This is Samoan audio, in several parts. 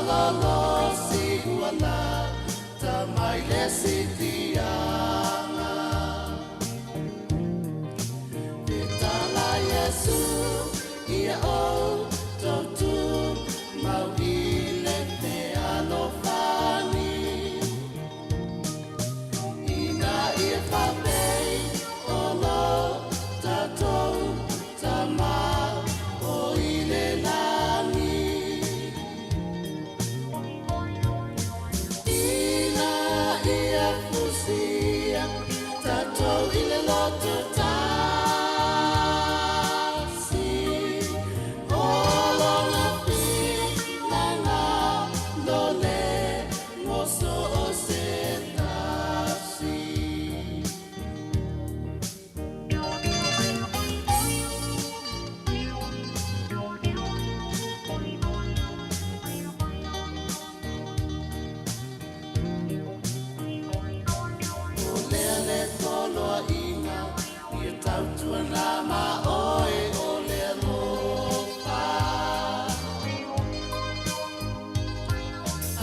Malolo si ua lata mai le sitiaga. Fetala Iesu ia outou tumau i le fealofani, ina ia faapei o lo tatou Tama o i le lagi. Ina ia fusia tatou i le loto tasi, o lona finagalo le mo so o se tasi. O lea le poloaiga ia tautuana ma oe o le alofa.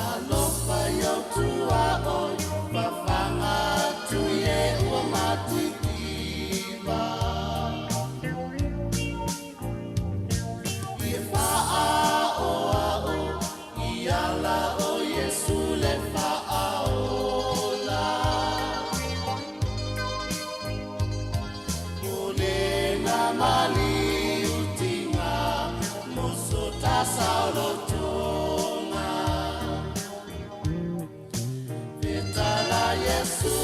Alofa i ou tuaoi, fafaga atu i e ua matitiva. Ia faaoao i ala o Iesu le faaola. O lena maliutiga mo so tasaolotoga. Fetala Iesu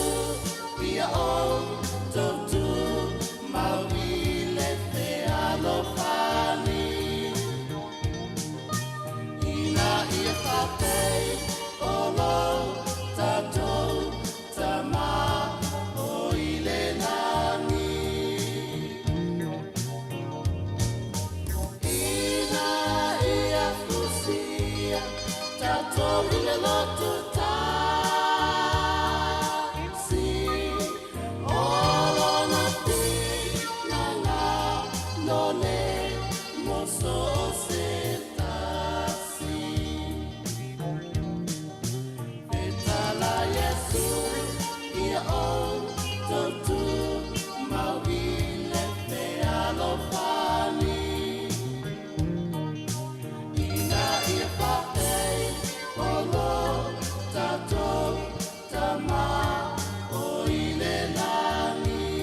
ia outou tumau i le fealofani, ina ia faapei o lo tatou Tama o i le lagi. Ina ia fusia tatou i le loto tasi, o lona finagalo le mo so o se tasi. Fetala Iesu ia outou tumau i le fealofani, ina ia faapei o lo tatou Tama o i le lagi.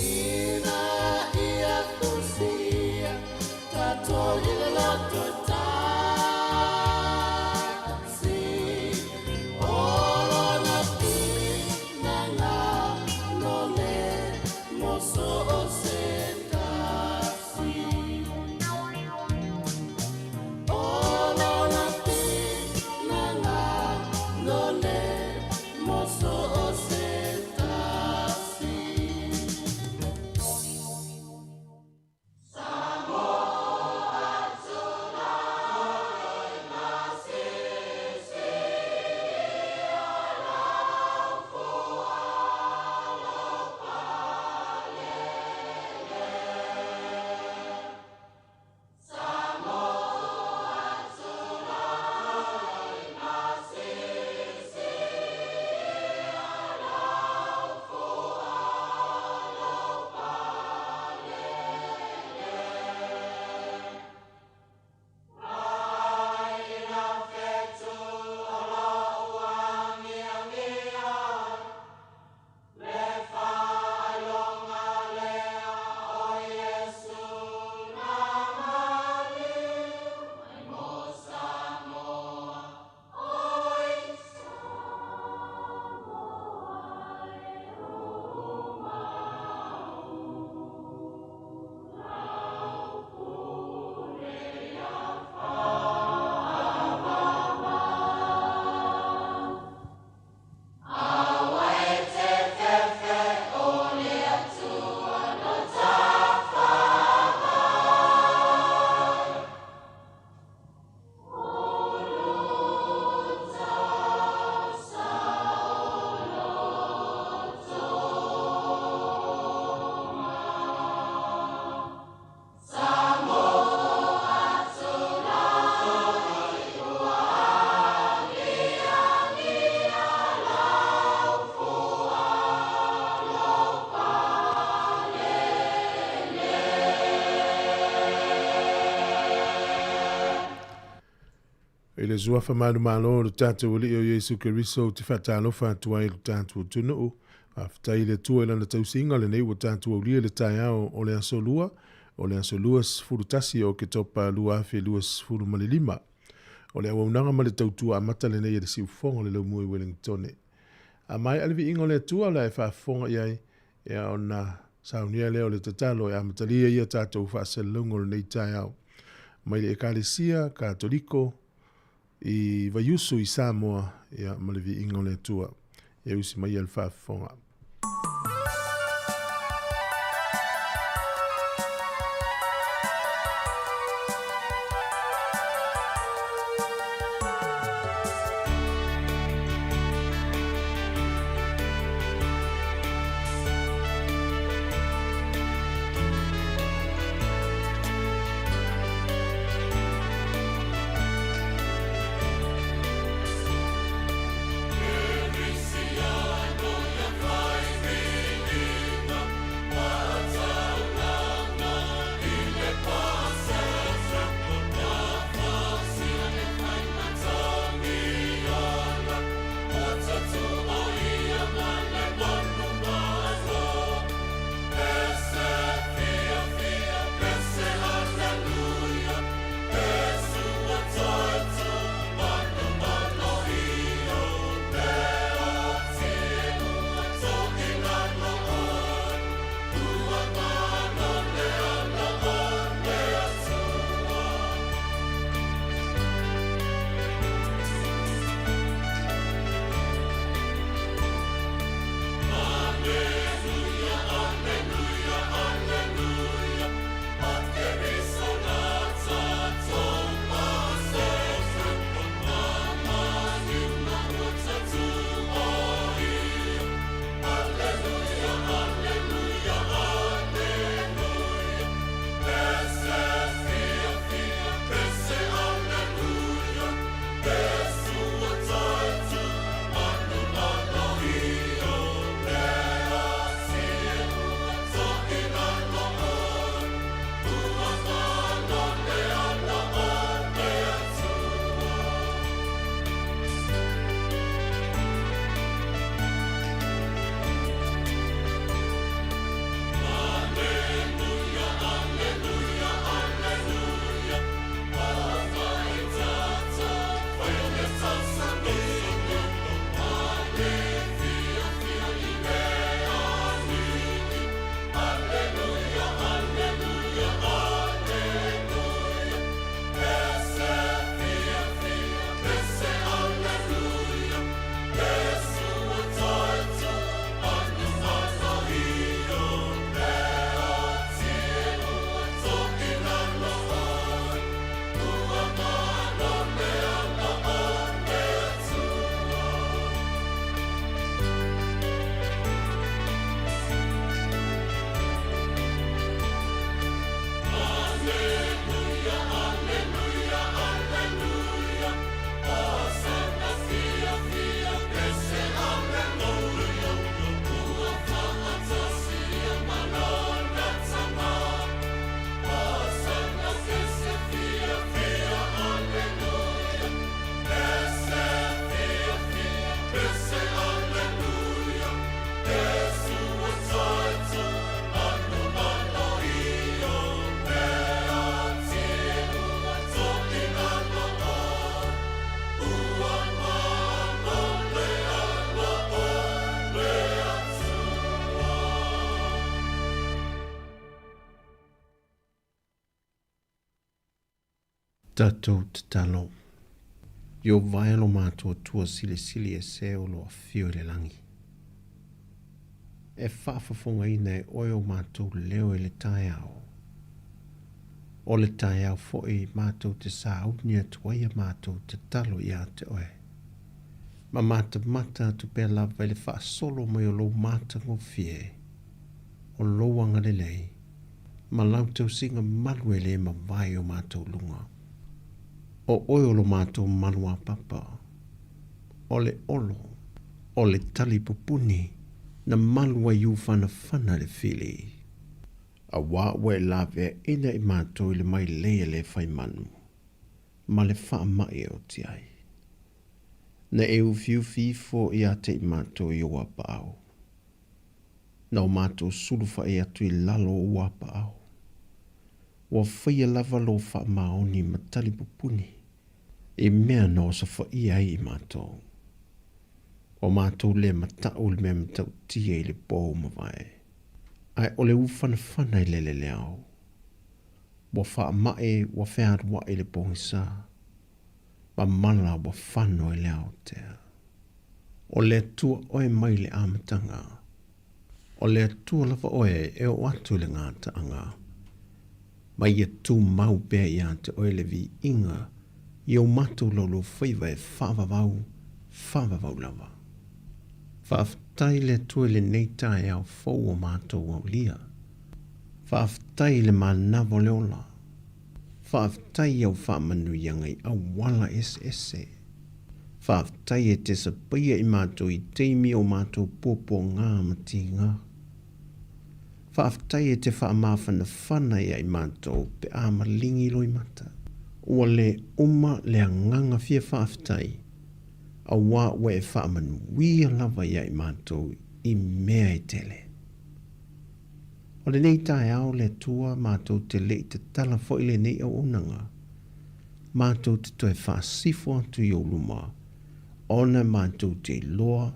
Ina ia fusia tatou i le loto tasi, o lona finagalo le mo so o se tasi. O lona finagalo le mo so o se tasi. I le Suafa manumalo o lo tatou Alii o Iesu Keriso ou te faatalofa atu ai i lo tatou atunuu. Faafetai i le Atua i Lana tausiga lenei ua tatou aulia i le taeao o le aso Lua, o le aso 21 o Oketopa 2025. O le auaunaga ma le tautua amata lenei a le Siufofoga o le Laumua i Uelintone. A maea le viiga o le Atua o le a e faafofoga i ai, ia ona saunia lea o le tatalo e amatalia ia tatou faasalalauga o lenei taeao. Mai le Ekalesia Katoliko i Vaiusu i Samoa, ia ma le viiga o le Atua. Ia usi mai le faafofoga. Tatou tatalo. Ieova e lo matou Atua silisili ese o lo afio i le lagi. E faafofogaina e oe o matou leo i le taeao. O le taeao foi matou te sauni atu ai a matou tatalo ia te oe. Ma matamata atu pea lava i le faasolo mai o lou matagofie, o lou agalelei, ma lau tausiga malu e le mavae i o matou luga. O oe o lo matou maluapapa, o le olo, o le tali pupuni, na malu ai ufanafana le fili. Auā ua e laveaina i matou i le mailei a le faimanu. ma le faamai e oti ai. Na e ufiufi ifo ia te i matou i ou apaau. Na o matou sulufa'i atu i lalo o ou apaau. Ua faia lava lou faamaoni ma talipupuni i mea na osofaia ai i matou. Ua matou le mata'u i le mea matautia i le po ua mavae, ae o le ufanafana i le leleao. Ua faama'i ua fealua'i i le pogisa, ma mala ua fano i le aotea. O le Atua oe mai le amataga. O le Atua lava oe e oo atu i le gataaga. Ma ia tumau pea ia te oe le viiga i o matou laulaufaiva e faavavau, faavavau lava. Faafetai i le Atua i lenei taeao fou o matou aulia. Faafetai i le manava o le ola. Faafetai i au faamanuiaga i auala eseese. Faafetai e te sapaia i matou i taimi o matou puapuagā ma tigā. Faafetai e te faamafanafana ia i matou pe a maligi loimata. Ua le uma le agaga fia faafetai, auā ua e faamanuia lava ia i matou i mea e tele. O lenei taeao le Atua matou te le i tatala foi lenei auaunaga, matou te toe faasifo atu i ou luma, ona matou te iloa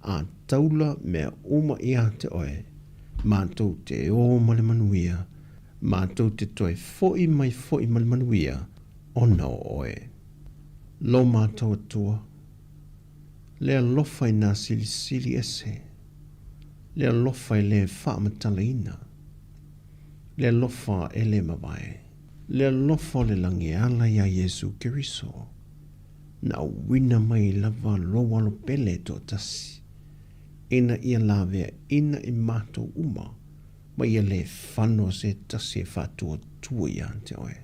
a taula mea uma ia te oe, matou te ō ma le manuia, matou te toe foʻi mai foʻi ma le manuia ona o oe. Lo matou Atua, le alofa i nā silisili ese, le alofa e le faamatalaina, le alofa e le mavae, le alofa o le lagi e ala iā Iesu Keriso, na auina mai lava lou alo pele e toatasi, ina ia laveaina i matou uma, ma ia le fano se tasi e faatuatua ia te oe.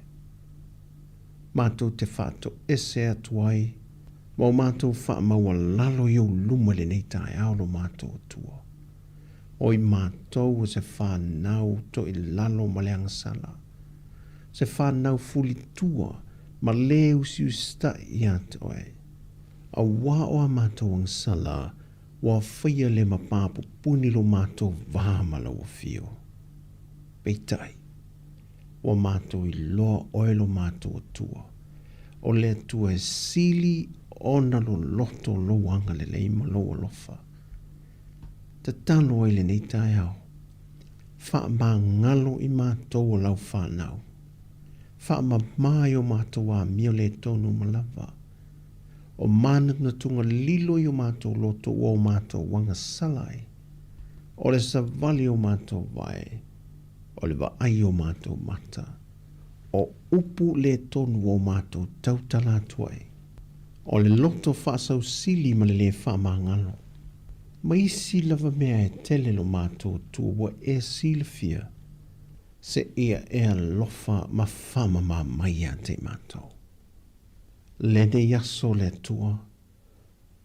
Matou te faatoese atu ai ma o matou faamaualalo i ou luma i lenei taeao lo matou Atua. O i matou o se fanau toilalo ma le agasala, se fanau fulitua ma le usiusitaʻi ia te oe, auā o a matou agasala ua faia le mapapupuni lo matou va ma lau afio. Peitai, ua matou iloa oe lo matou Atua, o le Atua e sili ona loloto lou agalelei ma lou alofa. Tatalo ai lenei taeao, faamagalo i matou o lau fanau. Faamama i o matou amio le tonu ma lava. O manatunatuga lilo i o matou loto ua o matou agasala ai. O le savali o matou vae, o le vaai o matou mata, o upu le tonu ua o matou tautala atu ai, o le loto faasausili ma le lē faamagalo, ma isi lava mea e tele lo matou Atua ua e silafia, seia e alofa ma faamamā mai ia te i matou. Lenei aso le Atua,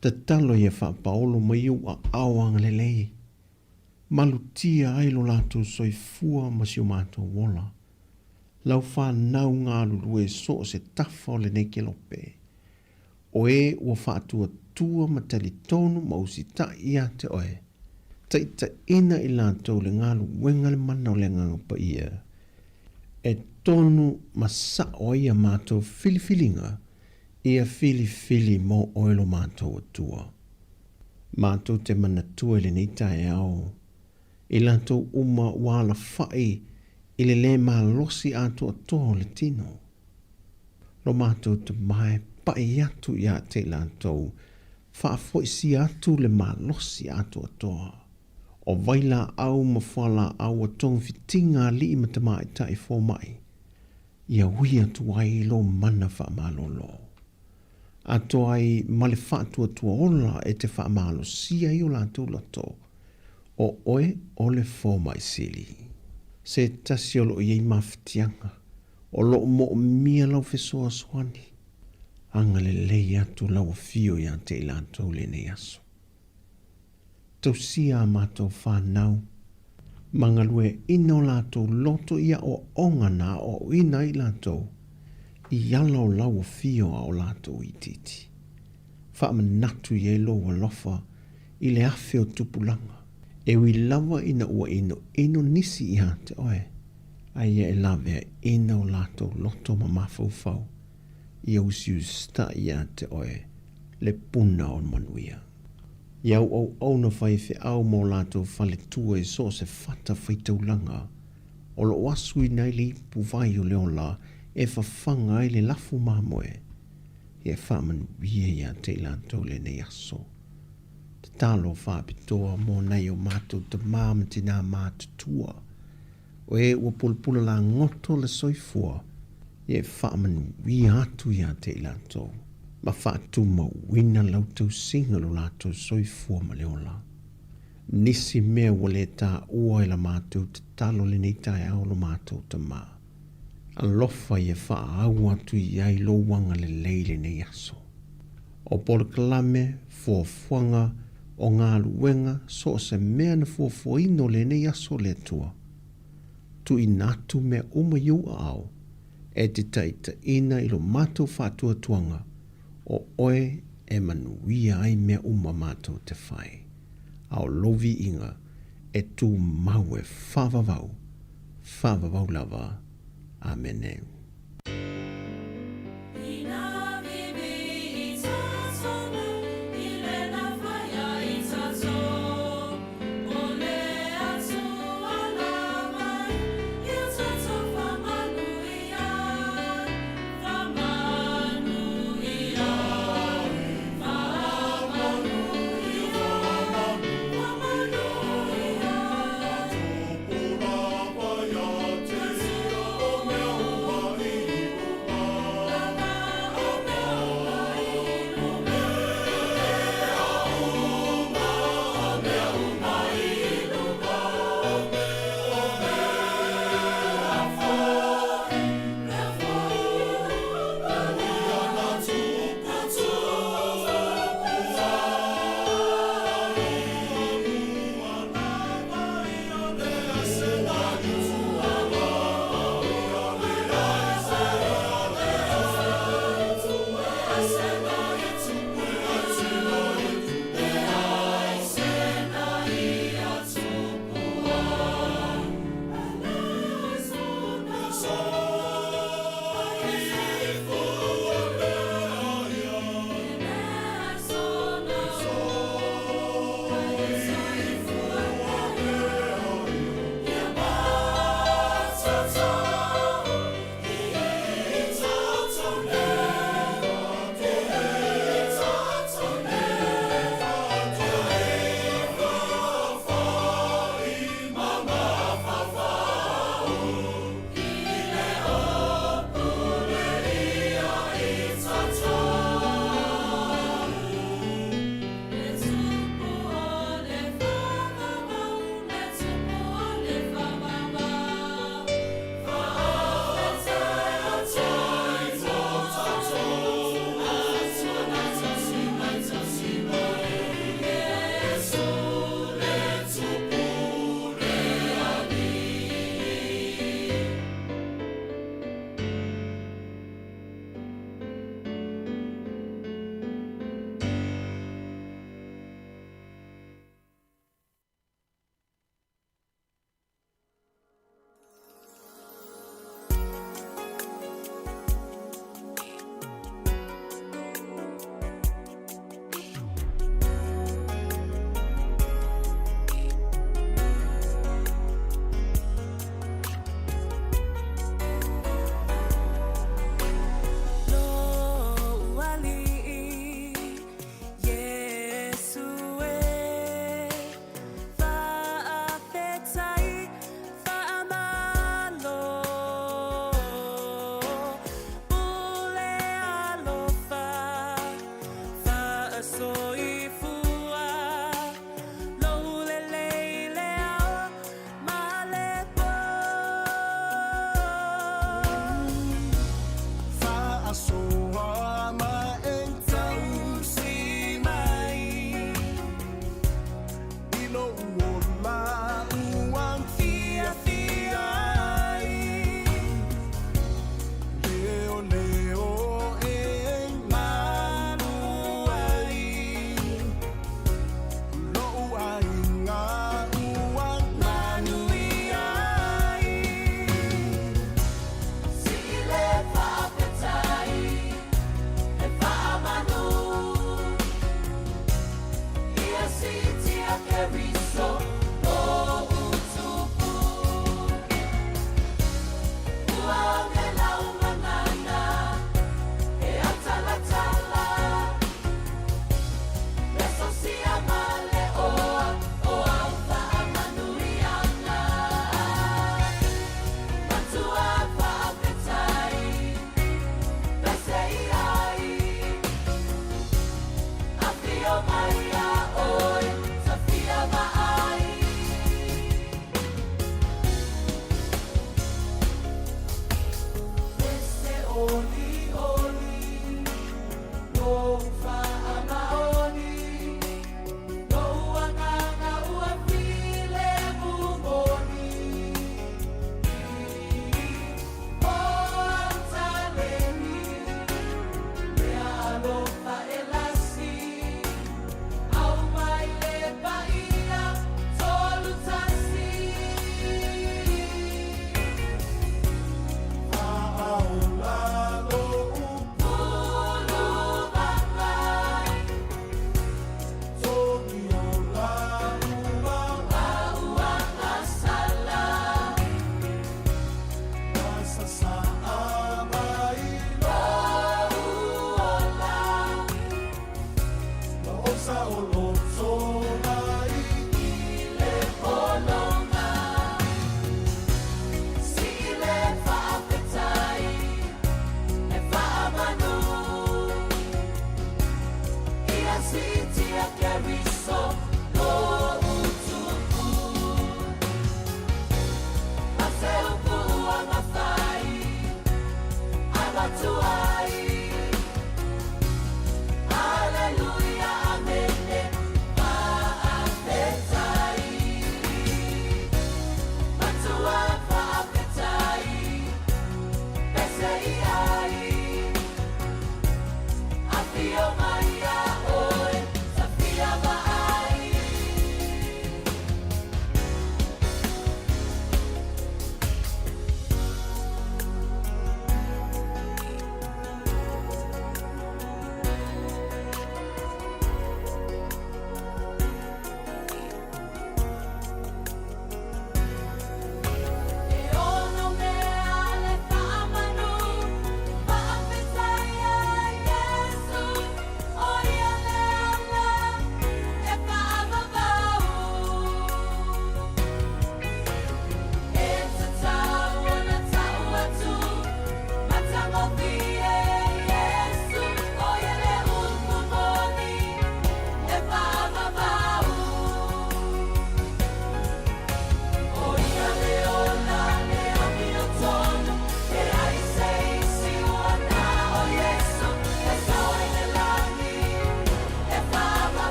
tatalo ia faapaolo mai ou aao agalelei, Malutia ai lo latou soifua ma si o matou ola. Lau fanau galulue so o se tafa o lenei kelope. O e ua faatuatua ma talitonu ma usitaʻi ia te oe, taitaiina i latou le galuega le mana o le Agaga Paia, e tonu ma saʻo ai a matou filifiliga ia filifili mo oe lo matou Atua. Matou te manatua i lenei taeao i latou uma ua alafaʻi i le lē malosi atoatoa o le tino. Lo matou tamae paʻi atu ia te i latou, faafoisia atu le malosi atoatoa. O vailaau ma fualaau ua togafitiga alii ma tamaitai fomai, ia ui atu ai lo mana faamalolo. Atoa ai ma le faatuatua ola e te faamalosia ai o latou loto, o oe o le fomai sili. Se tasi o lo o i ai mafatiaga, o lo o moomia lau fesoasoani, agalelei atu lau afio ia te i latou lenei aso. Tausia a matou fanau, ma galueaina o latou loto i aoaoga na aoaoina ai latou. i ala o lau afio a o latou itiiti. Faamanatu i ai lou alofa i le afe o tupulaga. E ui lava ina ua inoino nisi ia te oe, a ia e laveaina o latou loto ma mafaufau, ia usiusitai ia te oe le puna o manuia. I au auauna faifeau ma o latou faletua i so o se fata faitaulaga, o lo o asuina ai le ipu vai o le ola e fafaga ai le lafu mamoe, ia e faamanuia ia te i latou lenei aso. Tatalo faapitoa mo nai o matou tamā ma tinā matutua, o e ua pulapula lagoto le soifua, ia e faamanuia atu ia te i latou, ma faatumauina lau tausiga lo latou soifua ma le ola. Nisi mea ua le taua i la matou tatalo lenei taeao lo matou Tamā. Alofa ia faaau atu i ai lou agalelei lenei aso. O polokalame, fuafuaga, o galuega, so o se mea na fuafuaina o lenei aso le Atua. Tuuina atu mea uma i ou aao, e te taitaiina i lo matou faatuatuaga, o oe e manuia ai mea uma matou te fai, a o lou viiga e tumau e faavavau, faavavau lava. Amene.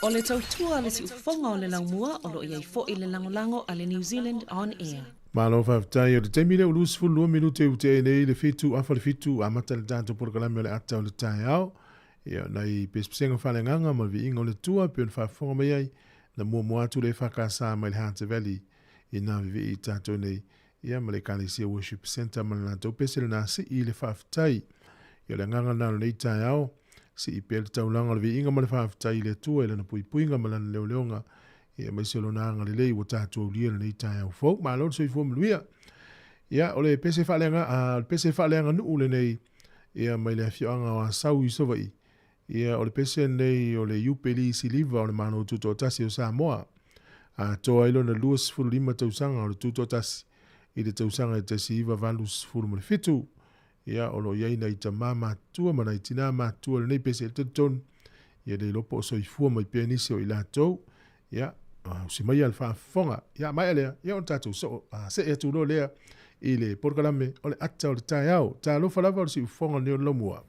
O le tautua a le siufofoga o le laumua o lo o i ai foi le lagolago a le New Zealand On Air. Malo faafetai. O le taimi lea ua 22 minute ua tea ai nei le 7 afa le 7, amata le tatou polokalame o le ata o le taeao. Ia, nai pesepesega faaleagaga ma le viiga o le Atua e pei ona faafofoga mai ai, na muamua atu le EFKS mai le Hunter Valley i nā vivii i tatou nei, ia ma le Ekalesia Worship Centre ma le latou pese lena sii le faafetai. Ia o le agaga lena o lenei taeao, sii pea le taulaga o le viiga ma le faafetai i le Atua i lana puipuiga ma lana leoleoga, ia aemaise o lona agalelei ua tatou aulia lenei taeao fou. Malo le soifua manuia. Ia o le pese faaleaga, o le pese faaleaganuu lenei. Ia, mai le afioaga o Asau i Savaii. Ia, o le pese lenei o le Iupeli Siliva o le Malo Tutoatasi o Samoa. Atoa ai lona 25 tausaga o le Tutoatasi i le tausaga e 1987. Ia, o lo o i ai nai tamā matutua ma nai tinā matutua i lenei pese e talitonu, ia le iloa po o soifua mai pea nisi o i latou. Ia, ausi maia le faafofoga. Ia, maea lea, ia ona tatou soo, see atu loa lea i le polokalame o le ata o le taeao. Talofa lava o le siufofoga lenei o le laumua.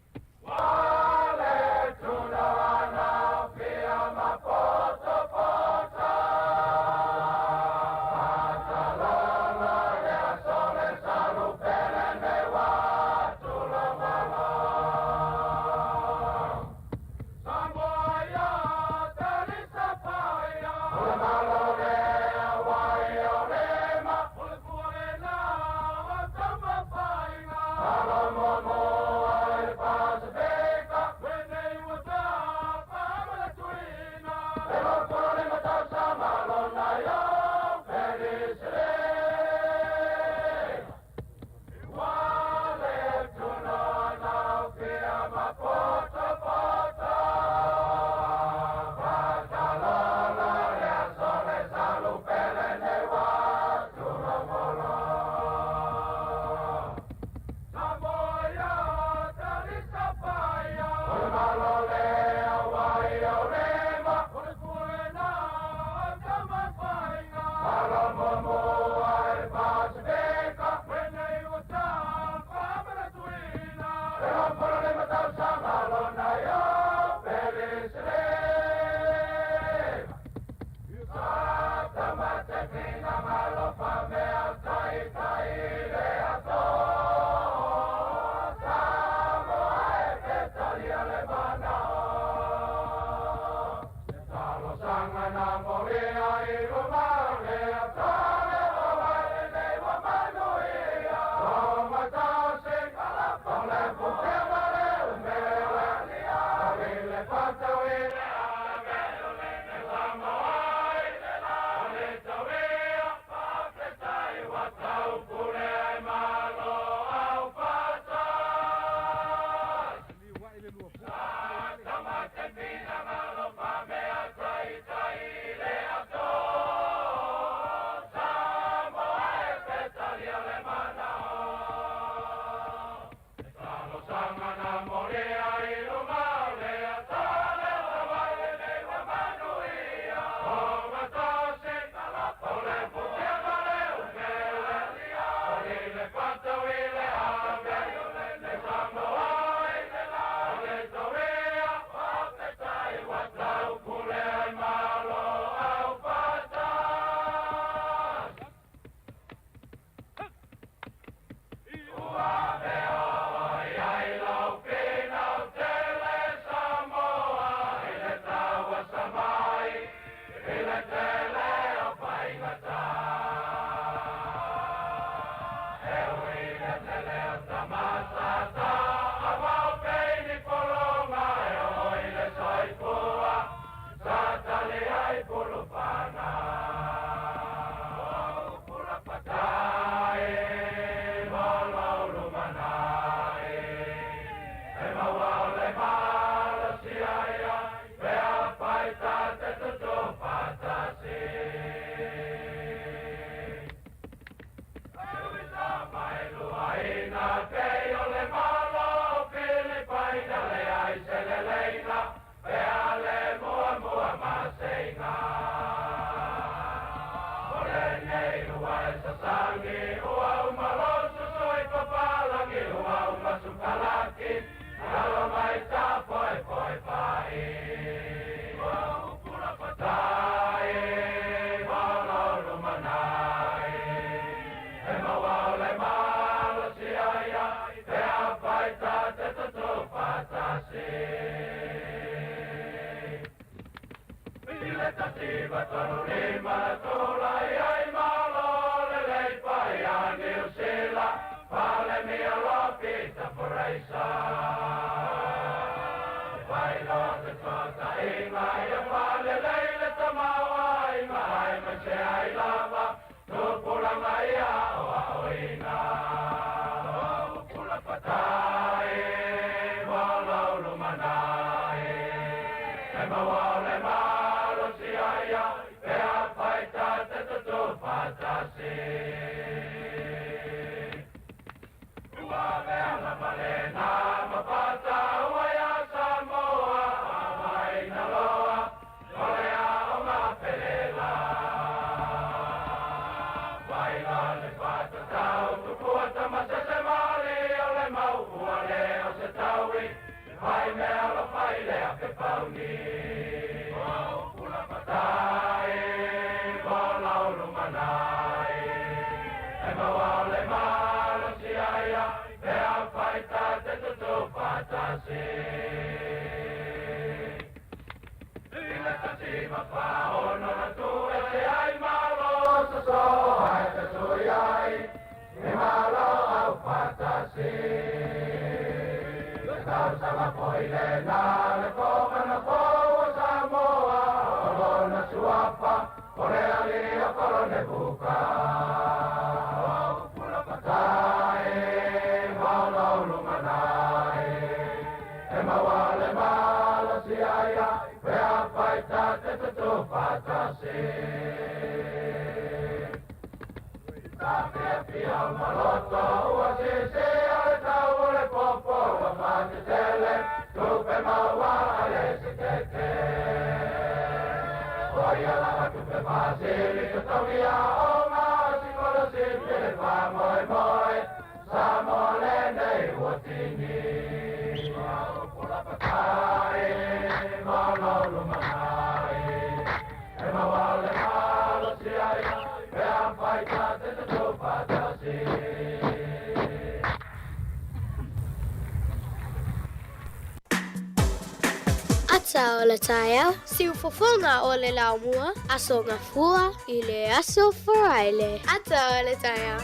Ata o le taeao, siufofoga o le laumua, Aso Gafua i le aso Faraile. Ata o le taeao.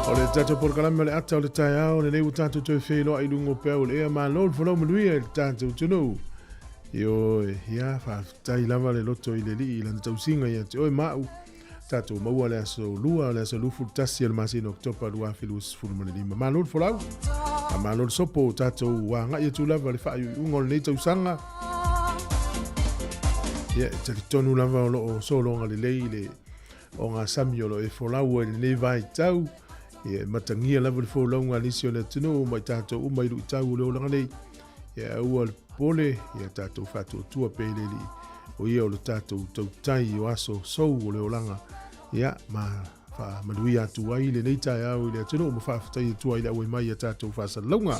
O le tatou polokalame o le ata o le taeao lenei ua tatou toe feiloai i luga o peau o le ea. Malo le folau manuia i le tatou atunuu. Ioe, ia, faafetai lava le loto i le Alii i lana tausiga ia te oe ma au. Tatou maua le aso lua, le aso 21 o le masina o Oketopa 2025. Malo le folau, a malo le sopo, tatou agai atu lava le faaiuiuga o lenei tausaga. Ia, e talitonu lava o lo o sologa lelei le ogasami o lo o e folau ai i lenei vaitau. Ia, e matagia lava le folauga a nisi o le atunuu ma i tatou uma i luitau o le olaga nei. Ia, aua le popole, ia tatou faatuatua pea i le Alii, o ia o le tatou tautai o aso sou o le olaga. Ia, ma faamanuia atu ai lenei taeao i le atunuu ma faafetai atu ai i le auai mai i a tatou faasalalauga.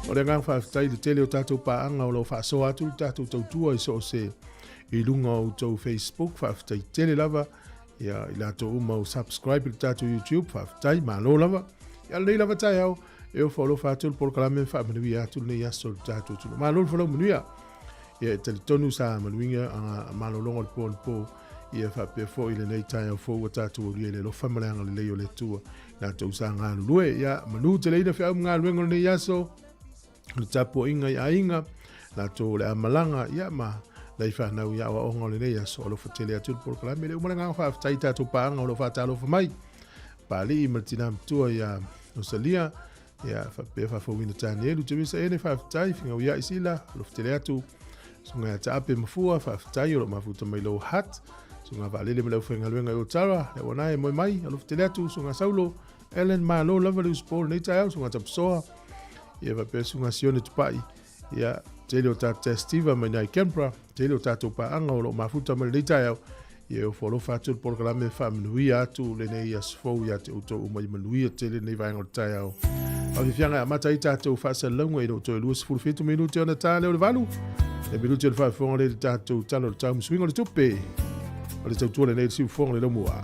O le agaga faafetai i le tele o tatou paaga o lo o faasoa atu le tatou tautua i so o se i luga o outou Facebook. Faafetai tele lava ia i latou uma o subscribe i le tatou YouTube. Faafetai, malo lava. Ia lenei lava taeao, e ofo alofa atu le polokalame ma faamanuia atu lenei aso i le tatou atunuu. Malo le folau manuia. Ia e talitonu sa manuia a malologa o le po anapo. Ia faapea foi lenei taeao fou ua tatou aulia i le alofa ma le agalelei o le Atua. Latou sa galulue. Ia manu teleina feau ma galuega o lenei aso. O le tapuaiga i aiga, latou o le a malaga, ia ma nai fanau i aoaoga o lenei aso. Alofa tele atu le polokalame le uma le agaga faafetai i tatou paaga o lo o faatalofa mai. Papalii ma le tina matua ia Rosalia, ia faapea faafouina Tanielu, Teresa Ene, faafetai, Figauia'i Sila, alofa tele atu. Susuga ia Taape Mafua, faafetai o lo o mafuta mai lou hat. Susuga Vaalele ma le aufaigaluega i Otara, le auanae moe mai, alofa tele atu. Susuga Saulo, Ellen malo lava le usupo lenei taeao, susuga Tapasoa, ia faapea susuga Sione Tupai, ia tele o tatou Testiva mai nai Canberra, tele o tatou paaga o lo o mafuta mai lenei taeao, ia e ofo alofa atu le polokalame e faamanuia atu lenei aso fou ia te outou uma i manuia tele lenei vaega o le taeao. Faafiafiaga e amata ai tatou faasalalauga i lou toe 27 minute ona ta lea o le 8. Le minute o le faafofoga lea i le tatou tala o le tau ma suiga o le tupe. O le tautua lenei i le siufofoga o le laumua.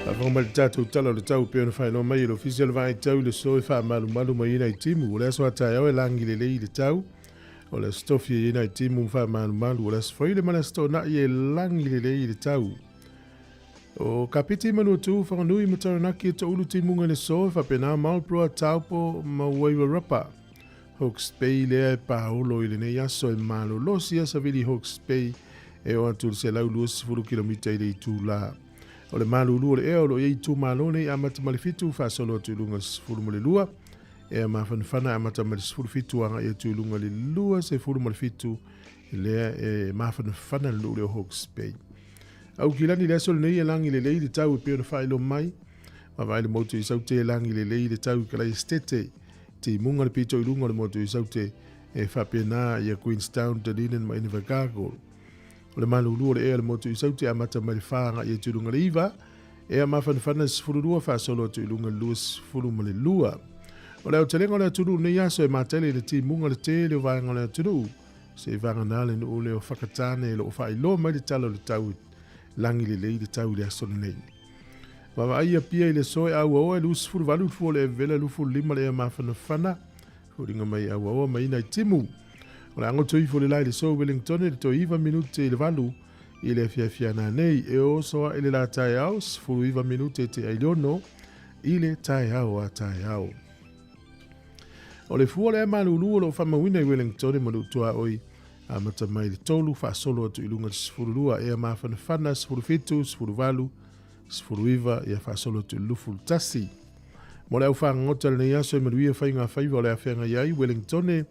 Faafofoga mai le tatou tala o le tau pei ona faailoa mai e le Ofisa o le Vaai Tau i le so e faamalumalu mai ai nai timu. O le aso a taeao e lagi lelei i le tau. O le aso tofi e i ai nai timu ma faamalumalu. O le aso Faile ma le aso Toonai e lagi lelei i le tau. O Kapiti, Manuatu, Whanganui ma Taranaki e toulu timuga i le so e faapena Marlborough, Taupo ma Wairarapa. Hawke's Bay lea e paolo i lenei aso e malolosi a savili Hawke's Bay e oo atu i le 120 kilomita i le itula. O le malulu o le ea o lo o i ai itumalo nei amata ma le 7 faasolo atu i luga i le 12, ea mafanafana amata ma le 17 agai atu i luga i le 27 lea e mafanafana le nuu lea o Hawke's Bay. Aukilani le aso lenei e lagi lelei le tau e pei ona faailoa mai. Vaavaai le motu i Saute e lagi lelei le tau i Kalaistete. Timuga le pito i luga o le motu i Saute e faapena ia Queenstown, Dunedin ma Invercargill. O le malulu o le ea o le motu i Saute amata mai le 4 agai atu i luga le 9, ea mafanafana le 12 faasolo atu i luga le 22. O le aotelega o le atunuu i lenei aso e matele i le timuga le tele o vaega o le atunuu. Se vagana le nuu lea o Whakatane e loo faailoa mai le tala o le tau i lagi lelei le tau i le aso lenei. Vaavaai ia pia i le soe auaoa e 28 le fua o le evela 25 le ea mafanafana foliga mai auaoa mai nai timu. O le agoto ifo le la i le soe Wellington le toe 9 minute i le 8 I le afiafi a nanei, e oso aʻe le lā taeao, 19 minute e tea i le ono i le taeao a taeao. O le fua o le malulu o lo o faamauina i Wellington ma Nuu Tuaoi, amata mai le 3 faasolo atu i luga i le 12, ea mafanafana 17, 18, 19, ia faasolo atu i le 21. Mo le au fagogota i lenei aso e manuia faiga faiva o le a feagai ai Wellington,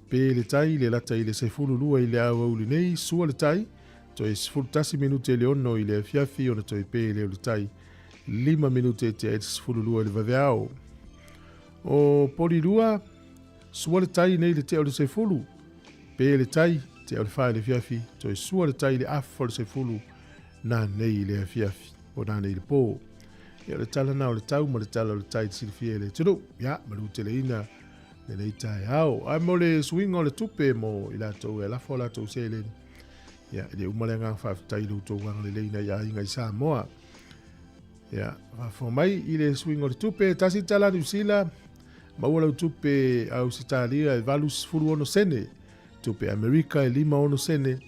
pe le tai le lata i le 12 i le aoauli nei, sua le tai, toe 11 minute i le 6 i le afiafi ona toe pe lea o le tai, 5 minute e tea ai le 12 i le vaveao. O Polilua, sua le tai nei le tea o le 10, pe le tai, tea o le 4 i le afiafi, toe sua le tai i le afa o le 10 nanei i le afiafi, o nanei i le po. Ia o le tala na o le tau ma le tala o le tai silafia e le atunuu. Ia, maluteleina lenei taeao. Ae mo le suiga o le tupe mo i latou e lafo a latou seleni, ia, e le uma le agaga faafetai i lo outou agalelei nai aiga i Samoa. Ia, faafofoga mai i le suiga o le tupe, tasi tala Niu Sila, maua lau tupe Ausetalia e 86 sene, tupe Amerika e 56 sene,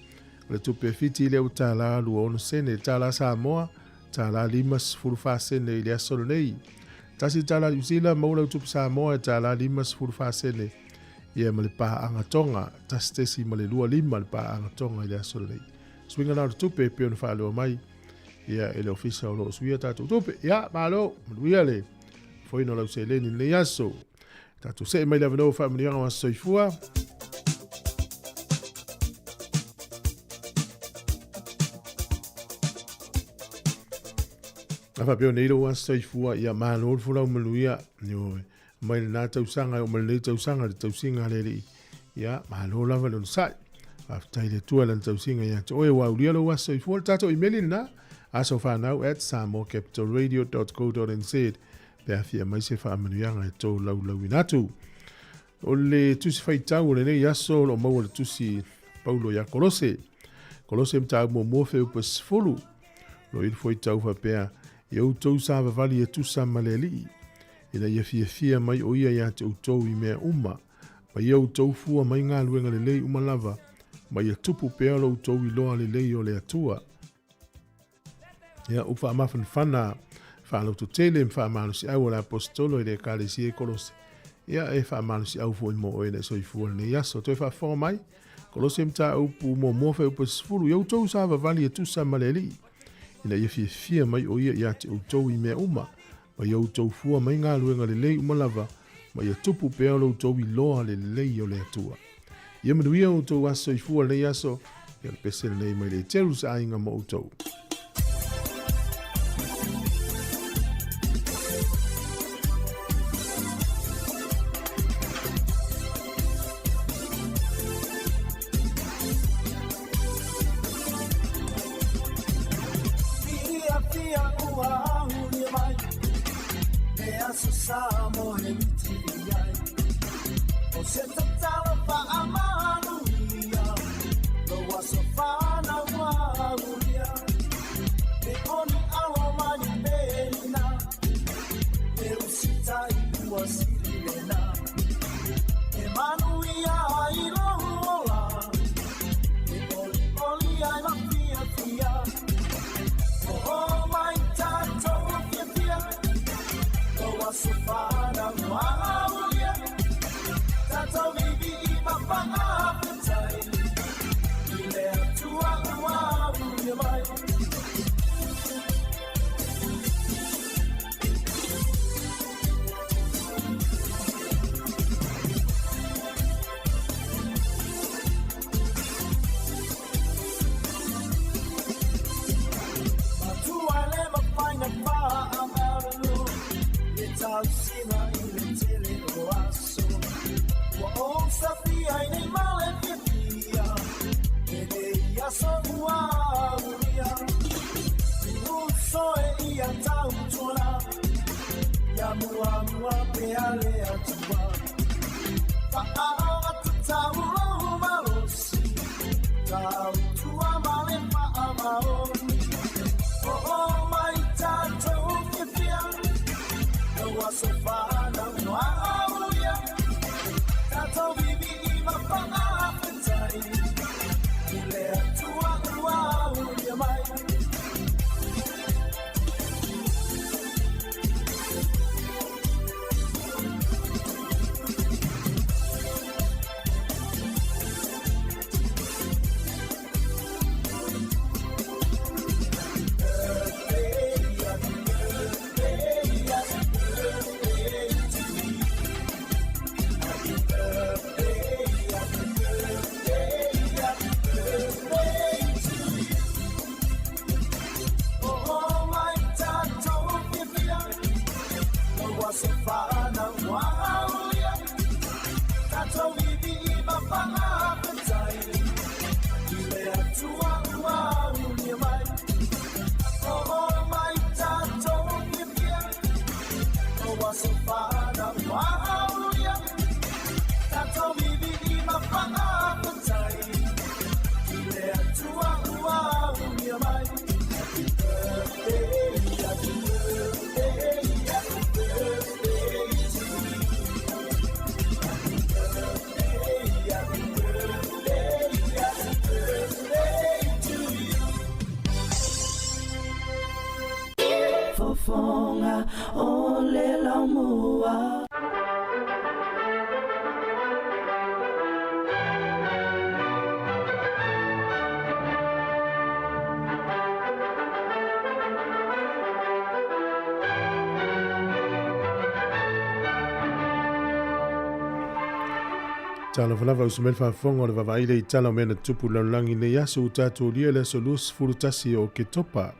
o le tupe Fiti lea ua tala 26 sene, tala Samoa, tala 54 sene i le aso lenei. Tasi tala Niu Sila, maua lau tupe Samoa e tala 54 sene, ia ma le paaga Tonga, 1.25 le paaga Tonga i le aso lenei. Suiga na o le tupe e pei ona faaleoa mai ia e le ofisa o lo o suia tatou tupe. Ia, malo, manuia le foina o lau seleni i lenei aso. Tatou see mai le avanoa o faamanuiaga o aso soifua. A faapea nei lou aso soifua, ia malo le folau manuia. Ioe, mai lena tausaga e oo mai lenei tausaga le tausiga a le Alii. Ia, malo lava le onosai. Faafetai i le Atua i lana tausiga ia te oe ua aulia lou aso soifua. Le tatou imeli lena, asofanau at samoacapitalradio.co.nz pe a fia mai se faamanuiaga e tolaulauina atu. O le tusi faitau o lenei aso o lo o maua le tusi Paulo ia Kolose. Kolose mataupu muamua feupa 10. Lo i le fuaitau faapea, ia outou savavali e tusa ma le Alii, ina ia fiafia mai o ia ia te outou i mea uma, ma ia outou fua mai galuega lelei uma lava, ma ia tupu pea lo outou iloa lelei o le Atua. Ia, upu faamafanafana, faalototele ma faamalosiau a le Aposetolo i le Ekalesia i Kolose. Ia, e faamalosiau foi mo oe le soifua lenei aso. Toe faafofoga mai, Kolose mataupu muamua fuaiupu 10, ia outou savavali e tusa ma le Alii, ina ia fiafia mai o ia ia te outou i mea uma, ma ia outou fua mai galuega lelei uma lava, ma ia tupu pea lo outou iloa lelei o le Atua. Ia manuia outou aso soifua lenei aso, ia le pese lenei mai le Eterus aiga mo outou. Talofa lava uso mai le faafofoga o le vaavaai lea i tala o mea na tutupu i le lalolagi i lenei aso ua tatou aulia le aso 21 o Oketopa.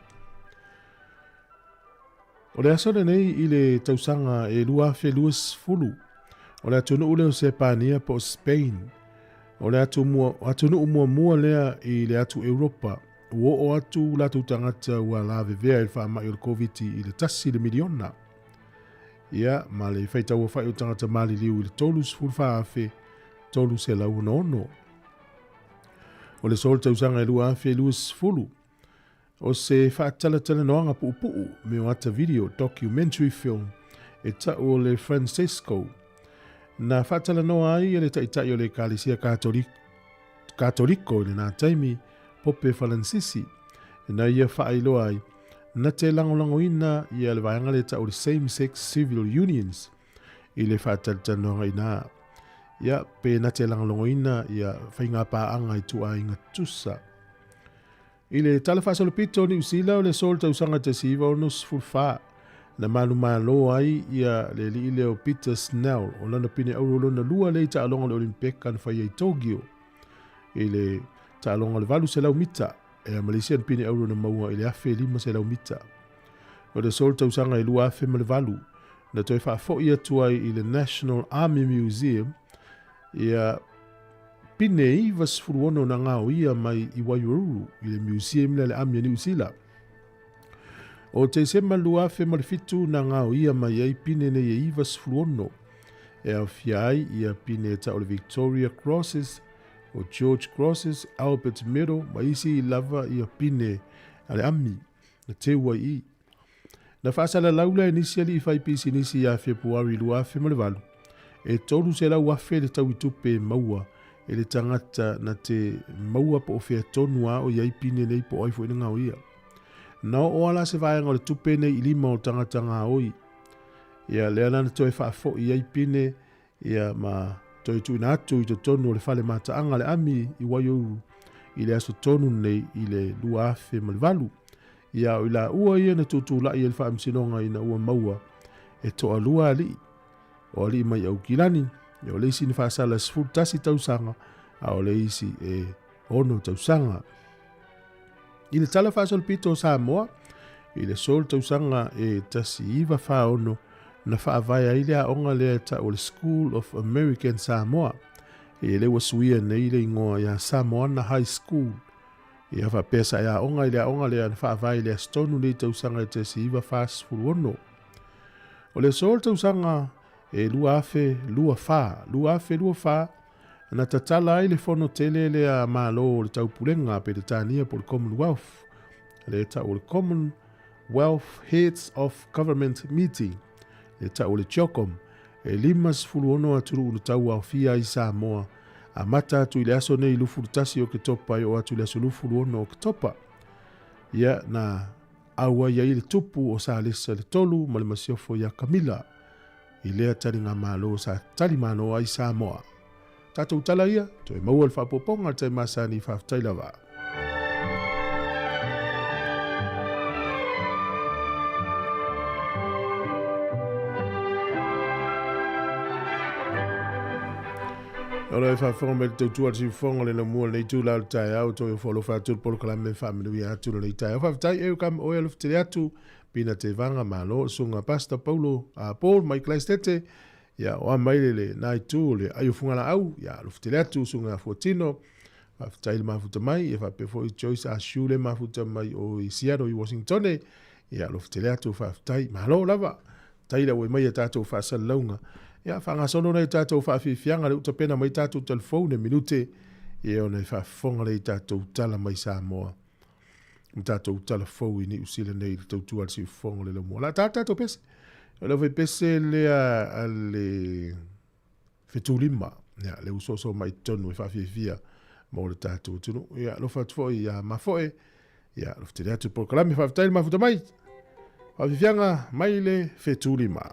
O le aso lenei i le tausaga e 2020, o le atunuu lea o Sepania po o Spain, o le atunuu muamua lea i le atu Europa ua oo atu latou tagata ua lavevea i le faamai o le Koviti i le tasi le miliona. Ia, ma le faitauaofai o tagata maliliu i le 34,366. O le aso o le tausaga e 2020, o se faatalatalanoaga puupuu me o ata video, documentary film, e tau o le Francesco, na faatalanoa ai e le taitai o le Ekalesia Katoliko i lena taimi, Pope Falansisi, na ia faailoa ai, na te lagolagoina ia le vaega lea e tau o le Same Sex Civil Unions i le faatalatalanoaga ina ia pe na te lagolagoina ia faiga paaga i tuaiga tutusa. I le Tala Faasolopito o Niu Sila o le aso o le tausaga 1964, na manumalo ai ia le alii lea o Peter Snell o lana pine auro lona lua lea i taaloga o le Olimpeka na faia i Tokyo. I le taaloga o le 800 mita, e a ma le isi ana pine auro na maua i le 1500 mita. O le aso o le tausaga e 2008, na toe faafoi atu ai i le National Army Museum ia pine 96 na gaoia mai i Waioruru i le museum lea le Army a Niu Sila. O Tesema 2007 na gaoia mai ai pine nei e 96 e aofia ai ia pine e tau o le Victoria Crosses, o George Crosses, Albert Medal ma isi lava ia pine a le Army na teu ai i. Na faasalalau lea e nisi alii faipisinisi ia Fepuari 2008, e 300,000 le taui tupe e maua e le tagata na te maua po o fea tonu a o i ai pine nei po o ai foi na gaoia. Na oo a la se vaega o le tupe nei i lima o tagata gaoi. Ia lea la na toe faafoi ai pine ia ma toe tuuina atu i totonu o le fale mataaga le ami i Waiouru i le aso tonu nei i le 2008. Ia o i laua ia na tutulai ai le faamasinoga ina ua maua e toalua alii, o alii mai Aukilani, ia o le isi na faasala 11 tausaga, a o le isi e 6 tausaga. I le Tala Faasolopito o Samoa, i le aso o le tausaga e 1946, na faavae ai le aoga lea e tau o le School of American Samoa, e lea ua suia nei le igoa ia Samoana High School. Ia faapea sa e aoga i le aoga lea na faavae i le aso tonu nei tausaga e 1946. O le aso o le tausaga e 2024, 2024, na tatala ai le fono tele lea a Malo o le Taupulega a Peretania po o le Commonwealth, lea e tau o le Commonwealth Heads of Government Meeting, lea e tau o le CHOGM, e 56 atunuu na tauaofia ai Samoa, amata atu i le aso nei 21 Oketopa e oo atu i le aso 26 Oketopa. Ia, na auai ai le tupu o Salesa le Tolu ma le masiofo ia Kamila. I lea taligamalo sa talimano ai Samoa. Tatou tala ia, toe maua le faaopoopoga le tai masani, faafetai lava. Ora e faafofoga mai le tautua le siufofoga le lamua lenei itula o le taeao toe ofo alofa atu le polokalame faamanuia atu lenei taeao. Faafetai e kama oe alofa tele atu Pina Tevaga Malo, Susuga Pastor Paulo a Paul mai Christete, ia o a mai le le na itu le ai o Fugalaau, ia alofa tele atu Susuga Fuatino, faafetai le mafuta mai, ia faapea foi Joyce Ashu le mafuta mai o i Seattle i Washingtone, ia alofa tele atu faafetai, malo lava, tai le ua mai a tatou faasalalauga, ia faagasolo nei tatou faafiafiaga le utapena mai tatou telefone minute, ia ona e faafofoga le i tatou tala mai Samoa. Ma tatou tala fou i Niu Sila nei i le tautua a le siufofoga o le laumua. O le a ta tatou pese. O le fai pese lea a le fetulima. Ia, le usoso mai totonu e faafiafia mo le tatou atunuu. Ia, alofa atu foi ia mafoe. Ia, alofa tele atu polokalame. Faafetai le mafuta mai. Faafiafiaga mai le fetulima.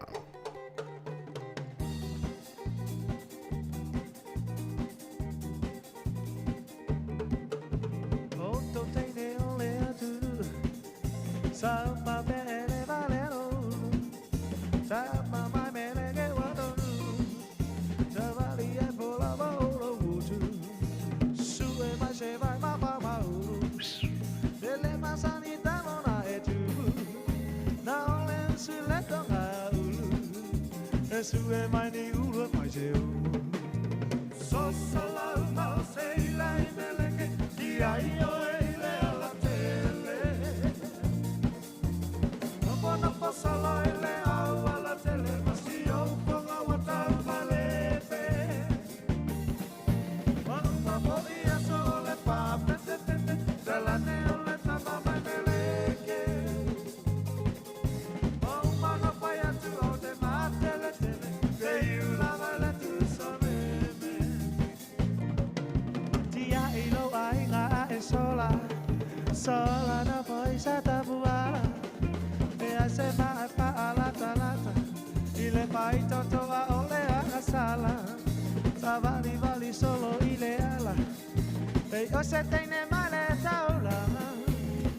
E sue mai ni ulu e mai se u. Sosa lau mau se ila i meleke, Ia i oe i le ala tele. Nopo nopo solo i le au ala tele, Ma si ou fonga ua tau malepe. Mauma foi aso o le pā pete pete, Talane o le tama mai meleke. Mauma na pai atu o te matele tele, Te iu lava le tusa meme. Tia i lo aiga a e sola, Sola na foi sa tapuala. E ai se maa e paa lata lata, I le pai toto a o le agasala. Sa vali vali solo i le ala, E o se teine mai le taulanga,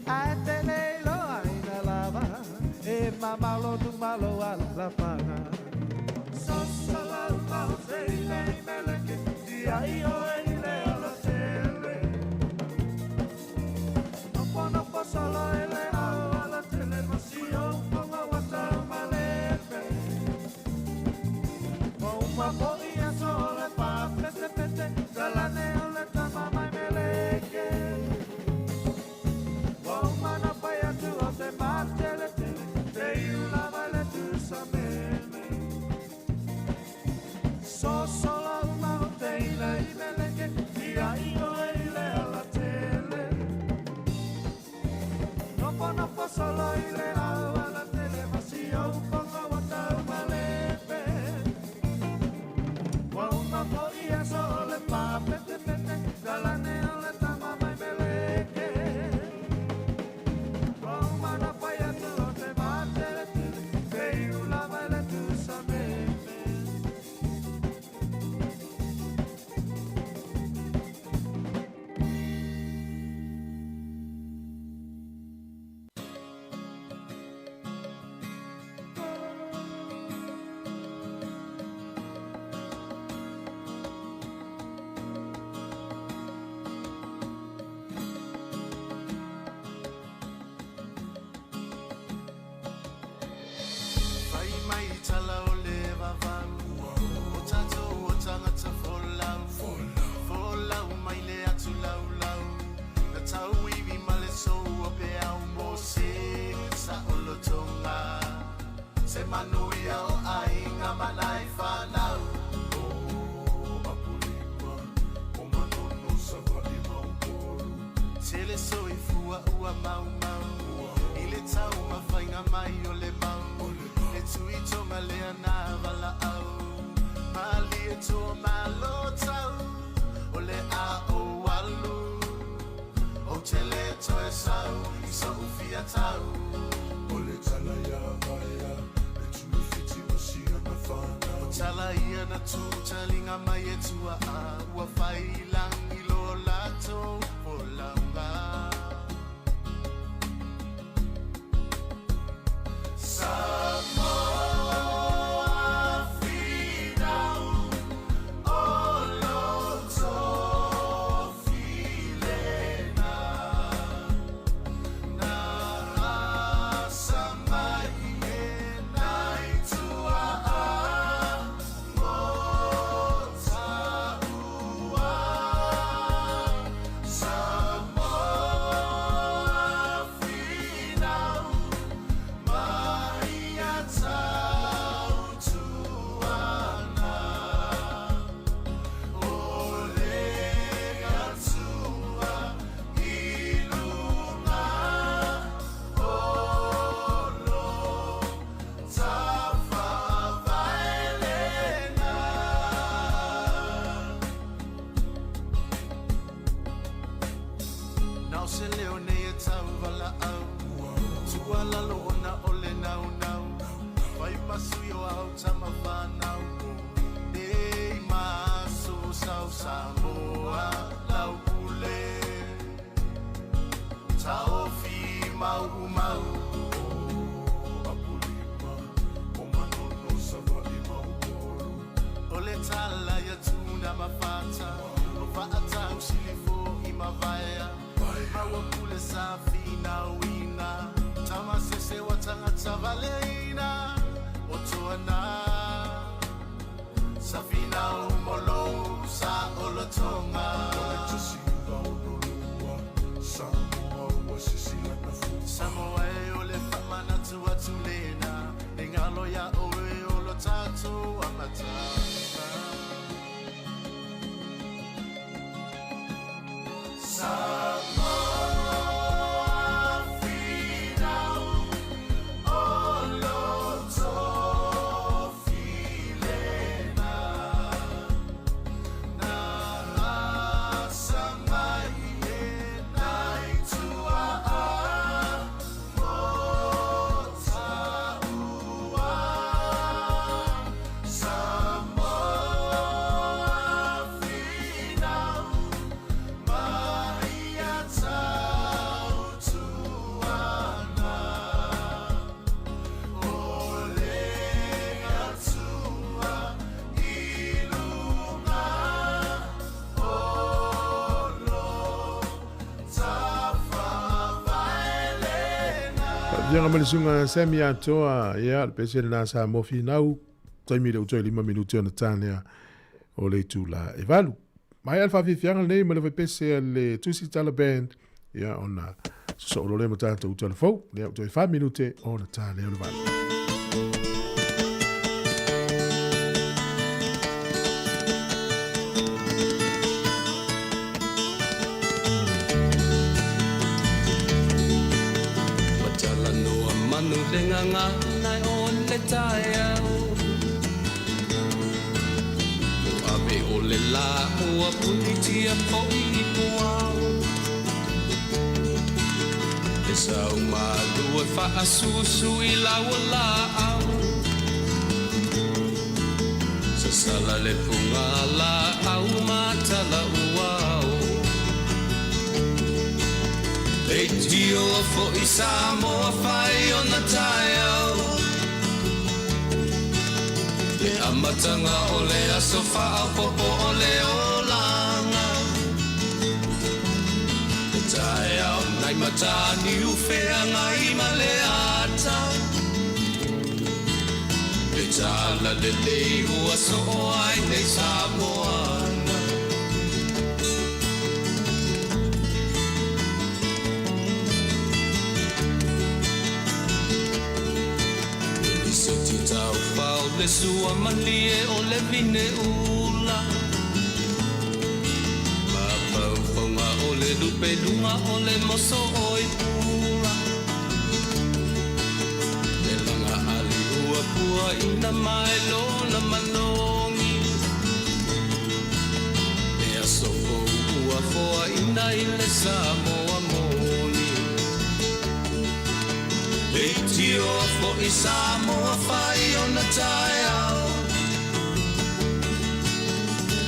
Ae te le iloa ina lava, E mamalo tu malo ala la panga. Sosa lau mau se i le i meleke, Ia i oe i le ala tele. Nopo nopo solo i le au ala tele, Ma si ou fonga ua tau malepe. Mauma foi aso o le pā pete pete, Talane o le tama mai meleke. Mauma na pai atu o te matele tele, Te iu lava i le tusa meme. Soso lau mau te ila i meleke, Ia i oe i le ala tele. Nopo nopo solo i le au ala tele, Ma si ou fonga ua tau malepe. Mauma foi aso o le pā pete pete, Talane o le tama mai meleke. Mauma na pai atu o te matele tele, Te iu lava i le tusa meme. Fai mai tala o le vavau, O tatou o tagata folau, Folau mai le atu laulau, Na tau ivi ma le sou o pe au mo se sa o lotonga. Se manuia o aiga ma nai whanau. O Apolima, o Manono sa va'i maupolu. Tele soifua ua mau mau, I le tau mawhainga mai o le mau. E tui tonga lea nā wala au, Mali e tō malo tau, O le a o alu. O tele toe sau, i so ufia tau. O le tala ia vaea, le tuifiti ma sia na whanau. O tala ia na tū talinga mai e tua a, Ua whai langi lo lato o launga. Samoa finau, o loto filena. Na asa mai e nai tua a mo taua. Samoa finau, mai a tautuana. O le gatua ilunga o lo tawhavaelena. Nao se leo nei e tau wala au, Tua lalo ona o le nau nau, Whai pasui o au tama whanau. Nei maso sau Samoa lau pule, Taofi mau umau. Apolima, o Manono sa va'i maupolu. O le tala ia tuna mafata, O vaatau silifo i mavaea. Maua pule sa finauina, Tama sese wa tangata valeina, O toa nā. Sa finau mo lou saolotoga. O le 1962, Samoa ua sisi lana fua. Samoa e o le faamanatu atu lena, e galo iā oe o lo tatou amataga. Samoa finau o lo tofi lena, na asa mai e nai tuaa mo taua. Samoa finau ma ia tautuana, o le Atua i luga o lo tafaavae lena. Viaga ma le susuga Sammy Atoa, ia, le pese lena Samoa Finau, taimi le utoe 5 minute ona tānea o le itula e 8. Mai le faafiafiaga lenei ma le faipese a le Tusi Tala Band, ia, ona sosoo loa lea ma tatou talavou, lea ua toe 4 minute ona ta lea o le 8. Ua talanoa manu le gagana o le taeao. Ua ave o le lā ua punitia foi i puao. Le sau malu e faasusu i lau laau. Sasala le fuga laau matala uao. Leitio foi Samoa fai ona taeao. Le amataga o le aso faaopoopo o le olaga. Le taeao nai Mataniu Feagai ma le Ata. Le tala lelei ua soo ai nei Samoana. Le lisoti taufao le sua malie o le vine ula. Mafaufauga o le lupeluga o le moso oi pula. Le laga ali ua pua ina mai lona manogi. Le aso fou ua foaina i le Samoa moni. Leitio foi Samoa fai ona taeao.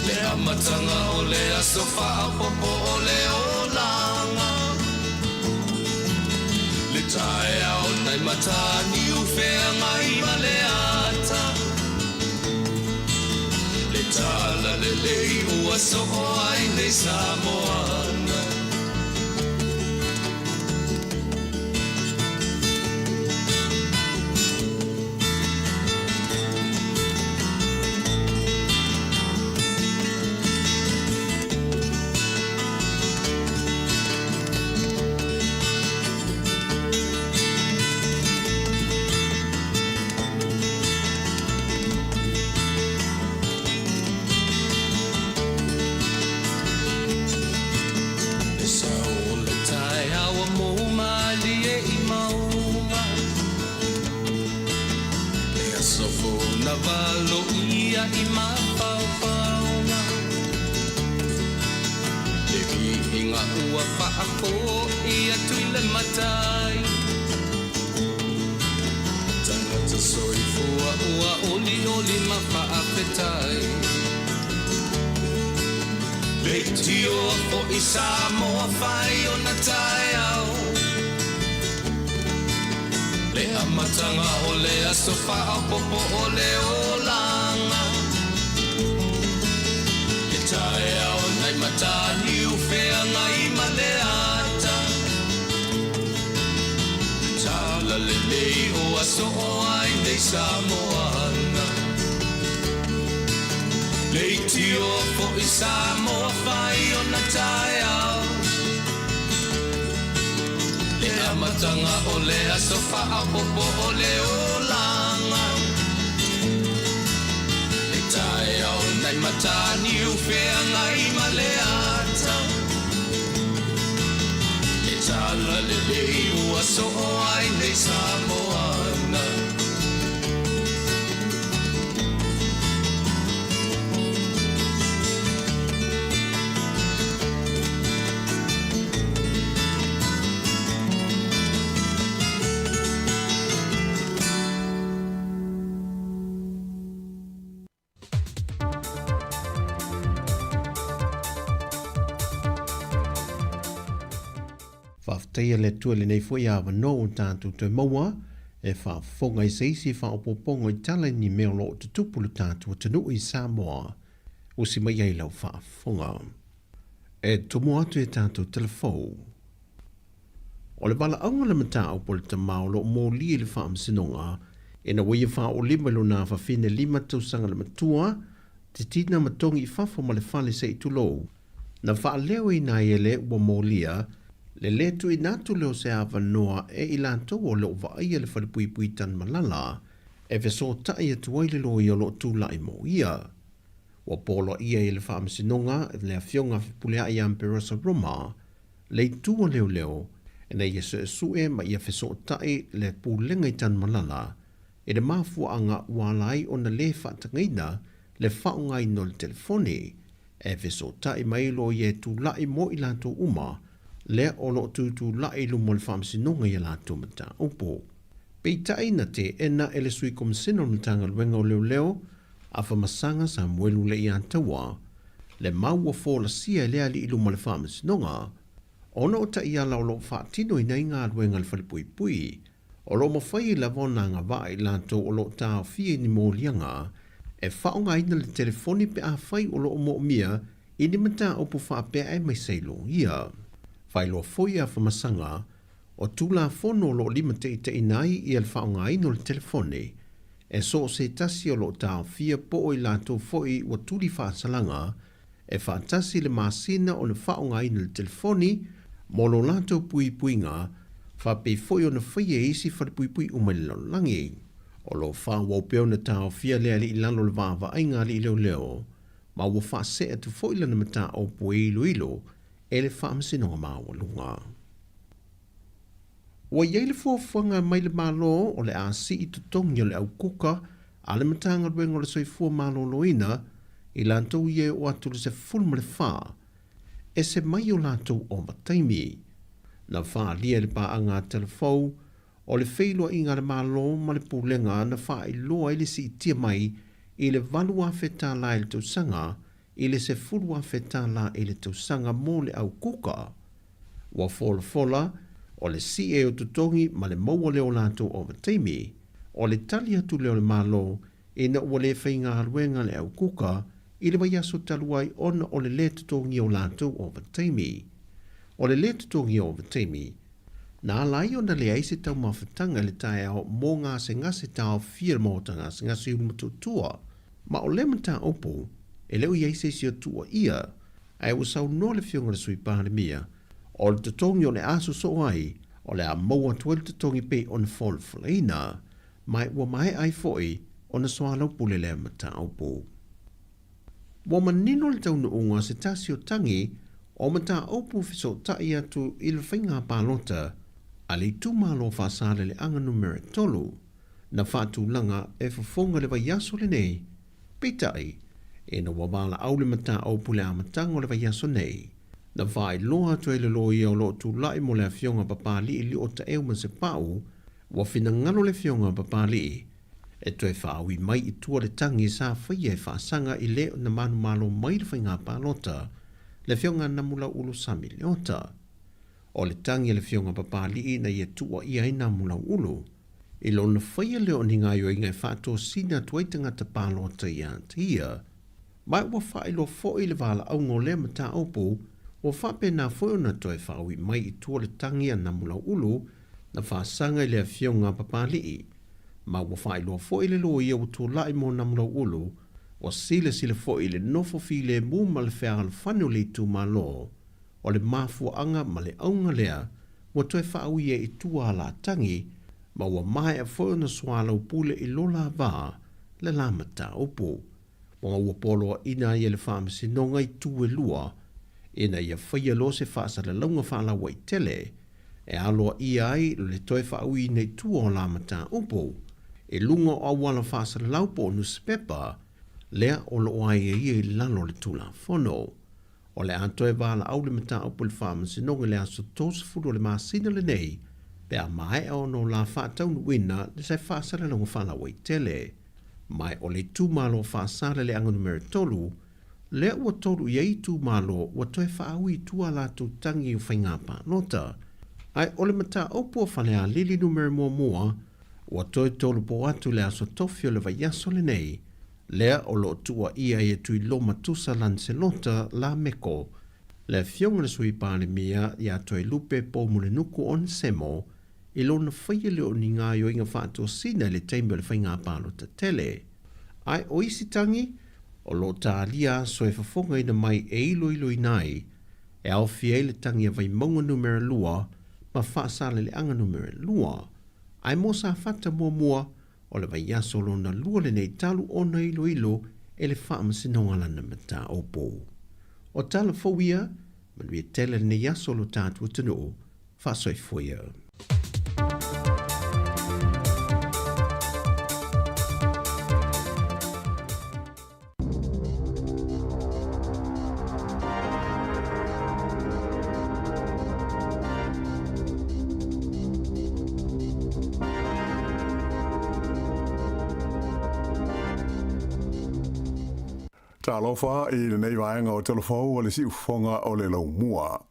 Le amataga o le aso faaopoopo o le olaga. Le taeao nai Mataniu Feagai ma le Ata. Le tala lelei ua soo ai nei Samoana. Le sao o le taeao ua mou malie i mauga. Le aso fou na valoia i mafaufauga. Le viiga ua faafoi atu i le Matai. Tagata soifua ua olioli ma faafetai. Leitio foi Samoa fai ona taeao. Le amataga o le aso faaopoopo o le olaga. Le taeao nai Mataniu Feagai ma le Ata. Le tala lelei ua soo ai nei Samoana. Leitioa foi Samoa fai ona taeao Le amataga o le aso faaopoopo o le olaga Le taeao nai Mataniu feagai ma le ata Le talalelei ua soo ai nei Samoana. Faafetaia le Atua i lenei foi avanoa ua tatou toe maua e faafofoga i se isi faaopoopoga i tala i ni mea o lo o tutupu i lo tatou atunuu i Samoa. Usi mai ai lau faafofoga. E tomo atu i a tatou talafou. O le valaauga o le mataupu a le tama o lo o molia i le faamasinoga, ina ua ia faaolima i lona afafine 5 tausaga le matua, titina ma togi i fafo ma le fale se i tulou, na faaleoina ai e le ua molia le lē tuuina atu lea o se avanoa e i latou o lo o vaaia le falepuipui Tanumalala e fesootai atu ai le loia o lo o tulai mo ia. Ua poloaia e le Faamasinoga le Afioga Fepuleai ia Amperosa Roma le itu a leoleo ina ia suesue ma ia fesootai le Pulega i Tanumalala i le mafuaaga ua ala ai ona lē faatagaina le faaaogaina o le telefoni e fesootai mai loia e tulai mo i latou uma lea o lo o tutulai i luma o le Faamasinoga i a latou mataupu. Peitai na teena e le Sui Komisena o le Matagaluega o Leoleo a Famasaga Samuelu Leiataua le mau ua folasia e le alii i luma o le Faamasinoga ona o taiala o lo o faatinoina ai galuega a le Falepuipui o lo o mafai ai lava ona agavaa i latou o lo o taofia i ni moliaga e faaaogaina le telefoni pe afai o lo o moomia i ni mataupu faapea aemaise ai loia. Faailoa foi a Famasaga o Tulafono o lo o limataitaiina ai ia le faaaogaina o le telefoni e so o se tasi o lo o taofia po o i latou foi ua tuli faasalaga e faatasi le masina ona faaaogaina le telefoni mo lo latou puipuiga faapei foi ona faia e isi falepuipui uma i le lalolagi. O lo o faaauau pea ona taofia le alii i lalo o le vaavaaiga a alii leoleo ma ua faasee atu foi lana mataupu e iloilo e le Faamasinoga Maualuga. Ua i ai le fuafuaga mai le Malo o le a sii totogi o le au kuka a le Matagaluega o le Soifua Maloloina i latou ia e oo atu i le 14, ese mai o latou ovataimi. Na faaalia e le paaga a Telefou o le feiloaiga a le Malo ma le Pulega na faailoa ai le siitia mai i le $8,000 i le tausaga i le $10,000 i le tausaga mo le au kuka. Ua folafola, o le sie o totogi ma le maua lea o latou ovataimi, o le tali atu lea o le Malo ina ua le faigaluega le au kuka i le vaiaso talu ai ona o le lē totogia o latou ovataimi. O le lē totogia o ovataimi, na ala ai ona leai se taumafataga i le taeao mo gasegase taofia i le maota gasegase i Ulumotootua. Ma o lea mataupu, e le o i ai se isi o tuuaia, ae ua saunoa le Afioga i le Sui Palemia, o le totogi o le a sosoo ai, o le a maua atu ai le totogi pei ona folafolaina, ma ua maea ai foi ona soalaupule lea mataupu. Ua manino le taunuuga o se tasi o tagi o mataupu fesootai atu i le faiga palota a le itumalo Faasaleleaga Numera 3, na faatulaga e fofoga le vaiaso lenei, peitai, ina ua valaau le mataupu i le amataga o le vaiaso nei, na faailoa atu ai le loia o lo o tulai mo le Afioga Papalii Lio Taeu Masepau, ua finagalo le Afioga Papalii e toe faaui mai i tua le tagi sa faia e faasaga i le na manumalo mai le faiga palota, le Afioga Namulauulu Sami Leota. O le tagi a le Afioga Papalii na ia tuuaia ai Namulauulu, i lona faia lea o ni gaoioiga e faatosina atu ai tagata palota ia te ia, ma ua faailoa foi le valaauga o lea mataupu, ua faapena foi ona toe faaui mai i tua le tagi a Namulauulu na faasaga i le Afioga a Papalii, ma ua faailoa foi le loia ua tulai mo Namulauulu. Ua silasila foi i le nofo filemu ma le fealofani o le itumalo, o le mafuaaga ma le auga lea ua toe faaui ai i tua a Latagi, ma ua maea foi ona soalaupule i lo la va le la mataupu. Ua ua poloaina ai e le Faamasinoga itu e lua ina ia faia loa se faasalalauga faalauaitele e aloaia ai le toe faauiina i tua o la mataupu i luga o auala faasalalau po o nusipepa lea o lo o aiaia i lalo o le Tulafono. O le a toe valaau le mataupu i le Faamasinoga i le aso 30 o le masina lenei pe a maea ona o la faataunuuina le se faasalalauga faalauaitele. Ma o le itumalo Faasaleleaga numera 3 lea ua tolu i ai itumalo ua toe faaui i tua a latou tagi o faiga palota. Ae o le mataupu o Falealili numera 1 ua toe tolopo atu i le aso tofi o le vaiaso lenei, lea o lo o tuuaia ai e Tuiloma Tusa Lancelota Lameko, le afioga i le Sui Palemia ia Toelupe Poumulinuku Onesemo i lona faia lea o ni gaoioiga faatosina i le taimi o le faiga palota tele. Ae o isi tagi o lo o talia aso e fofogaina mai e iloiloina ai, e aofia ai le tagi a Vaimauga numera 2 ma Faasaleleaga numera 2. Ae mo Safata muamua, o le vaiaso lona lua lenei talu ona iloilo e le Faamasinoga lana mataupu. O tala fou ia, manuia tele lenei aso lo tatou atunuu, faasoifua ia. Talofa i lenei vaega o Tala Fou a le Siufofoga o le Laumua.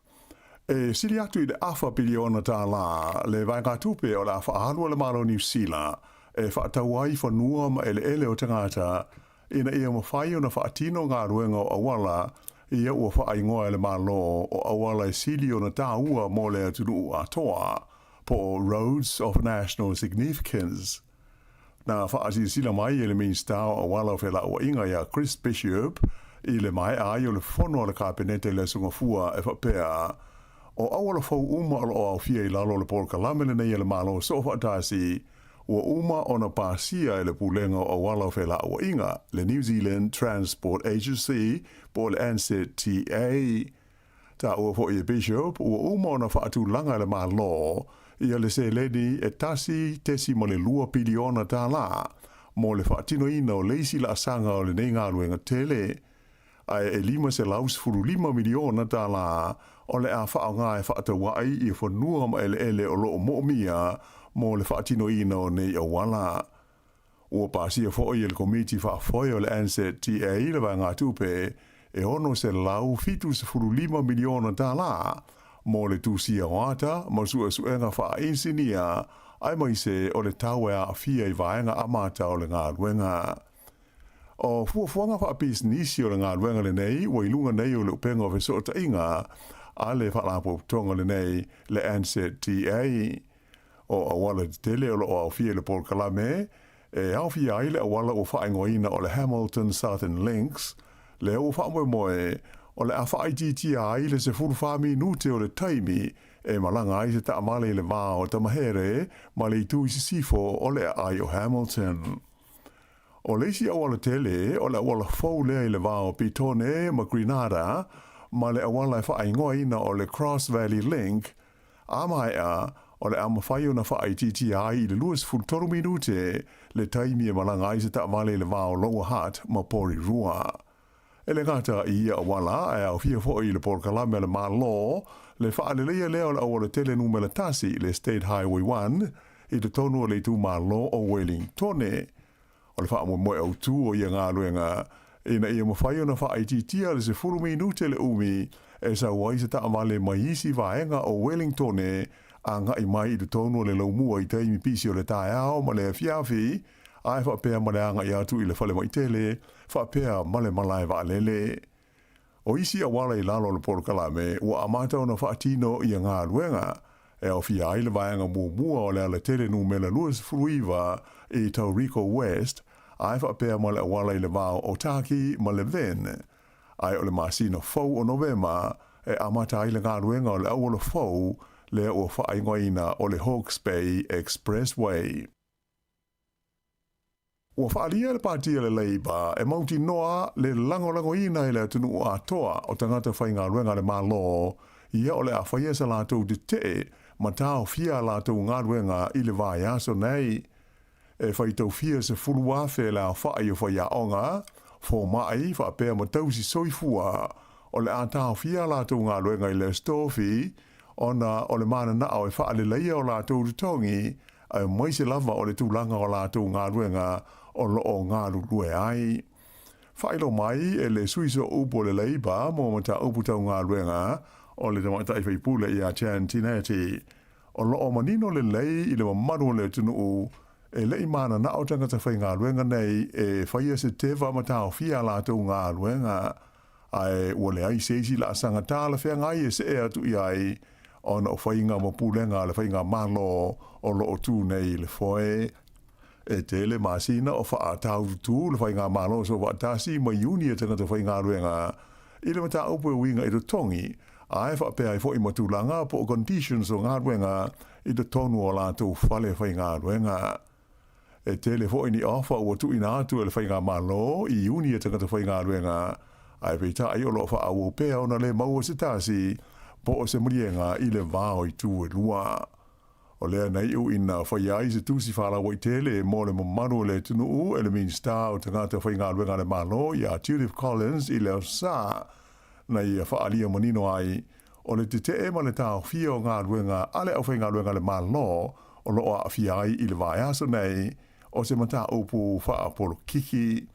E sili atu i le afa piliona tālā le vaegatupe o le a faaalu a le Malo o Niu Sila e faatau ai fanua ma eleele o tagata ina ia mafai ona faatino galuega o auala ia ua faaigoa e le Malo o auala e sili ona tāua mo le atunuu atoa, po o Roads of National Significance. Na faasilasila mai e le Minisita o Auala o Felauaiga ia Chris Bishop i le maea ai o le fono a le Kapeneta i le Aso Gafua e faapea, o auala fou uma o lo o aofia i lalo o le polokalame lenei a le Malo Soofaatasi, ua uma ona pasia e le Pulega o Auala o Felauaiga, le New Zealand Transport Agency po o le NZTA. Taua foi e Bishop ua uma ona faatulaga e le Malo ia le seleni e $1.2 piliona tālā mo le faatinoina o le isi laasaga o lenei galuega tele, ae e $515 miliona tālā o le a faaaoga e faatauaʻi ia fanua ma eleele o lo o moomia mo le faatinoina o nei auala. Ua pasia foi e le Komiti Faafoe o le NZTA le vaegatupe e $675 miliona tālā mo le tusia o ata ma suesuega faainisinia aemaise o le tau e aafia i vaega amata o le galuega. O fuafuaga faapisinisi o le galuega lenei ua i luga nei o le upega o fesootaiga a le Faalapotopotoga lenei, le NZTA. O auala tetele o lo o aofia i le polokalame, e aofia ai le auala ua faaigoaina o le Hamilton Southern Links, lea ua faamoemoe o le a faaitiitia ai le 14 minute o le taimi e malaga ai se taavale i le va o Tamahere ma le itu i sisifo o le aai o Hamilton. O le isi auala tele, o le auala fou lea i le va o Petone ma Grenada, ma le auala e faaigoaina o le Cross Valley Link, a maea, o le a mafai ona faaitiitia ai i le 23 minute le taimi e malaga ai se taavale i le va o Lower Hutt ma Porirua. E le gata i ia auala, ae aofia foi i le polokalame a le Malo le faaleleia lea o le auala tele numera tasi, le State Highway 1, i totonu o le itumalo o Wellingtone. O le faamoemoe autu o ia galuega, ina ia mafai ona faaitiitia le 10 minute le umi e sau ai se taavale mai isi vaega o Wellingtone agai mai i totonu o le laumua i taimi pisi o le taeao ma le afiafi, ae faapea ma le agai atu i le falemai tele, faapea ma le malae vaalele. O isi auala i lalo o le polokalame ua amata ona faatino ia galuega, e aofia ai le vaega muamua o le alatele numera 29 i Tauriko West, Ae faapea ma le auala i le va o Otaki ma Levin. Ae o le masina fou o Novema e amata ai le galuega o le auala fou lea ua faaigoaina o le Hawke's Bay Expressway. Ua faaalia e le Pati a le Labour e mautinoa le lagolagoina e le atunuu atoa o tagata faigaluega a le Malo ia o le a faia sa latou tetee ma taofia a latou galuega i le vaiaso nei. E faitau fia 10,000 le aofai o faiaoga, fomai faapea ma tausi soifua o le a taofia a latou galuega i le Aso Tofi ona o le mananao e faaleleia o latou totogi aemaise lava o le tulaga o latou galuega o lo o galulue ai. Faailoa mai e le sui sooupu o le Labour mo mataupu tau galuega o le tamaitai faipule ia Jan Tinetti, o lo o manino lelei i le mamalu o le atunuu e le i mananao tagata faigaluega nei e faia se teva ma taofia a latou galuega, ae ua leai se isi laasaga talafeagai e see atu i ai ona o faiga ma pulega a le faigamalo o lo o tu nei i le foe. E tele masina o faataututu le faigamalo soofaatasi ma iuni a tagata faigaluega i le mataupu e uiga i totogi, ae faapea ai foi ma tulaga po o conditions o galuega i totonu o latou fale faigaluega. E tele foi ni ofa ua tuuina atu e le Faigamalo i iuni a tagata faigaluega, ae peitai o lo o faaauau pea ona le maua se tasi po o se maliega i le va o itu e lua. O lea na iu ina faia ai se tusi faalauaitele mo le mamalu o le atunuu e le Minisita o Tagata Faigaluega a le Malo ia Judith Collins i le Aso Sa, na ia faaalia manino ai o le tetee ma le taofia o galuega a le aufaigaluega a le Malo o lo o aafia ai i le vaiaso nei o se mataupu faapolokiki.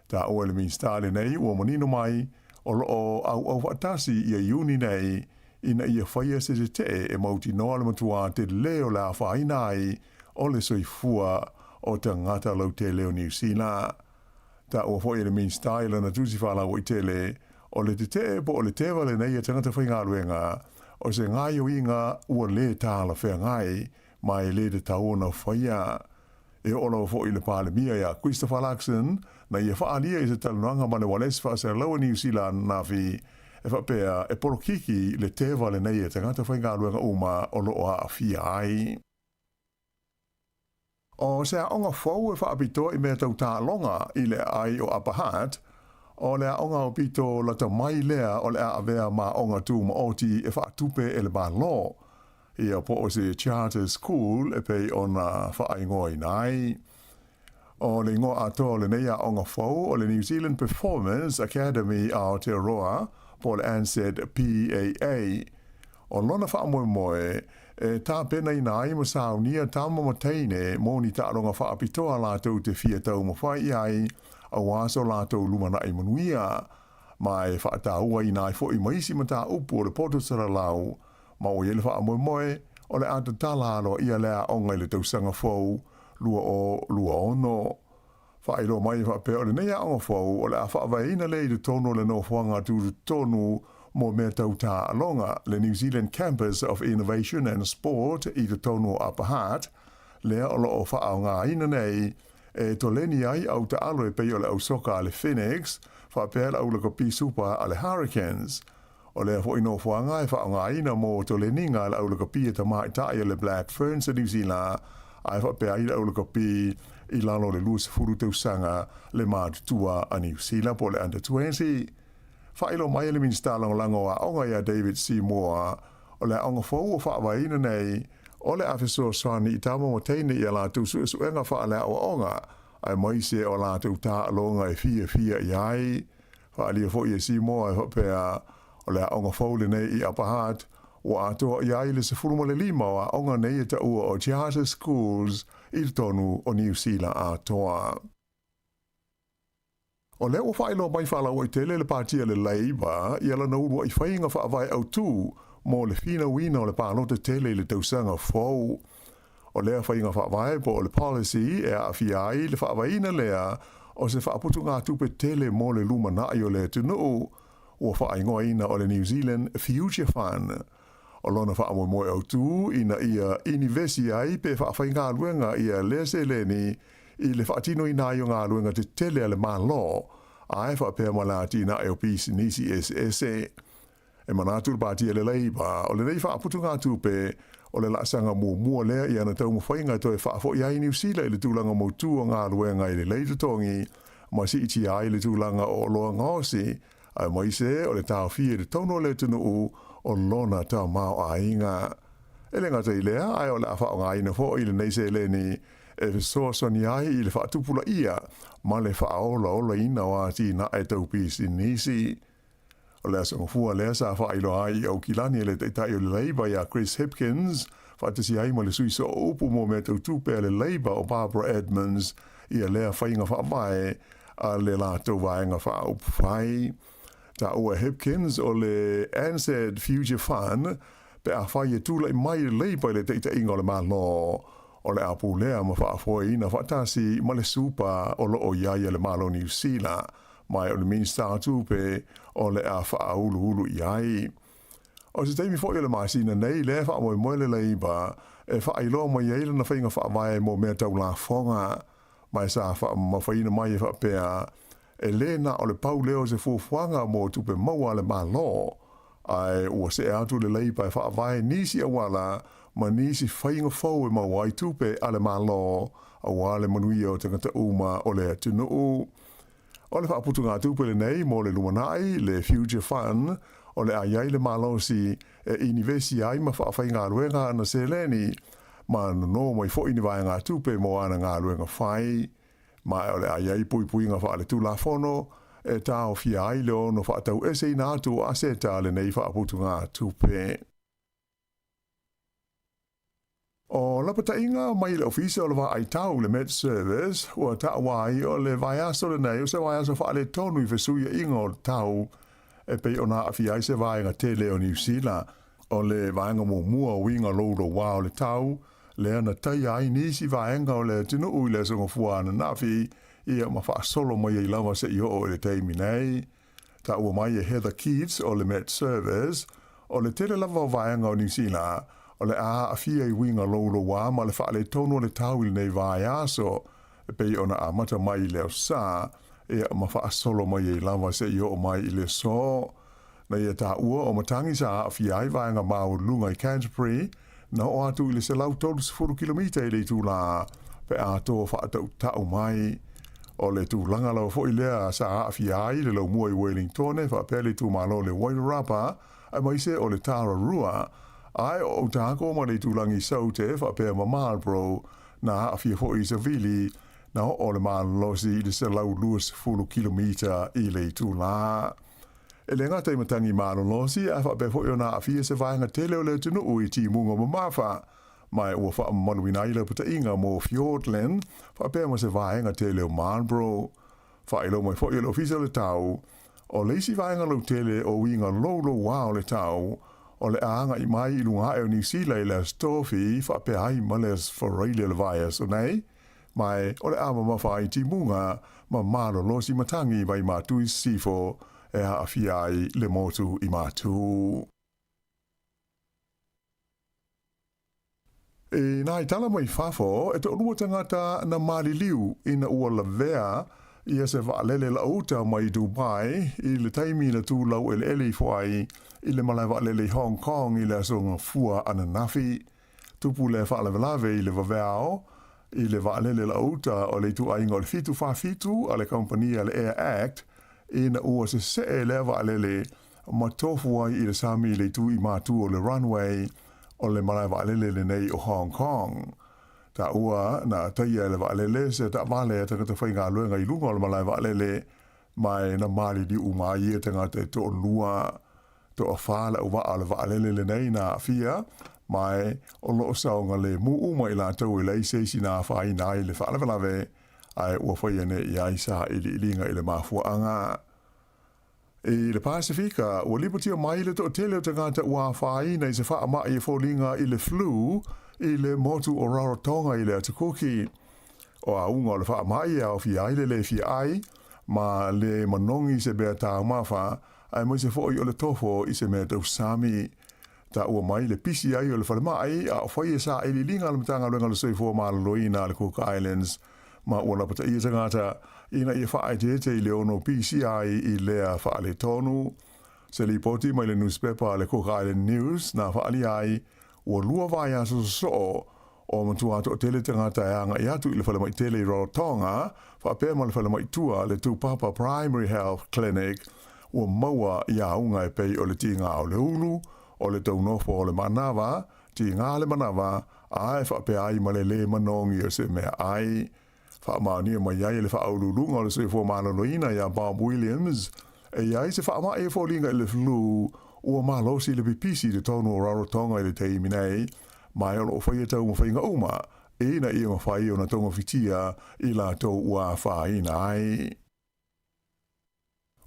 Taua e le Minisita lenei ua manino mai o lo o auau faatasi ia Iuni nei ina ia faia se tetee e mautinoa le matuā telē o le afaina ai o le soifua o tagata lautele o Niu Sila. Taua foi e le Minisita i lana tusi faalauaitele, o le tetee po o le teva lenei a tagata faigaluega, o se gaoioiga ua lē talafeagai ma e lē tatau ona faia. E oo lava foi i le Palemia ia Christopher Luxon na ia faaalia i se talanoaga ma le ualesi faasalalau a Niu Sila ananafi e faapea e polokiki le teva lenei a tagata faigaluega uma o lo o aafia ai. O se aoga fou e faapitoa i mea tau taaloga i le aai o Upper Hutt, o le aoga aupito lata mai lea o le a avea ma aoga tumaoti e faatupe e le Malo, ia po o se charter school e pei ona faaigoaina ai. O le igoa atoa o lenei aoga fou o le New Zealand Performance Academy Aotearoa po o le NZPAA. O lona faamoemoe, e tapenaina ai ma saunia tama ma teine mo ni taaloga faapitoa latou te fia taumafai i ai aua so latou lumanai manuia, ma e faatauaina ai foi ma isi mataupu o le poto salalau, ma ua i ai le faamoemoe o le a tatala aloaia le aoga i le tausaga fou 2026. Faailoa mai e faapea o lenei aoga fou o le a faavaeina lea i totonu o le nofoaga tutotonu mo mea tau taaloga, le New Zealand Campus of Innovation and Sport i totonu o Upper Hutt, lea o lo o faaaogaina nei e toleni ai au taalo e pei o le ausoka a le Phoenix faapea le aulakapi supa a le Hurricanes. O lea foi nofoaga e faaaogaina mo toleniga a le aulakapi a tamaitai o le Black Ferns a Niu Sila, ae faapea ai le aulakapi i lalo o le 20 tausaga le matutua a Niu Sila po o le Under 20. Faailoa mai e le Minisita Lagolago o Aoga ia David Seymour, o le aoga fou ua faavaeina nei, o le a fesoasoani i tama ma teine i a latou suesuega faaleaoaoga, aemaise o a latou taaloga e fiafia i ai. Faaalia foi e Simoa e faapea, o le aoga fou lenei i Upper Hutt, ua atoa i ai le 15 o aoga nei e taua o Charter Schools i totonu o Niu Sila atoa. O lea ua faailoa mai faalauaitele le Pati a le Labour i lana uluai faiga faavae autu mo le finauina o le palota tele i le tausaga fou. O lea faiga faavae po o le policy e aafia ai le faavaeina lea o se faaputugatupe tele mo le lumanai o le atunuu, ua faaigoaina o le New Zealand Future Fund. O lona faamoemoe autu ina ia inivesi ai pe faafaigaluega ia lea seleni i le faatinoina ai o galuega tetele a le Malo, ae faapea ma le atinae o pisinisi eseese. E manatu le Pati a le Labour, o lenei faaputugatupe, o le laasaga muamua lea i ana taumafaiga e toe faafoi ai Niu Sila i le tulaga mautu o galuega e lelei totogi ma siitia ai le tulaga o oloa gaosi, aemaise o le taofia i totonu o le atunuu o lona tamaoaiga. E le gata i lea, ae o le a faaaogaina foi lenei seleni e fesoasoani ai i le faatupulaia ma le faaolaolaina o atinae tau pisinisi. O le aso Gafua lea sa faailoa ai i Aukilani e le Taitai o le Labour ia Chris Hipkins, faatasi ai ma le sui sooupu mo mea tau tupe a le Labour o Barbara Edmonds ia lea faiga faavae a le latou vaega faaupufai. Taua e Hipkins o le NZ Future Fund pe afai e tulai mai le Labour i le taitaiga o le Malo, o le a pulea ma faafoeina faatasi ma le Supa o lo o i ai a le Malo o Niu Sila, ma o le Minisita o Tupe o le a faauluulu i ai. O se taimi foi o le masina nei lea e faamoemoe le Labour e faailoa mai ai lana faiga faavae mo mea tau lafoga, ma e sa faamamafaina mai e faapea, e lē na o le pau lea o se fuafuaga mo tupe maua a le Malo, ae ua see atu le Labour e faavae nisi auala ma nisi faiga fou e maua ai tupe a le Malo aua le manuia o tagata uma o le atunuu. O le faaputugatupe lenei mo le lumanai, le Future Fund, o le a i ai le malosi e inivesi ai ma faafaigaluega ana seleni, ma nono mai foi ni vaegatupe mo ana galuega fai. Ma o le a i ai puipuiga faaletulafono e taofia ai le ono faataueseina atu o aseta a lenei faaputugatupe. O lapataiga mai le Ofisa o le Vaai Tau, le Met Service, ua taua ai o le vaiaso lenei o se vaiaso faaletonu i fesuiaiga o le tau e pei ona aafia ai se vaega tele o Niu Sila. O le vaega muamua o uiga loulouā o le tau, lea na taia ai nisi vaega o le atunuu i le Aso Gafua ananafi, ia ma faasolo mai ai lava seia oo i le taimi nei. Taua mai e Heather Keats o le Met Service, o le tele lava o vaega o Niu Sila o le a aafia i uiga loulouā ma le faaletonu o le tau i lenei vaiaso, e pei ona amata mai i le aso Sa, ia ma faasolo mai ai lava seia oo mai i le aso. Na ia taua o matagi sa aafia ai vaega maualuluga i Canterbury, na oo atu i le 130 kilomita i le itulā pe a toa faatautau mai. O le tulaga lava foi lea sa aafia ai le laumua i Wellingtone faapea le itumalo o le Wairarapa aemaise o le Tararua, ae o Otago ma le itulagi Saute faapea ma Marlborough na aafia foi i Savili na oo le malolosi i le 120 kilomita i le itulā. E le gata i matagi malolosi, ae faapea foi ona aafia se vaega tele o le atunuu i timuga mamafa, ma ua faamamaluina ai lapataiga mo Fiordland faapea ma se vaega tele o Marlborough. Faailoa mai foi e le Ofisa o le Tau, o le isi vaega lautele o uiga loulouā o le tau, o le a agai mai i luga ae o Niu Sila i le Aso Tofi faapea ai ma le Aso Faraile o le vaiaso nei, ma o le a mamafa ai timuga ma malolosi matagi mai Matu i Sisifo e aafia ai le motu i Matu. I nā tala mai fafo, e toalua tagata na maliliu ina ua lavea ia se vaalele lauuta mai Dubai i le taimi na tu laueleele ifo ai i le malae vaalele i Hong Kong i le aso Gafua ananafi. Tupu le faalavelave i le vaveao i le vaalele lauuta o le ituaiga o le 747 a le kamupani a le Air Act ina ua sesee lea vaalele ma tofu ai i le sami i le itu i matu o le runway o le malae vaalele lenei o Hong Kong. Taua na taia e le vaalele se taavale a tagata faigaluega i luga o le malae vaalele, ma na maliliu uma ai ia tagata e toalua. Toafa le auvaa o le vaalele lenei na aafia, ma o lo o saogalemu uma i latou e leai se isi na afaina ai i le faalavelave, ae ua faia nei i ai sailiiliga i le mafuaaga. I le Pasefika, ua lipotia mai le toatele o tagata ua afaina i se faamai e foliga i le flu i le motu o Rarotonga i le Atu Kuki. O auga o le faamai e aofia ai le le fia ai ma le manogi i se mea taumafa, aemaise foi o le tofo i se mea tausami. Taua mai le pisi ai o le falemai a o faia sailiiliga a le Matagaluega o le Soifua Maloloina a le Cook Islands. ma ua lapataia tagata ina ia faaeteete i le ono pisi ai i lea faaletonu. Se lipoti mai le nusipepa a le Cook Island News na faaalia ai, ua lua vaiaso sosoo o matua toatele tagata e agai atu i le falemai tele i Rarotonga faapea ma le falemai tua le Tupapa Primary Health Clinic ua maua i auga e pei o le tiga o le ulu, o le taunofo o le manava, tiga le manava, a e faapea ai ma le lē manogi o se meaai. Faamaonia mai ai e le Faauluuluga o le Soifua Maloloina iā Bob Williams, e i ai se faamai e foliga i le flu ua malosi le pipisi i totonu o Rarotonga i le taimi nei, ma e o lo o faia taumafaiga uma ina ia mafai ona togafitia i latou ua afaina ai.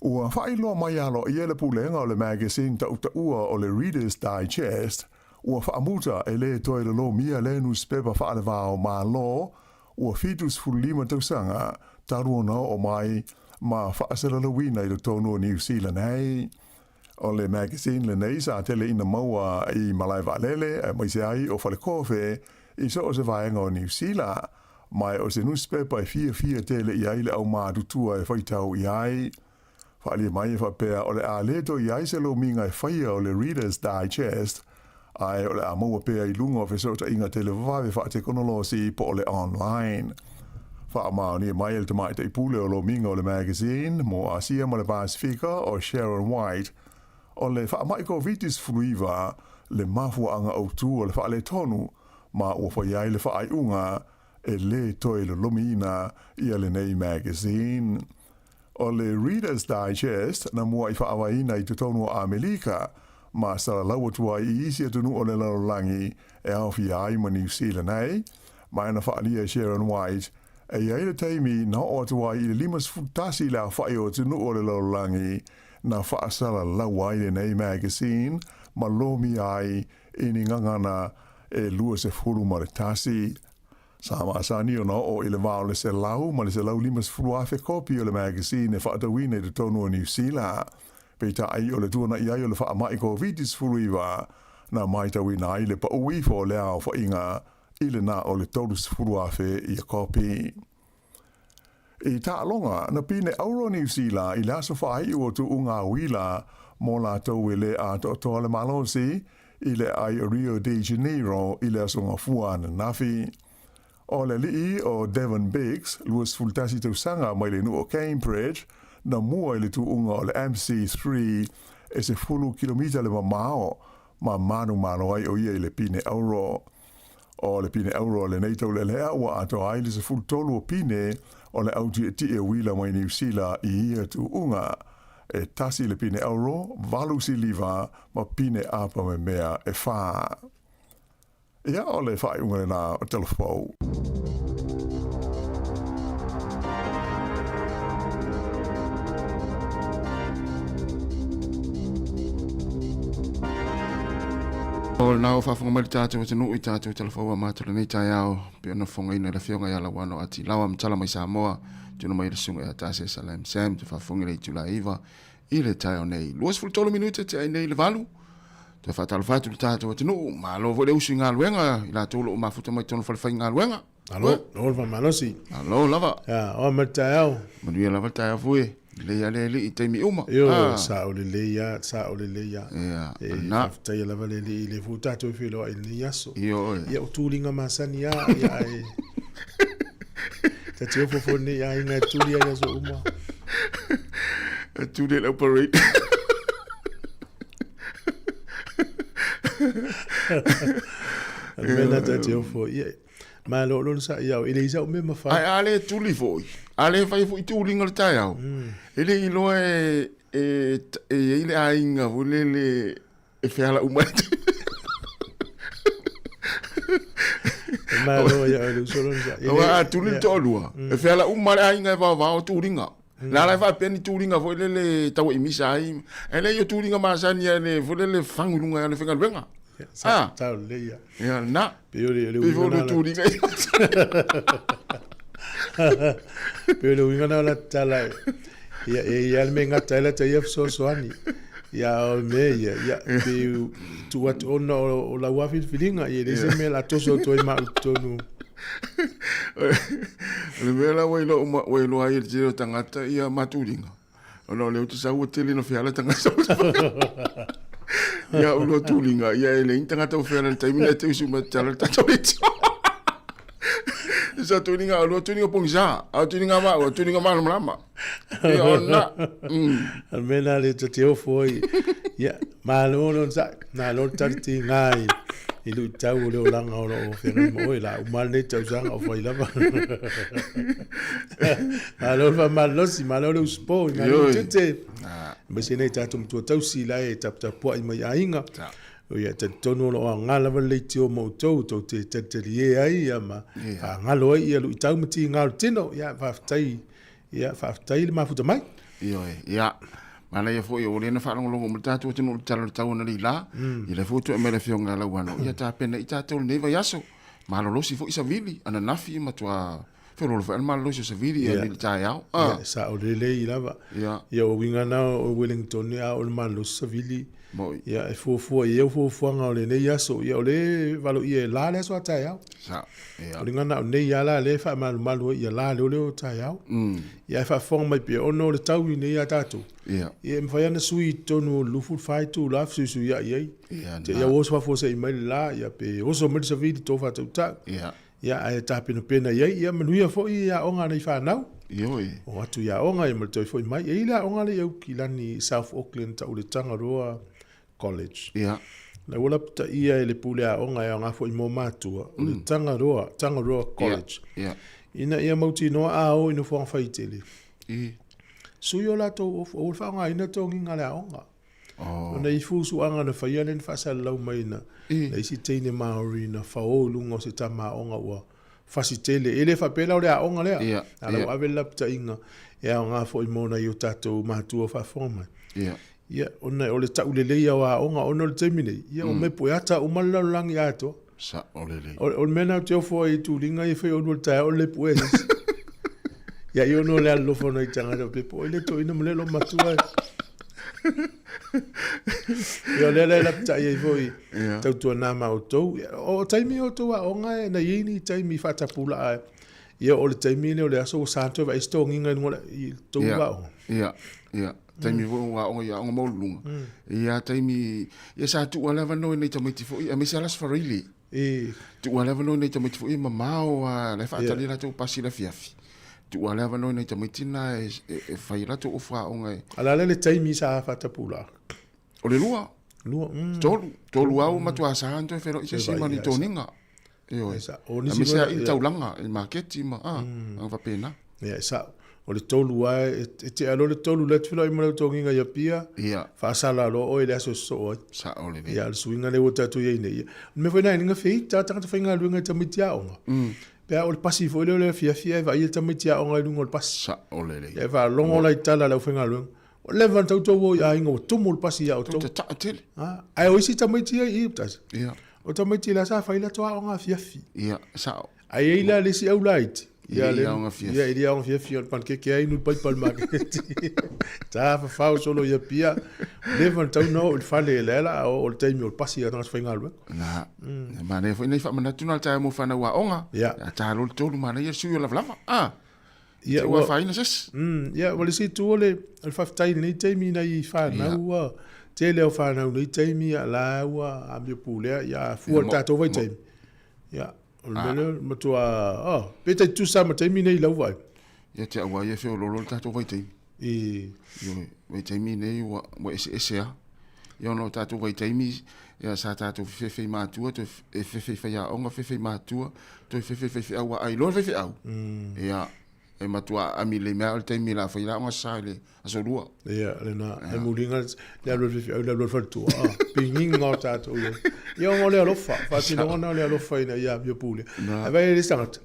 Ua faailoa mai aloaia le pulega o le magazine tautaua o le Reader's Digest, ua faamuta e lē toe lolomia lea nusipepa faalevao Malo ua 75 tausaga talu ona oo mai ma faasalalauina i totonu o Niu Sila nei. O le magazine lenei sa tele ina maua i malae vaalele aemaise ai o falekofe i so o se vaega o Niu Sila, ma o se nusipepa e fiafia tele i ai le aumatutua e faitau i ai. Faaalia mai e faapea o le a le toe i ai se lomiga e faia o le Reader's Digest, ae o le a maua pea i luga o fesootaiga televavave faatekonolosi po o le online. Faamaonia mai e le tamaitai pule o lomiga o le magazine mo Asia ma le Pasefika o Sharon White, o le faamai Koviti-19 le mafuaaga autu o le faaletonu ma ua fai ai le faaiuga e lē toe lolomiina ia lenei magazine. O le Reader's Digest na muaʻi faavaeina i totonu o Amelika ma salalau atu ai i isi atunuu o le lalolagi e aofia ai ma Niu Sila nei, ma e na faaalia e Sharon White e i ai le taimi na oo atu ai i le 51 le aofaʻi o atunuu o le lalolagi na faasalalau ai lenei magazine ma lomia ai i ni gagana e 21. Sa masani ona oo i le va o le 100 ma le 150,000 kopi o le magazine e faatauina i totonu o Niu Sila. Peitai, o le tuanaʻi ai o le faamai Koviti-19 na matauina ai le pau ifo o le aofaiga i le na o le 30,000 ia kopi. I taaloga, na pine auro Niu Sila i le aso faaiu o tuuga uila mo latou e lē atoatoa le malosi i le aai o Rio de Janeiro i le aso Gafua ananafi. O le alii o Devon Biggs, 21 tausaga mai le nuu o Cambridge, na mua i le tuuga o le MC3 e 10 kilomita le mamao ma manumalo ai o ia i le pine auro. O le pine auro o lenei taulealea ua atoa ai le 13 o pine o le au tietie uila mai Niu Sila i ia tuuga. E tasi le pine auro, valu siliva ma pine apa memea e whā. Ia, o le faaiuga lenā o Telefou. O lena ua faafofoga mai le tatou atunuu i tatou talafaua a matou lenei taeao pei ona fofogaina e le Afioga ia Lauano Atilawa ma tala mai Samoa tino mai le susuga ia Tase Salem Sam te faafofoga i le itula e 9 i le taeao nei. 23 minute te ai nei le valu. Toe faatalofa atu le tatou atunuu. Malo foi le usu i galuega i latou o lo o mafuta mai totonu o falefaigaluega. Alo, alo le faamalosi. Malo lava. Ia, oa ma le taeao. Manuia lava le taeao foi e. Lelei lava le alii i taimi uma. Ioe, ah. sao lelei lava, sao lelei lava. Ia, e, na. Faafetaia lava le alii, lea foi ua tatou feiloai i lenei aso. Ioe. Ia, o tuliga masani lava, ia, ae... Ta te ofo foi lenei aiga e tuli ai aso uma. E tuli ai lau parade. Mea na ta te ofo, ia, Malo lona sa iau, e le isa o mea mawhai. Ai, a le tuli foi. A le fai foi tuliga o le taeao. E le iloa e, e, e i ai le aiga foi lele e feala uma atu. E malo ia o le uso lona sa. Aua a tuli le toalua, e feala uma le aiga e vaovao tuliga. La la e faapea ni tuliga foi lele tau i misa ai. E le o tuliga masani a le foi lele fagu i luga o le faigaluega. Ah. Tau le ia. Ia na. Pe o le le uiga na. Tuliga. Pe o le uiga na la tala. Ia e ia le me ngata ela ta ia fesoasoani. Ia o me ia ia pe tu atu ona o la ua filifiliga ia le se mea la toso atu ai ma tonu. O le mea la ua iloa uma, ua iloa ai e le tele o tagata ia matuliga, ona o lea ou te sau ua tele ina feala tagata. Ia o lua tuliga, ia e leai ni tagata ua feala i le taimi lea e te usu mai e tatala le tatou leitio. Sa tuliga, o lua tuliga pogisa, a o tuliga a maua, tuliga malamalama. Ia o lena. O le mea lena lea ta te ofo ai. Ia, malo le onosai, malo le tali tiga i, i luitau o le olaga o lo o feagai ma oe. La uma lenei tausaga o fai lava. Malo le faamalolosi, malo le usupo, malo le tute. Aemaise nei tatou matua tausi la e taputapuai mai aiga. Ia, e talitonu o lo o aoga lava le leitio mo outou, tou te talitalie ai ia ma faagalo ai ia luitau ma tiga o le tino. Ia, faafetai. Ia, faafetai le mafuta mai. Ioe, ia. Manaia foi o lea na faalogologo uma le tatou atunuu i le tala o le tau analeila. Ia lea foi ua toe aumai le Afioga ia Lauano, ia tapena i tatou lenei vaiaso. Malolosi foi savili, ananafi matua feoloolo foi lava le malolosi o savili ia le taeao. Ia, e sao lelei lava. Ia, o uiga na o Wellington a o le malolosi savili. Moi. Ia, e fuafua i ai au fuafuaga o lenei aso. Ia, o lea e valoia e la le aso a taeao. Sao. Ia. O le gana o nei lava la lea e faamalumalu ai ia la leoleo o taeao. Ia, ae faafofoga mai pea, ona o le tau i nei ia tatou. Ia. Ia, e mafai lava ona sui i totonu o le 24 itula fesuisuiai ai. Ia, Te ia oso faafuasei mai le la, ia pe oso mai le savili to faatautau. Ia. Ia, ae tapenapena i ai, ia manuia foi aoga a nai fanau. Ioe. O atu i aoga, ia ma le toe foi mai. E i ai le aoga lea i Aukilani, South Auckland, tau le Tangaroa College. Ia. Na ua lapataia e le pule aoga e aoga foi mo matua, o le Tangaroa, Tangaroa College. Ia. Ina ia mautinoa a o i nofoaga faitele. I. Sui o latou ofu, aua le faaaogaina togiga a le aoga. Oh. Ona i fusuaga na faia lea na faasalalau mai na, na isi teine Māori na fao i luga o se tama aoga ua fasi tele. E le faapea la o le aoga lea. Yeah, A la yeah. ua ave le lapataiga e aoga foi mo nai o tatou matua faafofoga mai. Yeah. Ia, ona o le taulelei o aoga ona o le taimi nei, ia o mea pueata uma le lalolagi atoa. Sao lelei. O le mea lena ou te ofo ai i tuliga ia fai olua i le taeao o le puea e se isi. Ia i ono le alolofa o nai tagata pe po ai le toeaina ma le loo matua e. Ia o lea la e lapatai ai foi Ia. tautuana ma outou. Ia, O taimi o outou aoga e na i ai ni taimi faatapulaa ia o le taimi lea o le aso ua sa toe vaai se togiga i luga o le i tou Ia. aoga. Ia, ia. Taimi foi o aoga i aoga maualuluga. Ia taimi, ia sa tuu lava le avanoa i nai tamaiti foi, aemaise lava le Aso Faraile. E. Tuu lava le avanoa i nai tamaiti foi e mamao lava, la e faatali ai latou pasi i le afiafi. Tuu lava le avanoa i nai tamaiti na e, e, e fai ai latou ofu aoga e. A o le a le taimi sa faatapulaa? O le lua. Lua, mm. Tolu. Tolu lava ua matua sa ona toe feiloai se isi ma ni toniga. Ioe. E sao. O nisi Aemaise foi lava i le taulaga, i le maketi ma, a, aga faapena. Ia, e sao. O le tolu lava, e tea loa le tolu, la e te feiloai ma lau togiga i Apia, Ia. faasala loa oe i le aso e sosoo ai. Sao lelei. Ia, o le suiga lea ua tatou i ai nei. Ia, o le mea foi lena e liga feita tagata faigaluega i tamaiti aoga. Pe a o le pasi foi lea o le afiafi ae vaai le tamaiti aoga i luga o le pasi. Sao lelei. Ia, e faalogo la i tala a le aufaigaluega. Ua leva ona tautou o i aiga ua tumu le pasi ia outou. Tou tataa tele. Ha? Ae o isi tamaiti ia i tasi. Ia. O tamaiti la sa fai latou aoga afiafi. Ia, sao. Ae i ai la le isi au laiti. Ia, le aoga afiafi. Ia, i le aoga afiafi o le panikeke ai inu le paipa i le maketi. Tafafao solo i Apia. Leva ona tau na oo i le fale lea la a oo i le taimi o le pasi a tagata faigaluega. Na, manaia foi nai faamanatu na o le taeao mo fanau aoga. Ia. A ta loa le tolu manaia le sui o lavalava. Ah. Ia, Te ua afaina se isi. Ia, ua le isi itu o le faafetai i lenei taimi i nai fanau ua tele o fanau i lenei taimi ia la ua amio pulea ia a fua i le tatou vaitaimi. Ia, o le mea lea o le matua, oh, pe tai tutusa ma taimi nei i lau vaai. Ia te au lava ia feoloolo le tatou vaitaimi. I. Ioe, vaitaimi nei ua eseese lava. Ia ona o tatou vaitaimi, ia sa tatou fefefe i matua, toe e fefe i faiaoga, fefe i matua, toe fefe i faifeau, a ai loa le faifeau, ia, e matua aami lelei mai lava o le taimi o le a fai le aoga sa i le aso lua. Ia, lena, e muliga le alu a le faifeau, le alu a le faletua, a, pigiga o tatou i ai. Ia ona o le alofa, faatinoga lena o le alofa ina ia amio pulea. Ae vaai i le isi tagata,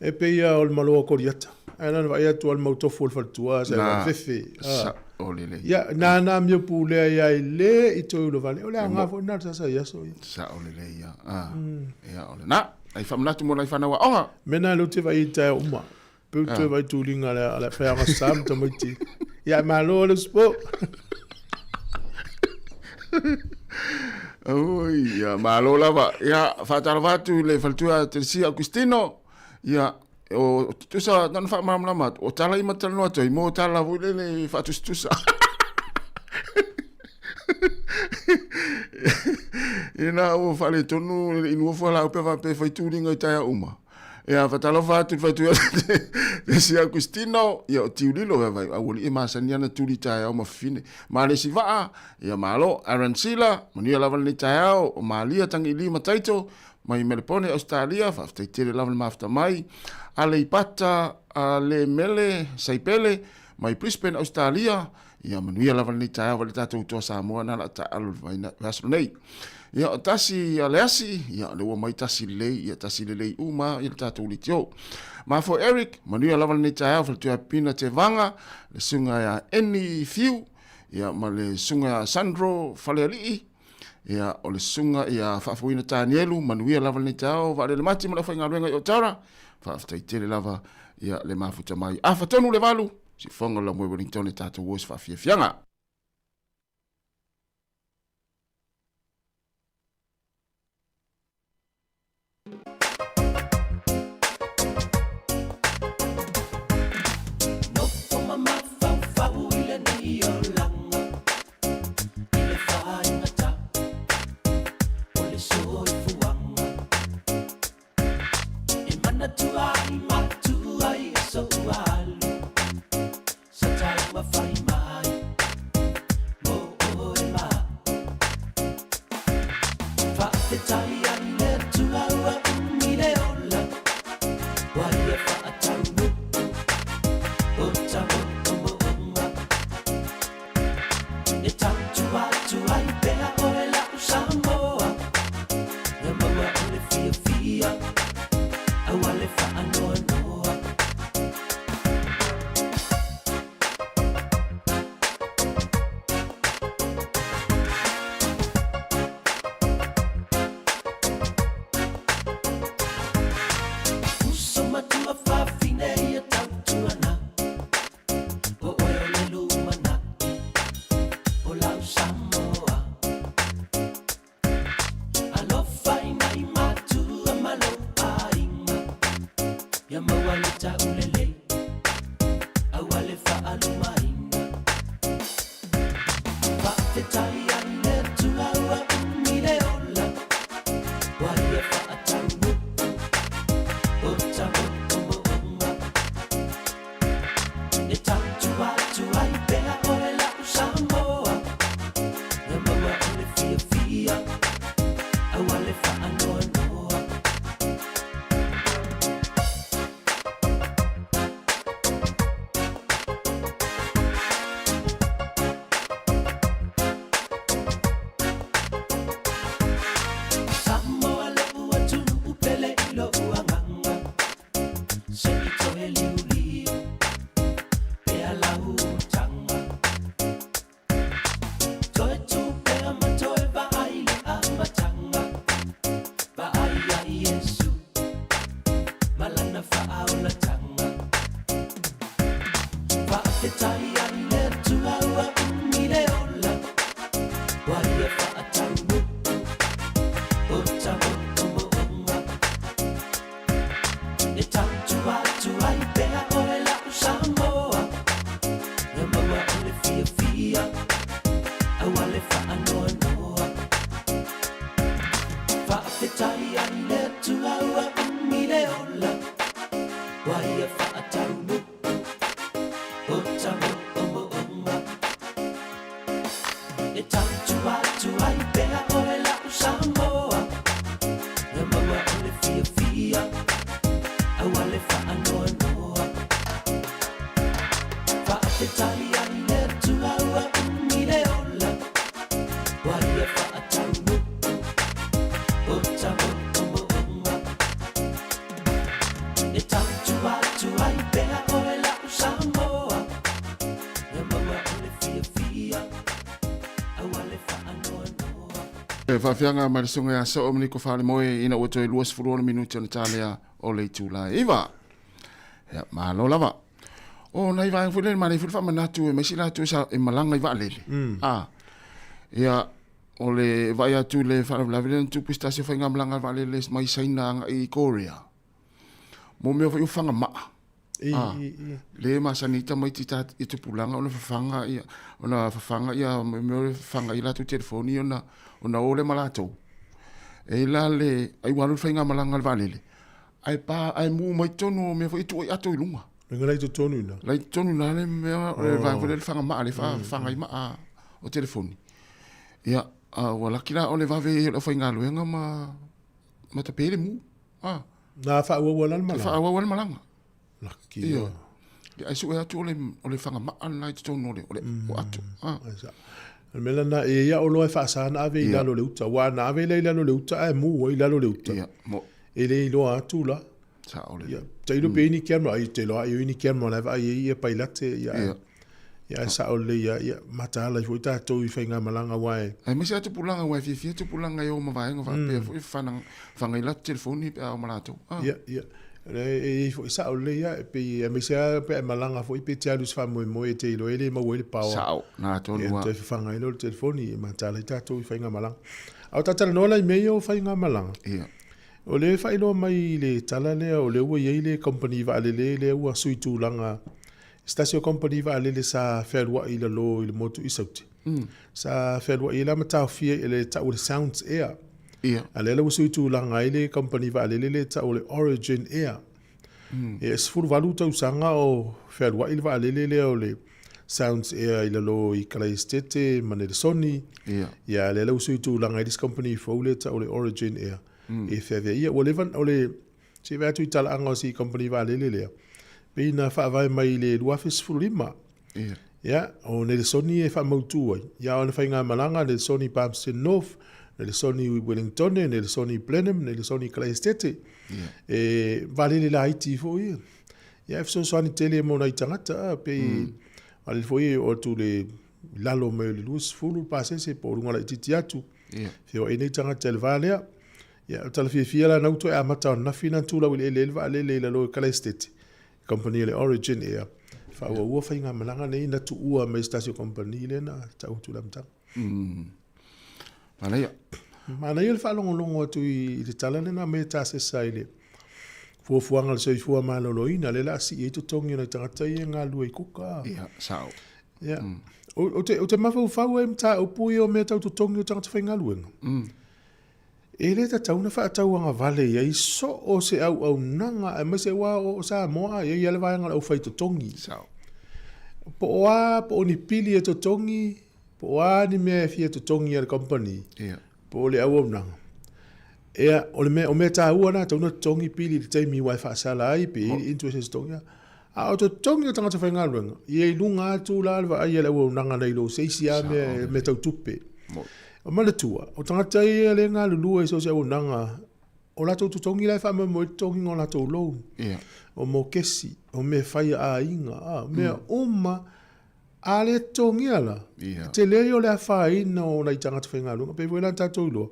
e pei lava o le malo a Koliata. Ae na ona vaai atu lava le mautofu o le faletua sa Na, fefe. sa, o lelei. Ia, nana amio pulea ia i le i toe ulovale. O le aoga foi lena o le sasa i aso ia. Sa o lelei ia. Ah, ia o lena. Ai faamanatu mo nai fanau aoga. Mea na lea ou te vaai i taeao uma. Pe ou toe vaai tuliga le a le whai sa ma tamaiti. Ia, malo le usupo. Oi, ia, malo lava. Ia, faatalofa atu i le faletua Teresia Augustino. Ia, o tusa na ona faamalamalama atu, o tala i ma talanoa atu ai, mo tala foi lele faatusatusa. Ina ua faaletonu le inua fualaau pe faapea e fai tuliga i taeao uma. Ia, faatalofa atu i le faitui atu si Augustino, ia o Tiulilo, ia vai, aualii e masani ana tuli taeao ma fafine. Ma le isi vaa, ia malo, Aaron Sila, manuia lava lenei taeao, o Malia Tagilima ma Taito, mai Melepone, Ausetalia, faafetai tele lava le mafuta mai. Aleipata, Ale Mele, Saipele, mai Brisbane, Ausetalia, ia manuia lava lenei taeao vai le tatou toa Samoa na la taalo le vaina le aso nei. Ia o tasi a le asi, ia le ua mai tasi lelei, ia tasi lelei uma ia le tatou litio. Mafo Eric, manuia lava lenei taeao faletua Pina Tevaga, le susuga ia Eni Fiu, ia ma le susuga ia Sandro Falealii, ia o le susuga ia Faafoina Tanielu, manuia lava lenei taeao, Vaalele Mati ma le aufaigaluega i Otara, faafetai tele lava ia le mafuta mai. Afa tonu le 8, sifofoga o le Laumua i Wellington e tatou o i se faafiafiaga. Nofo ma mafaufau i lenei olaga I le faigata o le soifuaga E manatua ai matua i aso ua alu Sa taumafai mai mo oe ma au. Faafetai ai le Atua ua umi le ola, ua ia faataunuu o ta moomooga. E tautua atu ai pea oe lau Samoa, ia maua o le fiafia aua le faanoanoa. Uso matua fafine ia tautuana, o oe o le lumanai o lau Samoa. Alofa i nai matua ma lou aiga, ia maua le taulelei aua le faalumaina. Faafetai ai le Atua ua umi le ola, ua ia faataunuu o ta moomooga. E tautua atu ai pea oe lau Samoa, ia maua o le fiafia aua le faanoanoa. Samoa lou atunuu pele i lou agaga, Se i toe liuliu pea lau taga. Toe tu pea ma toe vaai le amataga. Vaai ia Iesu ma lana faaolataga. Faafetai ai le Atua ua umi le ola, ua ia faataunuu o ta moomooga. E tautua atu ai pea oe lau Samoa, ia maua o le fiafia aua le faanoanoa. Faafetai ai le Atua ua umi le ola, ua ia faataunuu o ta moomooga. E tautua atu ai pea oe lau Samoa, ia maua o le fiafia aua le faanoanoa. Faafetai ai le Atua ua umi le ola, ua ia faataunuu o ta moomooga. E tautua atu ai pea oe lau Samoa, ia maua o le fiafia aua le faanoanoa. E faafiaga mai le susuga ia Soo ma Niko Faalemoe ina ua toe 26 minute ona talea o le itula e 9. Ia, malo lava. O nai vaega foi lele, manaia foi le faamanatu e maisi latou sa e malaga i vaalele. A, ia, o le vaai atu i le faalavelave lea na tupu i se tasi o faigamalaga a le vaalele mai Saina agai i Korea. Mo mea foi o fagamaa. I, Ah, i, i. Le masani ai tamaiti ta i tupulaga ona fafaga ia ona fafaga ia mea o le fafaga i latou telefoni ona ona o lea ma latou. E i la le ai ua alu le faigamalaga a le vaalele ae pa ae mu mai totonu o mea foi e tuu ai ato i luga. Luga la i totonu ina. La i totonu ina le mea o le vaega foi lea le fagamaa le fafaga ai maa o telefoni. Ia, a ua laki la o le vave ai o le aufaigaluega ma ma tape le mu. Ah. Na faaauau la le malaga. Faaauau le malaga. Laki. Ia. Ia ai sue atu o le o le fagamaa lena i totonu o le o le o ato. Ah. O le mea lena, e ia o loa e faasa na ave i lalo o le uta. Ua na ave lea i lalo o le uta ae mu ai i lalo o le uta. Ia, mo. E le iloa atu la. Sao le. Ia, tailo pe ni camera, ai te loa i ni camera la vaai ai ia pailate ia. Ia. Ia e sao lelei ia, ia mataala ai foi tatou i faigamalaga aua e. Aemaise lava tupulaga aua e fiafia tupulaga e o ma vaega faapea foi fana fana i latou telefoni pe a o ma latou. Ah. Ia, ia. E i ai foi sao lelei lava, e pei aemaise lava pe a e malaga foi pe te alu i se faamoemoe e te iloa e le maua ai le power. Sao, na tonu Ia lava. toe fafaga ai lea o le telefoni e mataala ai tatou i faigamalaga. A o talatalanoa la i mea ia o faigamalaga. Ia. O lea e faailoa mai i le tala lea o lea ua i ai le kamupani vaalele lea ua sui tulaga i se tasi o kamupani vaalele sa fealuai i lalo i le motu i Saute. Sa fealuai ai la ma taofia i le tau o le Sounds Air. Ia. A lea la ua sui tulaga ai le kamupani vaalele lea e tau o le Origin Air. E 18 tausaga o fealuai le vaalele lea o le Sounds Air i lalo i Kalaesetete ma Nelesoni. Ia. Ia, lea la ua sui tulaga ai le isi kamupani fou lea e tau o le Origin Air. E feavea ia. Ua leva, o le, se i vaai atu i talaaga o si kamupani vaalele lea, pei na faavae mai i le 2015. Ia. Ia, o Nelesoni e faamautu ai. Ia, o le faigamalaga, Nelesoni Palmerston North, Nelesoni Wellingtone, Nelesoni Blenheim, Nelesoni Kalaesetete. Ia. E vaalele laiti foi ia. Ia, e fesoasoani tele mo nai tagata, a, pei vaalele foi e oo atu i le lalo mai o le 20 pasese po o luga laitiiti atu. Ia. Feoai nei tagata i le va lea. Ia, o tala fiafia la na ua toe amata ananafi na tulau i le eleele vaalele i lalo i Kalaesetete, kamupani a le Origin Air. Faaauaua faigamalaga nei na tuua mai se tasi o kamupani lea na tau atu i le amataga. Manaia. Manaia le faalogologo atu i le tala lea na aumai e Tasesa i le fuafuaga o le soifua maloloina, lea o le a sii ai totogi o nai tagata ia e galulue i kuka. Ia, sao. Ia. Ou te, ou te mafaufau ai i mataupu ia o mea tau totogi o tagata faigaluega. E le tatau ona faatauagavale i ai so o se auaunaga, aemaise aua o Samoa e i ai lava le vaega o le aufai totogi. Sao. Po o a, po o ni pili e totogi, po o a ni mea e fia totogi a le kamupani, Ia. po o le auaunaga. Ia, o le mea, o mea taua na, tatau ona totogi pili i le taimi ua e faasala ai, pe i ai interest e totogi. A o totogi o tagata faigaluega, ia i luga atu la le vaai a le auaunaga nai lo se isi lava mea, mea tau tupe. O manatua, o tagata ia lea e galulue i so o se auaunaga, o latou totogi la e faamoemoe i le totogiga o latou loan, o mokesi, o mea fai a aiga, a, o mea uma, a le totogia la, e tele ia o le afaina o nai tagata faigaluega. Pei foi la ona tatou iloa,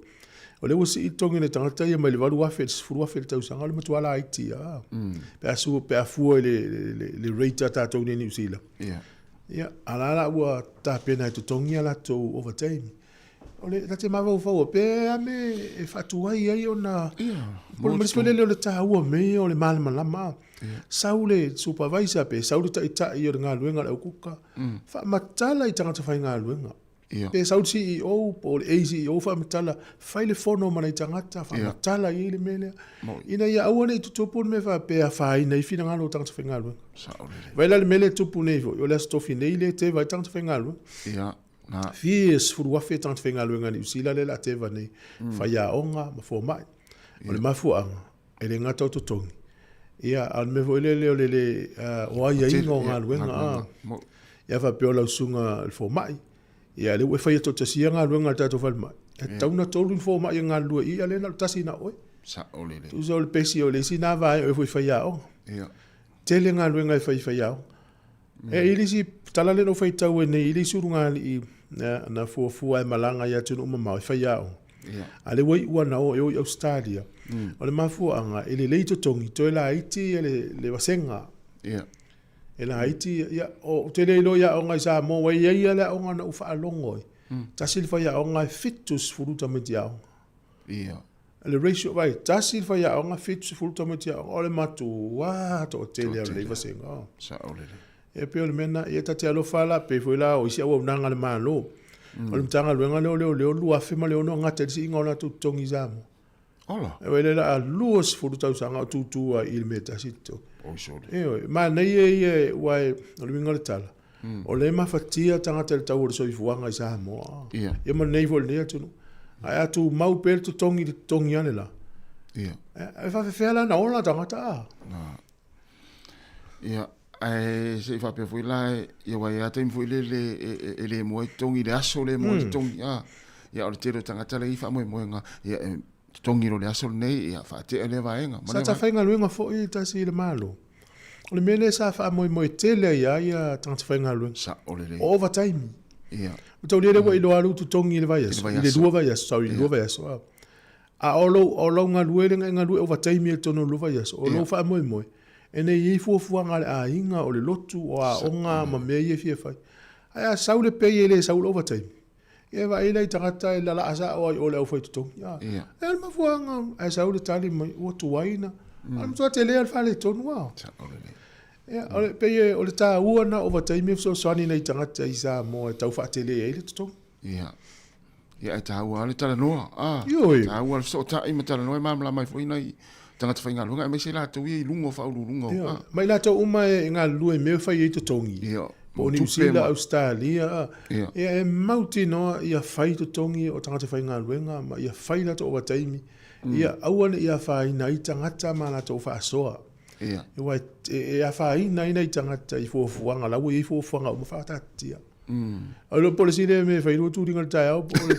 o lea ua sii le totogi o nai tagata ia mai le 8,000 i le 10,000 i le tausaga, o le matua laiti lava. Pe a sua, pe a fua i le, le, le rate a tatou nei i Niu Sila. Ia, a la la ua tapena e totogi a latou overtime. O le, ta te mafaufau pe a me e faatuai ai ona, po o le mea foi lele o le taua mea ia o le malamalama. Sau le supervisor pe sau le taitai o le galuega a le aukuka, faamatala i tagata faigaluega. Pe sau le CEO po o le ACEO faamatala, fai le fono ma nai tagata, faamatala i ai le mea lea. Ina ia aua ne i tutupu le mea faapea e afaina ai finagalo o tagata faigaluega. Vaai la le mea lea e tupu nei foi, o le Aso Tofi nei lea e teva ai tagata faigaluega. Fia 10,000 tagata faigaluega a Niu Sila lea o le a teva nei, faiaoga ma fomai. O le mafuaaga, e le gata o totogi, ia, a o le mea foi lele o le le o aiaiga o galuega, ia faapea o lau susuga i le fomai, ia lea ua e faia toatasia galuega a le tatou falemai, e tatau ona tolu ni fomai e galulue i i, a o lea na o le tasi na o oe. Sao lelei. Tusa o le pesi o le isi na vaega o oe foi faiaoga. Ia. Tele galuega e fai faiaoga. E i le isi tala lea na ou faitau ai nei i le isi ulugalii na fuafua e malaga i atunuu mamao e faiaoga. A lea ua iu ana o e o i Ausetalia. O le mafuaaga e lelei totogi, toe laiti le vasega. E laiti, ia, ou te le iloa i aoga i Samoa, ua i ai lava le aoga na ou faalogo ai. Tasi le faiaoga e 70 tamaiti aoga. Le ratio, vaai, tasi le faiaoga, 70 tamaiti aoga, o le matuā toatele lava o lenei vasega. Sao lelei. Ia pei o le mea lena, ia ta te alofa la, pei foi la o isi auaunaga a le Malo. O le Matagaluega lea o Leoleo, 2006 gata ai le siiga o latou totogi i Samoa. Ola. E vaai la a 20 tausaga o tutu ai i le mea tasi totogi. Oi sole. Ioe, manaia ia aua o le uiga o le tala, o lea e mafatia tagata i le tau o le soifuaga i Samoa. Ia. Ia ma nei foi i lenei atunuu. Ae a tumau pea le totogi i le totogi ane la, Ia. e faafefea la ona ola tagata a? Ia, ae se i faapea foi la, ia aua e i ai lava taimi foi lele e le maua ai totogi i le aso le maua ai totogi, a. Ia o le tele o tagata la e i ai faamoemoega, ia e totogi loa i le aso lenei, ia faatea lea vaega. Sa ta faigaluega foi tasi i le Malo. O le mea lea sa faamoemoe tele ai lava ia tagata faigaluega. Sao lelei. O ovataimi. Ia. Mataulia lea ua iloa lou totogi i le vaiaso, i le lua vaiaso, sorry, i le lua vaiaso. A. A o lou, o lou galue lea na e galue ovataimi ai i totonu o le lua vaiaso, o lou faamoemoe, e nei i ai fuafuaga a le aiga, o le lotu, o aoga ma mea ia e fia fai. Ae a sau le pay e le sau le ovataimi, ia e vaai la i tagata e lalaa sao ai i o le aufai totogi. A, Ia. e le mafuaaga, ae sau le tali mai, ua tuai na. A o le matua tele lava o le faaletonu a. Sao lelei. Ia, o le, pei e, o le taua na o ovataimi e fesoasoani i nai tagata i Samoa e tau faatele ai le totogi. Ia. Ia, ae taua lava le talanoa. A, Ioe. taua le fesootai ma talanoa e malamalama ai foi nai tagata faigaluega aemaise latou ia i luga o faauluuluga o. Ioe. Ma i latou uma e galulue i mea e fai ai totogi. Ia. Po o Niu Sila, Ausetalia, a. Ia. Ia e mautinoa ia fai totogi o tagata faigaluega ma ia fai latou ovataimi. Ia aua ne i afaina ai tagata ma latou faasoa. Ia. Aua e afaina ai nai tagata i fuafuaga, la ua i ai fuafuaga uma faataatitia. O le polisi lea me fai lua tuliga i le taeao po o le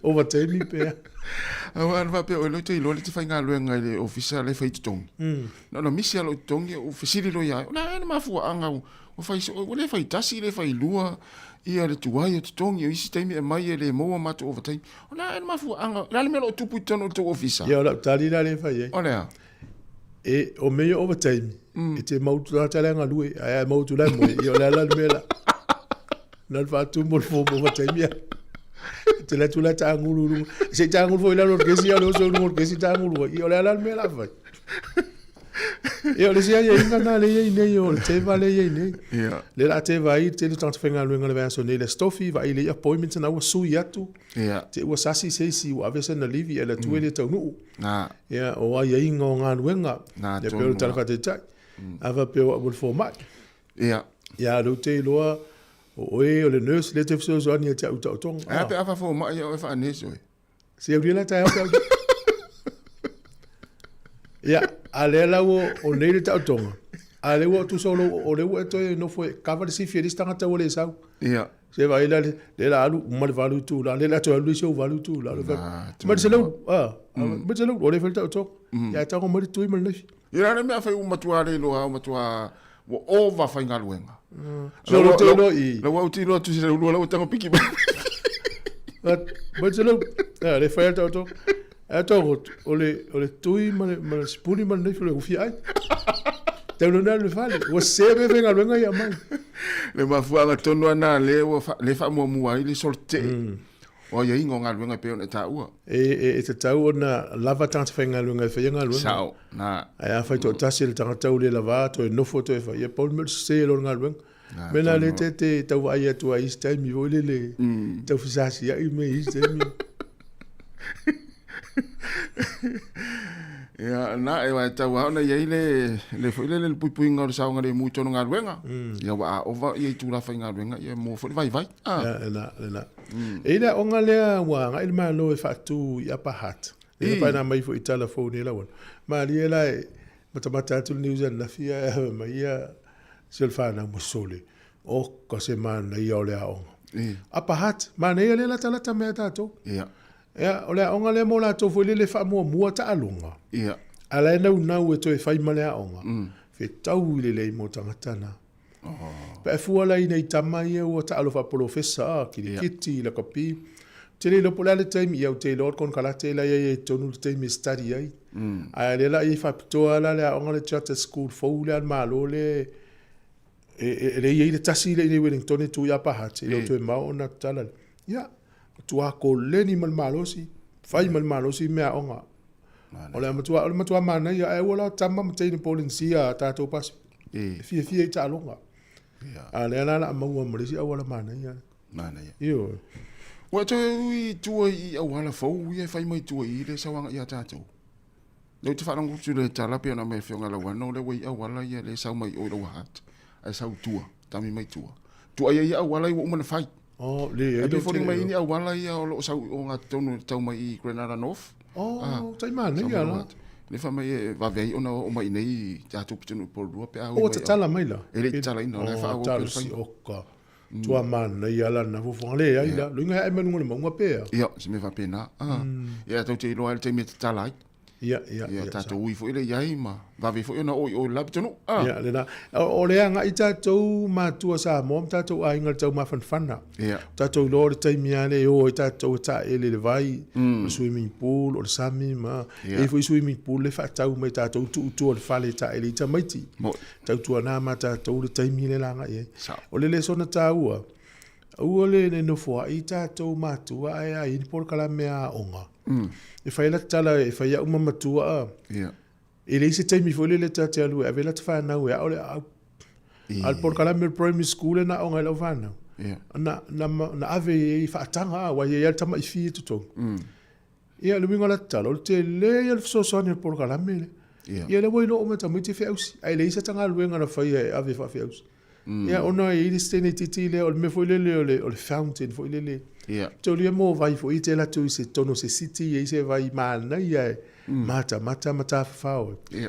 ovataimi pe a. Aua ana faapea oe loa e te iloa le te faigaluega i le ofisa la e fai totogi. Na ona misi lava lou totogi ou fesili loa ia ia, o le a ea le mafuaaga ua fai soo ai, ua le fai tasi le fai lua ia le tuai o totogi, o isi taimi e aumai e le maua matou ovataimi. O le a ea le mafuaaga, o le a le mea o lo o tupu i totonu o le tou ofisa? Ia o lau tali la lea e fai ai. O le a? E, o mea ia ovataimi, e te mau atu tagata la e galue, ae a mau atu la e moe, ia o le a la le mea la. Na o le faatumu o le form ovataimi a. E te alu atu la taagulu i luga. Se i taagulu foi i lalo o le kesi, a o le oso i luga o le kesi taagulu ai. Ia o le a la le mea la fai. Ia o le isi aiaiga lena lea e i ai nei, o le teva lea e i ai nei. Ia. Lea o le a teva ai le tele o tagata faigaluega i le vaiaso nei i le Aso Tofi, vaai lelei appointments na ua sui atu. Ia. Te ua sasi se isi ua ave sana livi ae le atu e le taunuu. Na. Ia, o aiaiga o galuega. Na, Ia, pei o le tala faataitai. A faapea o au o le fomai. Ia. Ia, o lea ou te iloa o oe o le nurse lea e te fesoasoani ia te au i taotoga. Ae a pe a faafomai oe faa-nurse oe? Se aulia la taeao pe aulia. Ia, a lea la ua o nei le taotoga, a lea ua tusa o lou, o lea ua e toe nofo e kava le sifi e le isi tagata ua le sau. Ia. Se vaai la, lea la alu uma le 8 itula, lea la toe alu le isi ou 8 itula. Mai le selau, a, mai le selau, o lea e fai le taotoga. Ia, ae tago mai le tui ma le naifi. Ia, le mea fai ua matua le iloa, ua matua ua ova faigaluega. So lo te iloa i. Lau au te iloa tu se lua lau tango piki mai. Mai se lau, a le fai le taotoga. Ae tago o le o le tui ma le ma le sipuni ma le naifi o le ufia ai. Tau lona le fale, ua sese mea faigaluega ia mai. Le mafuaaga tonu lava lena lea ua lea e faamuamua ai le solotetee. O aiaiga o galuega e pei ona e taua. E tatau ona lava tagata faigaluega e faia galuega. Sao, na. Ae afai toatasi le tagata ua le lava, toe nofo toe fai, ia pau le mea o le sese loa o le galuega. O le mea lena lea e te tau vaai atu ai i isi taimi foi lele, tau fesasiai mea i isi taimi. Ia, na, e wai tau au na iai le, le foi le le puipuiga o le saogalemu i tona galuega. Ia ua a ova ia itula faigaluega, ia mua foi le vaivai. Ah. Ia, lena, lena. E i le aoga lea ua agai le Malo e faatu i Upper Hutt. Lea na paena mai foi i tala fou nei lau ana. Malie la e matamata atu le news ananafi ae ave mai ia si o le fanau ma sole. Oka se manaia o le aoga. Upper Hutt, manaia lea latalata mai a tatou. Ia. Ia, o le aoga lea mo latou foi lele e faamuamua taaloga. Ia. A la e naunau e toe fai ma le aoga, fetau lelei mo tagata na. Oh. Pe a fua la i nei tama ia ua taalo faapolofesa, ah, kirikiti, lakapi. Te le iloa po o le a le taimi, ia ou te iloa o le konekarate la e i ai i totonu le taimi e study ai. Ae lea la i ai faapitoa la le aoga le charter school fou lea a le Malo lea e le i ai le tasi lea i inei i Wellington e tu i Upper Hutt, e le o toe mao ona tatala. Ia, matua koleni ma le malosi. Fai ma le malosi mea aoga. O le matua, o le matua manaia, ae ua la tama ma teine Polenisia a tatou pasipoti. E fiafia i taaloga. A lea la la maua ma le isi auala manaia. Manaia. Ioe. Ua toe ui i tua i auala fou ia e fai mai tua i le sauaga ia tatou. Lea ou te faalogo atu i le tala pei ona aumai e le Afioga ia Lauano, lea ua i auala ia lea e sau mai o i Lower Hutt, ae sau i tua, tami mai tua. Tua ia ia auala ia ua uma ona fai. Oh, le ai. Pei foliga mai ni auala ia o lo o sau i o gatotonu e tau mai i Grenada North. Oh, ah, tai manaia la. Le fa mai e vave ai ona oo mai i nei tatou pitonuu i Porirua pe a ui mai. Oh, tatala mai la. E le i tatalaina, o la e faaauau pea le faiga. Oka. Tua manaia la na fuafuaga le ai la. Luga e ae mai luga o le mauga pe a. Ia, se mea faapena. Ah. Ia, tou te iloa ai le taimi e tatala ai. Ia, ia, ia. Tatou ui foi lea i ai ma vave foi ona oo i o i le la pitonuu. Ah. Ia, lena. O le agai tatou matua Samoa ma tatou aiga i le taumafanafana. Ia. Tatou iloa o le taimi lava lea e o ai tatou e taele i le vai, o le swimming pool, o le sami ma e i ai foi swimming pool lea e faatau mai tatou tuu i tua o le fale e taele ai tamaiti. Tautuana ma tatou le taimi lea e agai ai. O le lesona taua, aua le nofoai tatou matua ae a i ai ni polokalame aoga. E fai la tala e fai au ma matua a. E leai se taimi foi lele ta te alu e ave lata fanau e ao le aau. A o le polokalame o le primary school na aoga ai lau fanau. Na, na, na ave i faataga a, aua e i ai lava le tamai fee i totonu. Ia, le uiga o la tatalo, o le tele ia o le fesoasoani a le polokalame lea. Ia, lea ua iloa uma e tamaiti e feausi, ae leai se galuega na faia e ave faafeausi. Ia, ona e i ai le sene itiiti lea, o le mea foi lele o le, o le fountain foi lele. Taulia mo vai foi e te alu atu i se totonu o se city, e i ai se vai manaia e matamata ma tafafao ai.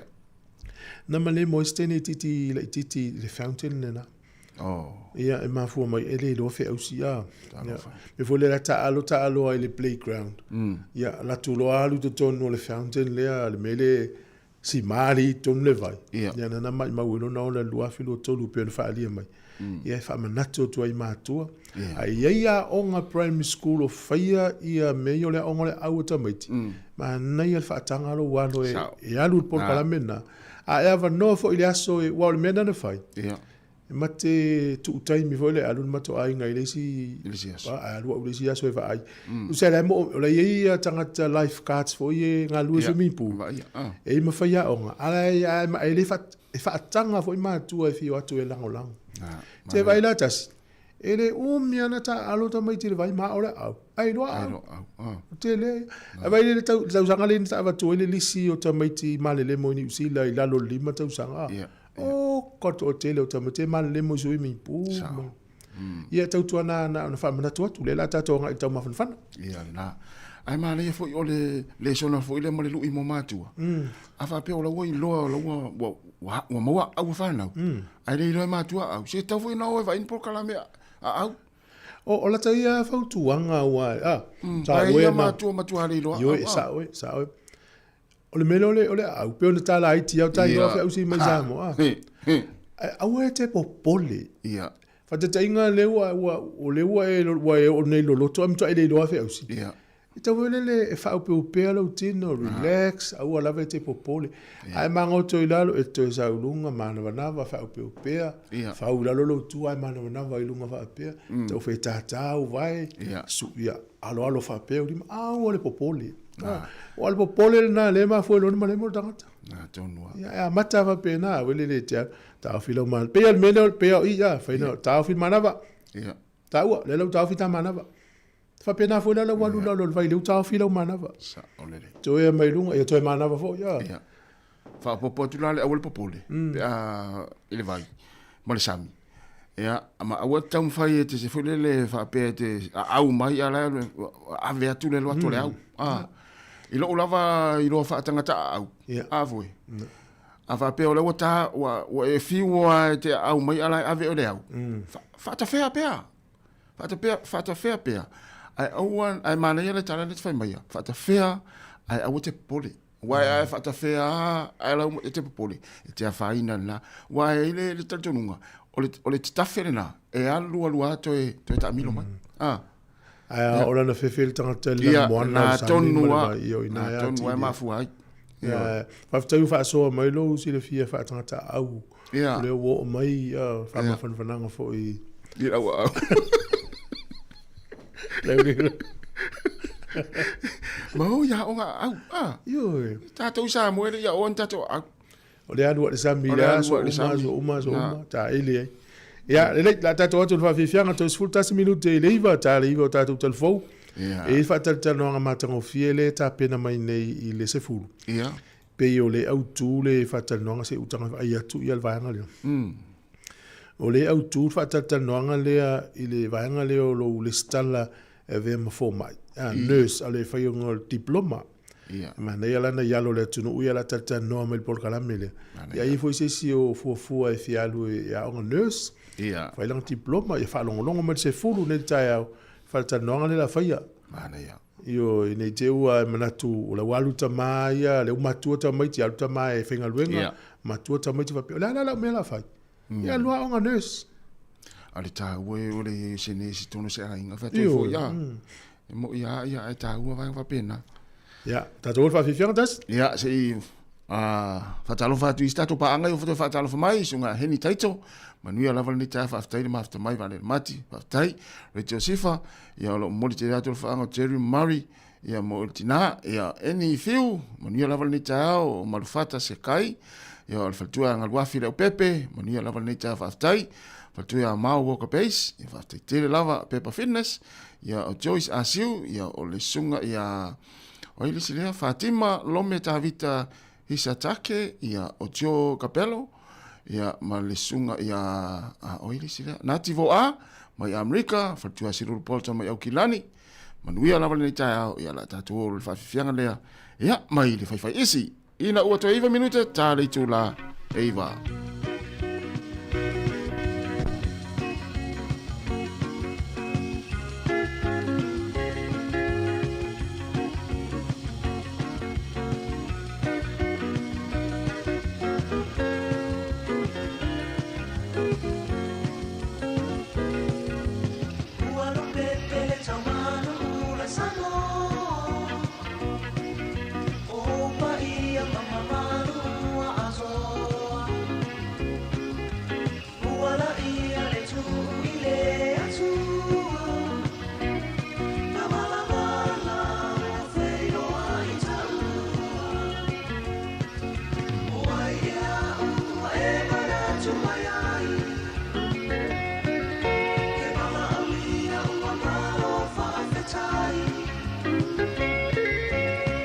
Nama le moe se teine itiiti laitiiti i le fountain lena. Oh. Ia, e mafua mai, e le iloa feausi a. Ia, mea foi lea taalo taalo ai i le playground. Ia, alu atu loa alu i totonu o le fountain lea, le mea lea sima le i totonu le vai. Ia. Ia, na maimau ai lona ola i le 2023 pei ona faaalia mai. Ia, e faamanatu atu ai i matua. Ia. Ae i ai aoga primary school o faia ia mea ia o le aoga o le au a tamaiti, manaia le faataga lou alo e, e alu i le polokalame lena. A e avanoa foi i le aso e, aua o le mea lena na fai, Ia. e mate tuu taimi foi lea e alu le matou aiga i le isi, I le isi aso. a alu au i le isi aso e vaai. Tusa la e mo, o la e i ai ia tagata lifeguards foi e galulue Ia, swimming pool. vaaia, ah. E i ai ma faiaoga, a la e, a e le e faataga foi matua e fia o atu e lagolago. Ah, Te vaai la tasi, e le umi ana taaalo tamaiti i le vai ma o le aau. Ai loa Ai aau. loa aau. Ah. Tele. Ai vai le tau, tausaga le na avatu ai le lisi o tamaiti malelemo i Niu Sila i lalo o le 5 tausaga. Ia, O ka toatele o tamaiti e malelemo i swimming pool. Sao. Ia tautuana na ona faamanatu atu lea la tatou agai i le taumafanafana. Ia lena. Ae manaia foi o le lesona foi lea ma le lui mo matua. A faapea o la ua iloa o la ua ua ua, ua maua aau e fanau. Ae le iloa e matua aau. Se tatau foi ona o e vaai ni polokalame aau. O, o lata ia fautuaga aua a, sa Ae oe ia ma matua matua le iloa Ioe, aau. sa oe, sa oe. O le mea lea o le, o le aau, pei ona tala iti au ta iloa feausi mai Samoa. Ae aua e te popole. Ia. Faataitaiga lea ua, ua, o lea ua e, ua e oo nei loloto, ae matuai le iloa feausi. Ia. E tau foi lele e faaopeopea lou tino, relax, aua lava e te popole. Ae magoto i lalo, e toe sau i luga, manavanava, faaopeopea, fau i lalo lou tua ae manavanava i luga faapea, tau fetātā ou vae, su, ia, aloalo faapea ou lima, aua le popole. Aua le popole lena lea e mafua ai loa ona malemo le tagata. Atonu lava. Ia, e amata faapena, aua le le te alu, taofi lau manava. Pei lava le mea lea, pei lava o i, a, fai na, taofi le manava. Taua, lea la ua taofi ta manava. Faapena foi la lau alu lalo o le vai lea ua taofi lau manava. Sao lelei. Toe mai luga, ia toe manava foi. Ia. Ia. Faaopoopo atu la le aua le popole pe a i le vai ma le sami. Ia, ma aua te taumafai e te se foi lele faapea e te aau mai a la ave atu le alu atu o le au. Ah. I lou lava iloa faatagata aau. A foi. A faapea o lea ua ta, ua, ua e fiu lava e te aau mai a la e ave oe le au. Faatafea pea. Faatapea, faatafea pea, ae aua, ae manaia le tala lea e te fai maia, faatafea, ae aua te popole. Aua e faatafea lava, ae lau e te popole, e te afaina lena. Aua e i ai le, le talitonuga, o le, o le tatafe lena, e alu alu lava toe, toe taamilo mai. Ah. Ae a o lana fefe le tagata i lana moana o le sami ma le vai, ia o ina e atili. Tonu lava e mafua ai. Ia, faafetai ua faasoa mai lou silafia faatagata au. Ia. O lea ua oo mai ia faamafanafanaga foi i lau aau. Ma o ia aoga aau, a. Ioe. Tatou i Samoa e le i aoa ni tatou aau. O le alu a le sami O i le le alu aso a le uma, sami. aso uma, aso Na. uma, taele ai. Ia, lelei, o le a tatou atu i le faafiafiaga, toe 11 minute i le 9, ta le 9 o tatou talafou. Ia. E i ai le faatalatalanoaga matagofie lea e tapena mai nei i le 10. Ia. Pei o le autu le faatalanoaga se i utaga vaai atu ia le vaega lea. O le autu le faatalatalanoaga lea i le vaega lea o lou lesitala e avea ma fomai, a, nurse, a le faioga o le diploma. Ia. Manaia lana i alo o le atunuu ia la talatalanoa mai le polokalame lea. Manaia. Ia ai foi se isi o fuafua e fia alu e aoga nurse, Ia. fai lana diploma, ia faalogologo mai le 10 nei le taeao, faalatalanoaga lea la faia. Manaia. Ioe, nei te ua e manatu o la ua alu tama ia, lea ua matua tamaiti, alu tama e faigaluega, matua tamaiti faapea, o le a la lau mea la fai? Ia alu aoga nurse. A le taua e o le se nesi tonu se aiga faatoa Ioe, foi ia. E mo ia ia e taua vaega faapena. Ia, tatou o le faafiafiaga tasi. Ia, se i faatalofa atu i si tatou paaga i o toe faatalofa mai, susuga Heni Taito, manuia lava lenei taeao, faafetai le mafuta mai Vaalele Mati, faafetai Rachel Sifa, ia o lo o momoli tele atu le faaga o Jerry Murray, ia mo le tina, ia Eni Fiu, manuia lava lenei taeao, o Malufata Sekai, ia o le faletua ia Galuafi Leaupepe, manuia lava lenei taeao, faafetai, faletua ia Mao Walker Base, ia faafetai tele lava Pepa Fitness, ia o Joyce Asiu, ia o le susuga ia o ai le isi lea, Fatima Lome Tavita Hisatake, ia o Joe Capello, ia ma le susuga ia a o ai le isi lea, Nati Voa mai Amerika, faletua Silulu Bolton mai Aukilani, manuia lava lenei taeao, ia la tatou o le faafiafiaga lea, ia mai le faifai isi, ina ua toe 9 minute ta le itula e 9. Ua lupe pele taumanu ula Samoa. O paia mamamalu ua asoa. Ua laia le tuu i le Atua. Na valavala ua feiloa i taua. O ai ea ua e manatu mai ai. Ke valaaulia ua malo faafetai.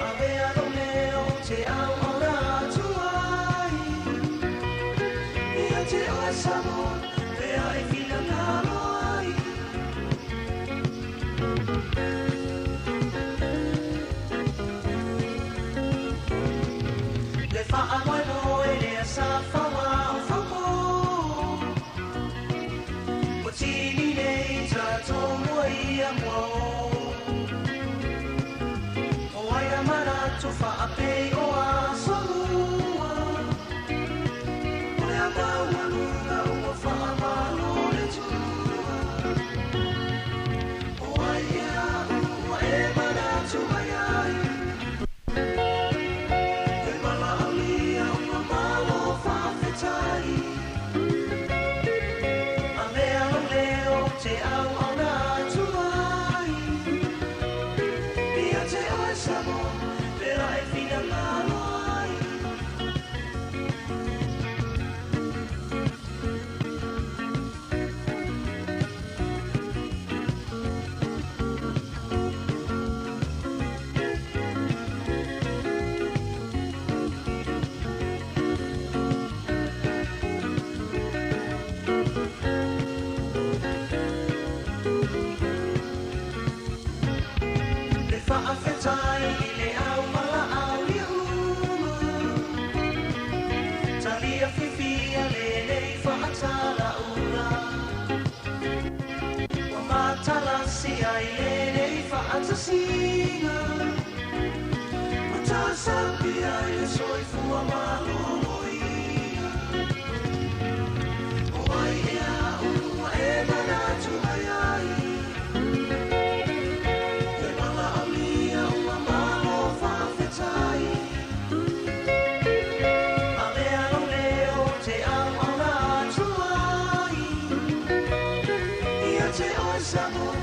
Avea lou leo te au au na atu ai. Ia te oe Samoa, pea e finagalo ai. Le faamoemoe lea sa fauao faupo. Ua tini nei tatou mua ia mua o. O ai na manatu faapei o asolua. O le amaualuga ua faamalo le tua. O ai ea ua e manatu mai ai. E valaaulia ua malo faafetai. Avea lou leo te au au na atu ai. Ia te oe Samoa, pera e finagalo ai. Le faafetai i le au valaau i uma. Talia fifia lenei faatalaula. Ua matalasi ai lenei faatasiga. Ua tasapia i le soifua maloloina. O ai ea ua e manatu mai ai. E valaaulia ua malo faafetai. Avea lou leo te au au na atu ai. Ia te oe Samoa,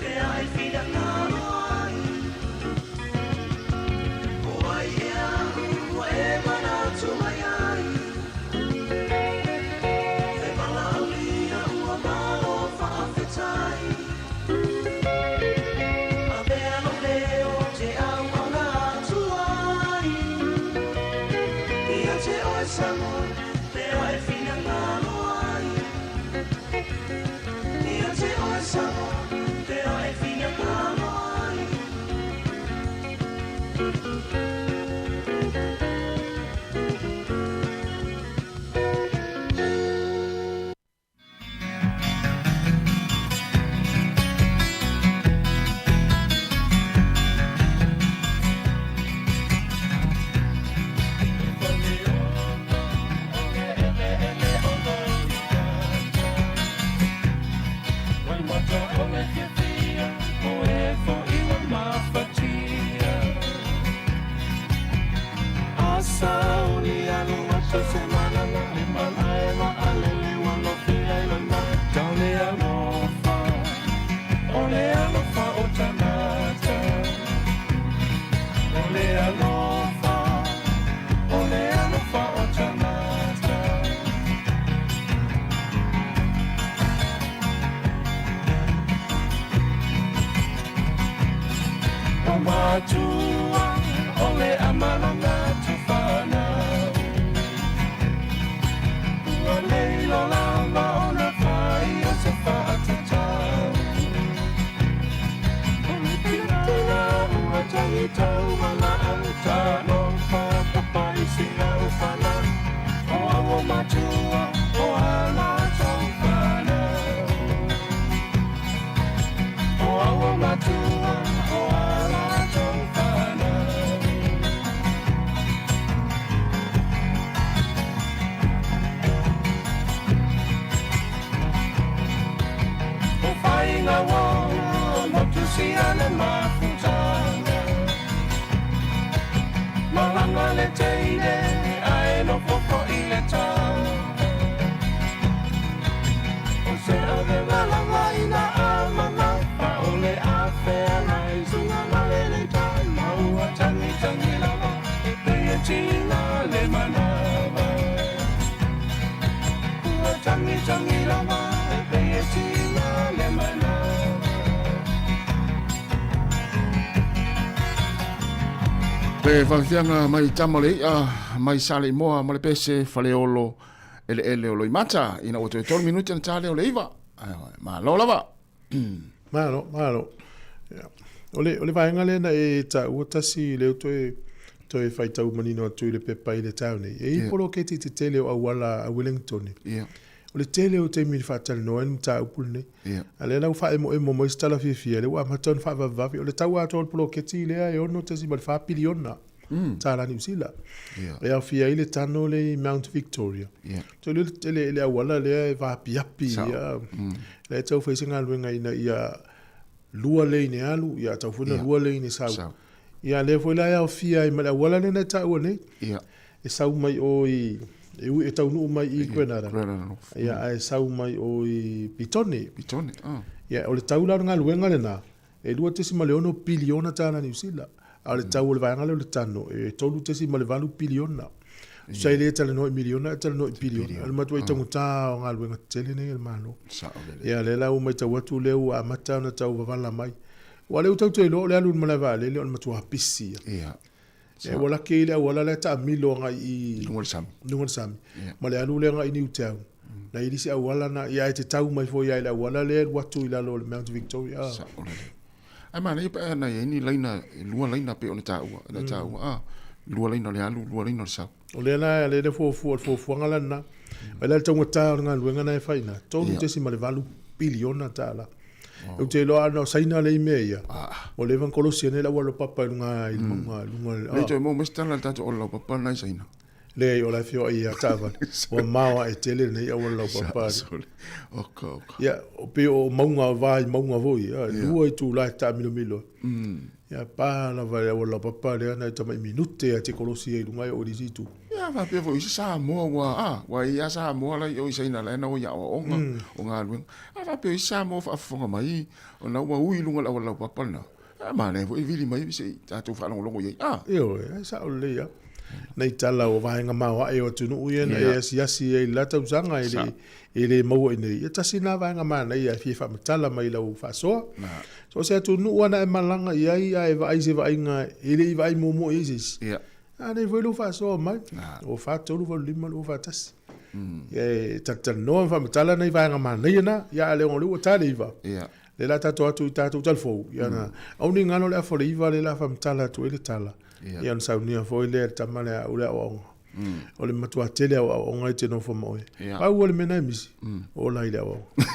pea e finagalo ai. te oe Samoa, lea e finagalo ai. Ia te oe Samoa, lea e finagalo ai. Le faafiafiaga mai tama le i'a mai Saleimoa ma le pese Faleolo eleele o Loimata ina ua toe 3 minute ona ta lea o le 9. Malo lava. Malo, malo. Yeah. O le, o le vaega lea na e taua tasi lea toe toe faitau manino atu i le pepa i le tau nei. E i yeah. poloketi te tele o auala a Wellington. Yeah. O le tele o taimi i faatalanoa ai le mataupu lenei. Yeah. A lea la ua faaemoemo mai se tala fiafia, lea ua amata ona faavavevave. O le tau atoa o le poloketi lea e 6.4 piliona tālā Niu Sila. Yeah. E aofia ai le tano lea i Mount Victoria. Yeah. So le, le, le auala lea e vaapiapi Sao. ia. Lea e tau fai se galuega ina ia lua lane e alu, ia tau foi na Yeah. lua lane e sau. Sau. Ia lea foi la e aofia ai ma le auala lea na e taua nei. Yeah. E sau mai o i e ui e taunuu mai i Grenada. Grenada North. Ia ae sau mai o i Petone. Petone, oh. Ia o le tau la o le galuega lena e 2.6 piliona tālā Niu Sila. A o le tau o le vaega lea o le tano e 3.8 piliona. Tusa e le talanoa i miliona, e talanoa i piliona. O le matuai taugata o galuega tetele nei a le Malo. Sao lelei. Ia lea la ua matau atu lea ua amata ona tau vavala mai. Ua lea ua tau toe iloa o le alu i le malae vaalele o le matua pisi ia. Ia. E ua laki ai le auala lea taamilo agai i Luga o le sami. luga o le sami. Ia. Ma le alu lea agai i Newtown. Na i isi auala na ia e te tau mai foi ia i le auala lea e alu atu i lalo o le Mount Victoria. Ah. Sao lelei. Ae manaia pe a na i ai ni laina, e lua laina pei ona taua, na taua, ah, lua laina o le alu, lua laina o le sau. O lea la, lea le fuafua, o le fuafuaga la lena. Ai la le taugata o le galuega na e fai ina, 3.8 piliona tālā. Ou te iloa ana o Saina lea i mea ia. Ua leva ona kolosi nei le auala o papa i luga i le mauga, i luga Le toe maua mai se tala i le tatou auala laupapa lena i Saina. Leai, o la e feoai ia taavale. Ua mao ae tele lenei auala laupapa. Oka, oka. Ia, o pei o mauga o va i mauga foi, ia, lua itula e taamilomilo ai. Ia, pa lava le auala laupapa lea na e tamai minute ia te kolosi ai i luga e oo i le isi itu. Ia, faapea foi i se Samoa ua, a, ua i ai lava Samoa la i o i Saina la e na o i aoaoga o galuega. A faapea i se Samoa faafofoga mai ona ua ui i luga o le auala laupapa lena, a manaia foi e vili mai se i tatou faalogologo i ai, a. Ioe, e sao lelei lava. Nei tala o vaega maoae o atunuu ia na e asiasi ai i le la tausaga e le, e le maua i nei. Ia tasi na vaega manaia e fia faamatala mai i lau faasoa. So o se atunuu lava na e malaga i ai ae vaai se vaaiga e le i vaai muamua i ai se isi. A nei foi lou faasoa mai. 2 4 3 8 5 2 4 1. Ia e talatalanoa ma faamatala nai vaega manaia na. Ia a le ona o lea ua ta le 9. Ia. Lea la tatou atu i tatou talafou, ia na au ni galo le afa o le 9 lea la faamatala atu ai le tala. Ia ona saunia foi lea e le tama lea a au le aoaoga. O le matua tele au aoaoga e te nofo ma oe. Pau o le mea na e misi, ola i le aoaoga.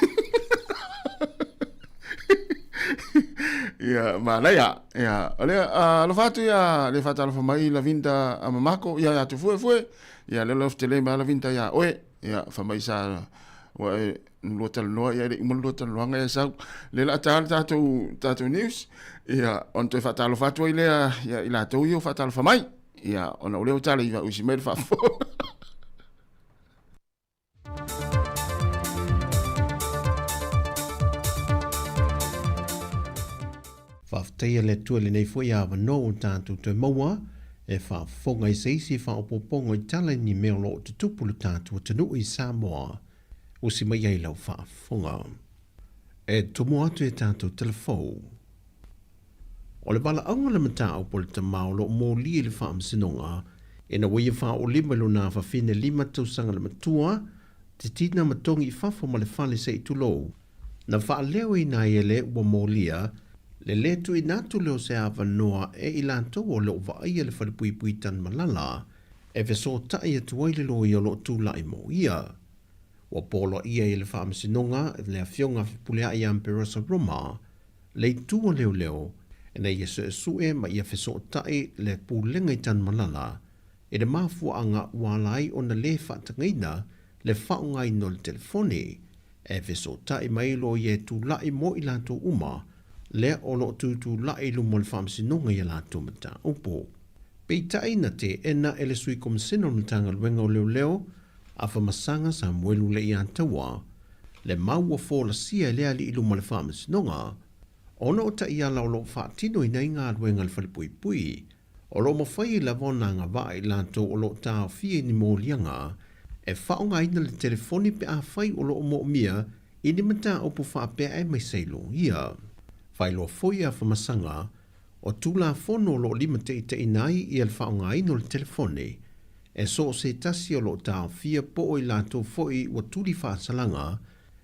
Ia, manaia. Ia, o lea, alofa atu ia le faatalofa mai Lavinda a Mamako, ia ia atu fue fue. Ia lea lof tele mai Lavinda ia oe. Ia, fa mai sa ua e lua talanoa ia le uma lua talanoaga ia sau. Le la ta tatou tatou news. Ia, on toe faatalofa atu ai lea ia i latou ia o faatalofa mai. Ia, ona o lea o tala i usi mai le faafofoga. Faafetaia le Atua i lenei foi avanoa ua tatou toe maua e faafofoga i se isi faaopoopoga i tala i ni mea o lo o tutupu i lo tatou atunuu i Samoa. Usi mai ai lau faafofoga. E tumu atu i a tatou telefou. O le valaauga o le mataupu a le tama o lo o molia i le faamasinoga ina ua ia faaolima i lona afafine 5 tausaga le matua, titina ma togi i fafo ma le fale se i tulou, na faaleoina ai e le ua molia le lē tuuina atu lea o se avanoa e i latou o lo o vaaia le falepuipui Tanumalala e fesootai atu ai le loia o lo o tulai mo ia. Ua poloaia e le Faamasinoga le Afioga a Fepuleai ia Amperosa Roma le itu o leoleo ina ia suesue ma ia fesootai le Pulega i Tanumalala i le mafuaaga ua ala ai ona lē faatagaina le faaaogaina o le telefoni e fesootai mai loia e tulai mo i latou uma lea o lo o tutulai i luma o le Faamasinoga i a latou mataupu. Peitai na teena e le Sui Komisena o le Matagaluega o Leoleo Afamasaga Samuelu Leiataua le mau ua folasia e le alii i luma o le Faamasinoga ona o taiala o lo o faatinoina ai galuega a le Falepuipui o lo o mafai ai lava ona agavaa i latou o lo o taofia i ni moliaga e faaaogaina le telefoni pe afai o lo o moomia i ni mataupu faapea aemaise ai loia. Faailoa foi e Afamasaga o Tulafono o lo o limataitaiina ai ia le faaaogaina o le telefoni e so o se tasi o lo o taofia po o i latou foi ua tuli faasalaga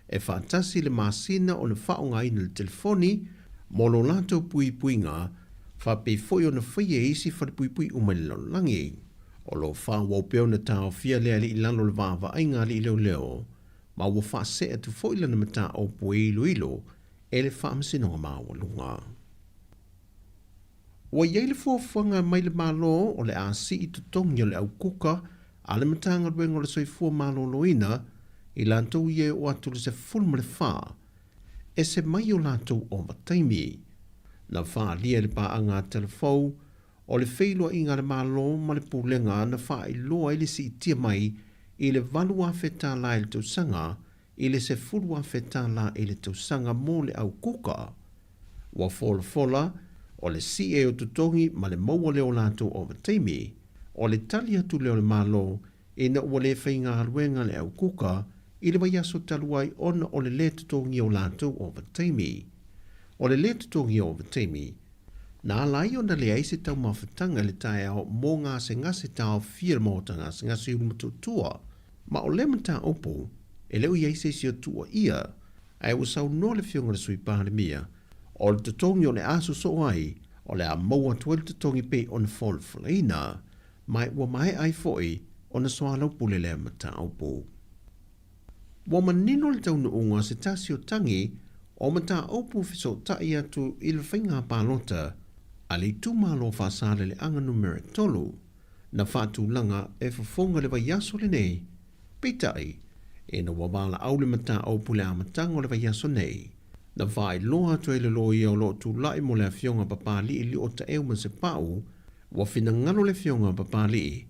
e faatasi le masina ona faaaogaina le telefoni mo lo latou puipuiga faapei foi ona faia e isi falepuipui uma i le lalolagi. O lo o faaauau pea ona taofia le alii lalo o le vaavaaiga alii leoleo ma ua faasee atu foi lana mataupu e iloilo e le Faamasinoga Maualuga. Ua i ai le fuafuaga mai le Malo o le a sii totogi o le au kuka a le Matagaluega o le Soifua Maloloina i latou ia e oo atu i le 14 ese mai o latou ovataimi. Na faaalia e le paaga a Telefou o le feiloaiga a le Malo ma le Pulega na faailoa ai le siitia mai i le $8,000 i le tausaga i le $10,000 i le tausaga mo le au kuka. Ua folafola, o le sii o totogi ma le maua lea o latou ovataimi, o le tali atu lea o le Malo ina ua le faigaluega le au kuka i le vaiaso talu ai ona o le lē totogia o latou ovataimi. O le lē totogia o ovataimi, na ala ai ona leai se taumafataga i le taeao mo gasegase taofia i le maota gasegase i Ulumotootua. Ma o lea mataupu, e le o i ai se isi o tuuaia, ae ua saunoa le Afioga i le Sui Palemia, o le totogi o le a sosoo ai, o le a maua atu ai le totogi pei ona folafolaina, ma ua maea ai foi ona soalaupule lea mataupu. Ua manino le taunuuga o se tasi o tagi o mataupu fesootai atu i le faiga palota a le itumalo Faasaleleaga Numera 3, na faatulaga e fofoga le vaiaso lenei, peitai, ina ua valaau le mataupu i le amataga o le vaiaso nei, na faailoa atu ai le loia o lo o tulai mo le Afioga Papalii Liotaeu Masepau, ua finagalo le Afioga Papalii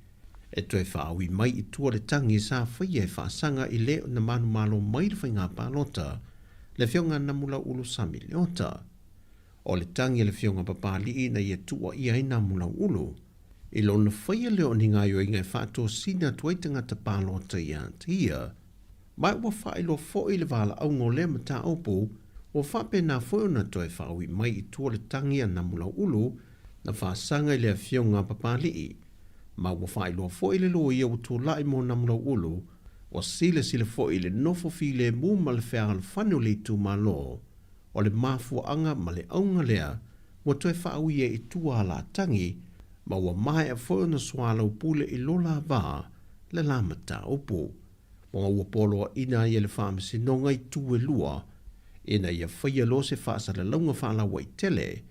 e toe faaui mai i tua le tagi sa faia e faasaga i le na manumalo mai le faiga palota, le Afioga Namulauulu Sami Leota. O le tagi a le Afioga Papalii na ia tuuaia ai Namulauulu, I lona faia lea o ni gaoioiga e faatosina atu ai tagata palota ia te ia, ma ua faailoa foi le valaauga o lea mataupu, ua faapena foi ona toe faaui mai i tua le tagi a Namulauulu na faasaga i le afioga a Papalii. Ma ua faailoa foi le loia ua tulai mo Namulau'ulu, ua silasila foi i le nofo filemu ma le fealofani o le itumalo, o le mafuaaga ma le auga lea ua toe faaui ai i tua a Latagi, ma ua maea foi ona soalaupule i lo la va le la mataupu. Ma ua poloaina ai e le Faamasinoga itu e lua ina ia faia loa se faasalalauga faalauaitele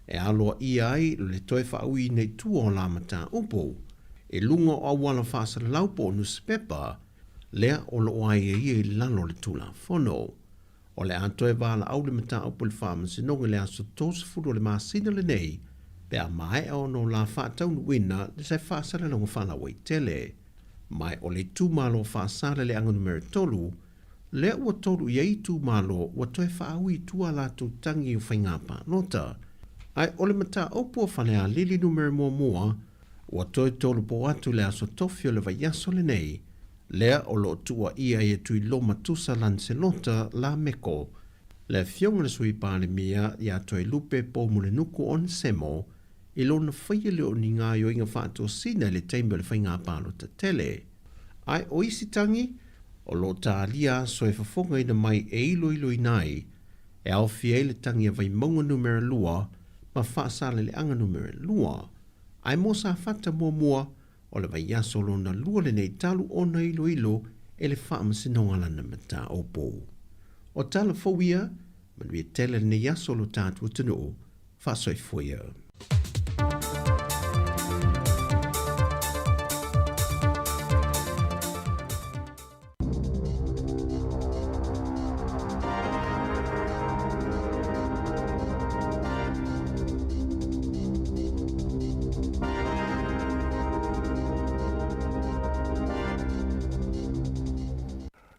e aloaia ai le toe faauiina i tua o la mataupu i luga o auala faasalalau po o nusipepa lea o lo o aiaia i lalo o le Tulafono. O le a toe valaau le mataupu i le Faamasinoga i le aso 30 o le masina lenei pe a maea ona o la faataunuuina se faasalalauga faalauaitele. Ma o le itumalo o Faasaleleaga numera 3, lea ua tolu i ai itumalo ua toe faaui i tua a latou tagi o faiga palota. Ae o le mataupu a Falealili numera 1, ua toe tolopo atu i le aso tofi o le vaiaso lenei, lea o lo o tuuaia ai e Tuiloma Tusa Lancelota Lameko, le afioga i le Sui Palemia ia Toelupe Poumulinuku Onesemo, i lona faia lea o ni gaoioiga faatosina i le taimi o le faiga palota tele. Ae o isi tagi, o lo o talia aso e fofogaina mai e iloiloina ai, e aofia ai le tagi a Vaimauga numera 2 ma Faasaleleaga numera 2. Ae mo Safata muamua, o le vaiaso lona lua lenei talu ona iloilo e le Faamasinoga lana mataupu. O tala fou ia, manuia tele lenei aso lo tatou atunuu, faasoifua ia.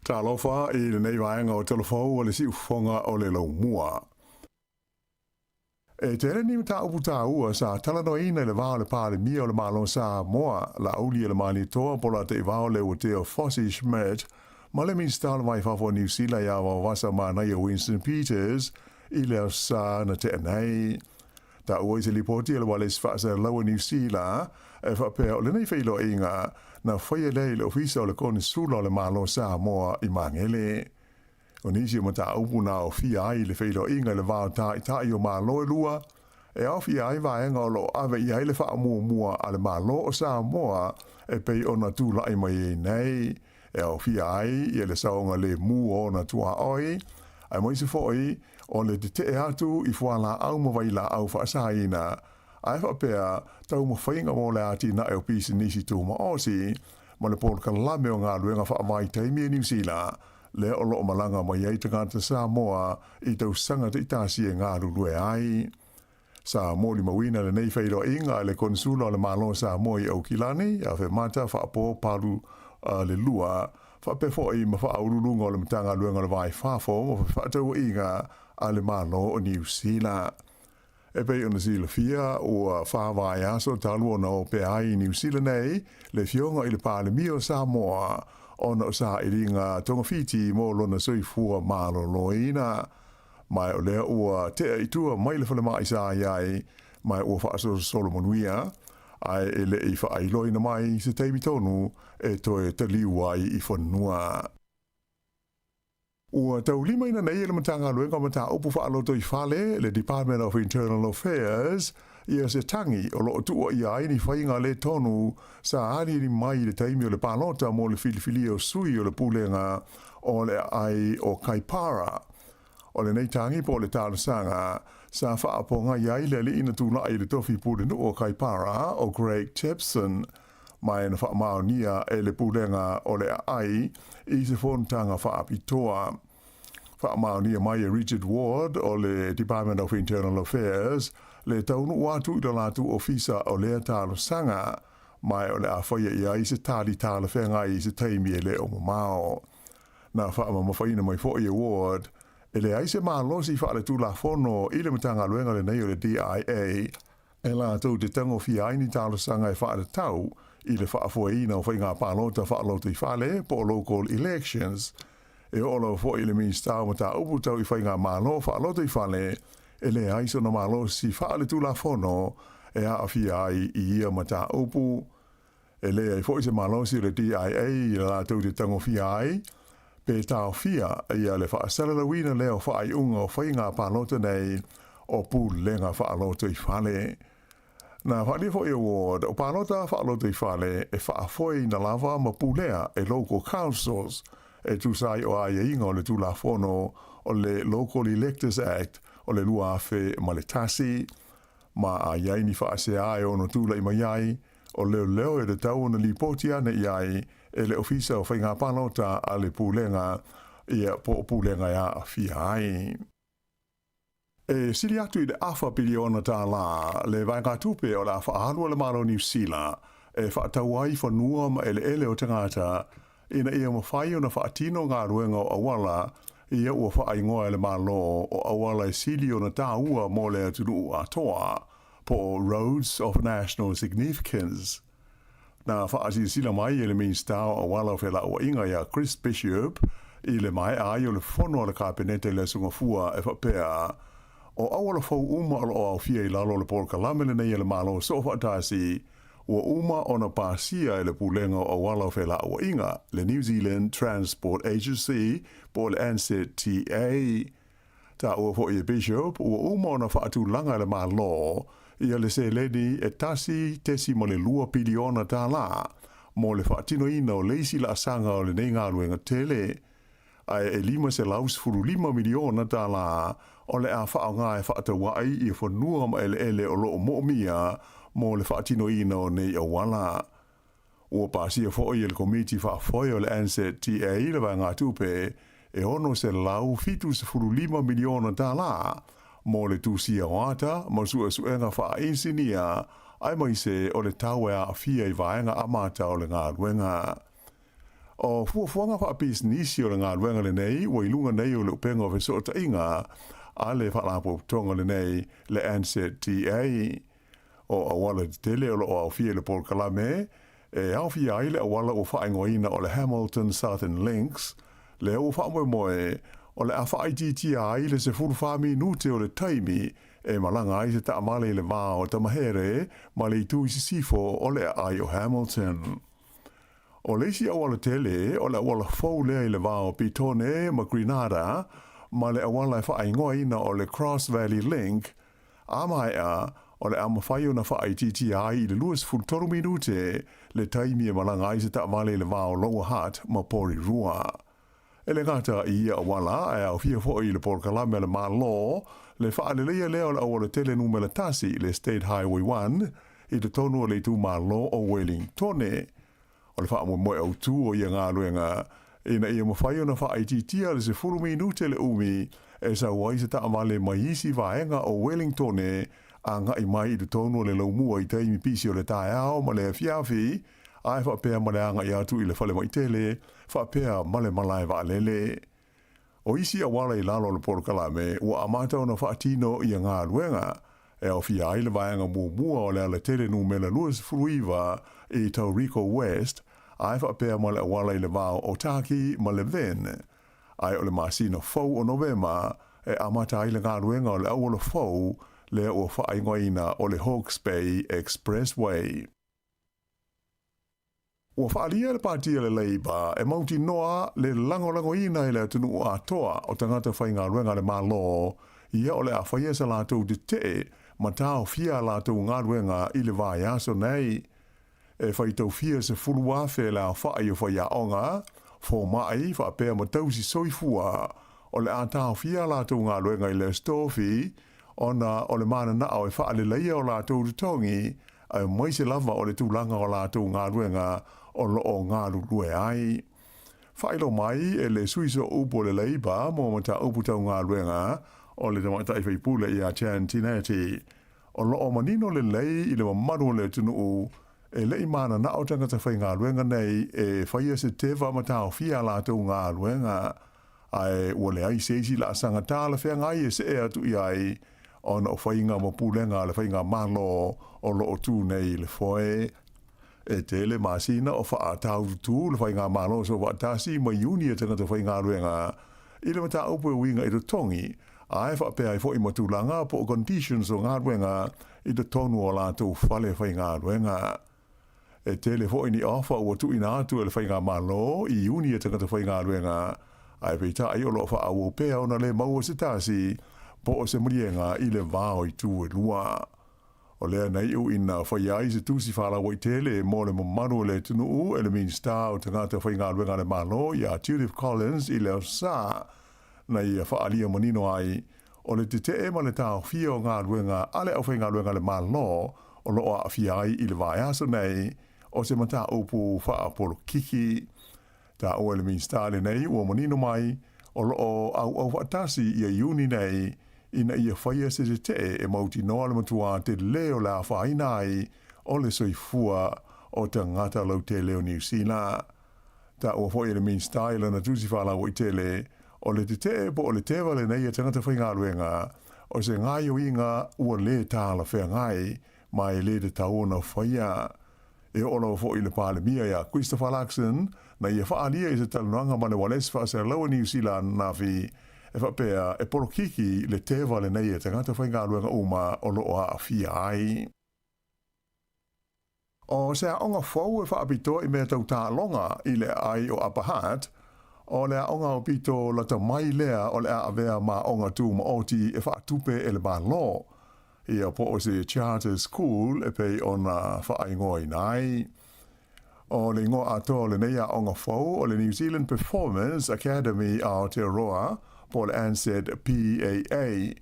Talofa i lenei vaega o Talafou o le siufofoga o le Laumua. E tele ni mataupu taua sa talanoaina i le va o le Palemia o le Malo o Samoa, Laaulialemalietoa po o Lataivao Leuatea Fosi Schmidt ma le Minisita o le Va i Fafo o Niu Sila ia Vaovasa Manaia Winston Peters i le Aso Sa na tea nei. Taua i se lipoti a le Ualesi Faasalalau a Niu Sila e faapea o lenei feiloaiga na faia lea i le Ofisa o le Konesula o le Malo o Samoa i Magele. O nisi o mataupu na aofia ai le feiloaiga i le va o tāitaʻi o Malo e lua, e aofia ai vaega o lo o ave i ai le faamuamua a le Malo o Samoa e pei ona tulai mai ai nei, e aofia ai ia le saogalemu o ona tuaoi, aemaise foi o le tetee atu i fualaau ma vailaau faasaina, ae faapea taumafaiga mo le atinae o pisinisi tumaosi ma le polokalame o galuega faavaitaimi e Niu Sila, lea o lo o malaga mai ai tagata Samoa i tausaga taitasi e galulue ai. Sa molimauina lenei feiloaiga a le Konesula o le Malo o Samoa i Aukilani, Afemata Faapo Palu le Lua, faapea foi ma faauluuluga o le Matagaluega o le Va i Fafo ma Fefaatauaiga a le Malo o Niu Sila. E pei ona silafia, ua fa vaiaso talu ona o pea ai i Niu Sila nei le Afioga i le Palemia o Samoa ona o sailiga togafiti mo lona soifua maloloina. Ma o lea ua tea i tua mai le falemai sa i ai, ma ua faasolosolo manuia, ae e le i faailoaina mai se taimi tonu e toe taliu ai i fanua. Ua taulimaina nei e le Matagaluega o Mataupu Faalotoifale, le Department of Internal Affairs, ia se tagi o lo o tuuaia ai ni faiga le tonu sa aliali mai i le taimi o le palota mo le filifilia o sui o le Pulega o le Aai o Kaipara. O lenei tagi po o le talosaga sa faapogai ai le alii na tulai i le tofi pulenuu o Kaipara o Greg Jepson, ma e na faamaonia e le Pulega o le Aai i se fonotaga faapitoa. Faamaonia mai e Richard Ward o le Department of Internal Affairs le taunuu atu i lo latou ofisa o lea talosaga, ma e o le a faia i ai se tali talafeagai i se taimi e le o mamao. Na faamamafaina mai foi e Ward e leai se malosi faaletulafono i le Matagaluega lenei o le DIA e latou te tagofia ai ni talosaga e faatatau i le faafoeina o faiga palota faalotoifale po o local elections. E oo lava foi i le Minisita o Mataupu Tau i Faigamalo Faalotoifale, e leai sona malosi faaletulafono e aafia ai i ia mataupu. E leai foi se malosi o le DIA i latou te tagofia ai pe taofia ia le faasalalauina lea o faaiuga o faiga palota nei o pulega faalotoifale. Na faaalia foi e Ward, o palota faalotoifale e faafoeina lava ma pulea e local councils e tusa ai o aiaiga o le Tulafono o le Local Electors Act o le 2001. Ma a i ai ni faasea e ono tulai mai ai, o leoleo e tatau ona lipoti ane i ai e le Ofisa o Faiga Palota a le Pulega, ia po o pulega e aafia ai. E sili atu i le afa piliona tālā le vaegatupe o le a faaalu a le Malo o Niu Sila e faatau ai fanua ma eleele o tagata ina ia mafai ona faatino galuega o auala ia ua faaigoa e le Malo o auala e sili ona tāua mo le atunuu atoa, po o Roads of National Significance. Na faasilasila mai e le Minisita o Auala o Felauaiga ia Chris Bishop i le maea ai o le fono a le Kapeneta i le Aso Gafua e faapea, o auala fou uma o lo o aofia i lalo o le polokalame lenei a le Malo Soofaatasi ua uma ona pasia e le Pulega o Auala o Felauaiga, le New Zealand Transport Agency po o le NZTA. Taua foi e Bishop ua uma ona faatulaga e le Malo ia le seleni e 1.2 piliona tālā mo le faatinoina o le isi laasaga o lenei galuega tele, ae e 515 miliona tālā o le a faaaoga e faataua'i ia fanua ma eleele o lo o moomia mo le faatinoina o nei auala. Ua pasia foi e le Komiti Faafoe o le NZTA le vaegatupe e 675 miliona tālā mo le tusia o ata ma suesuega faainisinia aemaise o le tau e aafia i vaega amata o le galuega. O fuafuaga faapisinisi o le galuega lenei ua i luga nei o le upega o fesootaiga a le Faalapotopotoga lenei, le NZTA. O auala tetele o lo o aofia i le polokalame, e aofia ai le auala ua faaigoaina o le Hamilton Southern Links, lea ua faamoemoe o le a faaitiitia ai le 14 minute o le taimi e malaga ai se taavale i le va o Tamahere ma le itu i sisifo o le aai o Hamilton. O le isi auala tele, o le auala fou lea i le va o Petone ma Grenada, ma le auala e faaigoaina o le Cross Valley Link, A maea, o le a mafai ona faaitiitia ai i le 23 minute le taimi e malaga ai se taavale i le va o Lower Hutt ma Porirua. E le gata i ia auala, ae aofia foi i le polokalame a le Malo le faaleleia lea o le aualatele numera tasi, le State Highway 1, i totonu o le itumalo o Wellingtone. O le faamoemoe autu o ia galuega, ina ia mafai ona faaitiitia le 10 minute le umi e sau ai se taavale mai isi vaega o Wellingtone agai mai i totonu o le laumua i taimi pisi o le taeao ma le afiafi, ae faapea ma le agai atu i le falemai tele, faapea ma le malae vaalele. O isi auala i lalo o le polokalame ua amata ona faatino ia galuega, e aofia ai le vaega muamua o le alatele numera 29 i Tauriko West, ae faapea ma le auala i le va o Otaki ma Levin. Ae o le masina fou o Novema e amata ai le galuega o le auala fou lea ua faaigoaina o le Hawke's Bay Expressway. Ua faaalia e le Pāti a le Labour e mautinoa le lagolagoina e le atunuu atoa o tagata faigaluega a le Malo ia o le a faia sa latou tetee ma taofia a latou galuega i le vaiaso nei. E faitaufia 10,000 le aofai o faiaoga, fomai faapea ma tausi soifua o le a taofia a latou galuega i le Aso Tofi ona o le mananao e faaleleia o latou totogi aemaise lava o le tulaga o latou galuega o lo o galulue ai. Faailoa mai e le sui sooupu o le Labour mo mataupu tau galuega o le tamaitai faipule ia Jan Tinetti, o lo o manino lelei i le mamalu o le atunuu e le i mananao tagata faigaluega nei e faia se teva ma taofia a latou galuega, ae ua leai se isi laasaga talafeagai e see atu i ai ona o faiga ma pulega a le faigamalo o lo o tu nei i le foe. E tele masina o faataututu le faigamalo soofaatasi ma iuni e tagata faigaluega i le mataupu e uiga i totogi, ae faapea ai foi ma tulaga po o conditions o galuega i totonu o latou fale faigaluega. E tele foi ni ofa ua tuuina atu e le Faigamalo i iuni a tagata faigaluega, ae peitai o lo o faaauau pea ona le maua se tasi po o se maliega i le va o itu e lua. O lea na iu ina faia ai se tusi faalauaitele mo le mamalu o le atunuu e le Minisita o Tagata Faigaluega a le Malo ia Judith Collins i le Aso Sa, na ia faaalia manino ai o le tetee ma le taofia o galuega a le aufaigaluega a le Malo o lo o aafia ai i le vaiaso nei o se mataupu faapolokiki. Taua e le Minisita lenei ua manino mai o lo o auau faatasi ia Iuni nei ina ia faia se tetee e mautinoa le matua telē o le afaina ai o le soifua o tagata lautele o Niu Sila. Taua foi e le Minisita i lana tusi faalauaitele o le tetee po o le teva lenei a tagata faigaluega o se gaoioiga ua lē talafeagai ma e lē tatau ona faia. E oo lava foi i le Palemia ia Christopher Luxon na ia faaalia i se talanoaga ma le ualesi faaselalaua Niu Sila ananafi e faapea e polokiki le teva lenei a tagata faigaluega uma o lo o aafia ai. O se aoga fou e faapitoa i mea tau taaloga i le aai o Upper Hutt, o le aoga aupito lata mai lea o le a avea ma aoga tumaoti e faatupe e le Malo, ia po o se charter school e pei ona faaigoaina ai. O le igoa atoa o lenei aoga fou o le New Zealand Performance Academy Aotearoa po o le NZ PAA.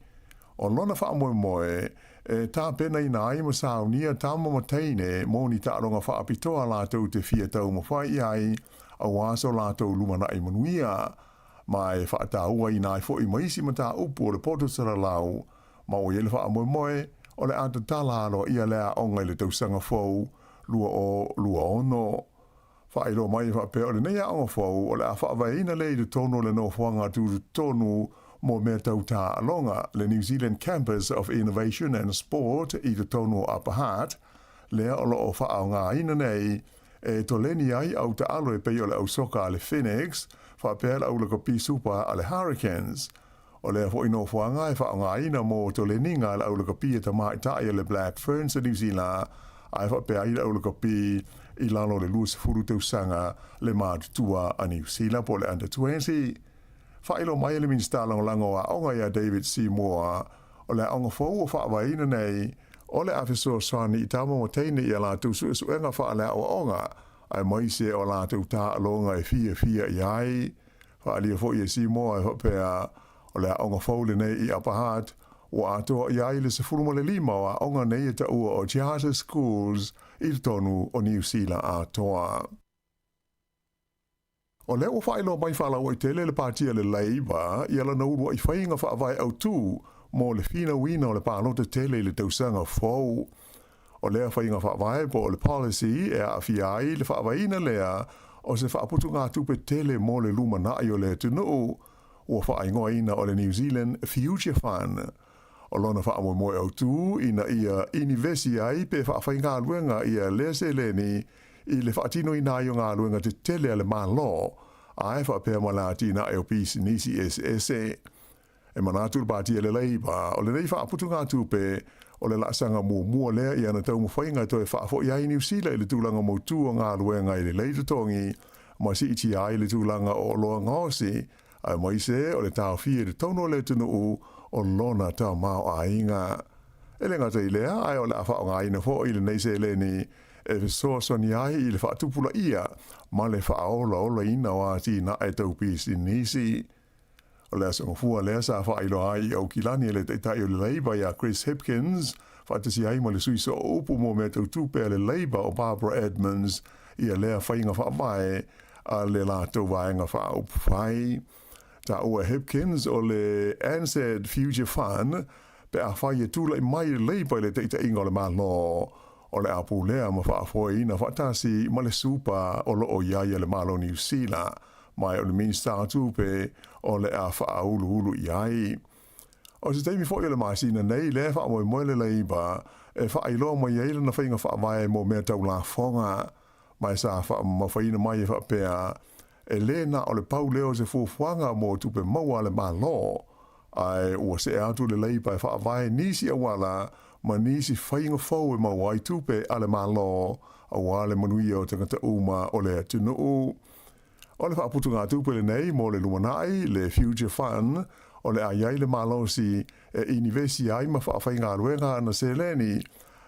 O lona faamoemoe e tapenaina ai ma saunia tama ma teine mo ni taaloga faapitoa latou te fia taumafai i ai aua so latou lumanai manuia, ma e faatauaina ai foi ma isi mataupu o le poto salalau ma ua i ai le faamoemoe o le a tatala aloaia le aoga i le tausaga fou 2026. Faailoa mai e faapea o lenei aoga fou o le a faavaeina lea i totonu o le nofoaga tutotonu mo mea tau taaloga, le New Zealand Campus of Innovation and Sport i totonu o Upper Hutt, lea o lo o faaaogaina nei e toleni ai au taalo e pei o le au soka a le Phoenix faapea le au lakapi supa a le Hurricanes. O lea foi nofoaga e faaaogaina mo toleniga a le au lakapi a tamaitai a le Black Ferns a Niu Sila, ae faapea ai le au lakapi i lalo o le 20 tausaga le matutua a Niu Sila po o le Under 20. Faailoa mai e le Minisita Lagolago o Aoga ia David Seymour, o le aoga fou ua faavaeina nei, o le a fesoasoani i tama ma teine i a latou suesuega faaleaoaoga, aemaise o a latou taaloga e fiafia i ai. Faaalia foi e Seymour e faapea, o le aoga fou lenei i Upper Hutt, ua atoa i ai le 15 o aoga nei e taua o Charter Schools i totonu o Niu Sila atoa. O lea ua faailoa mai faalauaitele le Pāti a le Labour i lana uluai faiga faavae autu mo le finauina o le palota tele i le tausaga fou. O lea faiga faavae po o le policy e aafia ai le faavaeina lea o se faaputugatupe tele mo le lumanai o le atunuu, ua faaigoaina o le New Zealand Future Fund. O lona faamoemoe autu ina ia inivesi ai pe faafaigaluega ia lea seleni i le faatinoina ai o galuega tetele a le Malo, ae faapea ma le atinae o pisinisi eseese. E manatu le Pāti a le Labour, o lenei faaputugatupe, o le laasaga muamua lea i ana taumafaiga e toe faafoi ai Niu Sila i le tulaga mautu o galuega e lelei totogi ma siitia ai le tulaga o oloa gaosi, aemaise o le taofia i totonu o le atunuu o lona tamaoaiga. E le gata i lea, ae o le a faaaogaina foi lenei seleni e fesoasoani ai i le faatupulaia ma le faaolaolaina o atinae tau pisinisi. O le aso Gafua lea sa faailoa ai i Aukilani e le Taitai o le Labour ia Chris Hipkins, faatasi ai ma le sui sooupu mo mea tau tupe a le Labour o Barbara Edmonds ia lea faiga faavae a le latou vaega faaupufai. Taua e Hipkins o le NZ Future Fund pe afai e tulai mai le Labour i le taitaiga o le Malo, o le a pulea ma faafoeina faatasi ma le supa o lo o i ai a le Malo Niu Sila ma o le Minisita o Tupe o le a faauluulu i ai. O se taimi foi o le masina nei lea e faamoemoe le Labour e faailoa mai ai lana faiga faavae mo mea tau lafoga, ma e sa faamamafaina mai e faapea e lē na o le pau lea o se fuafuaga mo tupe maua a le Malo, ae ua see atu le Labour e faavae nisi auala ma nisi faiga fou e maua ai tupe a le Malo. Auā le manuia o tagata uma o le atunuu. O le faaputugatupe lenei mo le lumanai, le Future Fund, o le a i ai le malosi e inivesi ai ma faafaigaluega ana seleni,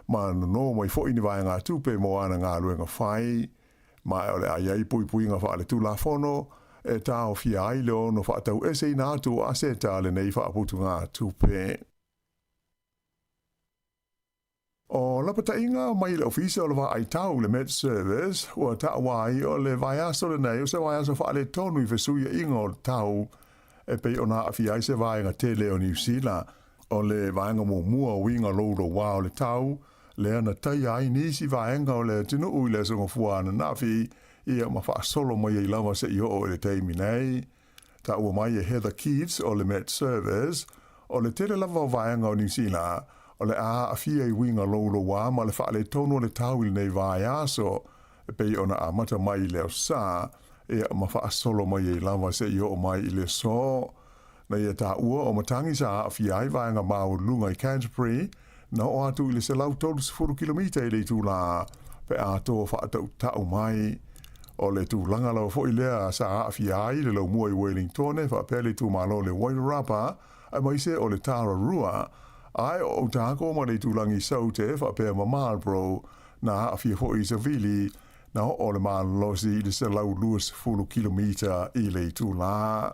ma nono mai foi ni vaegatupe mo ana galuega fai. Ma o le a i ai puipuiga faaletulafono e taofia ai le ono faataueseina atu o aseta a lenei faaputugatupe. O lapataiga mai le Ofisa o le Vaai Tau, le Met Service, ua taua ai o le vaiaso lenei o se vaiaso faaletonu i fesuiaiga o le tau e pei ona aafia ai se vaega tele o Niu Sila. O le vaega muamua o uiga louloua o le tau, lea na taia ai nisi vaega o le atunuu i le Aso Gafua ananafi, ia ma faasolo mai ai lava seia oo i le taimi nei. Taua mai e Heather Keats o le Met Service, o le tele lava o vaega o Niu Sila o le a aafia i uiga louloua ma le faaletonu o le tau i lenei vaiaso, e pei ona amata mai i le aso Sa, ia ma faasolo mai ai lava seia oo mai i le aso. Na ia taua o matagi sa aafia ai vaega maualuluga i Canterbury, na oo atu i le 130 kilomita i le itulā pe a toa faatautau mai. O le tulaga lava foi lea sa aafia ai le laumua i Wellingtone faapea le itumalo o le Wairarapa aemaise o le Tararua, ae o Otago ma le itulagi Saute faapea ma Marlborough na aafia foi i se vili na oo le malolosi i le 120 kilomita i le itulā.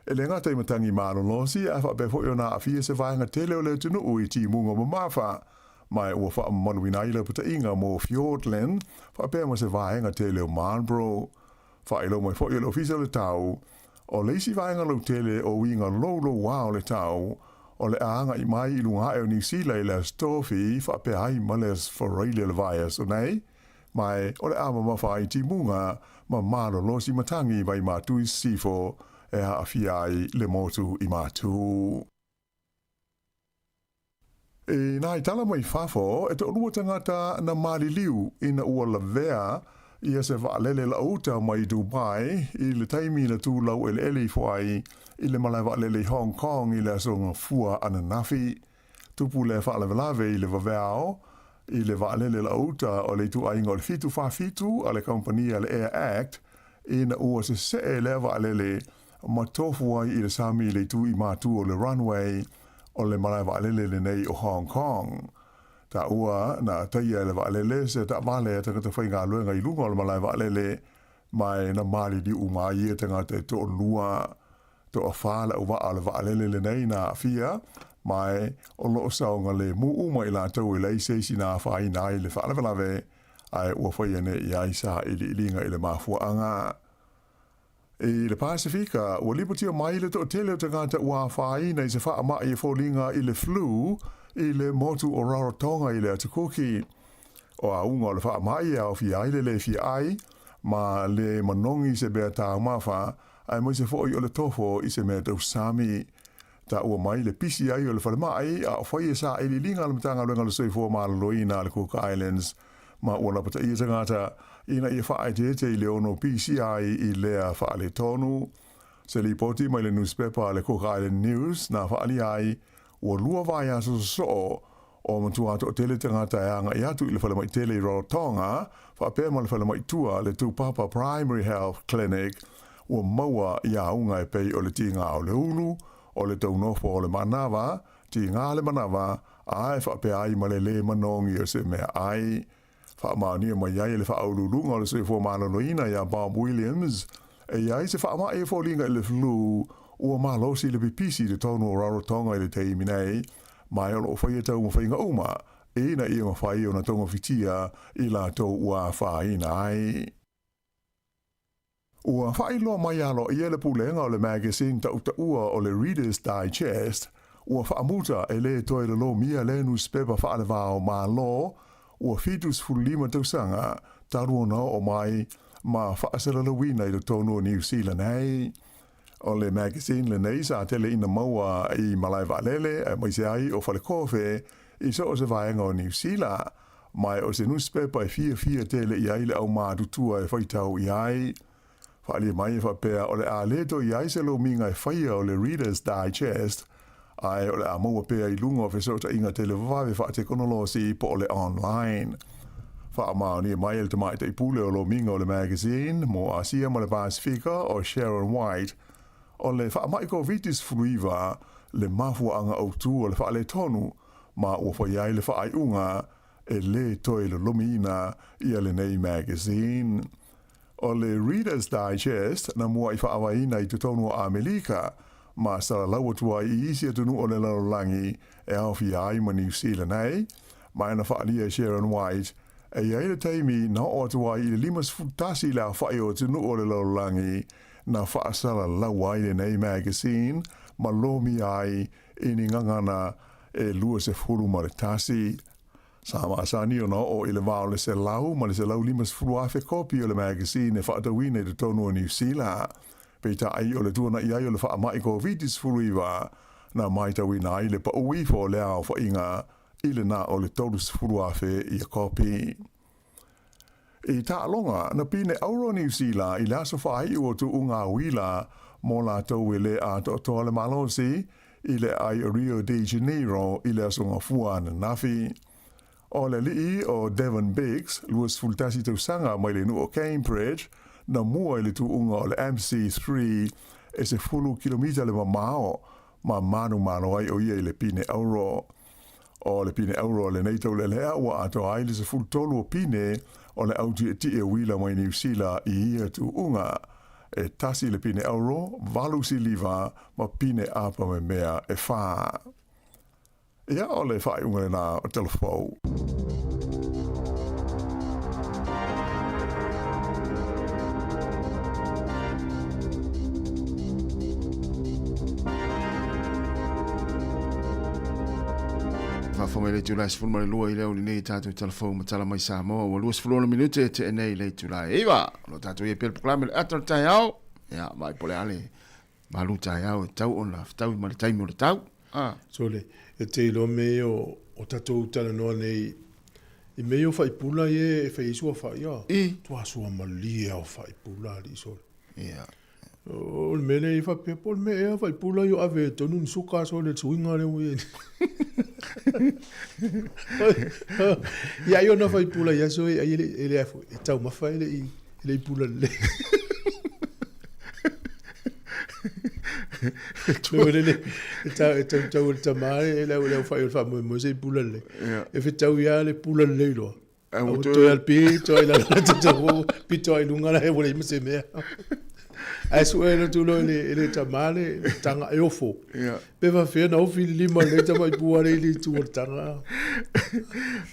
E le gata i matagi malolosi, ae faapea foi ona aafia se vaega tele o le atunuu i timuga mamafa, ma ua faamamaluina ai lapataiga mo Fiordland faapea ma se vaega tele o Marlborough. Faailoa mai foi e le Ofisa o le Tau, o le isi vaega lautele o uiga louloua o le tau, o le a agai mai i luga ae o Niu Sila i le Aso Tofi faapea ai ma le Aso Faraile o le vaiaso nei, ma o le a mamafa ai timuga ma malolosi matagi mai Matu i Sisifo e aafia ai le motu i Matu. I nā tala mai fafo, e toalua tagata na maliliu ina ua lavea ia se vaalele lauuta mai Dubai i le taimi na tulau eleele ifo ai i le malae vaalele i Hong Kong i le Aso Gafua ananafi. Tupu le faalavelave i le vaveao i le vaalele lauuta o le ituaiga o le 747 a le kamupani a le Air Act ina ua sesee lea vaalele ma tofu ai i le sami i le itu i matu o le runway o le malae vaalele lenei o Hong Kong. Taua na taia e le vaalele se taavale a tagata faigaluega i luga o le malae vaalele, ma na maliliu uma ai ia tagata e toalua. Toafa le auvaa o le vaalele lenei na aafia, ma o lo o saogalemu uma i latou e leai se isi na afaina ai i le faalavelave, ae ua faia nei i ai sailiiliga i le mafuaaga. I le Pasefika, ua lipotia mai le toatele o tagata ua afaina i se faamai e foliga i le flu i le motu o Rarotonga i le Atu Kuki. O auga o le faamai e aofia ai le le fia ai ma le manogi i se mea taumafa, aemaise foi o le tofo i se mea tausami. Taua mai le pisi ai o le falemai a o faia sailiiliga a le Matagaluega o le Soifua Maloloina a le Cook Islands ma ua lapataia tagata ina ia faaeteete i le ono pisi ai i lea faaletonu. Se lipoti mai le nusipepa a le Cook Island News na faaalia ai ua lua vaiaso sosoo o matua toatele tagata e agai atu i le falemai tele i Rarotonga faapea ma le falemai tua le Tupapa Primary Health Clinic ua maua i auga e pei o le tiga o le ulu, o le taunofo o le manava, tiga le manava, ae faapea ai ma le lē manogi o se mea ai. Faamaonia mai ai e le Faauluuluga o le Soifua Maloloina ia Bob Williams, e i ai se faamai e foliga i le flu ua malosi le pipisi i totonu o Rarotonga i le taimi nei, ma o lo o faia taumafaiga uma ina ia mafai ona togafitia i latou ua afaina ai. Ua faailoa mai aloaia le pulega o le magazine tautaua o le Reader's Digest, ua faamuta e lē toe lolomia lea nusipepa faalevao Malo ua 75 tausaga talu ona oo mai ma faasalalauina i totonu o Niu Sila nei. O le magazine lenei sa tele ina maua i malae vaalele aemaise ai o falekofe i so o se vaega o Niu Sila, ma o se nusipepa e fiafia tele i ai le aumatutua e faitau i ai. Faaalia mai e faapea o le a le toe i ai se lomiga e faia o le Reader's Digest, ae o le a maua pea i luga o fesootaiga televavave faatekonolosi po o le online. Faamaonia mai e le tamaitai pule o lomiga o le magazine mo Asia ma le Pasefika o Sharon White, o le faamai Koviti-19 le mafuaaga autu o le faaletonu ma ua fai ai le faaiuga e lē toe lolomiina ia lenei magazine. O le Reader's Digest na muaʻi faavaeina i totonu o Amelika ma salalau atu ai i isi atunuu o le lalolagi e aofia ai ma Niu Sila nei, ma e na faaalia e Sharon White e i ai le taimi na oo atu ai i le 51 le aofaʻi o atunuu o le lalolagi na faasalalau ai lenei magazine ma lomia ai i ni gagana e 21. Sa masani ona oo i le va o le 100 ma le 150,000 kopi o le magazine e faatauina i totonu o Niu Sila. Peitai, o le tuanaʻi ai o le faamai Koviti-19 na matauina ai le pau ifo o le aofaiga i le na o le 30,000 ia kopi. I taaloga, na pine auro Niu Sila i le aso faaiu o tuuga uila mo latou e lē atoatoa le malosi i le aai o Rio de Janeiro i le aso Gafua ananafi. O le alii o Devon Biggs, 21 tausaga mai le nuu o Cambridge, na mua i le tuuga o le MC3 e 10 kilomita le mamao ma manumalo ai o ia i le pine auro. O le pine auro o lenei taulealea ua atoa ai le 13 o pine o le au tietie uila mai Niu Sila i ia tuuga. E tasi le pine auro, valu siliva ma pine apa memea e whā. Ia, o le faaiuga lenā o Talafou. Faafofoga i le itula e 12 i le aoauli nei i tatou Talafou ma Tala Mai Samoa. Ua 26 minute e tea nei i le itula e 9. O lo o tatou i ai pea le polokalame le ata o le taeao. Ia, vaai po o le a le malu taeao e tatau ona fetaui ma le taimi o le tau. Ah. Sole, e te iloa mea ia o tatou talanoa nei i mea ia o faipula ia e fai ai sua fai, a. I. Tua sua malie a o faipula alii sole. Ia. O le mea lea e faapea, po o le mea ea faipula ia o ave e tonu ni suka sole le suiga lea ua i ai nei. Ia ai ona faipula i aso e ai e le e taumafa e le i e le i pula lelei. Mea lele, e tau, e tau tau o le tama e le au le au whai o le whaamoemoe se i pula lelei. E whetau ia le pula lelei loa. A ua toe al pito ai lalo la te tau pito ai lunga la e ua le ima se mea. Ae sue le tulo e le, e le tama le tanga e ofo. Pe whawhea na ofi le lima le tama i pua le ili tu o le tanga.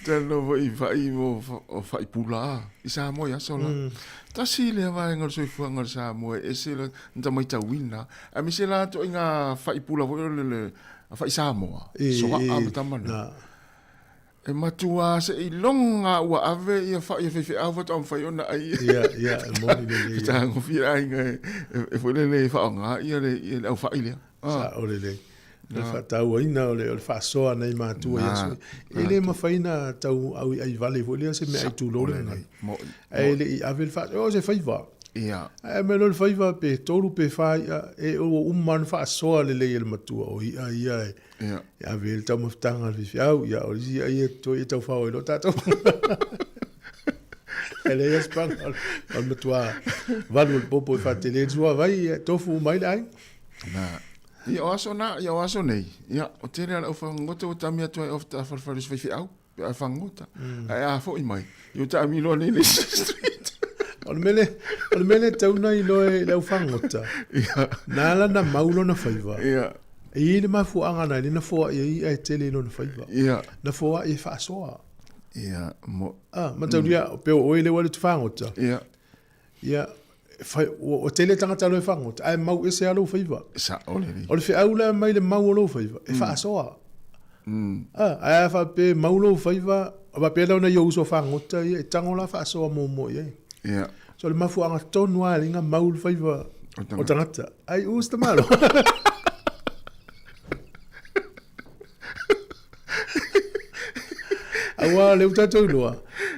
Talo foi whai o, o whai pula i Samoa i aso la. Tasi lea vaega o le soifuaga o le Samoa e ese la na maitauina. Aemaise la atu i ngā whai pula foi o le, le whai Samoa. Soa ma tama na. E matua seiloga ua ave ia faʻi a faifeau faatoa mafai ona ʻai. Ia, ia, e moni lelei. Fetagofie aiga e, e foi lele e faaaoga ia le, ia le aufaʻi lea. Ah. Sao lelei. O le faatauaina o le, o le faasoa nai matua i aso. E le mafai na tau au ai vale foi lea se mea ai tulou le gagana. Ae le i ave le faasoa, o se faiva. Ia. Ae me lo le faiva pe tolu pe whā ia, e ua uma na faasoa lelei e le matua o ia ia e. Ia. E ave ai le taumafataga a le faifeau, ia o le isi i'a ia toe ia taufao ai loa tatou. E leai se paga, o le matua valu o le popo e faatele le suavai, ia tofu uma ai le aiga. Na. Ia o aso na, ia o aso nei, ia o tele a le au fagogota ua tami atu ai off ta falefale o se faifeau, pe a fagogota. Ae a foi mai, ia ua taamilo nei le isi street. O le mea lea, o le mea lea e tatau ona iloa e le au fagogota, Ia. na ala ona mau lona faiva. Ia. E i ai le mafuaaga na na foai ai i'a e tele i lona faiva. Ia. Na foai e faasoa. Ia, mo. Ah, mataulia, mm. pe o oe le ua le tufagota. Ia. Ia, fai, o tele tagata lo e fagota, ae mau ese a lou faiva. Sa, o le O le feau lea mai le mau o lou faiva, e faasoa. Ah, ae a faapea mau lou faiva, faapea la ona i ou uso fagota ia, e tago la faasoa muamua i ai. Ia. So le mafuaaga tonu lava e liga mau le faiva o tagata. Ai u se tamalo. Aua le uta tatou iloa.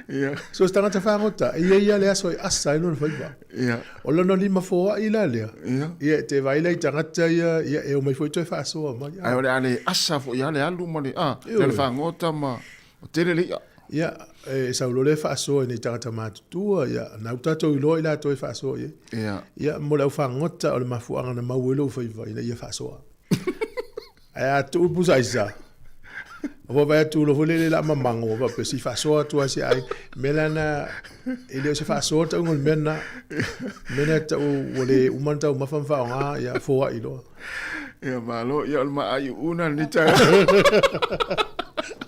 Ia. So se tagata fagota, e i ai lava le aso e asa ai lona faiva. Ia. O lona lima foai la lea. Ia. Ia, e te vaai la i tagata ia, ia e omai foi toe faasoa mai. Ae o le a le asa foi lava le alu ma le, a, le fagota ma, o tele le i'a. Ia, e sau loa lea faasoa i nei tagata matutua, ia, na ua tatou iloa i latou e faasoa i ai. Ia. Ia, mo le aufagota o le mafuaaga na mau ai lou faiva ina ia faasoa. Ae a tuu le pusa aisa, ua vaai atu loa foi lele la mamago, faapea si faasoa atu lava si ai. Mea la na, e le o se faasoa le tauga o le mea lena. O le mea lena e tau ua le uma ona taumafa ma faaaoga, ia foai loa. Ia malo, ia o le maaiuuna lenei taeao.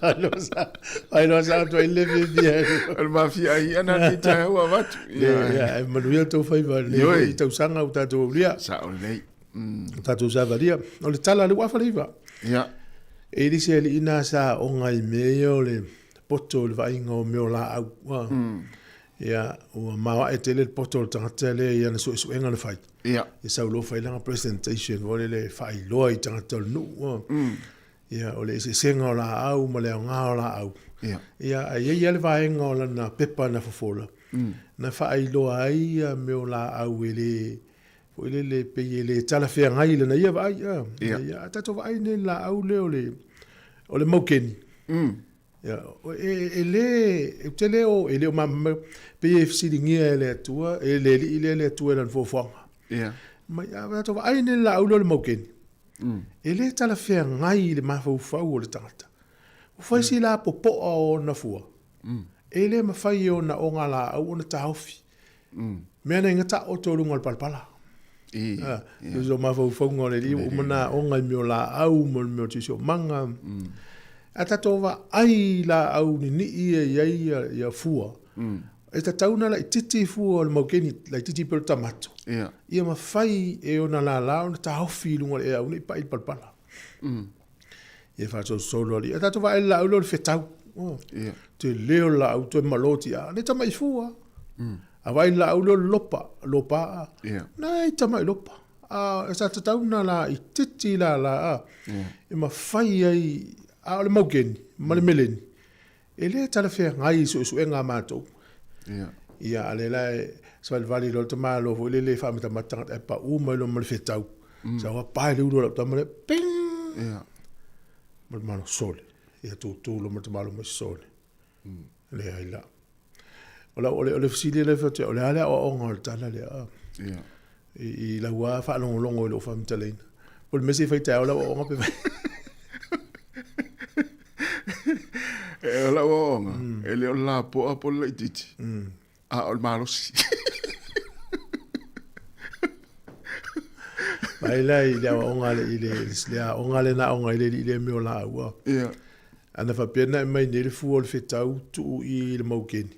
Ai loa sa atu ai le fiafia. O le mafia ai ana lenei taeao ua avatu. Ia, e manuia tou faiva i lenei tausaga ua tatou aulia. Sao lelei. Tatou savalia. O le tala a le 2009. Ia. E le se alii na sa aoga i mea ia o le poto i le vaaiga o mea o laau. Ia, ua maoae tele le poto o le tagata lea i ana suesuega na fai. Ia. Ia sau loa fai lana presentation foi lele e faailoa i tagata o le nuu. Ia, o le eseesega o laau ma le aoga o laau. Ia. Ia, ae i ai lava le vaega o lana pepa na fofola, na faailoa ai ia mea o laau e le, foi lele, pei e le talafeagai i lana ia vaai. Ia. Ia, a tatou vaai nei i le laau lea o le, o le maukeni. Ia, e le, ou te le o, e le o malamalama, pei e fesiligia e le Atua, e le Alii lea le Atua i lana foafoaga. Ia. Mai, a tatou vaai nei i le laau lea o le maukeni, e le talafeagai i le mafaufau o le tagata. Ua fai si lapopoa o ona fua, e le mafai e ona ogalaau ona taofi. Mea nei na taoto i luga o le palapala. I o mafaufauga o le alii ua uma ona aoga i mea o laau ma le mea o siosiomaga. A tatou vaai i laau ninii ia e i ai ia fua, e tatau ona laitiiti fua o le maukeni, laitiiti pei o le tamato, ia mafai e ona lala ona taofi i luga o le ea aua ne i pai i le palapala. Ia faasolosolo alii. A tatou vaai i le laau lea o le fetau. Oh. Yeah. Tele o le laau toe malo tia. Ne tamai fua. A vaai i le laau lea o le lopa, lopa a. Yeah. Nai tamai lopa. A sa tatau na la i titi la la a. Yeah. E mafai ai a o le maukeni ma le meleni. E le talafeagai i suesuega a matou. Yeah. Ia, a le la e savalivali loa le tamaloa foi lele e faamatamata tagata ae pau mai loa ma le fetau. Sau lava pae le ulu o lau tama lea, ping! Yeah. Ma le malo, sole. Ia tutu loa ma le tamaloa mai, sole. Leai la. O lau, o le, o le fesili lea e fai atu, o le a le aoaoga o le tala lea? a? Yeah. I lau lava faalogologo i lou faamatalaina. Po o le mea se i fai taeao lau aoaoga pe fai. E o lau aoaoga, e le o le lapoa po o le laitiiti, a o le malosi. Vaai la i le aoaoga i le, le aoga lea na aoga ai le alii lea i mea o laau. Ia. Ana faapea na aumai nei le fua o le fetau tuu i le maukeni.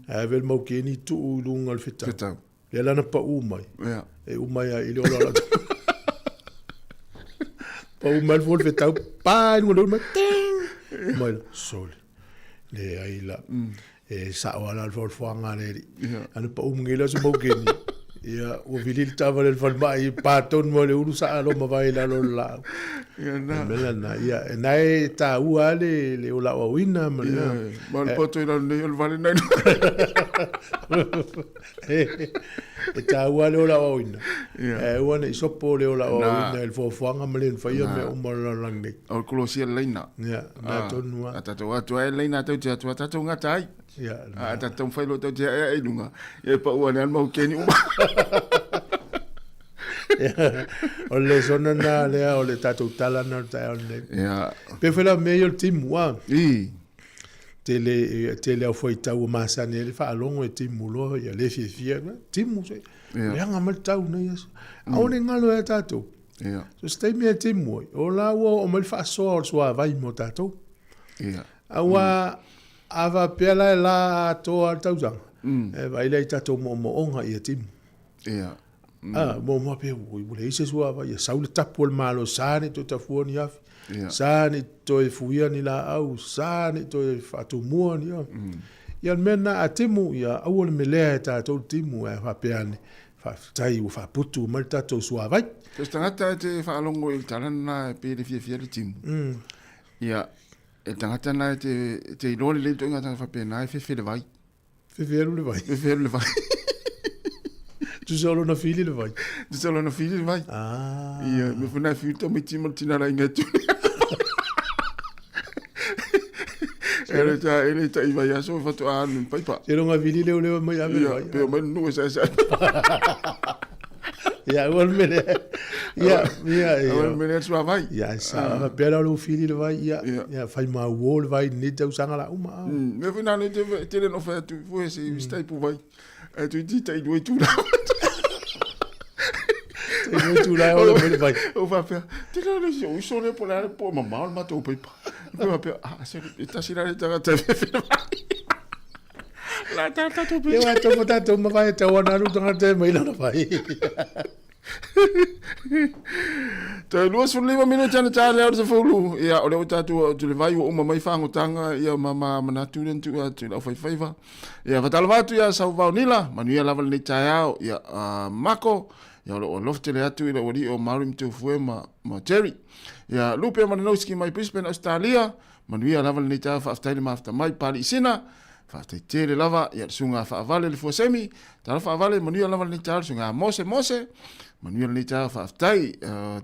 Ae ave le maukeni tuu i luga o le fetau. Fetau. Lea la na pau mai. Yeah. E uma ai i le ola ola. Pau mai le fua o le fetau, pa i luga o le ulu mai, ting! Mai la, sole. Leai la. E sao lava la le foafoaga a le alii. Yeah. Ana pau mai lea o se maukeni. Ia, ua vili le taavale i le falemai, pa tonu mai le ulu, saa loa ma vae i lalo o le laau. Ia na. O le mea lena, ia, e na e taua lava le, le ola aoaoina ma le... Ia, ma o le poto i lalo nei o le vale nai E taua lava le ola aoaoina. Ia. Ae aua ne i sopo le ola aoaoina Na. i le foafoaga ma le faia Na. mea uma o le lalolagi nei. O le kolosia le laina. Ia, na tonu lava. A tatou atu ai le laina tatou te atu a tatou gata ai. Ia, A tatou taumafai loa tatou te aeae i luga, ia e pau ane lava le maukeni uma. O le lesona lena lea o le tatou tala lena o le taeao lenei. Ia. Pei foi la o mea ia o le timu a. I. Tele, tele au fuaitau ua masani ai le faalogo e timu loa, ia le fiafia, timu se. Ia. Leaga mai le tau nei aso. Aua ne i galo ia tatou. Ia. So se taimi e timu ai, o la ua oo mai le faasoa o le suavai mo tatou. Ia. Aua a faapea la e la atoa le tausaga, e vaai lea i tatou moomooga ia timu. Ia. A, muamua pea, ua leai se suavai, ia sau le tapu o le Malo, sa ne i toe tafua ni afi, Ia. sa ne i toe fuia ni laau, sa ne i toe faatumua ni a. Ia le mea lena a timu, ia aua le melea e tatou le timu, ae faapea ane, faafetai ua faaputu mai le tatou suavai. So se tagata e te faalogo i le tala lena e pei e le fiafia le timu. Ia, e le tagata lena e te, e te iloa lelei le ituaiga tagata faapena e fefe le vai. Fefe alu le vai. Fefe alu le vai. Tusa o lona fili le vai. Tusa o lona fili le vai. Ah. Ia, me funa e fiu tamaiti ma le tina la inga atu. E le ta e le tai vai aso faatoa alu i le paipa. Seiloga vili leo leo mai ave le Ia, vai. pe omai le nuu e saesae. Ia, ua le mea lea. Ia, ia, ia. Aua le mea lea le suavai. Ia, e sao. A faapea la o lou fili le vai, ia, Ia. ia, fai mauo le vai i lenei tausaga la uma. ah. Mea foi na nei tele na fai atu foi se mm. pu vai. Ae tu ti tai dua itula. Tai dua itula e ola mai le vai. O faapea, te la le si o iso le po le po mamao le matou paipa. Pe faapea, ah, se e tasi la le tagata e fefe le vai. La ta ta tu Ia, ua topo tatou ma vai e tau ana alu tagata e mai lana vai. Toe 25 minute ana tā leo te fulu. Ia, o lea ua tātou atu le vai ua uma mai whangotānga, ia ma ma manatu lea tu atu lau whaiwhaiva. Ia, whatalava atu ia Sauvao Nila, manuia lava lenei taeao, ia, Mako, ia o loo alofa tele atu i le ualii o Maori Mtufue ma, ma Jerry. Ia, Lupe Malinowski mai Brisbane, Australia, manuia lava lenei taeao, faafetai le mafuta mai, Pali Isina, Faafetai tele lava ia le susuga Faavale le Fuasemi, tala Faavale manuia lava lenei taeao le susuga Mose Mose, manuia lenei taeao faafetai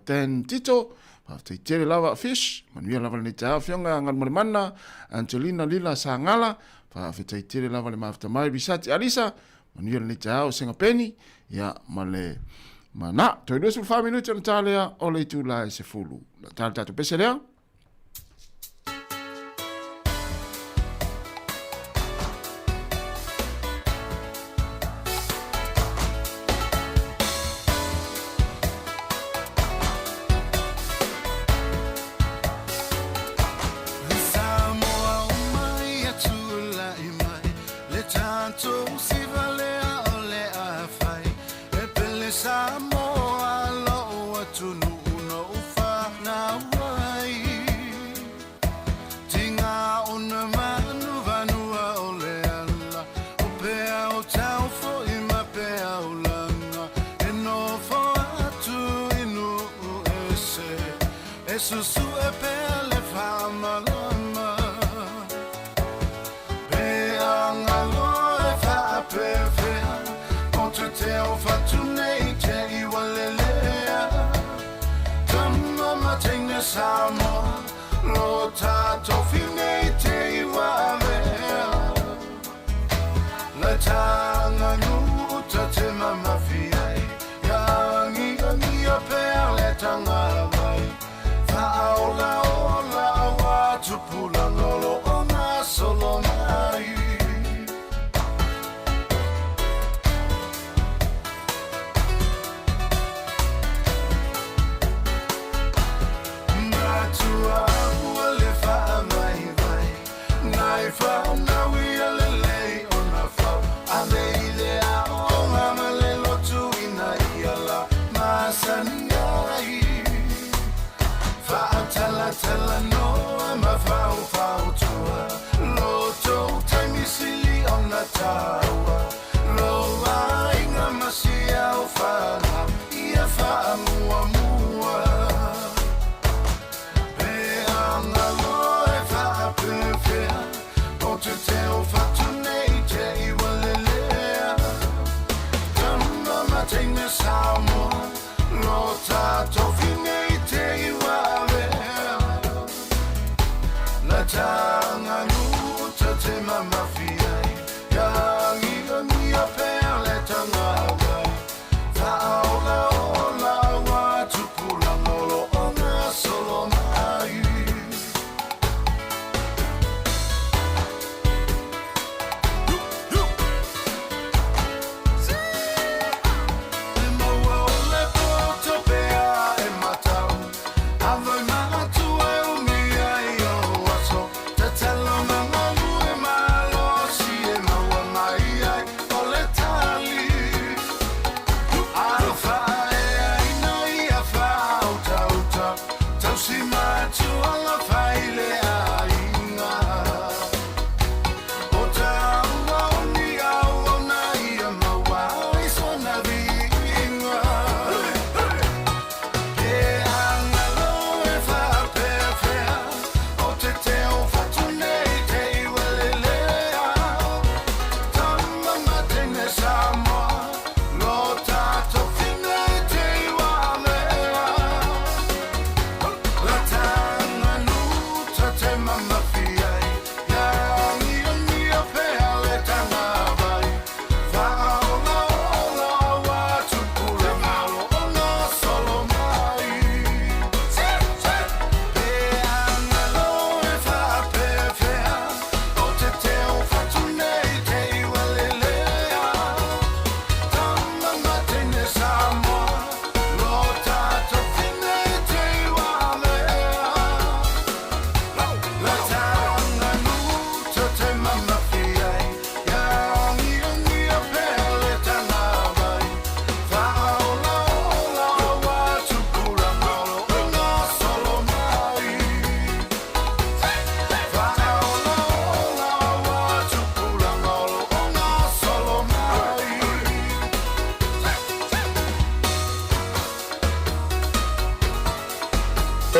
Dan Tito, faafetai tele lava Fish, manuia lava lenei taeao afioga Galumalemana, Angelina Lila Sagala, faafetai tele lava le mafuta mai Risati Alisa, manuia lenei taeao Senga Peni, ia ma le ma na toe 24 minute ona ta lea o le itula e 10. Na ta le tatou pese lea.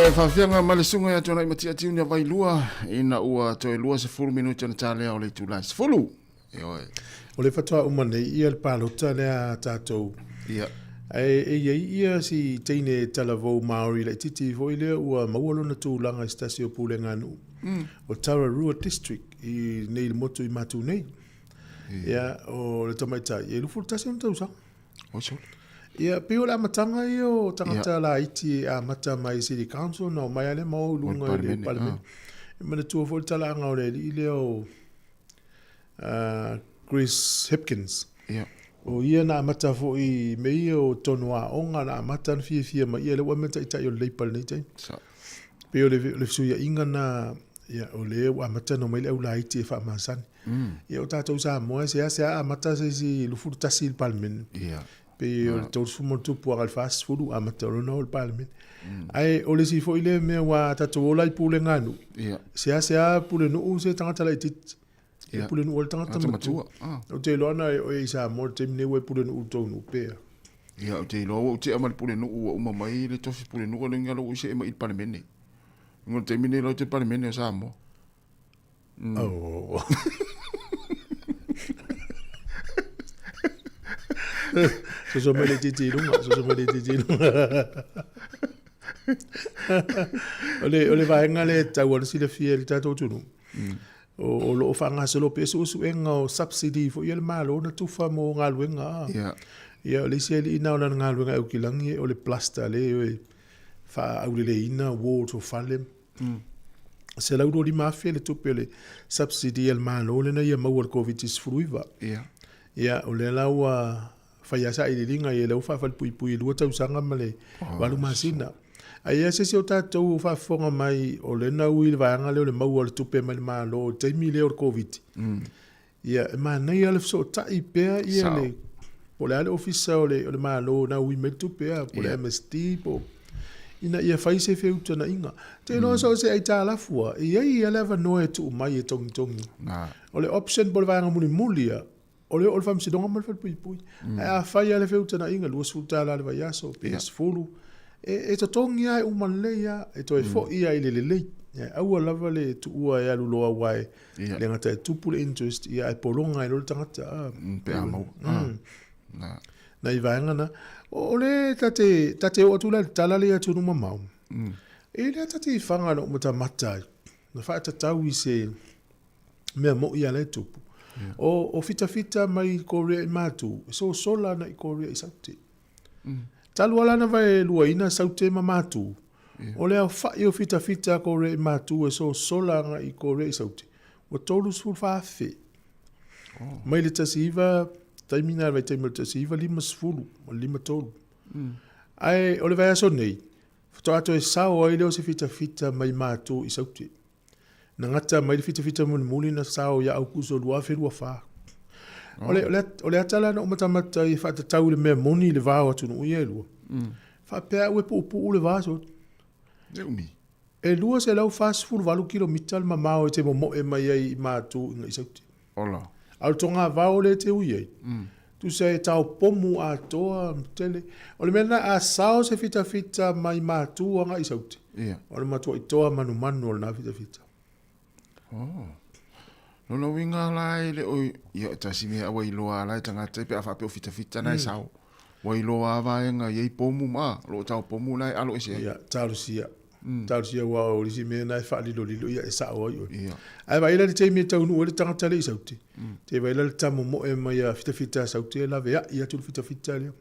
E faafiaga ma le susuga ia Tuanai Matia Tiuni a Vailua ina ua toe 20 minute ona talea o le itula e 10. Ioe. O le faatoa uma nei ia le palota lea a tatou. Ia. Ae e i ai ia si teine talavou Māori laitiiti foi lea ua maua lona tulaga i se tasi o pulega nuu o Tararua District i nei le motu i Matu nei. Ia, o le tamaitai, e 21 ona tausaga. Oi sole. Ia, pei o le amataga ia o tagata laiti e amata mai i City Council na omai lava lea ma o i luga i le Palemene. E manatua foi le talaaga o le alii lea o Chris Hipkins. Ia. O ia na amata foi i mea ia o tonu aoga, na amata ona fiafia mai ia, lea ua aumai taitai o le Labour i lenei taimi. Pei o le fesuiaiga na, ia, o lea ua amata ona omai le au laiti e faamasani. Ia o tatou Samoa, e seasea amata se isi 21 i le Palemene. Ia. Pei o le 30 plus agai i le 40 amata loa ona o i le Palemene. Ae o le isi foi lea mea aua a tatou ola i pulega a nuu, Ia. seasea pulenuu se tagata laitiiti. E Ia. pulenuu ai le tagata Tagata matua. matua. Ou te iloa na e i Samoa i le taimi nei ua e pulenuu i le tou nuu pea. Ia, ou te iloa ua ou tea ma le pulenuu ua uma mai le tofi pulenuu, o le uiga lea ua ou see mai i le Palemene. O le taimi nei ou te Palemene o Samoa. Oh. Soso mai le titi i luga, soso mai le titi i luga. O le, o le vaega lea e tatau ona silafia e le tatou atunuu, o, o lo o faagasolo pea suesuega o subsidy foi a le Malo na tufa mo galuega. Yeah. Ia, o le isi alii na o lana galuega e aukilagi, o le plaster lea e faaauleleina wards o fale. $125,000 le tupe o le subsidy a le Malo lea na ia maua i le Koviti-19. Ia. Ia, o lea la ua fai lava sailiiliga ia, lea ua faafalepuipui i 2 tausaga ma le 8 masina. Ae i ai se isi o tatou o faafofoga mai o lea na ui i le vaega lea o le maua o le tupe mai le Malo i le taimi lea o le Koviti. Ia, e manaia le fesootai pea ia le, po o le a le ofisa o le, o le Malo na ui mai le tupe a, po o le MSD, po o, ina ia fai se feutanaiga. Te iloa so o se aitalafu lava, e i ai lava le avanoa e tuu mai e togitogi. O le option po o le vaega mulimuli lava, o le oo i le faamasinoga ma le falepuipui. Ae a fai lava le feutanaiga, $20 i le vaiaso, pe 10, e totogi lava e uma lelei lava, e toe foi lava i le lelei. Aua lava le tuua e alu loa aua e le gata e tupu le interest, ia ae pologa ai loa le tagata. Pe a maua. Nai vaega na. O le ta te, ta te oo atu la i le tala lea i atunuu mamao, e le ta te i faga na ou matamata ai, na faatatau i se mea moi lava la e tupu. O, o fitafita mai Korea i Matu, e sosola ana i Korea i Saute. Talu lava la na vaeluaina Saute ma Matu, o le aofai o fitafita a Korea i Matu e sosola ana i Korea i Saute, ua 34,000. Mai le 19, taimi na vaitaimi o le 1950 ma le 53. Ae o le vaiaso nei, faatoa toe sao ai lea o se fitafita mai Matu i Saute. Na gata mai le fitafita mulimuli na sao ia Aukuso 2024. O le, o le, o le ata la na ou matamata ai e faatatau i le mea moni i le va o atunuu ia e lua. Faapea au e puupuu le va so. E umi. E 248 kilomita le mamao e te momoe mai ai i Matu i Saute. Ola. A o le togavao lea e te ui ai, tusa e taopomu atoa ma tele. O le mea lena, a sao se fitafita mai Matu agai i Saute, o le matuai toa manumanu o lena fitafita. Oh. Lona uiga la e le o, ia, tasi mea ua iloa la e tagata pe a faapea o fitafita na e sao. Ua iloa a vaega i ai pomu ma, o lo o taopomu la e alo ese ai. Ia, talosia. Talosia aua o le isi mea lena e faalilolilo ia e sao ai oe. Ae vaai la i le taimi e taunuu ai le tagata lea i Saute, te vaai la le tamomoe mai a fitafita a Saute e laveai atu le fitafita lea.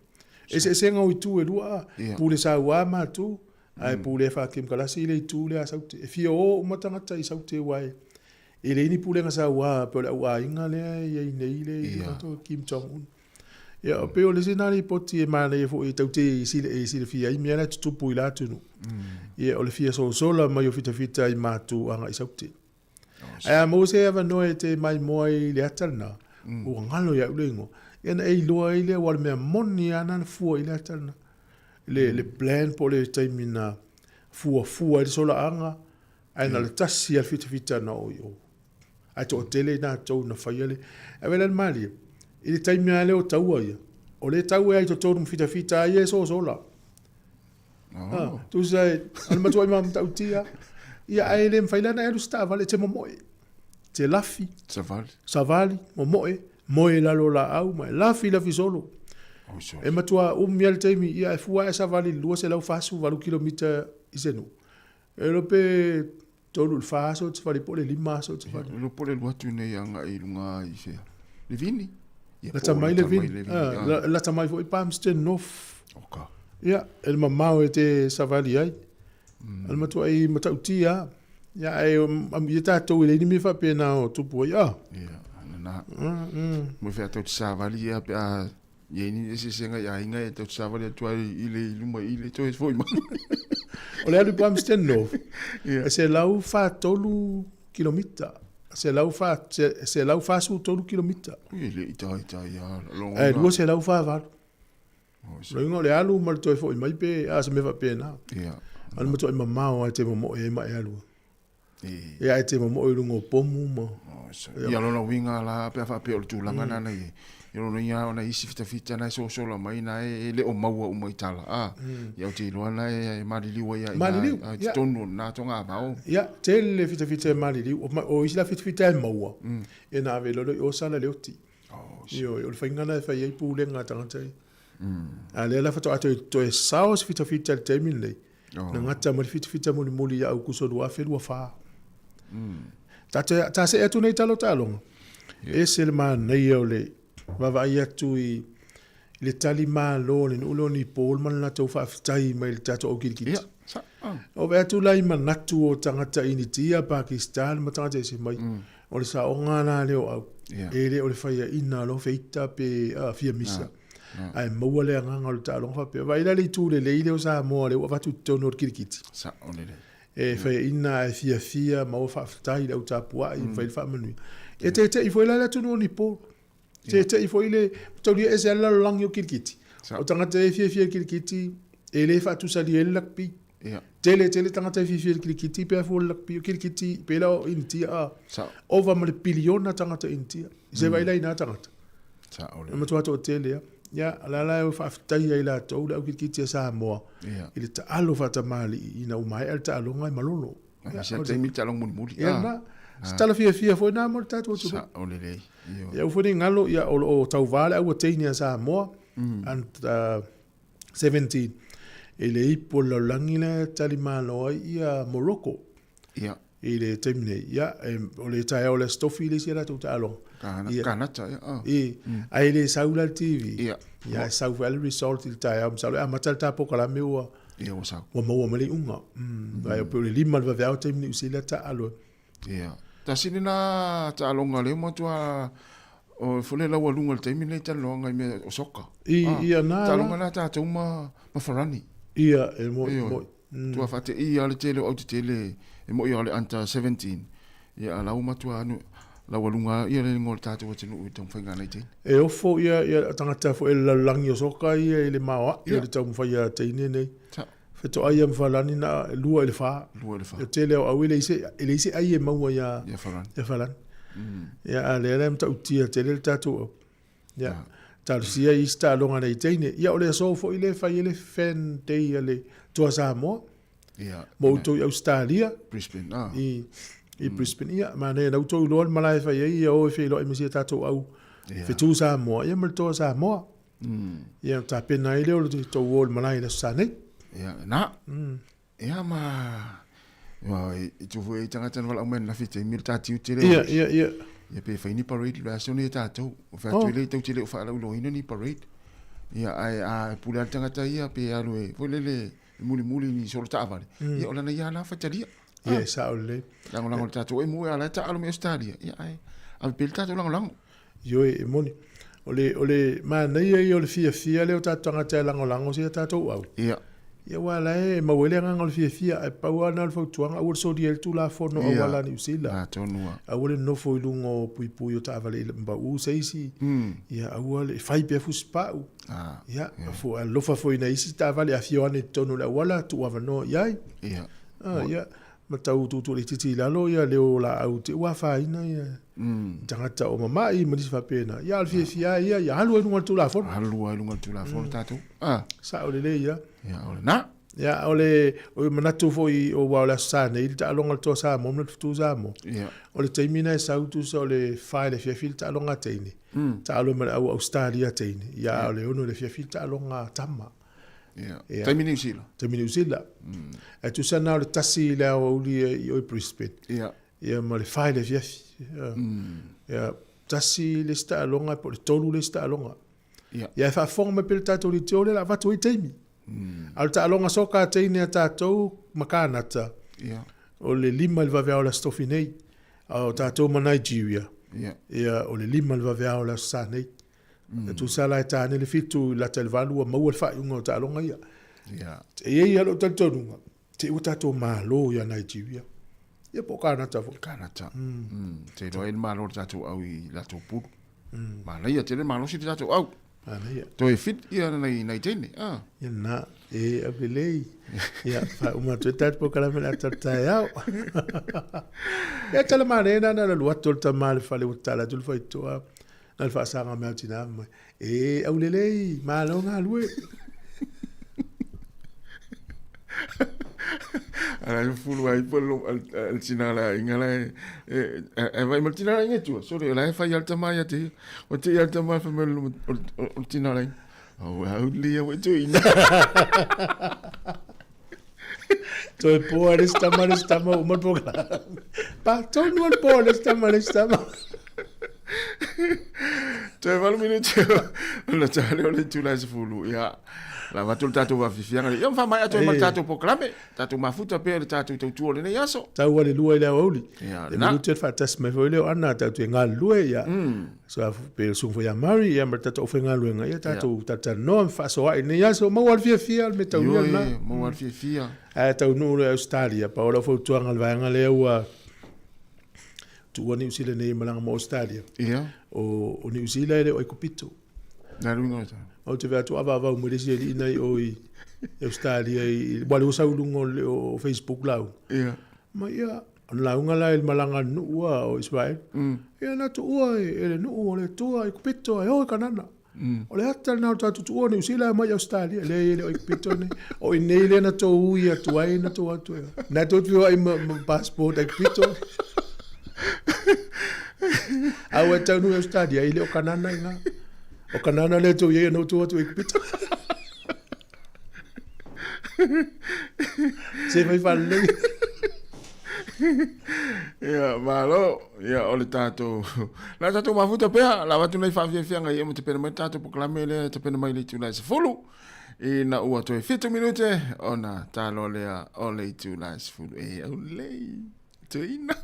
Eseesega o itu e lua a, pule saua matou, ae pule faa-kemukalasi le itu lea a Saute. E fia o uma tagata i Saute aua e leai ni pulega saua pei o le au aiga lea e i ai nei le Kim Jong Un. Ia, pei o le isi lena lipoti e manaia foi e tatou te silafia ai mea la e tutupu i la atunuu. Ia, o le fia sosola mai o fitafita i Matu agai i Saute. Ae a maua se avanoa e te maimoa ai i le ata lena, ua galo ia au le igoa, ia ona e iloa ai lea, aua o le mea moni lava na fua i le ata lena. Le plan po o le taimi na fuafua ai le solaaga, ae na o le tasi lava le fitafita na oo i o. Ae toatele i latou na faia le... Ae vaai la i le malie, i le taimi lava lea o taua ia, o lea e tau ai i totonu ma fitafita ai ia e sosola. Ah, tusa e, o le matuaʻi matautia. Ia, ae le mafai la ona e alu se taavale, e te momoe. E te lafi. Savali. Savali, momoe, moe i lalo o laau ma e lafi lafi solo. E matua umi lava le taimi, ia e fua lava e savali i le 248 kilomita i se nuu. E iloa pe 3 i le 4 aso e te savali po o le 5 aso e te savali. E iloa po o le alu atu nei agai i luga i fea? Le Vini? Lata mai le Vini. Lata mai foi Palmerston North. Oka. Ia, e le mamao e te savali ai. O le matuai matautia lava. Ia, ae ia tatou e leai ni mea faapena o tupu ai, ah. Ia, lena. Mo fea tou te savali ia pe a i ai ni eseesega i aiga e tou te savali atu ai i le i luma i le toe foi mai. O le alu i Palmerston North, e 143 kilomita. 143 kilomita. Ui, e le i taitai lava. Ae 248. O lona uiga o le alu ma le toe foi mai pe a se mea faapena. Ia. A o le matuai mamao lava e te momoe ai ma e alu. Ia ae te momoe i luga o pomu ma... Ia lona uiga la pe a faapea o le tulaga lena na i ai. Ia lona uiga o nai isi fitafita na e sosola mai na e le o maua uma i tala a. Ia ou te iloa na e maliliu ai lava i ina i totonu o lena togavao. Ia, tele le fitafita e maliliu. O isi la fitafita e maua, ia na ave loa lea i o sala le oti. Ioe, o le faiga lena e fai ai pulega a tagata ia. A o lea la faatoa toe sao se fitafita i le taimi lenei, na gata mai le fitafita mulimuli ia Aukuso 2024. Ta ta see atu nei tala o taaloga, e ese le manaia o le vaavaai atu i le tali malo a le nuu lea o Nepal ma le latou faafetai mai i le tatou au kilikiti. O vaai atu la i manatu o tagata Initia, Pakistan ma tagata ese mai, o le saoga la lea o au, e le o le faiaina loa feita pe fia misa. Ae maua le agaga o le taaloga faapea. Vaai la le itu lelei lea o Samoa lea ua avatu i totonu o le kilikiti. Sao lelei. E faiaina ae fiafia maua faafetai i le au tapuai ma fai le faamanuia. E tete'i foi la le atunuu o Nepal. Tete'i foi le taulia ese lava le lalolagi o kilikiti. O tagata e fiafia i le kilikiti e le faatusalia ai le rugby. Tele tele tagata e fiafia i le kilikiti pe a fua i le rugby. O kilikiti pei la o Initia ova ma le piliona tagata Initia. Se vaai la i na tagata. E matua toatele lava. Ia, o le a la e faafetaia ai latou le au kilikiti a Samoa i le taalo faatamalii ina ua maea le taaloga e malolo. Ia, se taimi taaloga mulimuli. Ia, na. Se tala fiafia foi na mo le tatou atunuu. Sao lelei. Ia, aua foi ne i galo, ia, o lo o tauva le au teine a Samoa, under 17, i le ipu o le lalolagi lea e talimalo ai ia Morocco. Ia. I le taimi nei. Ia, e, o le taeao o le Aso Tofi le isi a latou taaloga. Ia. Kanata, ia. Oh. I, ae le sau la le TV. Ia. Ia, e sau foi le result i le taeao. Masalo e amata le ta polokalame ua, Ia, ua sau. Ua maua mai le iuga. Mm. Ai, pei o le 5 le vaveao taimi Niu Sila taalo ai. Ia. Tasi lena taaloga lea matua o fole laualuga i le taimi lenei talanoaga i mea o soka. I, ia na. Taaloga na tatou ma, ma Farani. Ia, e moi, moi. Tua faate'i lava le tele o au tetele e moi o le under 17. Ia a la ua matua anu laualuga ia le igoa o le tatou atunuu i taumafaiga a nai teine. E ofo ia ia tagata foi le lalolagi o soka ia i le maoaʻi o le taumafai a teine nei. Fetoai ia ma Farani na 2 i le 4. 2 i le 4. E tele o au e leai se e leai se ai e maua ia ia Farani. Ia Farani. Ia a lea la e matautia tele le tatou au. Ia talosia i isi taaloga nei teine. Ia o le aso foi lea e fai ai le fan day a le Toa Samoa. Ia. Mo outou i Ausetalia. Brisbane, ah. I Brisbane. Ia, manaia na outou iloa le malae e fai ai, ia o e feiloai ma si a tatou au fetu Samoa, ia ma le Toa Samoa. Ia, tapena ai lea o le tou o i le malae i le Aso Sa nei. Ia, na. Ia ma Ia, i tu foi ai tagata na valaau mai ananafi i taimi o le tatiu tele. Ia, ia, ia. Ia pe fai ni parade le aso nei e tatou. O fai atu e le tau te le o faalauiloaina ni parade. Ia, ae a pule lava le tagata ia pe alu e, foi lele, e mulimuli ni solo taavale. Ia, o lana ia lana faitalia. Ia, e sao lelei. Lagolago le tatou e mua, a la e taalo mai Australia. Ia, ae ave pea le tatou lagolago. Ioe, e moni. O le, o le manaia ia o le fiafia lea o tatou tagata e lagolago si a tatou au. Ia. Ia aua la e maua ai le agaga o le fiafia, ae pau lava lena o le fautuaga, aua le solia ai le Tulafono auala a Niu Sila. Atonu lava. Aua le nofo i luga o puipui o taavale i pau se isi. Ia aua le, fai pea fusipau. Ia, alofa foi i nai isi taavale e afio ane i totonu o le auala, tuu avanoa i ai. Ia. Ia, ma tau tuutuu laitiiti i lalo ia leo o laau te ua afaina ia tagata o mama'i ma nisi faapena. Ia, a o le fiafia lava ia, ia alu ai i luga o le Tulafono. Alu ai i luga o le Tulafono tatou. Sao lelei lava. Ia, o lena. Ia, o le, o le manatu foi o aua o le Aso Sa nei le taaloga a le Toa Samoa ma le Fetu Samoa. Ia. O le taimi na e sau tusa o le fa i le afiafi le taaloga a teine. Taalo ma le au Ausetalia a teine. Ia, a o le ono i le afiafi le taaloga a tama. Ia. Ia. Taimi Niu Sila. Taimi Niu Sila. Ae tusa na o le tasi i le aoauli i o i Brisbane. Ia. Ia ma le fa i le afiafi. Ia. Ia, tasi le isi taaloga po o le tolu le isi taaloga. Ia. Ia e faafofoga mai pea le tatou leitio lea o le a avatu ai taimi. A o le taaloga soka a teine a tatou ma Kanata, Ia. o le lima i le vaveao o le Aso Tofi nei. A o tatou ma Nigeria, Ia. ia, o le lima i le vaveao o le Aso Sa nei. E tusa la e ta ane le fitu i lata i le valu ua maua le faaiuga o taaloga ia. Ia. E i ai lava lou talitonuga, te i ua tatou malo ia Nigeria. Ia po o Kanata foi. Kanata. Te iloa ai le malo o le tatou au i latou pulu. Manaia tele malosi le tatou au. Manaia. Toe fit ia nai nai teine. Ah. Ia na, e au lelei. Ia, faauma atu ai tatou polokalame le ata o le taeao. Ia tala manaia na na alu atu o le tama i le fale ua tatala atu le faitotoa na le faasaga mai o tina mai. E au lelei, malo galue. Ala e fulu ai po le tina la inga la e e vai ma tina la inga tua. Sorry, la e fai al tama ia te. O te al tama fa me o tina la. O au lia we tu ina. Toe poa le tama le tama o mal polokalame. Pa tonu al poa le tama le tama. Toe valu minute o la tale o le itula e sefulu. Ia, la avatu le tatou faafiafiaga lea. Ia ma faamaea atu ai ma le tatou polokalame. Tatou mafuta pea i le tatou tautua o lenei aso. Tau ale lua i le aoauli. Ia, E na. minute le faatasi mai foi lea o Ana tatou te galulue ia. So a pe susuga foi ia Murray ia ma le tatou aufaigaluega ia tatou talatalanoa ma faasoaai i lenei aso. Maua le fiafia le mea taulia lena. Ioe, maua le fiafia. Ae taunuu loa i Ausetalia, pau lau fautuaga i le vaega lea ua tuua Niu Sila nei e malaga mo Ausetalia. Ia. O, o Niu Sila e le o Aikupito. Na luga o ta. Ou te vaai atu avaavau mai le isi alii nai o i Australia i wale o sau luga o, o Facebook lau. Ia. Ma ia, ona lauga la i le malaga a le nuu a o Israel. Ia na tuua e, e le nuu o le Atua Aikupito e o i Kanana. O le ata lena o le tatou tuua Niu Sila e mai Australia. Leai e le o Aikupito nei. O i nei lea na tou ui atu ai na tou atu ai. Na tou te feoai ma, ma passport Aikupito. A ua taunuu i Australia, e le o Kanana i ina. O Kanana lea tou i ai ona tou atu i Aikupito. Se fai faalelei. Ia, malo. Ia, o le tatou... La tatou mafuta pea, la avatu nei faafiafiaga ia ma tapena mai le tatou polokalame lea e tapena mai i le itula e sefulu. Ina ua toe fitu minute ona talo lea o le itula e sefulu. E aulelei, tuina.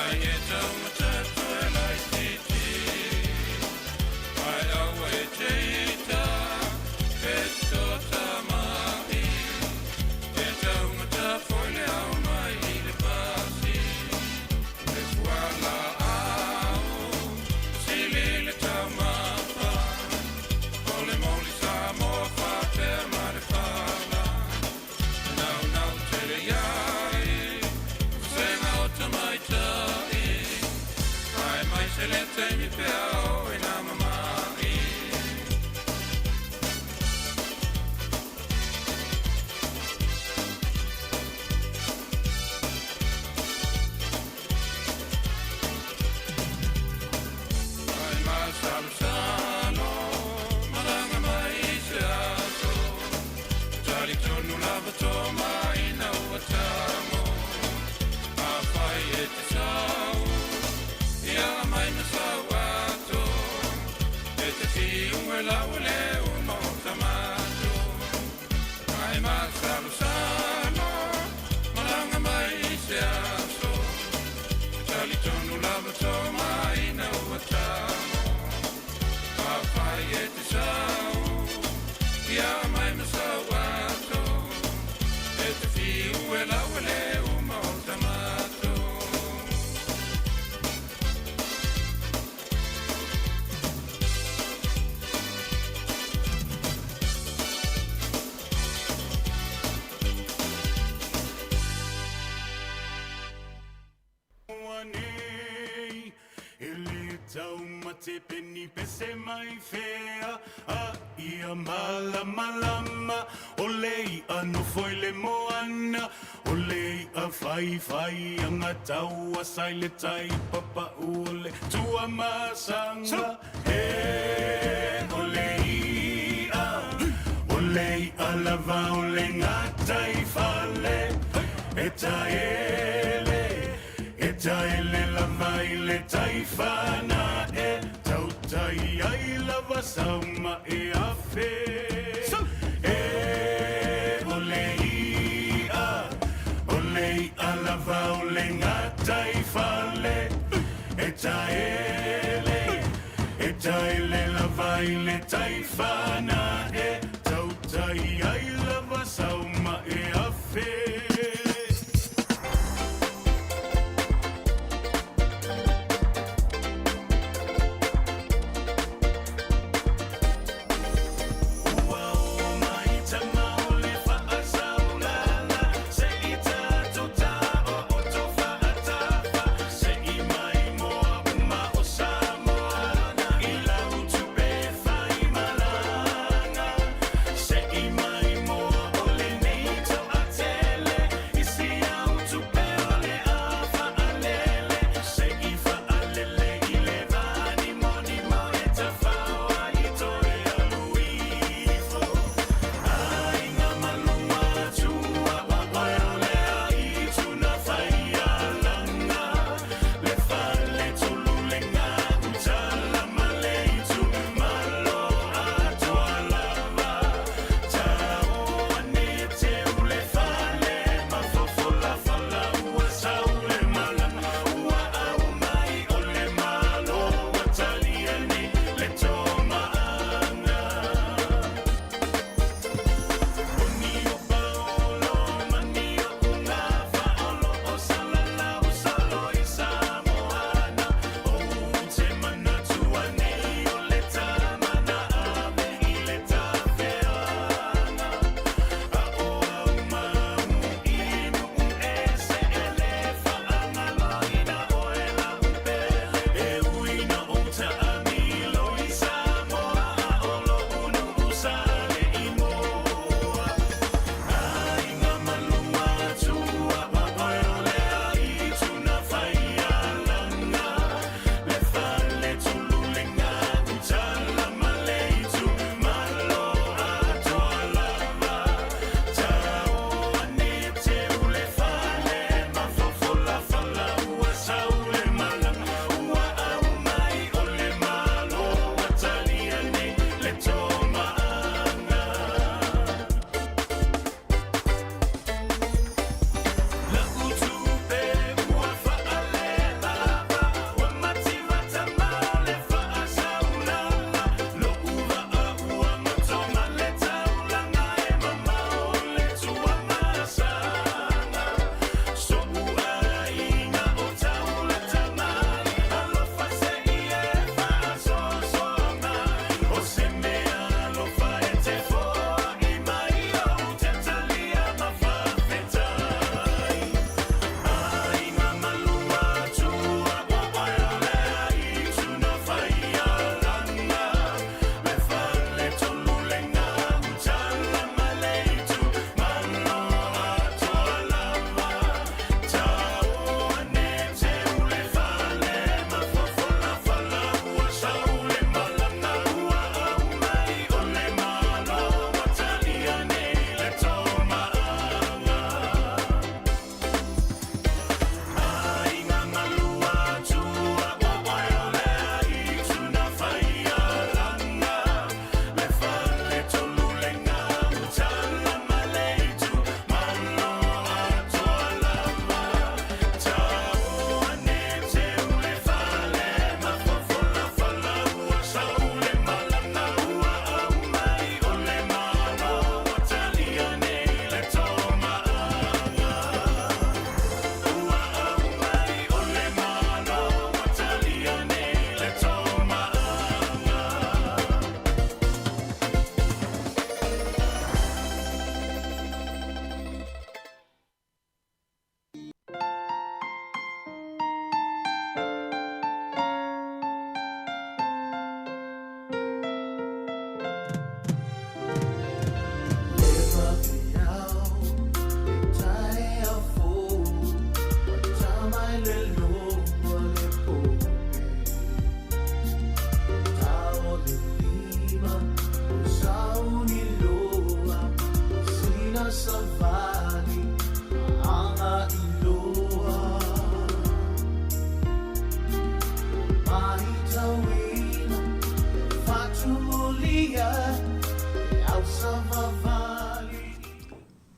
Ai e taumata toe laititi, ai aua e te ita, e tota mai. E taumata foi le au mai i le pasi, le fuala au, sili le taumafa. O le moli Samoa whapea ma le whala. Nau nau te le iai, senga o tamaitai. Ai mai se le taimi pea o e nā mamai. Ai masalosalo, malaga mai se aso. Tali tonu lava tō mai na ua tamo. A whai e te sau, ia mai na sau ato. E te whiunga lau le uma o tamato. Ai masalosalo, malaga mai se aso. Tali tonu lava tō mai na ua tamo. A whai e te sau, ia mai na sau ato. E te whiu e lau le uma o tamato. Nei, e le taumate peni pese mai fea a ia malamalama o le ia nofo i le moana o le ia faifai anga tau sai le tai papa o le tuamasanga e o le ia o le ia lava o le gata i fale e taele e taele lava i le taifana e tautai ai lava sauma e afe e o le ia o le ia lava o le gata i fale e taele e taele lava i le taifana e tautai ai lava sauma e afe. Ua o mai tama o le faasaulala se i tatou ta o o to faatafa se i mai moa uma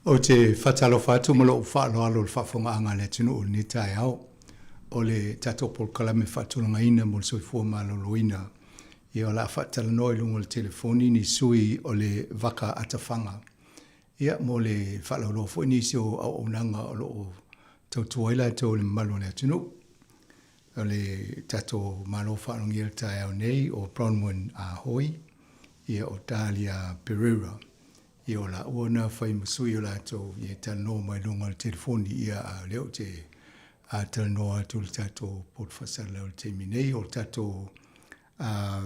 Ou te faatalofa atu ma lou faaaloalo i le faafofogaaga a le atunuu i lenei taeao. O le tatou polokalame faatulagaina mo le soifua maloloina, ia o le a faatalanoa i luga o le telefoni ni sui o le Vaka Atafaga. Ia mo le faalauiloa foi nisi o auaunaga o lo o tautua ai latou i le mamalu o le atunuu. O le tatou Malo faalogia i le taeao nei o Bronwyn Ah Hoi, ia o Dahlia Pereira. Ia o laua na fai ma sui o latou ia e talanoa mai luga o le telefoni ia a o lea ou te a talanoa atu i le tatou poto faasalalau i le taimi nei o le tatou a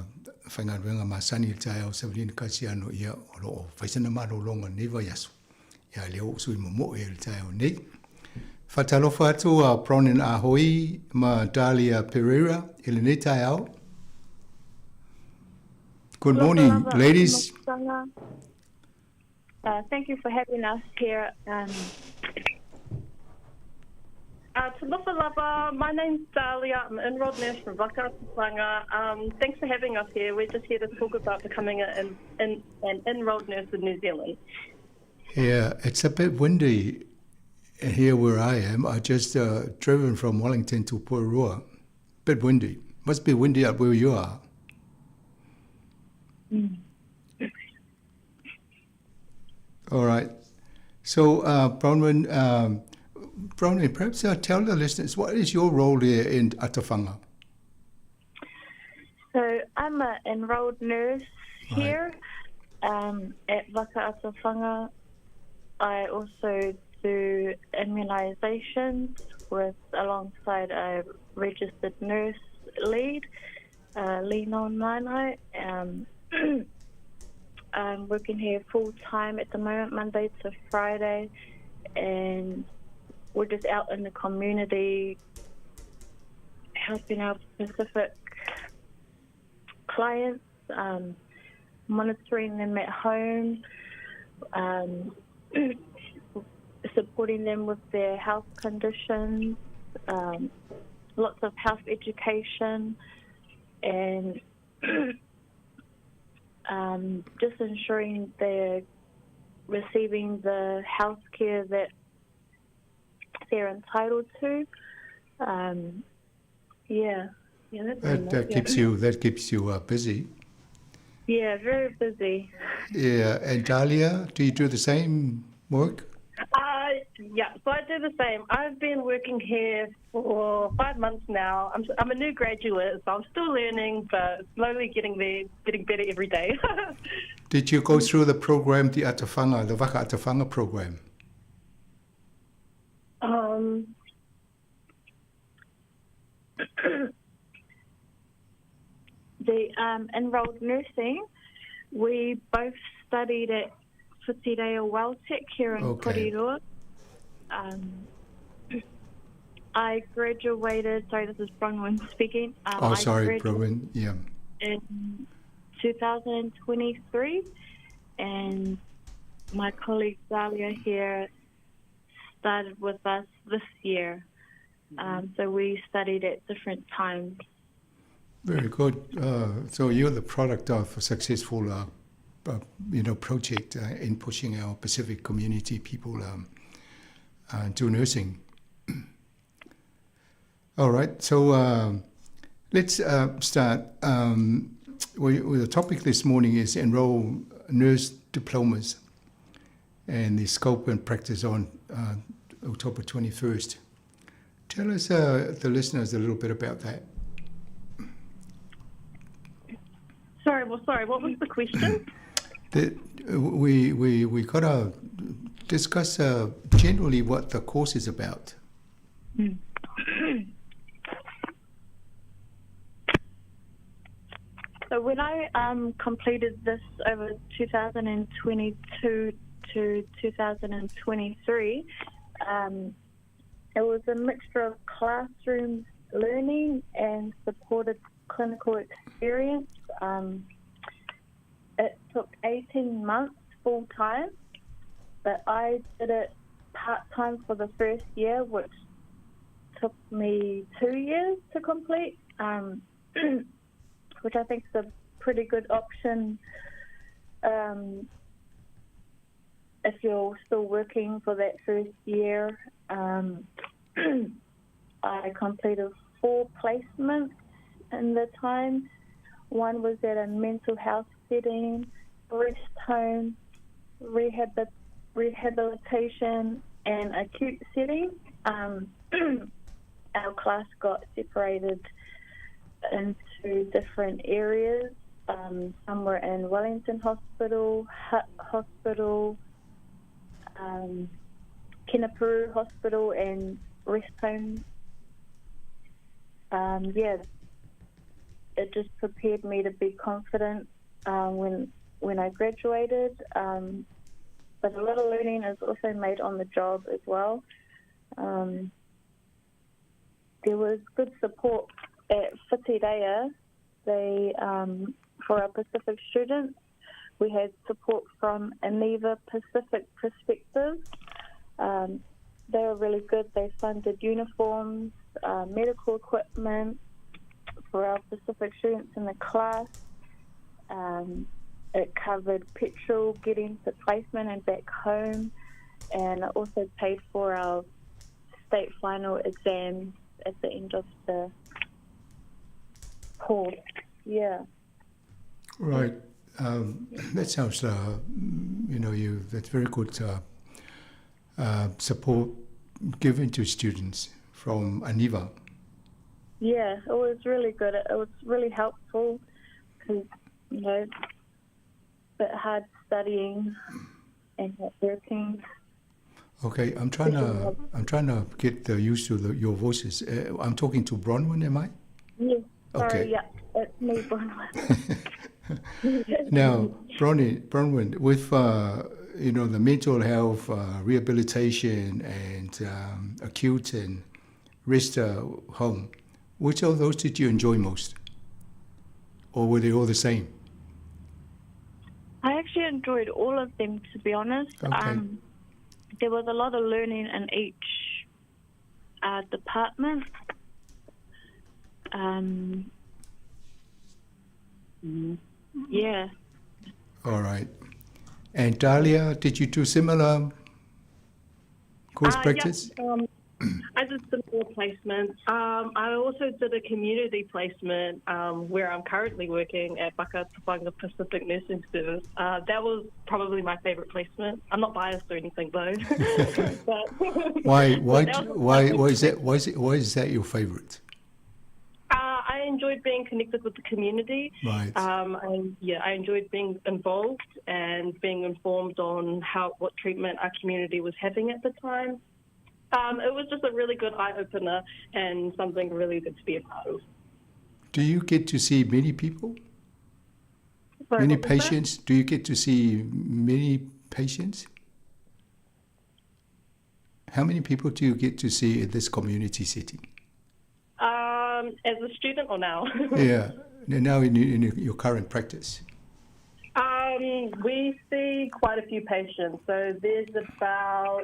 faigaluega masani i le taeao Savelina Kasiano ia o lo o fai sana malologa i lenei vaiaso ia lea ua ou sui momoe i le taeao nei. Faatalofa atu a Bronwyn Ah Hoi ma Dahlia Pereira i lenei taeao. Good morning, ladies. Thank you for having us here. Talofa lava, my name's Dahlia. I'm an enrolled nurse from Vaka Atafanga. Thanks for having us here. We're just here to talk about becoming an, an, an enrolled nurse in New Zealand. Yeah, it's a bit windy here where I am. I just driven from Wellington to Porirua. Bit windy. Must be windy up where you are. All right. So, Bronwyn, Bronwyn, perhaps tell the listeners, what is your role here in Atafanga? So I'm an enrolled nurse here at Vaka Atafanga. I also do immunisations with alongside a registered nurse lead, Lino Nainai. I'm working here full time at the moment, Monday to Friday, and we're just out in the community helping our Pacific clients, monitoring them at home, supporting them with their health conditions, lots of health education, and just ensuring they're receiving the health care that they're entitled to. Yeah. Yeah, that's That, that keeps you that keeps you busy. Yeah, very busy. Yeah, and Dahlia, do you do the same work? Yeah, so I do the same. I've been working here for 5 months now. I'm a new graduate, so I'm still learning, but slowly getting there, getting better every day. Did you go through the program, the Atafanga, the Vaka Atafanga program? The enrolled nursing, we both studied at Whitireia Welltech here in Porirua. I graduated, sorry, this is Bronwyn speaking. Oh, sorry, Bronwyn, yeah. In 2023, and my colleague Dahlia here started with us this year. So we studied at different times. Very good. So you're the product of a successful, project in pushing our Pacific community people to nursing. All right. So let's start. The topic this morning is enroll nurse diplomas and the scope and practice on October 21st. Tell us, the listeners, a little bit about that. Sorry, what was the question? We got to discuss generally what the course is about. So when I completed this over 2022 to 2023, it was a mixture of classroom learning and supported clinical experience. It took 18 months full time, but I did it part time for the first year, which took me 2 years to complete, which I think is a pretty good option If you're still working for that first year, I completed four placements in the time. One was at a mental health setting, rest home, rehabilitation and acute setting. Our class got separated into different areas. Some were in Wellington Hospital, Hutt Hospital, Kenepuru Hospital and rest home. Yeah, it just prepared me to be confident when I graduated. But a lot of learning is also made on the job as well. There was good support at Whitireia. They, for our Pacific students, we had support from Aniva Pacific Perspectives. They were really good. They funded uniforms, medical equipment for our Pacific students in the class. It covered petrol getting to placement and back home, and it also paid for our state final exams at the end of the course. Yeah. Right. That sounds, you know, you that's very good support given to students from Aniva. Yeah, it was really good. It was really helpful because, you know, a bit hard studying and working. Okay, I'm trying to get used to your voices. I'm talking to Bronwyn, am I? Yes. Sorry, okay. Yeah, it's me, Bronwyn. Now, Bronwyn, with you know, the mental health rehabilitation and acute and rest home, which of those did you enjoy most, or were they all the same? I actually enjoyed all of them, to be honest. Okay. There was a lot of learning in each department. Yeah. All right. And Dahlia, did you do similar course practice? Yeah, I did similar placements. I also did a community placement where I'm currently working at Vaka Tafanga Pacific Nursing Service. That was probably my favourite placement. I'm not biased or anything though. But Why is that your favourite? I enjoyed being connected with the community. Right. I enjoyed being involved and being informed on what treatment our community was having at the time. It was just a really good eye-opener and something really good to be a part of. Do you get to see many people? Sorry, many what was that? patients? Do you get to see many patients? How many people do you get to see in this community setting? As a student or now? Yeah, now in your current practice. We see quite a few patients. So there's about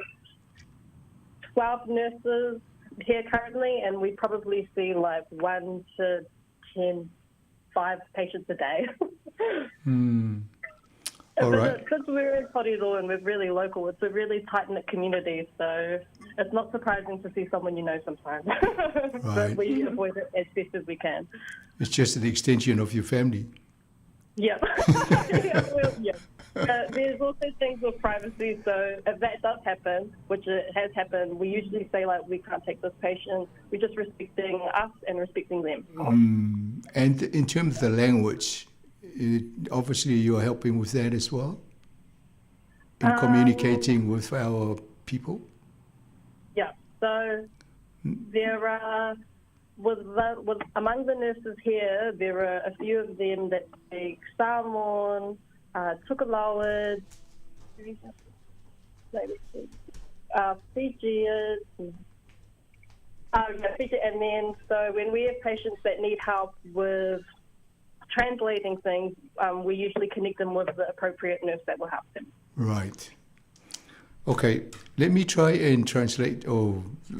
12 nurses here currently, and we probably see like 1 to 10, 5 patients a day. All right. Because we're in Porirua and we're really local, it's a really tight-knit community, so it's not surprising to see someone you know sometimes. Right. But we avoid it as best as we can. It's just the extension of your family. Yeah. Yeah. There's also things with privacy, so if that does happen, which it has happened, we usually say, like, we can't take this patient. We're just respecting us and respecting them. And in terms of the language, obviously you're helping with that as well, in communicating with our people? Yeah, so there are, with among the nurses here, there are a few of them that speak Samoan, Tokelauan, Fijian, Fiji, and then so when we have patients that need help with translating things, we usually connect them with the appropriate nurse that will help them. Right. Okay, let me try and translate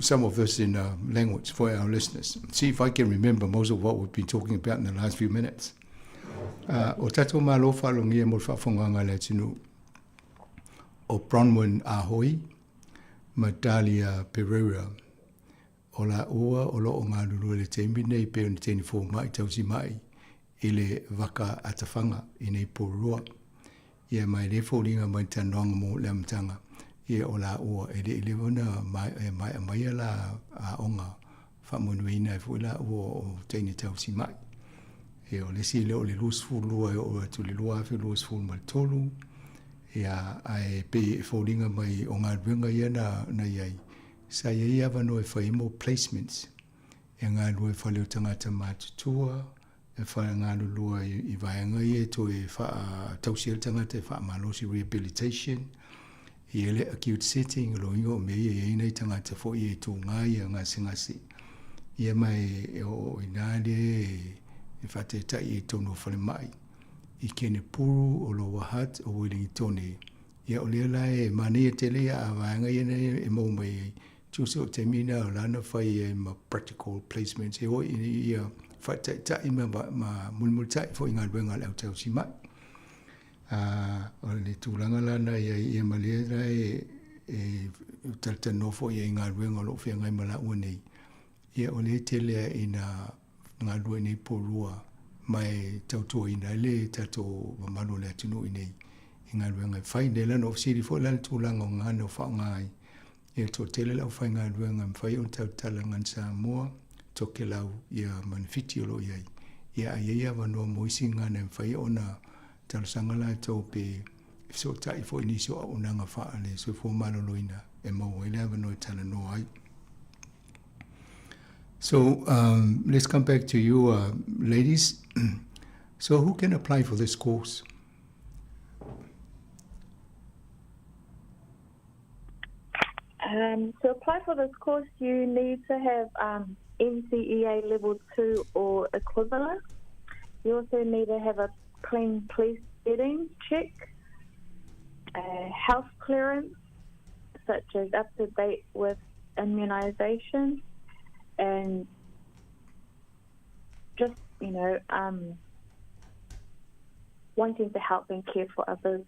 some of this in language for our listeners. See if I can remember most of what we've been talking about in the last few minutes. O tātou malo whalongia mo whaafonganga le tinu. O Bronwyn Ahoi ma Dalia Pereira. O laua o lo o galulue i le taimi lenei pei ona teine fomai tausima'i i le vaka atafaga i nei Porirua. Ia ma e le foliga mai le talanoaga mo le amataga, ia o laua e le i leva ona maea mai a la aoga faamanuiaina ai foi laua o teine tausima'i. Ia o le isi lea o le 22 e oo atu i le 2023, ia ae pei e foliga mai o galuega ia na na i ai, sa i ai avanoa e fai ai mo placements e galulue i fale o tagata matutua, e galulue i vaega ia e toe faatausi ai le tagata e faamalosi rehabilitation, i le acute setting, o lona uiga o mea ia e i ai nai tagata foi e tuga ia gasegase. Ia ma e o i ina lea e faataitai i totonu o falemai i Kenepuru, o Lower Hutt, o Uelingitone. Ia o lea la e manaia tele ia a vaega ia nei e maua mai ai. Tusa o taimi na o la na fai ai ma practical placements e o i ia faataitai ma, ma mulimulitai foi i galuega a le au tausimai. A o le tulaga la na i ai ia ma lea la e, e talatalanoa foi ai i galuega o lo o feagai ma laua nei. Ia o lea e tele lava ina galulue i nei Porirua ma e tautuaina ai le tatou mamalu o le atunuu i nei i galuega e fai. Lea la na ou fesili foi la i le tulaga o gagana o faaaoga ai. Ia e toatele le aufaigaluega e mafai ona tautala gagana Samoa, Tokelau ia ma ni Fiti o lo o i ai. Ia a i ai avanoa mo isi gagana e mafai ona talosaga latou pe e fesootai foi i nisi o auaunaga faale-soifua maloloina e maua ai le avanoa e talanoa ai. So let's come back to you, ladies. So who can apply for this course? To apply for this course, you need to have NCEA Level 2 or equivalent. You also need to have a clean police vetting check, a health clearance, such as up to date with immunisation, and just, you know, wanting to help and care for others.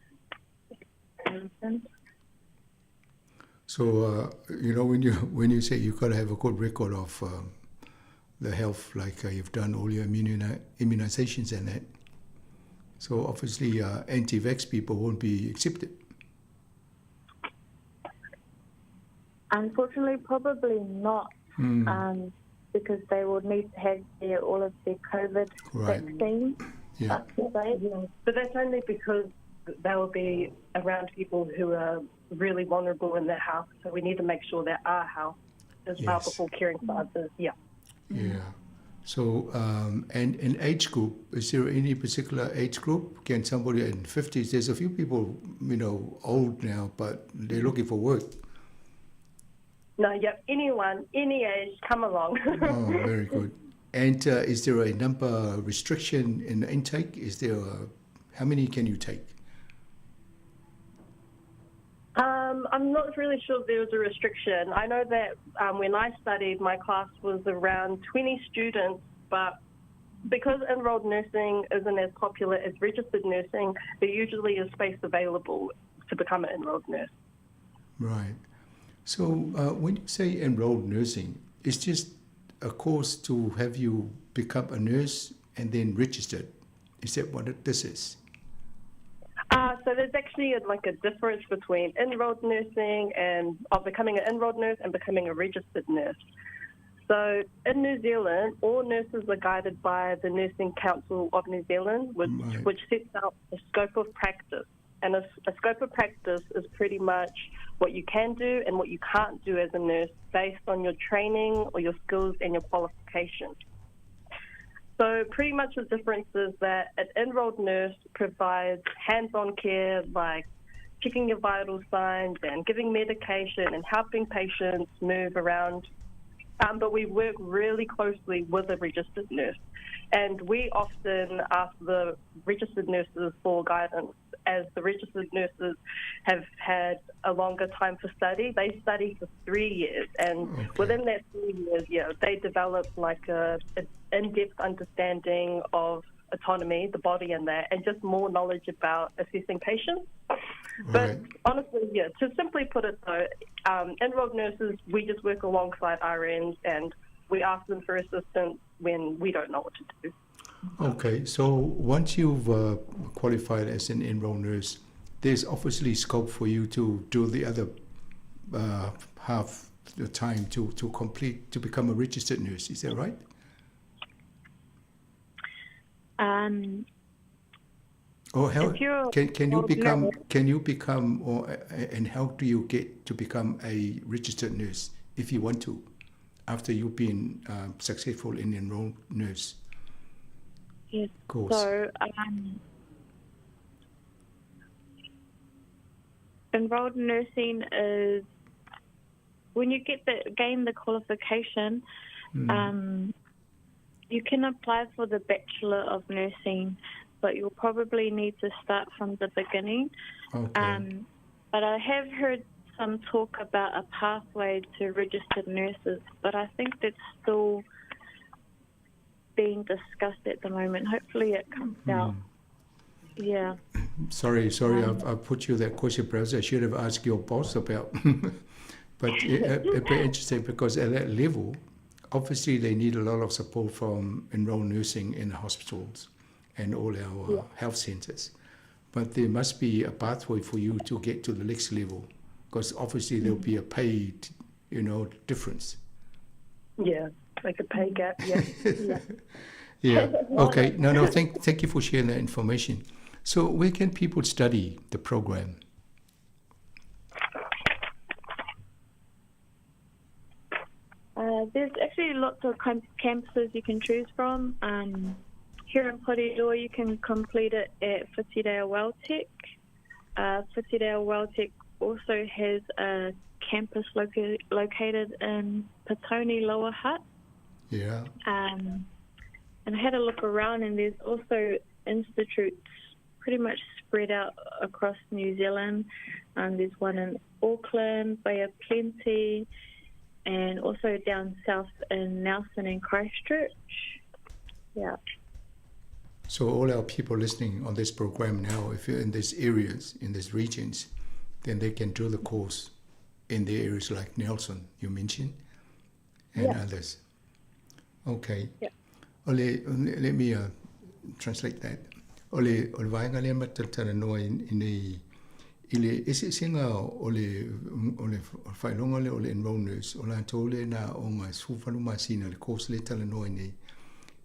So, you know, when you say you've got to have a good record of the health, like you've done all your immunizations and that. So obviously, anti-vax people won't be accepted. Unfortunately, probably not, because they will need to have all of their COVID vaccines. Yeah. Up to date. Yeah. But that's only because they will be around people who are really vulnerable in their health. So we need to make sure that our health is well before caring for others. Yeah. Yeah. So, and an age group, is there any particular age group? Can somebody in 50s, there's a few people, you know, old now, but they're looking for work. No, yep, anyone, any age, come along. Oh, very good. And is there a number restriction in the intake? How many can you take? I'm not really sure if there was a restriction. I know that when I studied, my class was around 20 students, but because enrolled nursing isn't as popular as registered nursing, there usually is space available to become an enrolled nurse. Right. So when you say enrolled nursing, it's just a course to have you become a nurse and then registered. Is that what this is? So there's actually a difference between enrolled nursing and becoming an enrolled nurse and becoming a registered nurse. So in New Zealand, all nurses are guided by the Nursing Council of New Zealand, which sets out a scope of practice. And a scope of practice is pretty much what you can do and what you can't do as a nurse based on your training or your skills and your qualifications. So pretty much the difference is that an enrolled nurse provides hands-on care like checking your vital signs and giving medication and helping patients move around. But we work really closely with a registered nurse. And we often ask the registered nurses for guidance, as the registered nurses have had a longer time for study. They study for 3 years, and within that 3 years, they develop an in-depth understanding of autonomy, the body and that, and just more knowledge about assessing patients. But honestly, yeah, to simply put it though, enrolled nurses, we just work alongside RNs and we ask them for assistance when we don't know what to do. Okay, so once you've qualified as an enrolled nurse, there's obviously scope for you to do the other half the time to complete, to become a registered nurse. Is that right? Or how If you're can you enrolled become, nurse, can you become, or and how do you get to become a registered nurse if you want to, after you've been successful in enrolled nurse Yes. course? So enrolled nursing is when you gain the qualification, you can apply for the Bachelor of Nursing, but you'll probably need to start from the beginning. Okay. But I have heard some talk about a pathway to registered nurses, but I think that's still being discussed at the moment. Hopefully it comes out. Yeah. Sorry, I've put you that question, perhaps I should have asked your boss about. But it'd be interesting because at that level, obviously they need a lot of support from enrolled nursing in the hospitals and all our health centres. But there must be a pathway for you to get to the next level, because obviously there'll be a paid, difference. Yeah, like a pay gap, yeah. Yeah. Yeah, okay. No, thank you for sharing that information. So where can people study the program? There's actually lots of campuses you can choose from. Here in Porirua, you can complete it at Whitireia WelTec. Whitireia WelTec also has a campus located in Petone, Lower Hutt. Yeah. And I had a look around, and there's also institutes pretty much spread out across New Zealand. There's one in Auckland, Bay of Plenty, and also down south in Nelson and Christchurch. Yeah. So all our people listening on this program now, if you're in these areas, in these regions, then they can do the course in the areas like Nelson, you mentioned, and others. Okay. Yeah. Ole, let me translate that. O le vaega lea matalanoa i i le eseesega o le faailoga lea o le enroll nurse, o latou lea na o ga 18 masina le course le talanoa nei,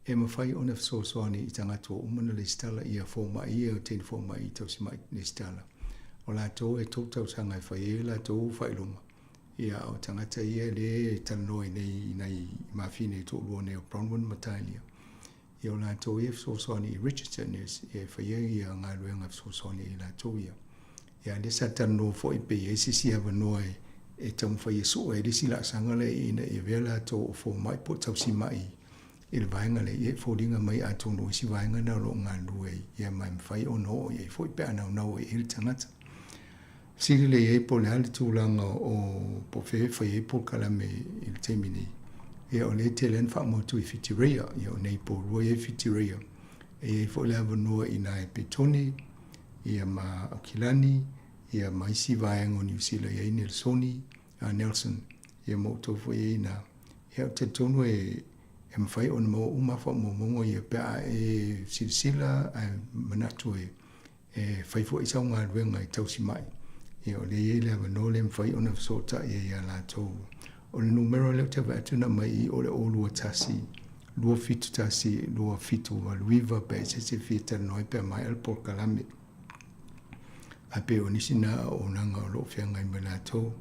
e mafai ona fesoasoani i tagata ua uma ona lesitala ia foma'i ia o teine foma'i tausima'i lesitala. O latou e tou tausaga e fai ai latou faailoga, ia o tagata ia le talanoa i nei i nai mafine e to'alua nei o Bronwyn ma Talia. Ia o latou ia fesoasoani i registered nurse, ia e faia ia galuega fesoasoani i latou ia. Ia lea sa talanoa fo'i pe i ai se isi avanoa e taumafai e su'e ai le isi laasaga lea ina ia avea latou o foma'i po o tausima'i i le vaega lea, ia e foliga mai atonu o isi vaega na o lo'o galulue ai, ia ma e mafai ona oo i ai fo'i pe a naunau ai i ai le tagata. Sili le i ai po o le a le tulaga o po o fea e fai ai polokalame i le taimi nei. Ia o lea e tele ai ona faamautu i Whitireia, ia o nei Porirua e i ai Whitireia. E i ai fo'i le avanoa i ina e Petone, ia ma Aukilani, ia ma isi vaega o Niu Sila i ai Nelsoni, Nelson, ia ma outou fo'i e i ina. Ia ou te talitonu e mafai ona maua uma faamaumauga ia pe a e silasila ae manatu e fai fo'i sau galuega i tausima'i. Ia o lea e i ai le avanoa lea e mafai ona fesoota'i ai iā latou. O le numera lea ou te vaai atu na aumai i i o le 021 271 2789 pe a i se isi e fia talanoa ai pe a maea le polokalame. Ae pei o nisi na auaunaga o lo o feagai ma latou.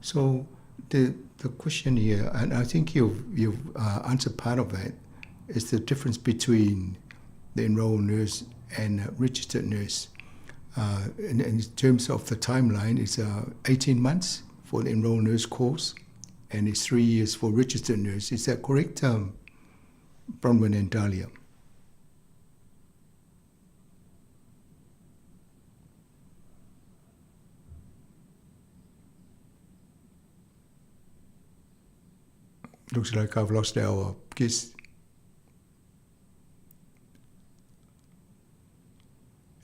So the question here, and I think you've answered part of that, is the difference between the enrolled nurse and a registered nurse. In terms of the timeline, it's 18 months for the enrolled nurse course, and it's 3 years for registered nurse. Is that correct, Bronwyn and Dahlia? Looks like I've lost our guest.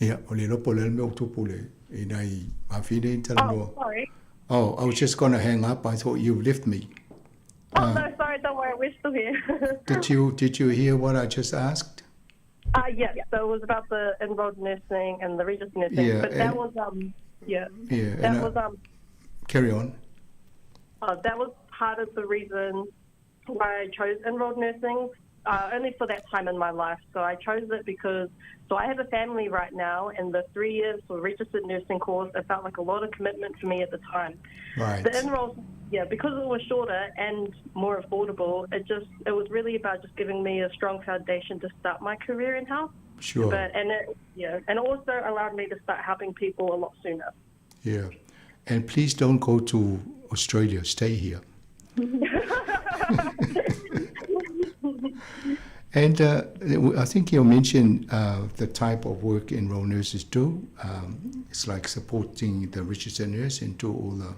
Ia, ua le iloa po o le a le mea ua tupu le, i nai mafine i talanoa. Oh, sorry. Oh, I was just gonna hang up. I thought you left me. Oh, no, sorry, don't worry, we're still here. Did you, did you hear what I just asked? Yeah, so it was about the enrolled nursing and the registered nursing, Yeah, but that and- was, yeah. Yeah, That and, was, Carry on. That was part of the reason why I chose enrolled nursing, only for that time in my life. So I chose it because, so I have a family right now, and the 3 years for registered nursing course, it felt like a lot of commitment for me at the time. Right. The enrolled, yeah, because it was shorter and more affordable, it was really about just giving me a strong foundation to start my career in health. Sure. And it also allowed me to start helping people a lot sooner. Yeah. And please don't go to Australia. Stay here. And I think you mentioned the type of work enrolled nurses do. It's like supporting the registered nurse and do all the,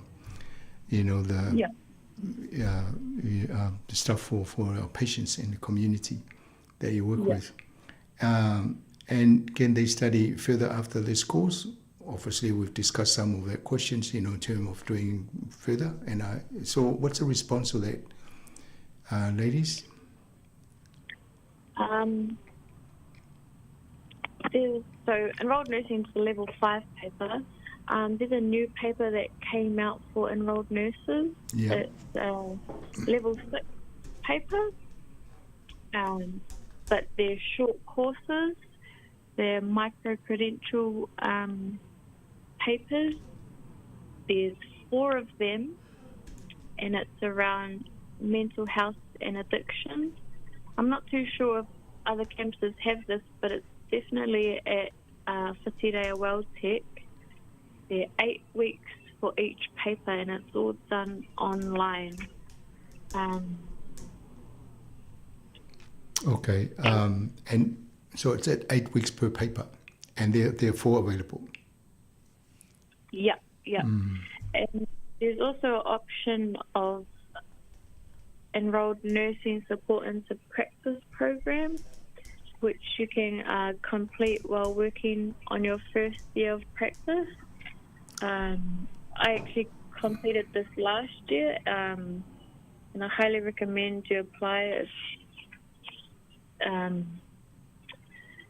you know, the the stuff for our patients in the community that you work with. And can they study further after this course? Obviously, we've discussed some of the questions, you know, in terms of doing further. So what's the response to that, ladies? Enrolled nursing is the level 5 paper. There's a new paper that came out for enrolled nurses. It's a level 6 paper, but they're short courses. They're micro-credential papers. There's 4 of them, and it's around mental health and addiction. I'm not too sure if other campuses have this, but it's definitely at Whitireia WelTec. They're 8 weeks for each paper, and it's all done online. Okay, and so it's at 8 weeks per paper, and there are 4 available. Yeah, yeah. And there's also an option of enrolled nursing support into practice program, which you can complete while working on your first year of practice. I actually completed this last year, and I highly recommend you apply.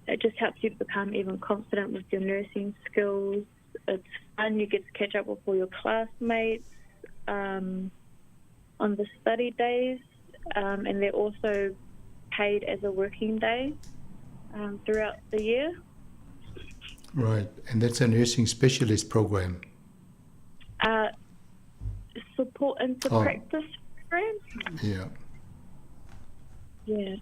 It just helps you become even confident with your nursing skills. It's fun. You get to catch up with all your classmates on the study days, and they're also paid as a working day throughout the year. Right, and that's a nursing specialist program. Support into practice program. Yeah. Yeah.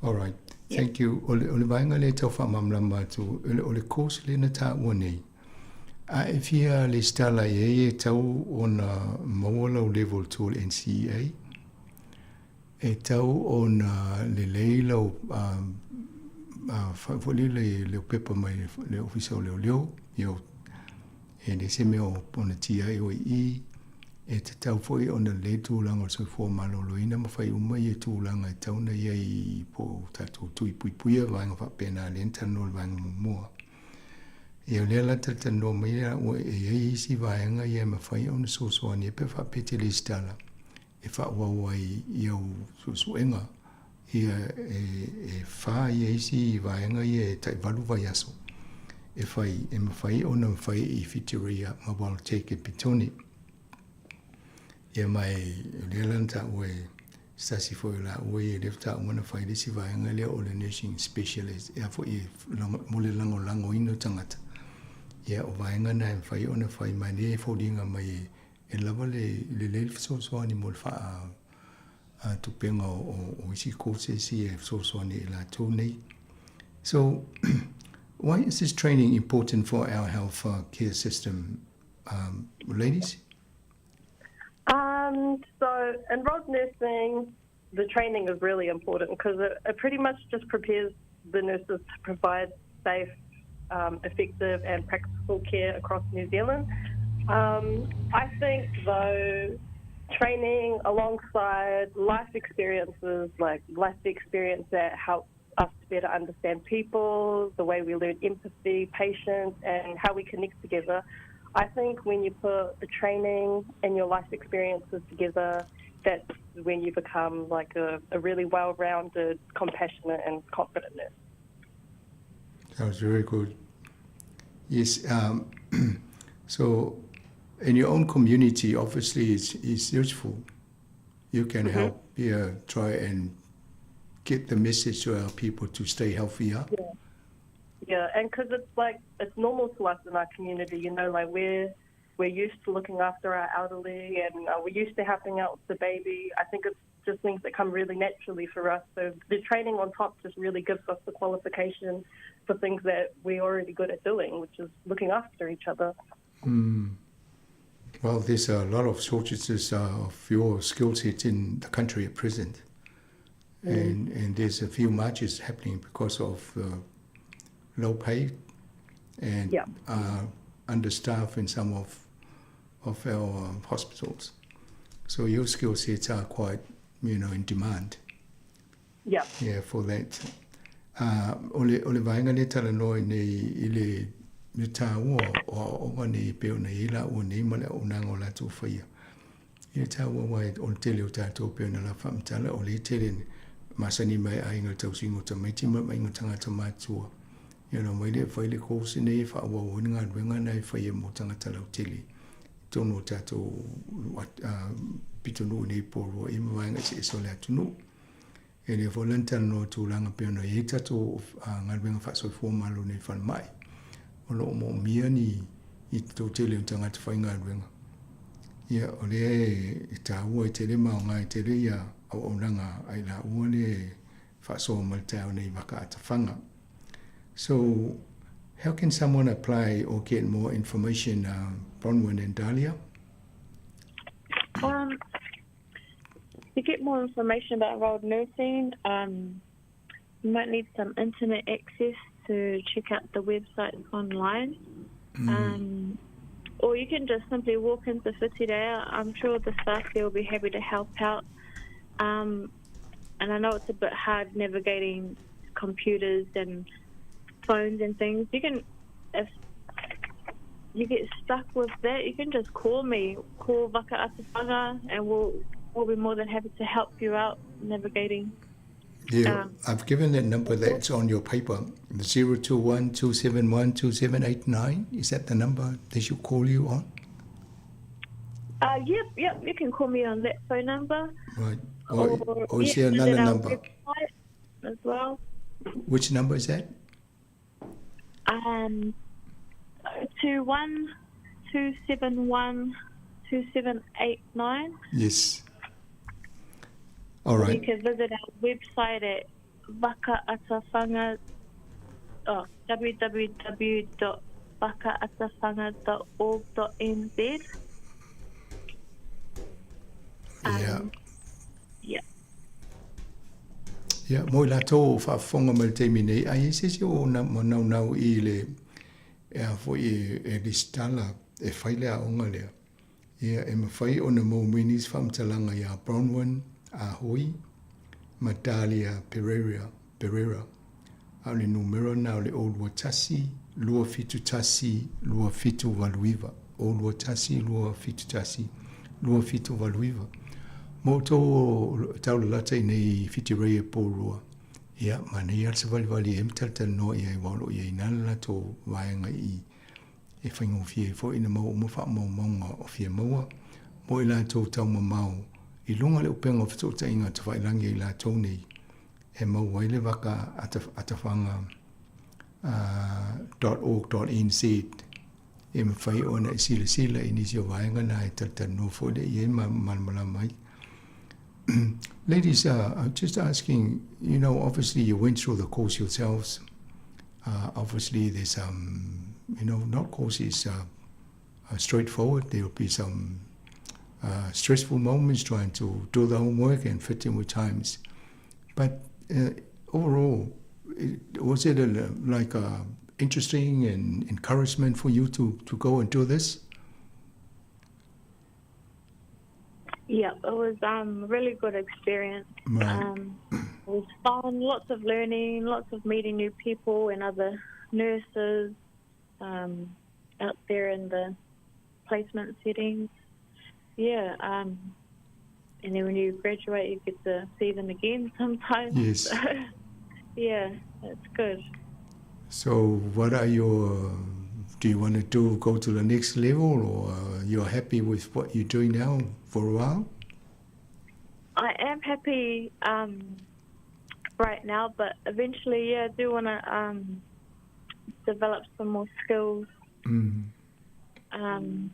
All right. Thank you. O le vaega lea e tau faamalamalama atu, o le course lea na taua nei. A e fia lesitala i ai e tau ona maua lau level 2 o le NCEA, e tau ona lelei lau foi lea le pepa mai le ofisa o leoleo, e le se mea ona tia ai oe i, e te tau foi ona le tulaga o le soifua maloloina ma fai uma ia tulaga e tau na ia i po tatou tui puipuia vaega faapena lea na talanoa i le vaega muamua. Ia o lea la talatalanoa mai ua e iai isi vaega ia e mafai ona soasoani ai pe faapea te lesitala e faaauau ai i au suesuega ia e 4 ia isi vaega ia e tai 8 vaiaso e fai e mafai ona mafai i Whitireia ma WelTec e Petone. Ia mai o lea la na taua e se tasi foi o laua ia lea faatoa uma ona fai le isi vaega lea o le nursing specialist ea foi e mo le lagolagoina o tagata. Ia o vaega na e mafai ona fai mai lea e foliga mai e lava le lelei le fesoasoani mo le faa tupega o isi courses ia e fesoasoani i latou nei. So, why is this training important for our health care system, ladies? So enrolled nursing, the training is really important because it pretty much just prepares the nurses to provide safe, effective and practical care across New Zealand. I think, though, training alongside life experiences, like life experience that helps us to better understand people, the way we learn empathy, patience, and how we connect together. I think when you put the training and your life experiences together, that's when you become like a, a really well-rounded, compassionate and confident nurse. That was very good. Yes. so in your own community, obviously, it's, it's useful. You can mm-hmm. help yeah, try and get the message to our people to stay healthier. Yeah, yeah and because it's like it's normal to us in our community, you know, like we're we're used to looking after our elderly and we're used to helping out with the baby. I think it's just things that come really naturally for us. So the training on top just really gives us the qualification for things that we're already good at doing, which is looking after each other. Mm. Well, there's a lot of shortages of your skill set in the country at present. Mm. And, and there's a few marches happening because of low pay and yeah. understaffed in some of, of our hospitals. So your skill sets are quite, you know, in demand. Yeah. Yeah, for that. O le, o le vaega lea talanoa nei i le le tāua o aoaoga nei e pei ona i ai laua nei ma le auaunaga o latou faia. I le tāua aua o le tele o tatou pei ona la faamatala o lea tele masani mai aiga le tausiga o tamaiti ma le vaaiga o tagata matutua. Ia ona omai lea e fai le course nei e faaauau ai le galuega na e faia mo tagata lautele i totonu o tatou pitonuu nei po o Rua'i ma vaega eseese o le atunuu. E le foi la ni talanoa tulaga pei ona i ai tatou galuega faasoifua malo nei i falemai. O lo o moomia ni i te toatele o tagata faigaluega. Ia, o lea e taua e tele ma aoga e tele ia auaunaga a i laua lea e faasoa mai le taeao nei i Vakaata Whanga. So, how can someone apply or get more information, Bronwyn and Dahlia? Um, to get more information about enrolled nursing, um, you might need some internet access to check out the website online. Mm. Um, or you can just simply walk into Whitireia. I'm sure the staff there will be happy to help out. Um, and I know it's a bit hard navigating computers and phones and things. You can, if you get stuck with that, you can just call me, call Vaka Atawhanga, and we'll we'll be more than happy to help you out navigating. Yeah, um, I've given that number that's on your paper, 021 271 2789. Is that the number they should call you on? Uh, yep, yep, you can call me on that phone number. Right. Or, or, or is there another number? As well. Which number is that? Um, 021 271 2789. Yes. All right. You can visit our website at vakaatawhanga, oh, www.vakaatawhanga.org.nz. Yeah. Yeah. Ia, mo i latou o faafofoga mai i le taimi nei, a i ai se isi o manaunau i le, e a foi e, e lisitala e fai le aoga lea. Ia, e mafai ona maua mai nisi faamatalaga iā Bronwyn Ah Hoi ma Dahlia Pereira, Pereira, a o le numera lena o le 021 271 2789, 021 271 2789. Mo outou o taulalata i nei Whitireia Pourua, ia, manaia le savalivali ai ma talatalanoa i ai aua o lo o i ai na le latou vaega i e faigofie ai foi ina maua uma faamaumauga o fia maua mo i latou taumamao i luga o le upega o fesootaiga tafailangi a i latou nei e maua ai le vaka atawhanga .org.nz e mafai ona e silasila i nisi o vaega na e talatalanoa foi lea i ai ma malamalama ai. Ladies, I'm just asking, you know, obviously you went through the course yourselves. Obviously there's some, you know, not courses straightforward. There will be some stressful moments trying to do the homework and fit in with times. But overall, it, was it a, like a interesting and encouragement for you to, to go and do this? Yeah, it was um really good experience. Right. Um, It was fun, lots of learning, lots of meeting new people and other nurses um, out there in the placement settings. Yeah, um, and then when you graduate, you get to see them again sometimes. Yes. yeah, it's good. So, what are your do you want to do go to the next level, or you're happy with what you're doing now for a while? I am happy um, right now, but eventually, yeah, I do want to um, develop some more skills. Mm. Um,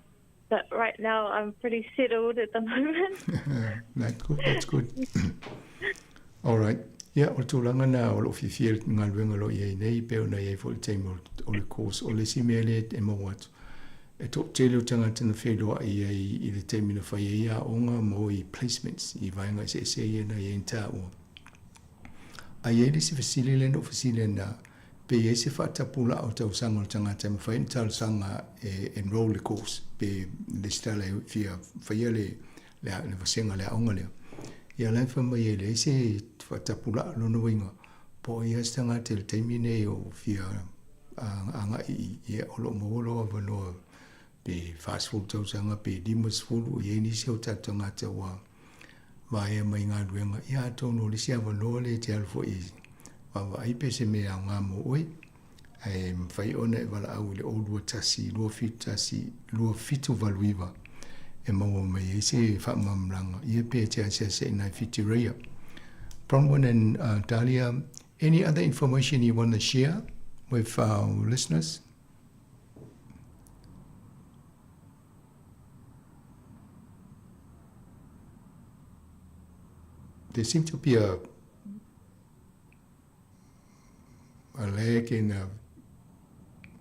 but right now, I'm pretty settled at the moment. That's good. That's good. All right. Ia, o le tulaga lena o lou fiafia i le galuega o lo o i ai nei, pei ona i ai foi i le taimi o le course. O le isi mea lea e maua atu, e toatele o tagata na feiloai ai i le taimi na fai ai aoga mo i placements i vaega eseese ia na i ai na taua. A i ai le isi fesili lea na ou fesili ana, pe i ai se faatapulaa o tausaga o le tagata e mafai ona talosaga e enrol i le course pe lesitala e fia faia le le vasega le aoga lea. Ia la e fai mai e leai se faatapulaa lona uiga, po o ai lava se tagata i le taimi nei o fia agai i ia o lo o maua lou avanoa pe 40 tausaga pe 50, e i ai nisi o tatou tagata ua vaea mai galuega, ia atonu o le isi avanoa lea e te alu foi e vaavaai pe se mea aoga mo oe. Ae mafai ona e valaau i le 021 271 2789 e maua mai ai se faamalamalamaga ia pe te asiasi ai nai Whitireia. Bronwyn and uh, Dahlia, any other information you want to share with our listeners? There seems to be a a lag in a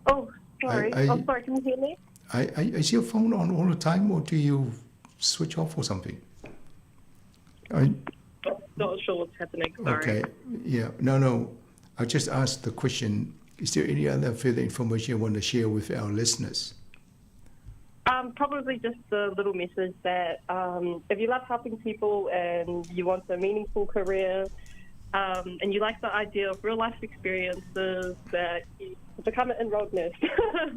Oh, sorry. I, oh, sorry. Can you hear me? I, I, is your phone on all the time or do you switch off or something? I, Not sure what's happening. Sorry. Okay. Yeah. No, no. I just asked the question. Is there any other further information you want to share with our listeners? Um, probably just a little message that um, if you love helping people and you want a meaningful career um, and you like the idea of real life experiences, that you become an enrolled nurse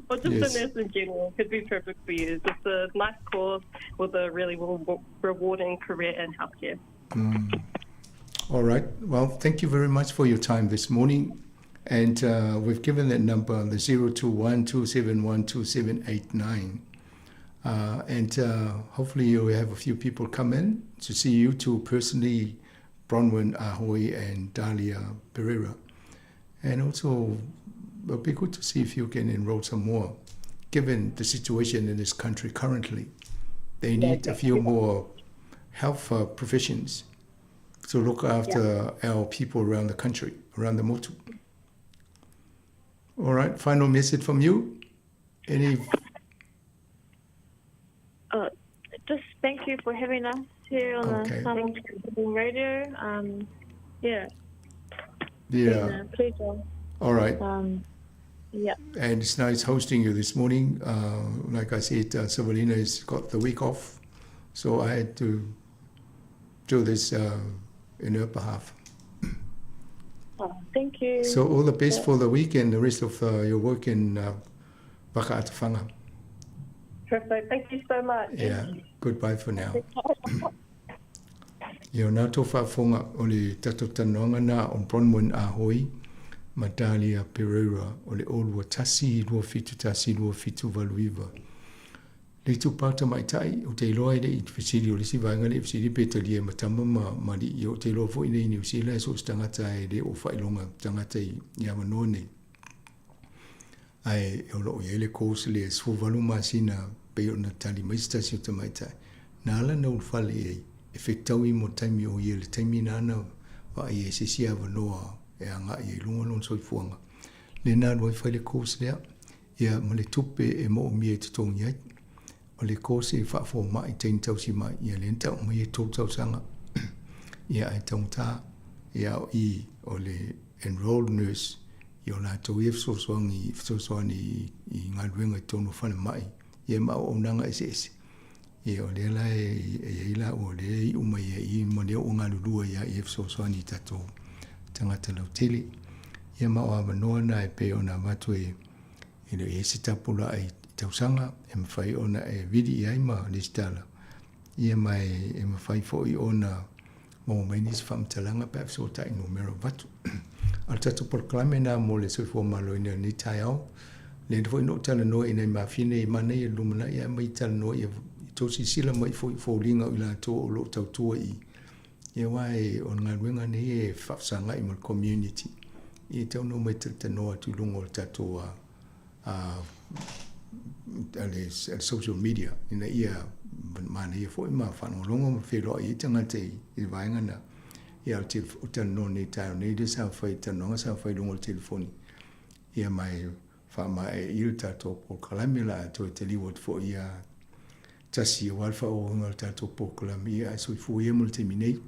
or just Yes. a nurse in general could be perfect for you. Just a nice course with a really rewarding career in healthcare. Mm. All right. Well, thank you very much for your time this morning. And uh, we've given that number, the 021 271 2789. Uh, and uh, hopefully you'll have a few people come in to see you two personally, Bronwyn Ahoy and Dahlia Pereira. And also, it'll be good to see if you can enroll some more, given the situation in this country currently. They need a few more health uh, professions to look after our people around the country, around the motu. All right, final message from you. Any? Uh, just thank you for having us here on Okay. the Samoan Radio. Um, yeah, Yeah. been a pleasure. All right. Um, yeah. And it's nice hosting you this morning. Uh, like I said, uh, Savalina has got the week off, so I had to do this uh, in her behalf. Oh, thank you. So all the best for the week and the rest of uh, your work in uh, Whakaatawhanga. Perfect. Thank you so much. Yeah, goodbye for now. Ia, o nā tō faafofoga o le tatou talanoaga na o Bronwyn Ahoi ma Dahlia Pereira o le 0 2 1 2 7 1 2 7 8 9. Le itupa tamaitai, ou te iloa e le i fesili o le isi vaega le i fesili pe talia ma tama ma ma alii. Ou te iloa foi nei i Niu Sila e so o se tagata e le o faailoga tagata i i avanoa nei. Ae o lo o i ai le course lea e 18 masina pei ona tali mai se tasi o tamaitai. Na ala na ulufale i ai e fetaui mo taimi o ia le taimi nāna vaai ai se isi avanoa e agai ai i luga lona soifuaga. Lea na alu ai fai le course lea, ia ma le tupe e moomia e totogi ai. O le course e faafomai teine tausimai, ia lea na tau mai e tolu tausaga. Ia ae taugata, ia o i o le enrolled nurse, ia o latou ia e fesoasoani, fesoasoani i galuega i totonu o falemai, ia ma auaunaga eseese. Ia o lea la e i ai la ua lea e iu mai ai i ma lea ua galulue ai ia e fesoasoani i tatou. tagata lautele. Ia ma o avanoa na e pei ona avatu e e le o i ai se tapulaa i tausaga e mafai ona e vili i ai ma lesitala, ia ma e mafai foi ona maua mai nisi faamatalaga pe a fesootai numera avatu. A o le tatou polokalame lena mo le soifua maloloina i lenei taeao. Lea foi na ou talanoa i nai mafine i manaia i le lumanai ae aumai talanoa ia tou silasila mai foi i foliga o i latou o lo o tautua i i aua e o le galuega nei e faafesagai ma le community e tatau ona omai talatalanoa atu i luga o le tatou a le social media ina ia manaia foi ma faalogologo ma feiloai ai tagata i le vaega lena. Ia o te talanoa nei taeao nei lea sa fai talanoaga sa fai i luga o le telefoni ia ma e faamaea i le tatou polokalame la a toe taliu atu foi ia tasi aua le faaauauina o le tatou polokalame ia ae soifua ia mo le taimi nei.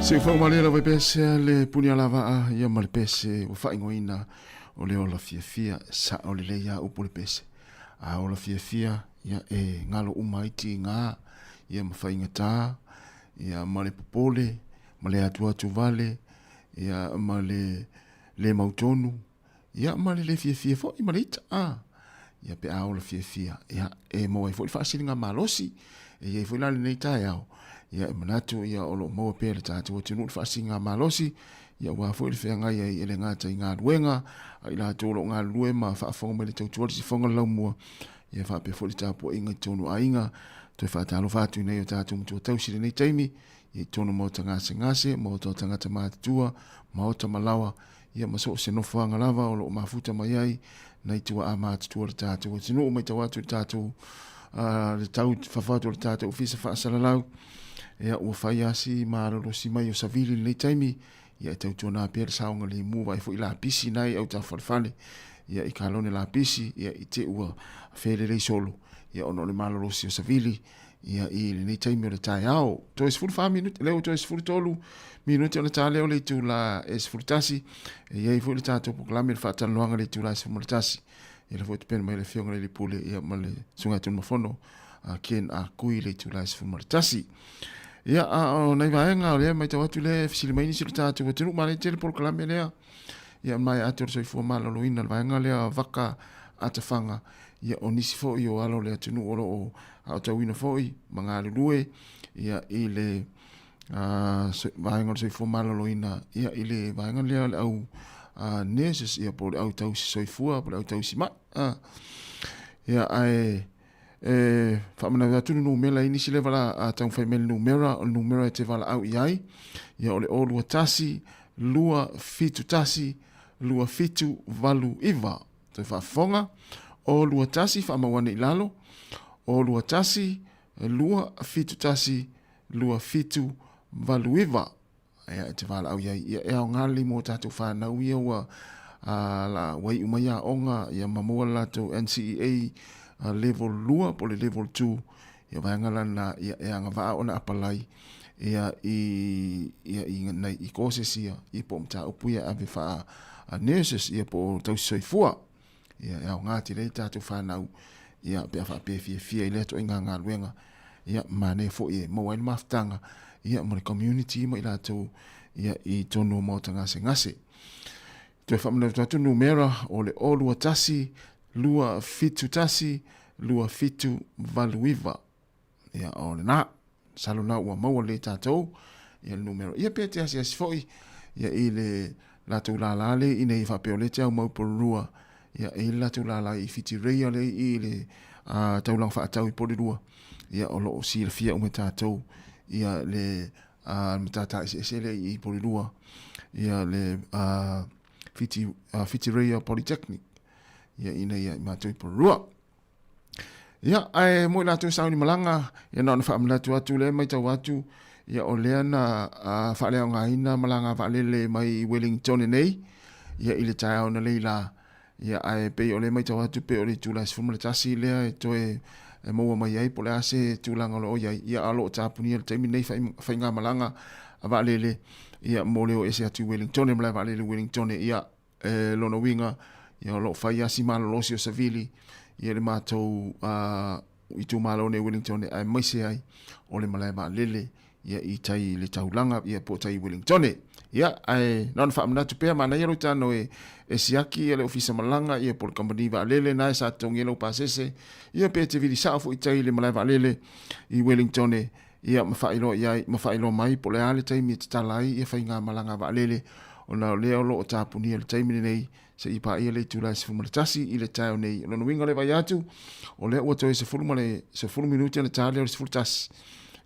Siufogo malie lava i pese le puni alavaa ia ma le pese ua faaigoaina o le ola fiafia sao lelei a upu le pese. A ola fiafia ia e galo uma ai tiga ia ma faigata ia ma le popole ma le atuatu vale ia ma le le mautonu ia ma le le fiafia foi ma le ita a ia pe a ola fiafia ia e maua ai foi le faasiliga malosi e i ai foi la lenei taeao ia e manatu ia o lo o maua pea le tatou atunuu le faasiliga malosi ia aua foi le feagai ai e le gata i galuega a i latou o lo o galulue ma faafofoga mai le tautua le sifoga le laumua ia faapea foi le tapuaiga i totonu o aiga toe faatalofa atu i nai o tatou matua tausi i lenei taimi ia i totonu o maota gasegase maota o tagata matutua maota malaoa ia ma so o se nofoaga lava o lo o mafuta mai ai nai tuaa matutua o le tatou atunuu. Matau atu i le tatou le tau fafo atu o le tatou ofisa faasalalau, ia ua fai lava si malolosi mai o savili i lenei taimi, ia e tautuana pea le saogalemu vaai foi lapisi na i autafalefale, ia i kalone lapisi, ia i te ua felelei solo, ia ona o le malolosi o savili, ia i lenei taimi o le taeao. Toe 14 minute, lea ua toe 13 minute ona ta lea o le itula e 11. E i ai foi le tatou polokalame le faatalanoaga i le itula e 11. Ia lea foi e tapena mai le Afioga i le Pule ia ma le Susuga ia Tunumafono a Ken a Kui i le itula e 11. Ia, a o nai vaega o lea matau atu lea e fesili mai nisi o le tatou atunuu, manaia tele polokalame lea. Ia maea atu o le soifua maloloina le vaega lea vaka atafaga ia o nisi foi o alo o le atunuu o lo o aotauina foi ma galulue ia i le vaega o le soifua maloloina ia i le vaega lea o le au nurses ia po o le au tausi soifua po o le au tausi mai. Ia ae e faamanatu atu le numera i nisi lea vala taumafai mai le numera, o le numera e te valaau i ai ia o le 021 271 2789. Toe faafofoga, o 21 faamau ane i lalo, o 21 271 2789. Ia, e te valaau i ai. Ia, e aoga lelei mo tatou whanau ia ua, la, ua iu mai aoga, ia ma maua le latou NCEA level 2 po o le level 2. Ia vaega la lena, ia, e agavaa ona apalai ia, i, ia, i, nai, i courses ia, ia po o mataupu ia ave faa a nurses, ia po o tausi soifua. Ia, e aoga tele ai tatou whanau, ia, pe a faapea e fiafia i lea ituaiga galuega, ia, manaia foi e maua ai le mafutaga, ia, ma le community ma i latou, ia, i totonu o maota gasegase. Toe faamanatu atu numera o le 021 271 2789. Ia, o lena, masalo lena ua maua lelei e tatou, ia le numera. Ia pe te asiasi foi, ia i le latou lālā lea i inei faapea o lea e te aumau i Porirua, ia e i ai le latou lālā i Whitireia lea i i le taulaga faatau i Porirua, ia o lo o silafia uma e tatou ia le matata eseese lea i Porirua, ia le Whitireia Polytechnic, ia ina ia i matou i Porirua. Ia, ae mo i latou sauni malaga, ia na ona faamanatu atu lea e matau atu, ia o lea na faaleaogaina malaga vaalele mai Wellington nei, ia i le taeao na lei la, ia ae pei o lea e matau atu pei o le itula e 11 lea e toe e maua mai ai po o le a se tulaga o lo o i ai, ia a o lo o tapunia i le taimi lenei faigamalaga a vaalele, ia mo le o ese atu i Wellington, malae vaalele i Wellington, ia E lona uiga, ia o lo o fai lava si malolosi o Savili ia le matou itumalo nei Wellington aemaise ai o le malae vaalele ia i tai i le taulaga ia po o tai i Wellington. Ia, ae na ona faamanatu pea, manaia lou tano e, e siaki ia le ofisa malaga ia po o le kamupani vaalele na e sa totogi ai lau pasese, ia pe te vili sao foi i tai i le malae vaalele i Wellington ia ma faailoa i ai, ma faailoa mai po o le a le taimi e tatala ai ia faigamalaga vaalele, ona o lea o lo o tapunia i le taimi lenei seia paia le itula e 11 i le taeao nei. O lona uiga o le vaai atu, o lea ua toe 10 ma le 10 minute ona ta lea o le 11.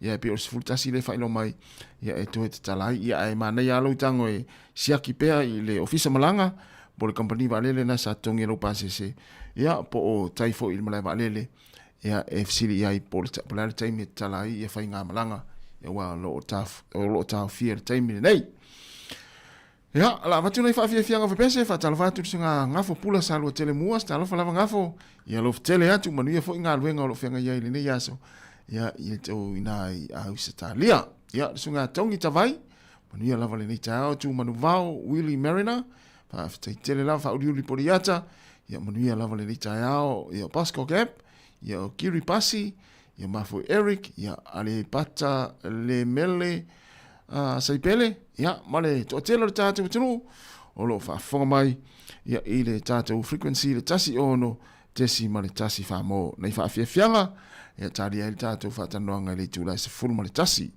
Ia e pei o le 11 lea e faailoa mai, ia e toe tatala ai. Ia ae manaia lava lou tago e siaki pea i le ofisa malaga po o le kamupani vaalele lena sa totogi e lou pasese, ia po o tai foi i le malae vaalele. Ia, e fesili i ai po o le a le taimi e tatala ai ia faigamalaga, ia aua o lo o taf, o lo o taofia i le taimi lenei. Ia, o le a avatu nei faafiafiaga fepese, faatalofa atu i le susuga Gafo Pula Saluatelemua, se talofa lava Gafo, ia alofa tele atu, manuia foi galuega o lo o feagai ai i lenei aso, ia, i le tou ina i Ausetalia. Ia, le susuga Togi Tavai, Manuia lava lenei taeao Tu Manuvao, Willie Mariner, faafetai tele lava Faauliuli Poliata, ia manuia lava lenei taeao, ia Bosco Gap, ia o Kiri Pasi, ia Mafue Eric, ia Aleipata Le Mele, Saipele, ia ma le toatele o le tatou atunuu o lo o faafofoga mai ia i le tatou frequency le 16.14 mo nei faafiafiaga, ia talia ai le tatou faatalanoaga i le itula e 11.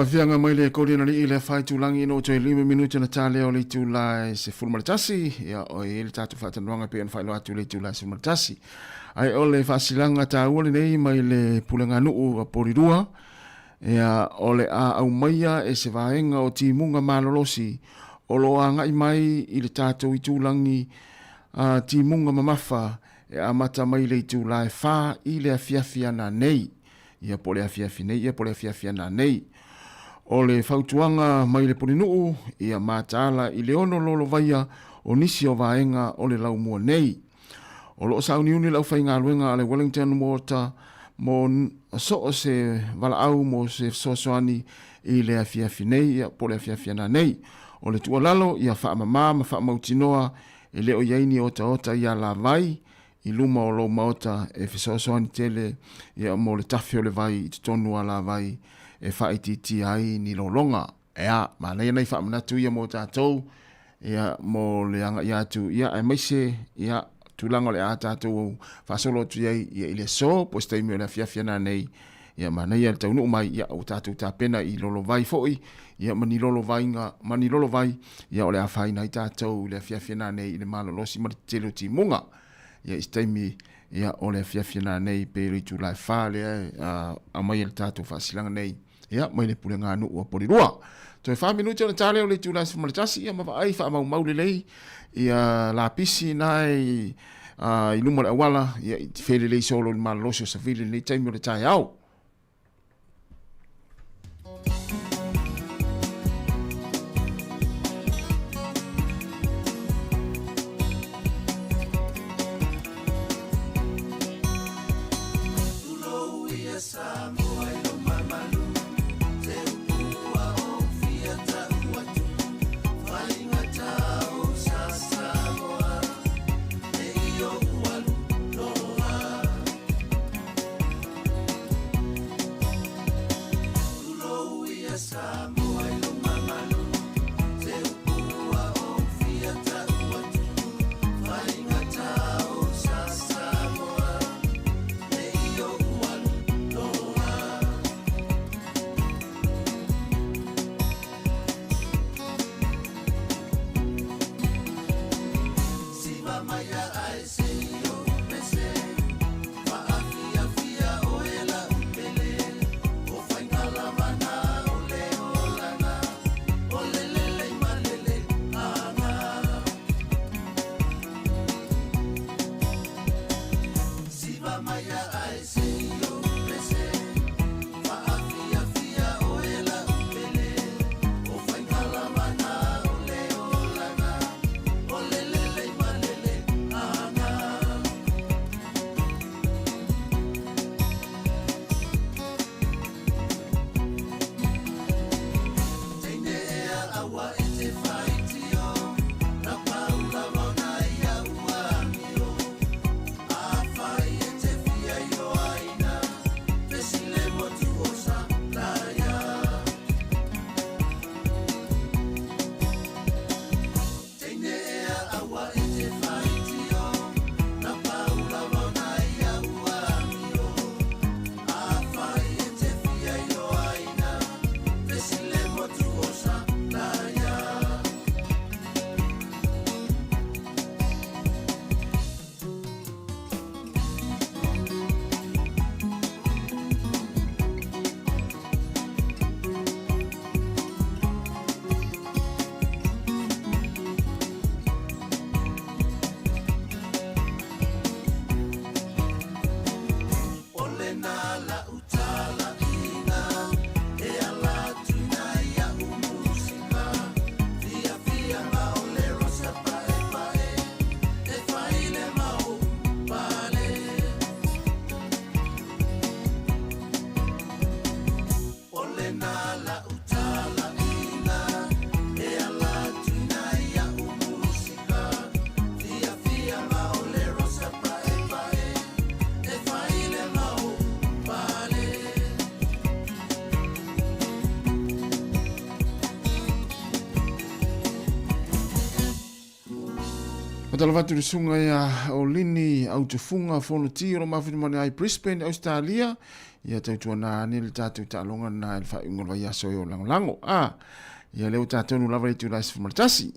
Afiaga mai le koli na lii le whai tūlangi no toe 5 minuti na tā leo le itula e 11, ia o e le tātou whaatanoanga pe ona whailo atu le itula e 11. Ai o le whaasilanga tā ua le nei mai le pulenga nuu a Porirua, ia o le a au maia e se vaenga o timuga malolosi o lo agai mai i le tātou itūlangi a timuga mamafa e amata mai le itula e 4 i le afiafi ana nei. Ia po le afiafi nei, ia po le afiafi ana nei. O le fautuaga mai le Pulenuu, ia mataala i le ono lolovaia o nisi o vaega o le laumua nei. O lo o sauniuni le aufaigaluega a le Wellington Water mo so o se valaau mo se fesoasoani i le afiafi nei, ia, po o le afiafi ana nei. O le tuualalo, ia faamama ma faamautinoa e le o i ai ni otaota i alavai i luma o lou maota e fesoasoani tele ia mo le tafe o le vai i totonu o alavai e faaitiitia ai ni lologa. Ea, manaia nai faamanatu ia mo tatou, ia, mo le agaia atu, ia, aemaise, ia, tulaga o le a tatou faasolo atu i ai, ia, i le aso, po o se taimi o le afiafi ana nei, ia, manaia le taunuu mai, ia, ua tatou tapena i lolovai foi, ia, ma ni lolovaiga, ma ni lolovai, ia, o le a afaina ai tatou i le afiafi ana nei i le malolosi ma le tetele o timuga. Ia, i se taimi, ia, o le afiafi ana nei, pe le itula e 4 lea e aumai e le tatou faasilaga nei, ia, mai le pulega nuu a Porirua. Toe 4 minute ona ta lea o le itula e 11, ia, ma vaai faamaumau lelei, ia, lapisi na i, i luma o le auala, ia, i felelei solo i le malolosi o savili i lenei taimi o le taeao. Faatalofa atu i le susuga ia o Lini Autufunga Fonoti o lo mafuta mai ai Brisbane, Australia. Ia tautuana ane le tatou taaloga lena i le faaiuga o le vaiaso e o lagolago. A, ia lea ua tatou lava i le itula e 11.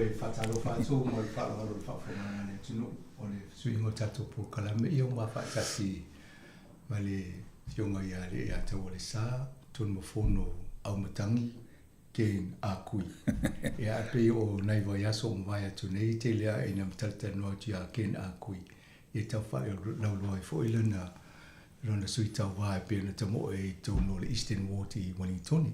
Toe faatalofa atu ma le faaaloalo i le faafofogaaga a le atunuu o le fesuiaiga o tatou polokalame ia ua faatasi ma le Afioga ia Alii-ia-Taualesa, Tunumafono Auimatagi Ken Ah Kui. Ia ae pei o nai vaiaso ua mavae atu nei, tele lava ina talatalanoa atu ia Ken Ah Kui ia tau faalauiloa ai foi lana lona sui tauva e pei ona tamoe i totonu o le Eastern Ward i Ueligitone.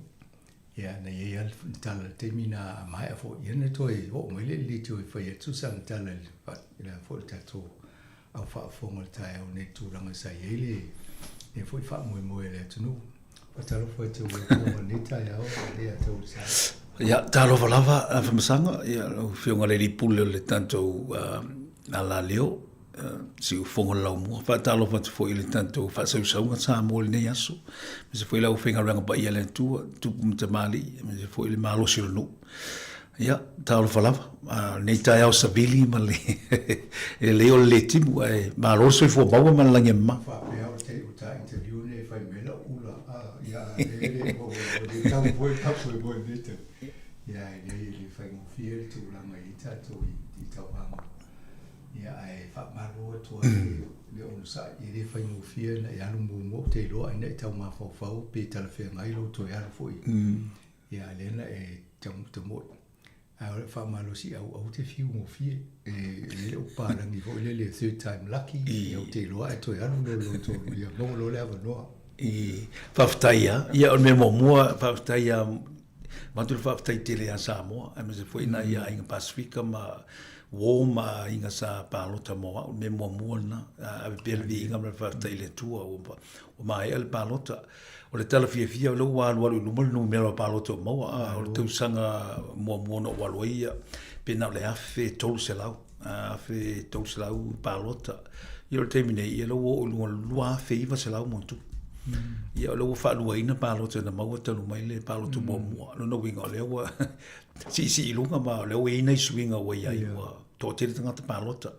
Ia na i ai lava le tala i le taimi na a maea foi ia na toe oo mai le liliti e fai atu sana tala i le foi le tatou au faafofoga o le taeao nei i tulaga sa i ai le le foi faamoemoe a le atunuu. Faatalofa i te ua nei taeao le ia tau sa. Ia, talofa lava, Afamasaga, ia, lau Afioga i le Alii Pule o le tatou alaleo, siufofoga o le laumua. Faatalofa atu foi i le tatou faasausauga Samoa i lenei aso, aemaise foi le aufaigaluega paia a le Atua, tupu ma tamalii, aemaise foi le malosi o le nuu. Ia, talofa lava, lenei taeao savili ma le lelei o le lē timu, ae malo le soifua maua ma le lagi e mama. Faapea o te o ta interview nei fai mai lau ula, ia, le le o le tau foi ka foi mo nei te. Ia, e le le faigofie le tulaga i tatou i tauvaga. Ia, ae faamalo atu ai le onosai, e le faigofie ona e alu muamua, ou te iloa ai na e tau mafaufau pe talafeagai lou toe alu foi. Ia, a lea na e tamoe. Ae o le faamalosiau, aua te fiu gofie. E le o palagi foi lele third time lucky, ia ou te iloa e toe alu loa lona tolu, ia maua loa le avanoa. Faafetai lava. Ia, o le mea muamua, faafetai lava, avatu le faafetai tele ia Samoa, aemaise foi nai aiga Pasefika ma uo ma aiga sa palota mo au. O le mea muamua lena, ave pea le viiga ma le faafetai i le Atua ua maea le palota. O le tala fiafia o lea ua alualu i luma le numera o palota ua maua, a o le tausaga muamua na ou alu ai ia, pe na o le 1300, 1300 palota. Ia o le taimi nei, ia o lea ua oo i luga o le 2900 ma ona tupu. Ia o lea ua faaluaina palota na maua talu mai le palota muamua. O lona uiga o lea ua siisii i luga ma o lea ua i ai nai suiga ua i ai, ua toatele tagata palota.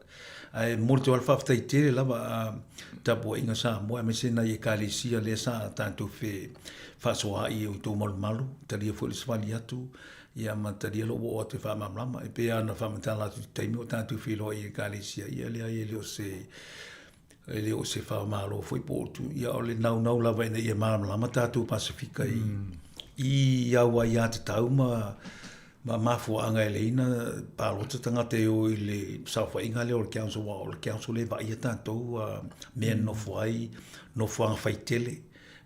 Ae momoli atu lava le faafetai tele lava a tapuaiga Samoa aemaise nai Ekalesia lea sa tatou fefaasoaai i outou malumalu, talia foi le savali atu ia ma talia lou oo atu e faamalamalama. E pei lava ona faamatala atu i le taimi o tatou feiloai i Ekalesia, ia leai e le o se e le o se faamalo foi po o tu, ia o le naunau lava ina ia malamalama tatou Pasefika i, i au aiatatau ma ma mafuaaga e leai na palota tagata e o i le saofaiga lea o le council aua o le council lea e vaaia tatou mea e nonofo ai, nofoaga faitele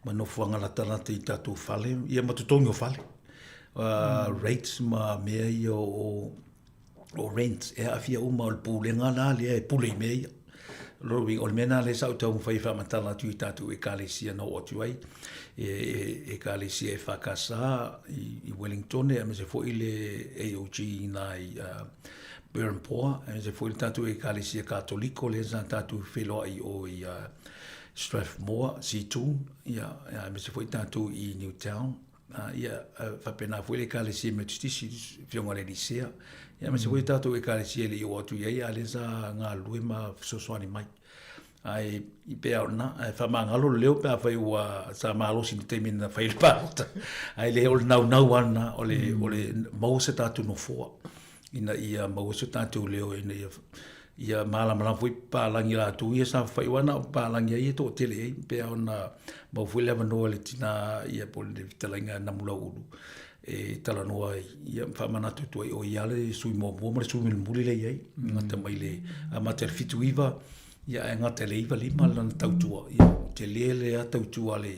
ma nofoaga latalata i tatou fale, ia ma totogi o fale, rates ma mea ia o o rent e aafia uma, o le pulega la lea e pule i mea ia. O lona uiga, o le mea lena lea sa ou taumafai e faamatala atu i tatou Ekalesia na oo atu ai, e Ekalesia EFKS i Wellingtone, aemaise foi le AOG i ina i Berhampore, aemaise foi le tatou Ekalesia Katoliko lea sa tatou feiloai i o i Strathmore, Seatoun, ia, aemaise foi tatou i Newtown. Ia, faapena foi le Ekalesia Metotisi, le Afioga i le Elisea, ia aemaise foi tatou Ekalesia e le i oo atu i ai, a o lea sa galulue ma fesoasoani mai. Ae i pei lava o lena, ae faamagalo le leo pe afai ua sa malosi i le taimi na fai ai le palota. Ae le o le naunau lava lena, o le, o le maua se tatou nofoa ina ia maua se tatou leo ina ia ia malamalama foi papalagi latou ia sa fai aua na o papalagi ai e toatele ai pei ona maua foi le avanoa i le tina ia po o le fetalaiga Namulauulu e talanoa ai ia ma faamanatu atu ai o ia le sui muamua ma le sui mulimuli lea i ai gata mai le amata i le 79 Ia ae gata i le 95 lana tautua, ia ua tele le tautua a le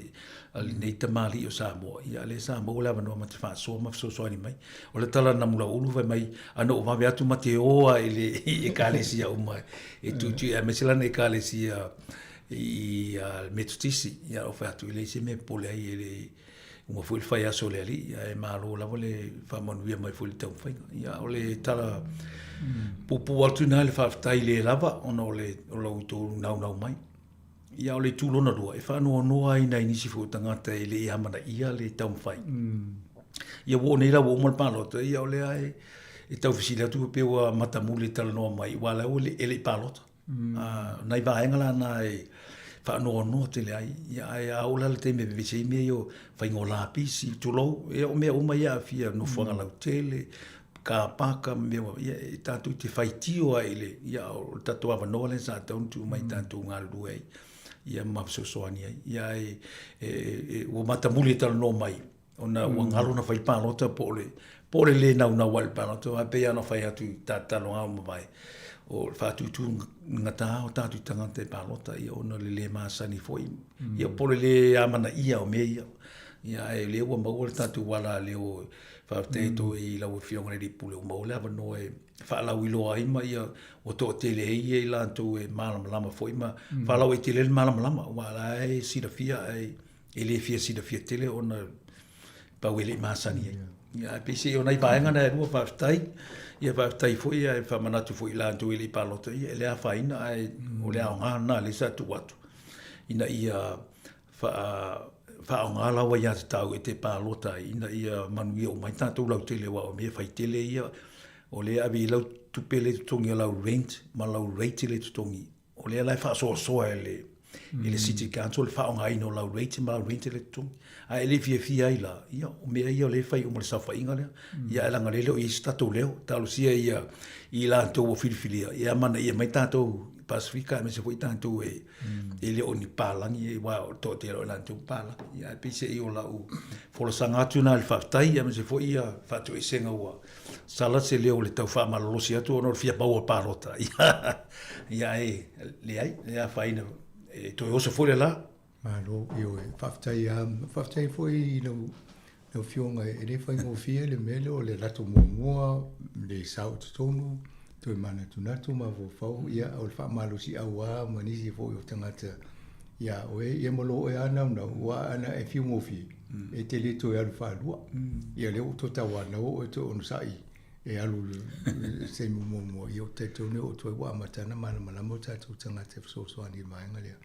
a lenei tamalii o Samoa, ia lea sa maua le avanoa ma te faasoa ma fesoasoani mai. O le tala a Namulauulu fai mai, ana ou vave atu ma te o lava i le ekalesia uma e tuitui aemaise lana ekalesia i Metotisi, ia ou fai atu e leai se mea e popole ai e le uma foi le fai aso o le Alii, ae malo lava le faamanuia mai foi i le taumafaiga. Ia, o le tala puupuu atu ina le faafetai le lava ona o le o la outou naunau mai. Ia, o le itu lona lua, e faanoanoa ai nai nisi foi o tagata e le i amanaia le taumafai. Ia, ua oo nei la ua uma le palota, ia o lea e tau fesili atu pe ua matamuli e talanoa mai, aua o la ua e le i palota. O nai vaega la na e faanoanoa tele ai, ia ae a oo la le taimi e vevesi ai mea ia o faiga o lapisi, tulou, ia o mea uma ia e aafia, nofoaga lautele, Car park ma mea ia e tātou te faitio ai i le, ia o le tatou avanoa lea sa tatau ona tuu mai tatou galulue ai ia ma fesoasoani ai. Ia e, e, e, ua matamuli e talanoa mai ona ua galo na fai palota po o le, po o le lē naunau ai i le palota, aua e pei lava ona fai atu i tataloga ua mavae, o le faatutugata o tatou tagata i palota, ia ona o le lē masani foi, ia po o le lē amanaia o mea ia. Ia ae o lea ua maua le tatou alaleo, faafetai atu ai i lau Afioga i le Alii Pule ua maua le avanoa e faalauiloa ai ma ia ua toatele ai ia i latou e malamalama foi ma faalauaitele ai le malamalama, aua o la e silafia ae e le fia silafia tele ona pau e le i masani ai. Ia, ae peiseai o nai vaega na e lua, faafetai. Ia faafetai foi ae faamanatu foi i latou e le i palota, ia e le afaina ae o le aoga lena lea sa tuu atu ina ia faaaoga lau aiatatau e te palota ai ina ia manuia uma ai tatou lautele aua o mea fai tele ia o lea e ave i ai lau tupe lea e totogi o lau rent ma lau rate lea e totogi o lea la e faasoasoa e le i le City Council le faaaogaina o lau rate ma lau rent lea e totogi. A e le fiafia ai la, ia, o mea ia o lea e fai uma i le saofaiga lea. Ia ae leaga o lea e le o i ai se tatou leo, talosia ia i latou ua filifilia, ia amanaia mai tatou Pasefika aemaise foi tatou e e le o ni palagi, aua o le toatele o i latou palagi. Ia ae peiseai o lau folasaga atu lena i le faafetai, aemaise foi ia faatoesega ua sala se leo i le tau faamalolosi atu ona o le fia maua palota. Ia ae leai, le afaina e toe oso foi le la. Malo, ioe, faafetai lava, faafetai foi i lau lau Afioga, e le faigofie le mea lea o le alu atu muamua, le sao i totonu, toe manatunatu, mafaufau, ia o le faamalosiau lava ma nisi foi o tagata ia oe, ia ma lo oe lava naunau, aua ana e fiu gofie, e te le toe alu faalua. Ia lea ua toe tauanau oe toe onosai e alu i le taimi muamua, ia ou te talitonu ua toe ua amata ona malamalama o tatou tagata e fesoasoani i le vaega lea.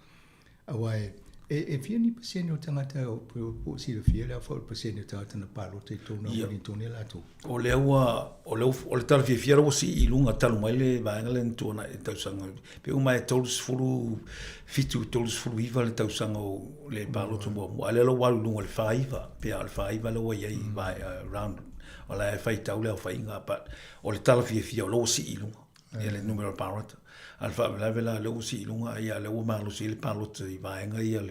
Aua e, e fia ni pasene o tagata po o silafia le aofai o le pasene o tagata na palota i totonu o Wellington latou? O lea ua, o lea o le tala fiafia lea ua sii i luga talu mai le vaega lea na tuanai i le tausaga, pe uma e 37, 39 le tausaga o le palota muamua, a o lea la ua alu i luga i le 49, pe a o le 49 lea ua i ai round, o la e faitau le aofaiga, but o le tala fiafia o lea ua sii i luga. Ia le numera o le palota. A o le faalavelave la, o lea ua sii i luga, ia o lea ua malosi ai le palota i vaega ia o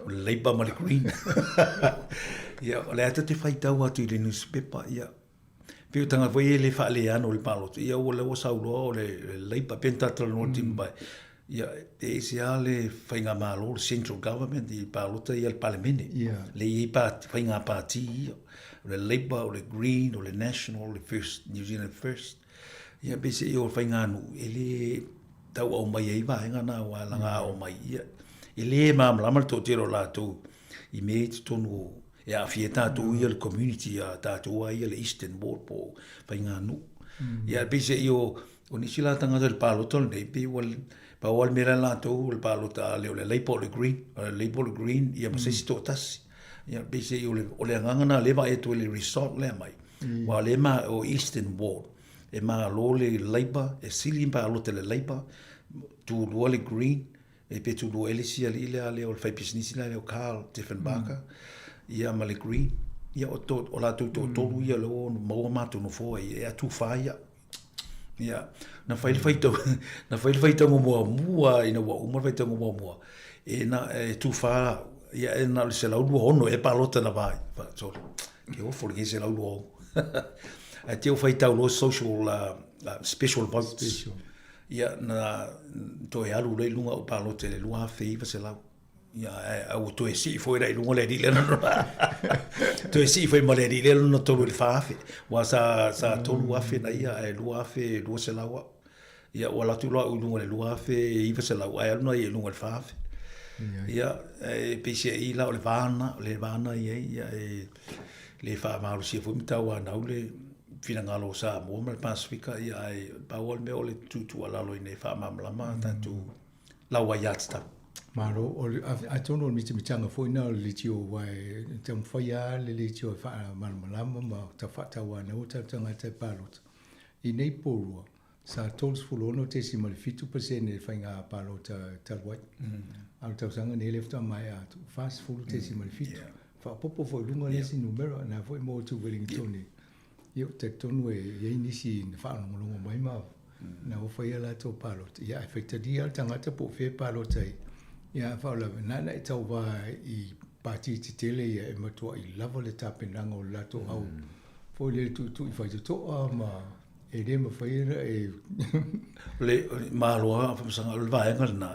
le Labour ma le Green. Ia, o lea ta te faitau atu i le nusipepa, ia, pei o tagata foi ia e le faaleano i le palota, ia o lea ua sau loa o le Labour, pei ona ta talanoa i le taimi ua mavae, ia, e ese lava le faigamalo, le central government i palota ia a le Palemene, lea e i ai faiga pati ia, o le Labour, o le Green, o le National, o le First, New Zealand First. Ia peiseai o faiganuu e le tau aumai ai vaega na aua leaga a aumai ia e le malamalama le toatele o latou i mea i totonu o e aafia ai tatou ia le community a tatou a ia le Eastern Ward po o faiganuu. Ia ae peiseai o o nisi la tagata i le palota lenei pei ua pau lava le mea la latou o le palota a le o le Labour o le Green, o le Labour o le Green ia ma se isi toatasi. Ia peiseai o le o le agaga na lea e vaai atu ai i le result lea e aumai. Aua o lea e ma, o Eastern Ward, e malo le Labour, e sili palota i le Labour, tulua le Green, e pe tulua ea le isi alii lea lea o le faipisinisi lea o Carl Diefenbacher, ia ma le Green. Ia o, to, o latou toatolu ia o lea ua maua matou nofoa ia, e atufa ia. Ia, na fai le faitau, na fai le faitauga muamua ina ua uma le faitauga muamua, e, na, e tufa, ia, e na o le 126 e palota na vai. Sorry, ke ofo le 126. Ae te o faitau loa social, special votes. Special. Ia, na toe alu loa i luga o palota i le 2900. Ia, ae ua toe sii foi la i luga le alii lea lona. Toe sii foi ma le alii lea lona tolu i le 4,000. Aua sa, sa 3,000 na ia ae 2,200 au. Ia, ua alu atu loa au i luga i le 2,900 ae alu na ia i luga i le 4,000. Ia, e peiseai la o le va lena, o le va lena e i ai, ia e le faamalosia foi ma tauanau le finagalo o Samoa ma le Pasefika, ia ae pau lava le mea o le tuutuualalo ina ia faamalamalama a tatou lau aiatatau. Malo, o le, atonu o le mitamitaga foi lena o le leitio aua e taumafai lava le leitio e faamalamalama ma faatauanau o tatou tagata e palota. I nei Porirua, sa 36.7% le faiga palota talu ai. A o le tausaga nei lea faatoa maea atu, 40.7. Faaopoopo foi i luga le isi numera, lena foi mo atu Wellington. Ia, ou te talitonu e i ai nisi na faalogologo mai ma na ua fai a latou palota, ia ae faitalia lava le tagata po o fea e palota ai. Ia ae faalavelave, na ona e tauva i pati tetele ia e matuai lava le tapenaga o le latou au foi lele tuitui faitotoa ma e le mafai ona e O le malo lava faamasanga o le vaega lena.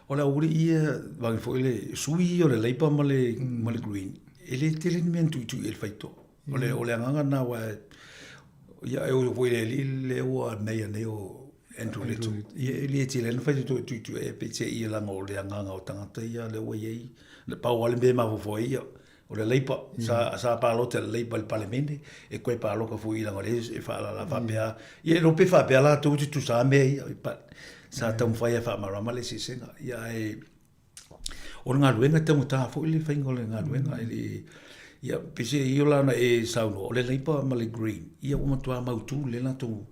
O le aualii ia, vaeane foi le sui ia o le Labour ma le ma le Green, e le tele ni mea na tuitui ai le faitotoa. O le o le agaga lena aua ia e ui foi i le alii lea ua mayor nei o Andrew Little, ia e le tele lava ni faitotoa e tuitui ai peiseai leaga o le agaga o tagata ia lea ua i ai, na pau lava le mea e mafaufau ai ia, o le Labour, sa sa palota i le Labour i le Palemene, e toe palota foi leaga o lea e faalala faapea, ia e le iloa pe faapea latou e tutusa lava mea ia, but sa taumafai lava e faamalamalama le eseesega. Ia ae o le galuega e taugata foi le faiga o le galuega e le ia peiseai o la ona e saunoa o le Labour ma le Green ia ua matua mautu lelei latou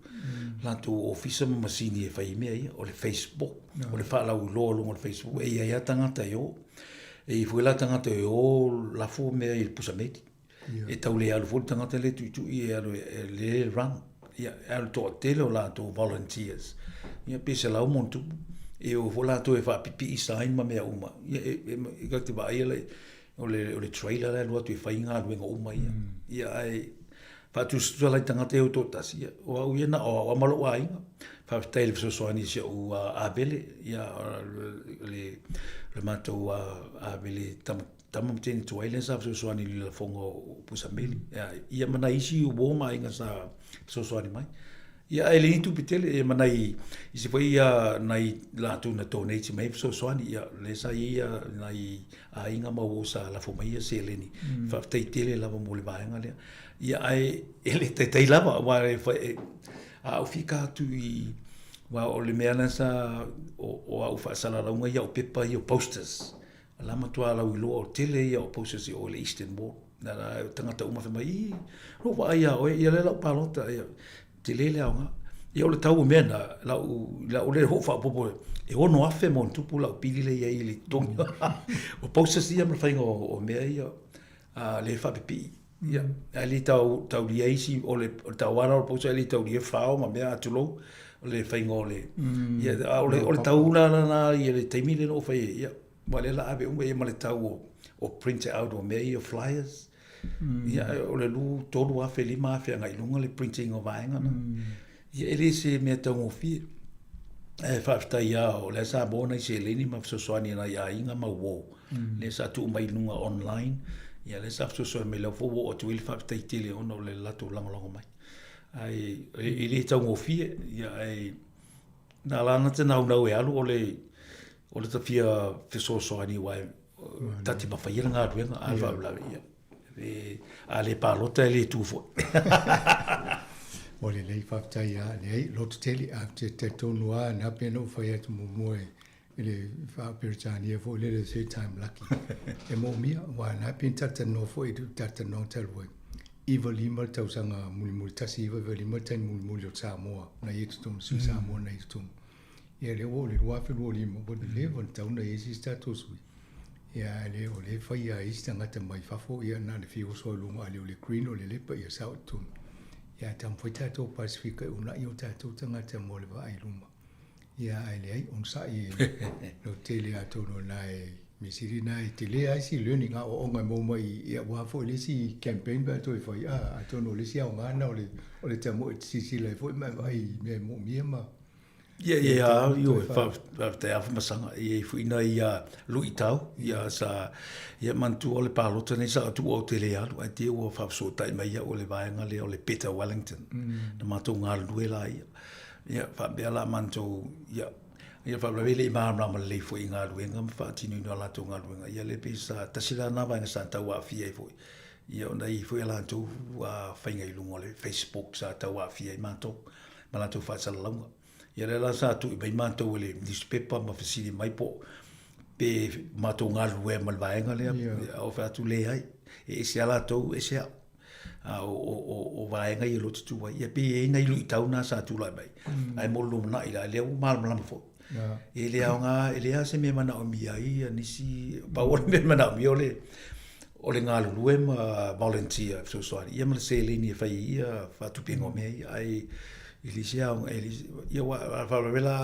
latou ofisa ma masini e fai ai mea ia, o le Facebook, o le faalauiloa i luga o le Facebook, e i ai lava tagata e o. E i ai foi la tagata e o lafo mea i le pusa meli. E tau le alu foi le tagata lea e tuitui e alu e le run. Ia, e alu toatele o latou volunteers. Ia, pe 100 ma ona tupu. E o foi latou e faapipii sign ma mea uma. Ia, e, e, e, e te vaaia le, o le, o le trailer la e alu atu e fai galuega uma ia. Ia, ae faatusatusa la i tagata ia e o toatasi, ia, o au ia na o au lava ma lou aiga. Faafetai i le fesoasoani i si ou avele, ia, le, le matou avele tama, tama ma teine tuai lea sa fesoasoani i le lafoga o pusa meli. Ia, ia ma nai isi uo ma aiga sa fesoasoani mai. Ia, ae leai ni tupe tele, ia ma nai isi foi ia nai latou na donate mai fesoasoani, ia, lea sa i ai ia nai aiga ma uo sa lafo mai ia seleni. Faafetai tele lava mo le vaega lea. Ia, ae e le taitai lava, aua e fai, e, a ou fika atu i, aua o le mea lea sa, o, o au faasalalauga ia o pepa ia o posters, O la matua lauiloa o tele ia o posters i o i le Eastern Ward. Na la tagata uma fai mai, ii, lou vaai ia oe, ia lea lau palota, ia, tele le aoga. Ia o le tau o mea na, lau, lau le hoo faapopo, e 6,000 ma ona tupu lau pili lea i ai i le totogi. O posters ia ma le faiga o, o mea ia, a, le faapipii. Ia, ae le tau, taulia isi, o le, o le tauala o le poster, e le taulia fao ma mea, tulou, o le faiga o le, ia, a o le, o le tau la la la ia le taimi lea na ou fai ai, ia, aua o lea la ave uma ia ma le tau o, o print out o mea ia, o flyers. Ia, o le lu, 3,000, 5,000 agai i luga le printing o vaega na. Ia, e le se mea taugofie. Ae faafetai lava o lea sa maua nai seleni ma fesoasoani a nai aiga ma uo. Lea sa tuu mai i luga online. Ia lea sa fesoasoani mai lea foi ua oo atu ai le faafetai tele ona o le latou lagolago mai. Ae e le taugofie, ia ae na ala ona te naunau e alu o le o le ta fia fesoasoani aua e ta te mafaia le galuega a le faalavelave ia. E, a le palota e le tu foi. Ua lelei, faafetai lava. Leai, loto tele, a te talitonu lava, na pei ona ou fai atu muamua i le faa-Peretania foi lele, third time lucky. E moomia, aua na pei ona talatalanoa foi i le talatalanoaga talu ai, 95 le tausaga mulimuli, 1995 le taimi mulimuli o Samoa na i ai i totonu, sui Samoa na i ai i totonu. Ia lea ua oo i le 2025, ua leva ona tatau ona i ai se isi tatou sui. Ia ae le o lea e fai lava e isi tagata mai fafo, ia na o le fia oso lava i luga, a le o le green o le lepa, ia sao i totonu. Ia ae taumafai tatou Pasefika e uunai o tatou tagata mo le vaai i luma. Ia ae leai, onosai e lototele atonu o lena e mea sili lena e tele lava isi learning, aoaoga e maua mai i, aua foi le isi campaign pe a toe fai, a, atonu o le isi aoga lena o le, o le tamoe e te silasila ai foi ma e vaai i mea e moomia ma Ia, ia, ia, ioe, faafetai lava Famasaga, e i ai foi nai luitau, ia, sa, ia, manatua o le palota lenei sa atu ou te le alu, ae te i ua faafesootai mai au e le vaega lea o le Better Wellington, na matou galulue laia. Ia, faapea la matou, ia, ia faalavelave e le i malamalama lelei foi i galuega ma faatinoina o latou galuega, ia lea pei sa, tasi la lena vaega sa tau aafia ai foi, ia ona e i ai foi a latou faiga i luga o le Facebook sa tau aafia ai matou. ma latou faasalalauga. Ia lea la sa tui mai matou e le newspaper ma fesili mai po pe matou galulue ai ma le vaega lea. Yeah. Ou fai atu leai, e ese lava latou, ese au. A o, o, o, o vaega ia o lo o tutū ai. Ia pei e i ai nai luitau na sa tulai mai. Ae mo le lumanai la, lea ua malamalama foi. Yeah. E le aoga, e leai lava se mea e manaomia ai nisi, pau o le mea e manaomia o le, O le galulue ma volunteer e fesoasoani ia ma le seleni e fai ai ia faatupenga o mea ia, ae e leai se aoga, e leai se, ia aua a faalavelave la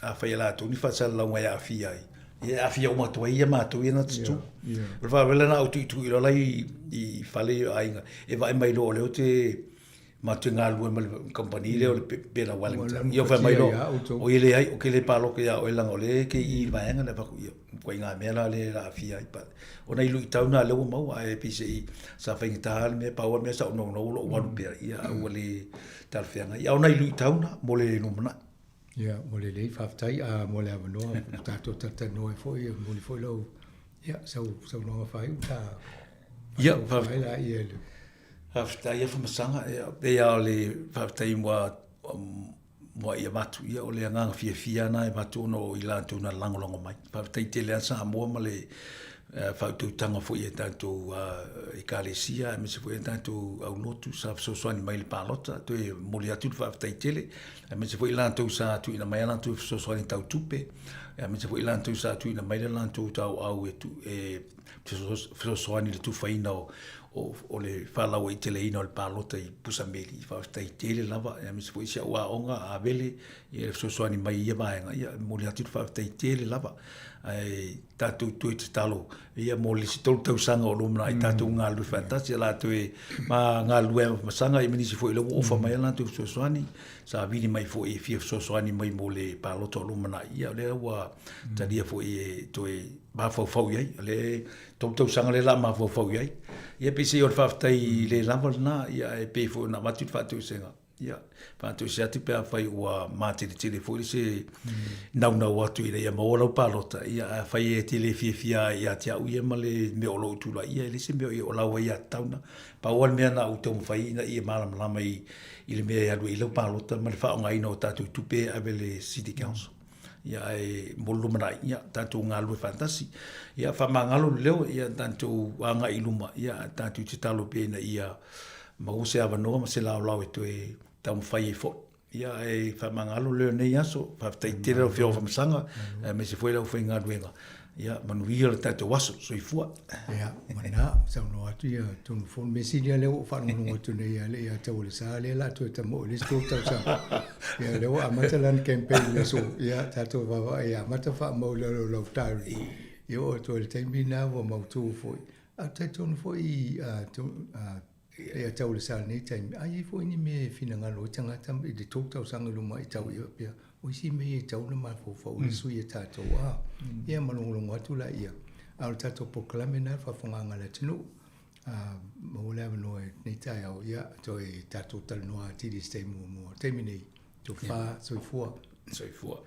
a fai e latou ni faasalalauga e aafia ai, ia e aafia uma atu ai ia matou ia na tutū. O le faalavelave la na ou tuitui loa la i fale ia o aiga, e vaai mai loa o lea ou te matou te galulue ma le kamupani lea o le Bella Wellington. Ia fai mai loa, o ia leai, ou te le palota ia oe leaga o lea e te i i le vaega lea. Fai atu, ia, ituaiga mea la lea e aafia ai. But, o nai luitau na lea ua maua, ae pei se i, sa faigata lava le mea, pau lava le mea sa ou naunau o lou alu pea, ia ae ua le talafeagai. A o nai luitau na mo le lumanai. Ia, ua lelei, faafetai mo le avanoa ua tatou talatalanoa ai foi, e momoli foi lau, ia, sau saunoaga faaiu ta Ia, faafetai la ia le Faafetai Afamasaga, ia pei lava o le faafetai ua muai avatu, ia o le agaga fiafia lena e avatu ona o i latou na lagolago mai. Faafetai tele lava Samoa ma le faautautaga foi a tatou Ekalesia aemaise foi a tatou aulotu sa fesoasoani mai i le palota. Toe momoli atu le faafetai tele, aemaise foi i latou sa tuuina mai a latou fesoasoani tau tupe, aemaise foi i latou sa tuuina mai le latou tauau e fesoasoani i le tufaina o le faalauaiteleina o le palota i Pusameli. Faafetai tele lava, aemaise foi si au aoga a Avele i le fesoasoani mai i ia vaega. Ia, e momoli atu le faafetai tele lava. Ae tatou toe tatalo ia mo le isi 3 tausaga o lumanai tatou galulue faatasi, o le a toe ma galulue ai ma Famasaga ia ma nisi foi o lea ua ofa mai a latou fesoasoani, sa vili mai foi e fia fesoasoani mai mo le palota o lumanai, ia o lea ua talia foi e toe mafaufau i ai, o lea 3 tausaga lea o le a mafaufau i ai. Ia peiseai o le faafetai le lava lena, ia ae pei foi ona avatu le faatoesega, ia faatoese atu pe afai ua mateletele foi se naunau atu ina ia maua lau palota, ia ae afai e te le fiafia ia te au ia ma le mea o lo o tulai, ia e leai se mea o lau aiatatau lena. Pau lava le mea na ou taumafai ina ia malamalama i le mea e alu ai lau palota ma le faaaogaina o tatou tupe e ave i le City Council. Ia ae mo le lumanai, ia tatou galulue faatasi. Ia faamagalo le leo, ia tatou agai i luma, ia tatou tatalo pea ina ia maua se avanoa ma se laolao e toe taumafai ai foi. Ia ae faamagalo le leo i lenei aso. Faafetai tele lau Afioga Famasaga, aemaise foi le aufaigaluega. Ia manuia le tatou aso. Soifua. Ia, mana, saunoa atu ia tonu foi. Mea sili lava lea ua ou faalogologo atu nei ia le ia Taualesa lea o le a toe tamoe i le isi 3 tausaga. Ia lea ua amata lana campaign i le aso. Ia tatou vaavaai e amata faamau i lalo o lau diary. Ia oo atu ai i le taimi lena ua mautu foi. Ae ou te talitonu foi Ia tau le sa lenei taimi, a i ai foi ni mea e finagalo ai tagata i le tou tausaga i luma i tau ia pea, o isi mea ia e tatau ona mafaufau i sui a tatou a, ia ma logologo atu laia. A o le tatou polokalame lena i le faafofogaaga a le atunuu, a maua le avanoa i lenei taeao, ia toe tatou talanoa atili i se taimi muamua. O le taimi nei, tofa, soifua. Soifua.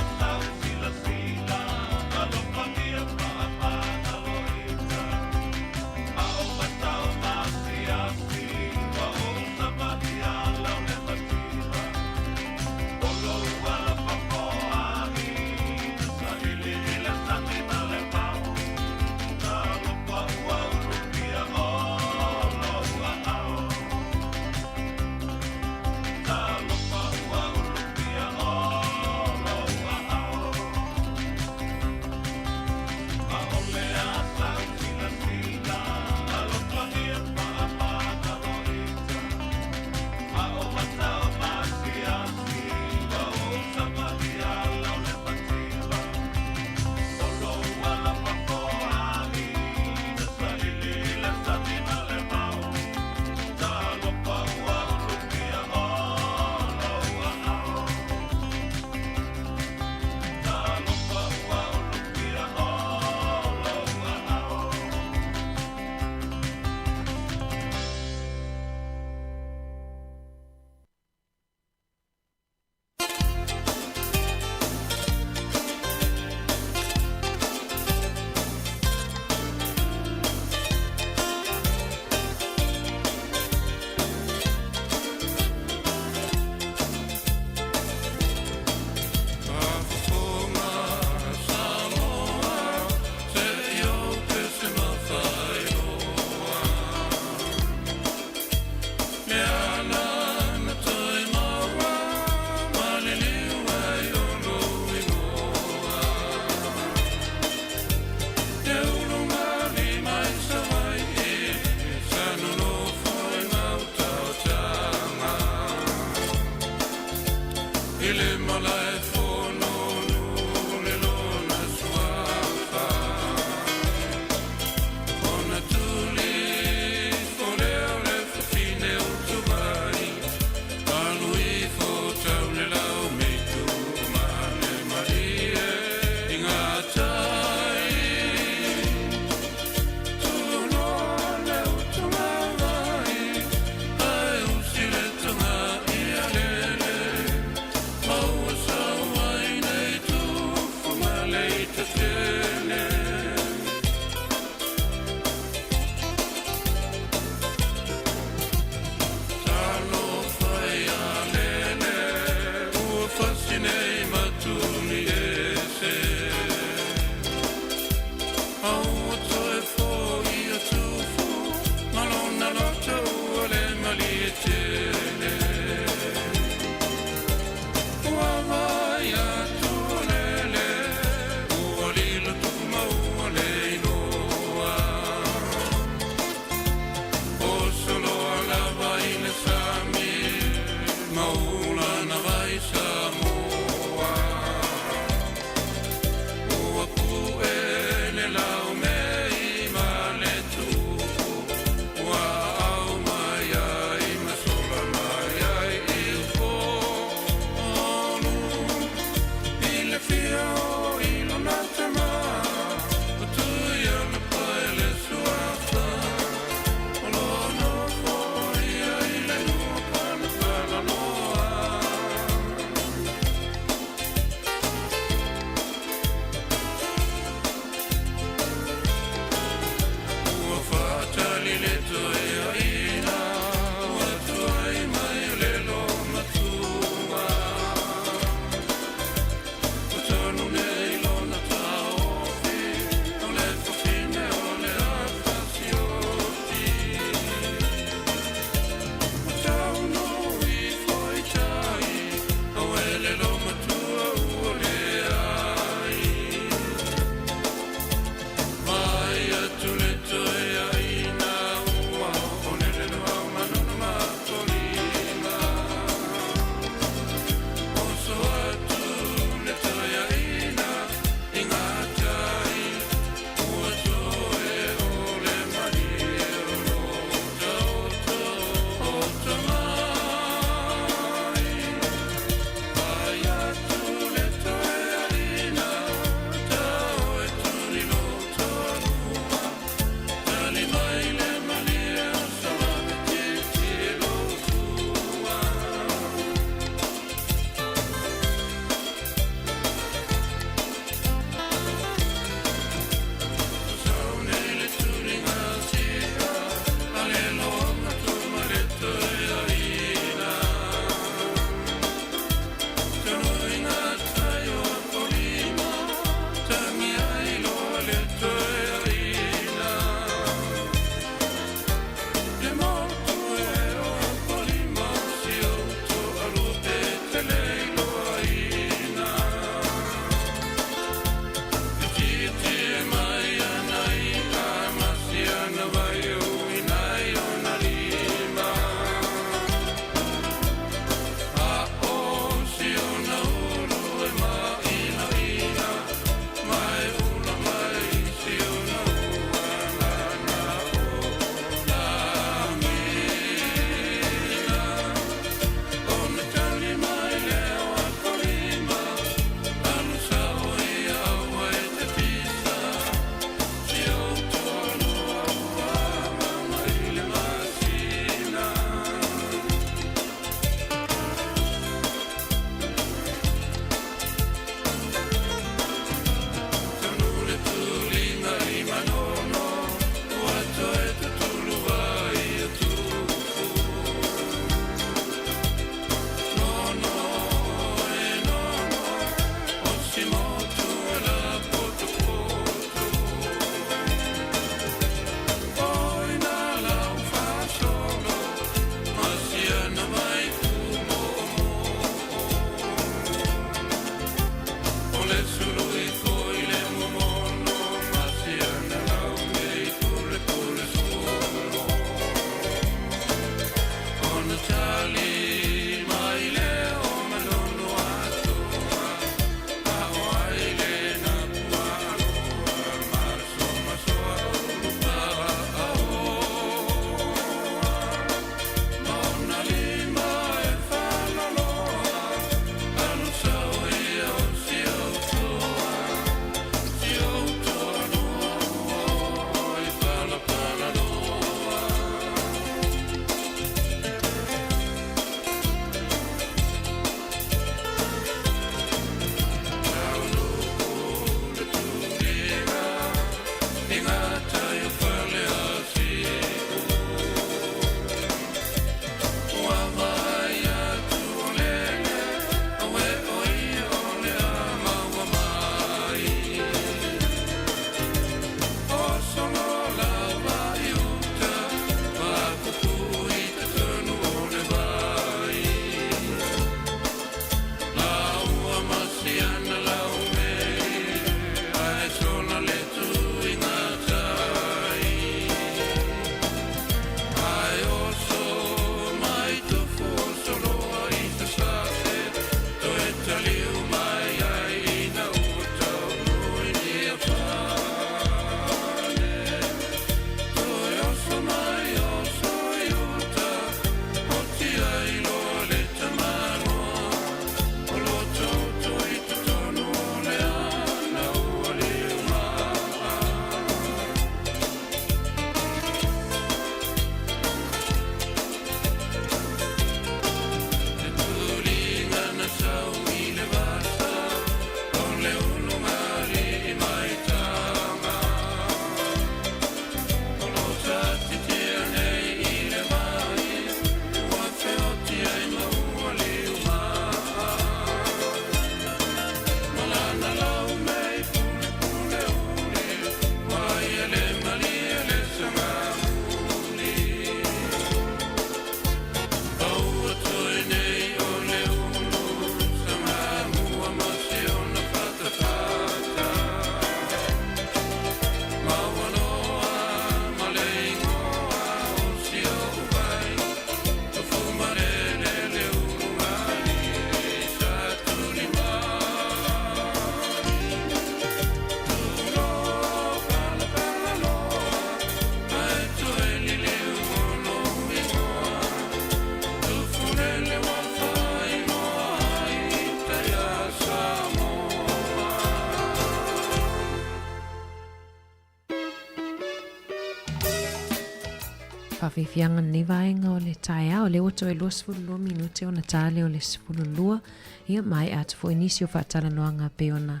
Faafiafiaga lenei vaega o le taeao, lea ua toe 22 minute ona ta lea o le 12, ia maea atu foi nisi o faatalanoaga e pei ona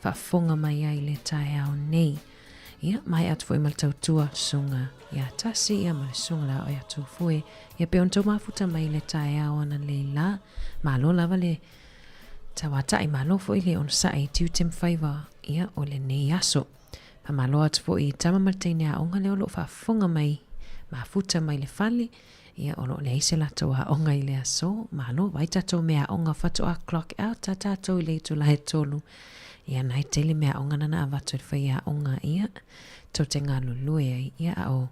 faafofoga mai ai i le taeao nei. Ia, maea atu foi ma le tautua susuga ia Tasi, ia ma le susuga la oe atu foe. Ia pei ona tou mafuta mai i le taeao analeila, malo lava le tauatai, malo foi le onosai i tiute ma faiva, ia, o lenei aso. Faamalo atu foi i tama ma le teine aoga lea o lo o faafofoga mai, mafuta mai le fale, ia o lo o leai se latou aoga i le aso. Malo, vaai tatou meaaoga faatoa clock out a tatou i le itula e 3. Ia na e tele meaaoga na na avatu e le faiaoga, ia, tou te galulue ai, ia, a o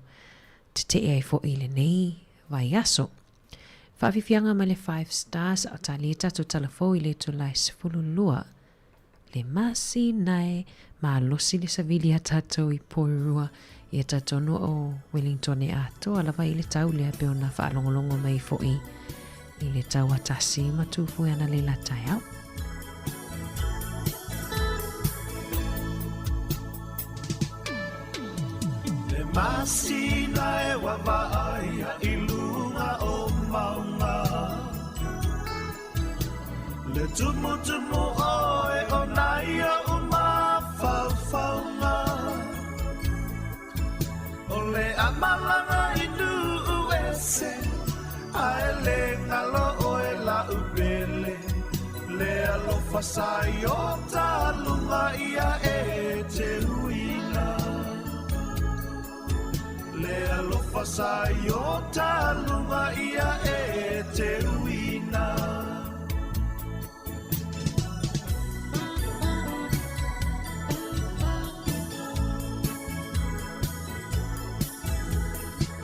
tetee ai foi i lenei vaiaso. Faafiafiaga mai le Five Stars, a o talia tatou tala fou i le itula e 12. Le masina e malosi le savili a tatou i Porirua ia totonu o Wellington e atoa lava i le tau lea pe ona faalogologo mai foi i le tau a tasi ma tū foi ana le la taeao. Le masina e wavaaia i luga o maunga. Le tumutumu oe o nai o'u mafaufauga. O le amalaga i nuu ese, ae le galo oe la'u pele. Le alofa sa i o taluga ia e te uina. Le alofa sa i o taluga ia e te uina.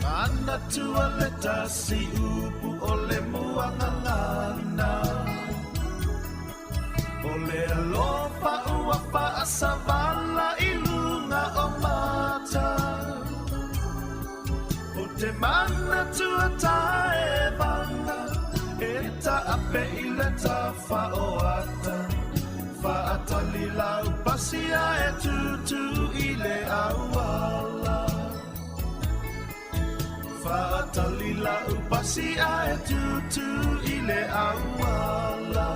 Manatua le tasi upu o le muagagana. O le alofa ua faasavala i luga o mata. O te manatua taevaga e taape i le tafa o ata. Faatali lau pasia e tutu i le auala. Faatali lau pasia e tutu i le auala.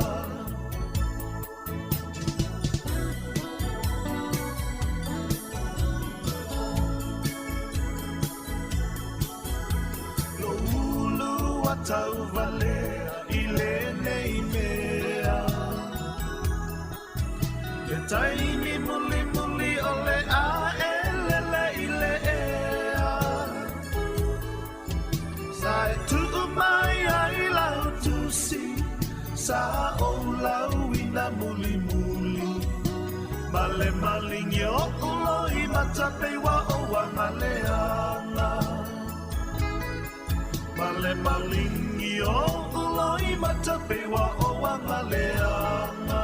Lou ulu ua tauvalea i lenei mea. Le taimi mulimuli o le a e lele i le ea. Sa e tuu mai ai lau tusi, sa ou lauina mulimuli. Ma le maligi o loimata pei ua ou agaleaga. Ma le maligi o loimata pei ua ou agaleaga.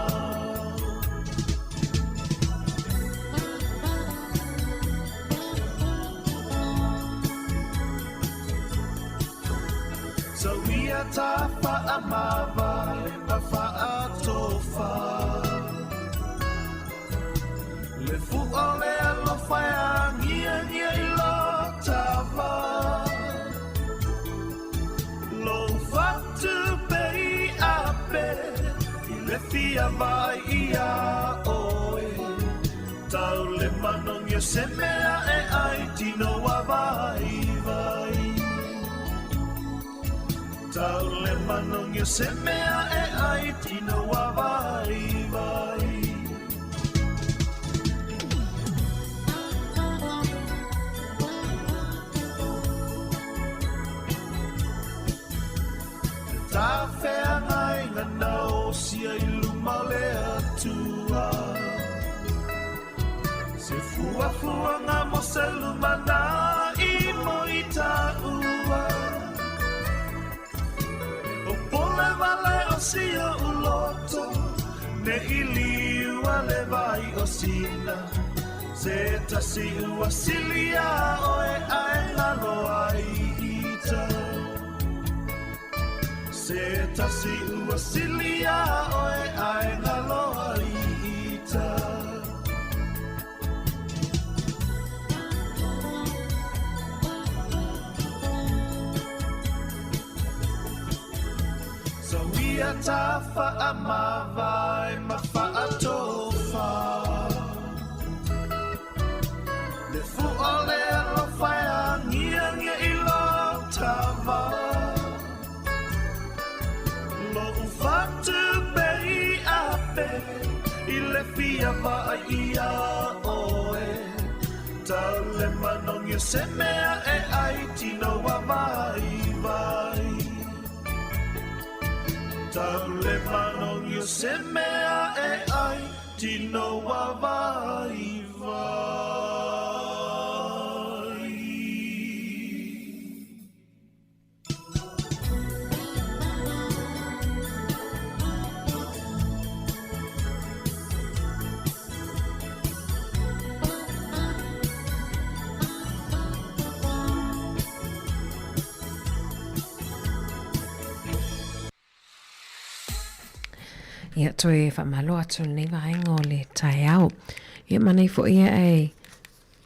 Sau ia ta faamavale ma faatofa. Le fua o le alofa e agiagia i lo tava. Lou fatu pei ape i le fia vaai ia oe. Tau le manogi o se mea e ai tino ua vaivai. Tau le manogi o se mea e ai tino ua vaivai. Le tafeagaiga na osia i luma o le Atua. Se fuafuaga mo se lumanai mo i taua. E popole wale o si oʻu loto, ne i liua le vai o Sina. Se tasi ua sili iā oe ae galo ai ita. Se tasi ua sili iā oe ae galo ai ita. Ia ta faamavae ma faatofa Le fua o le alofa e agiagia i lo tava Lo'u fatu pei ape i le fia vaai ia oe Tau le manogi o se mea e ai tino ua vaivai Tau le manogi o se mea e ai tino ua vaivai. Ia, toe faamalo atu lenei vaega o le taeao. Ia, manai foi ia e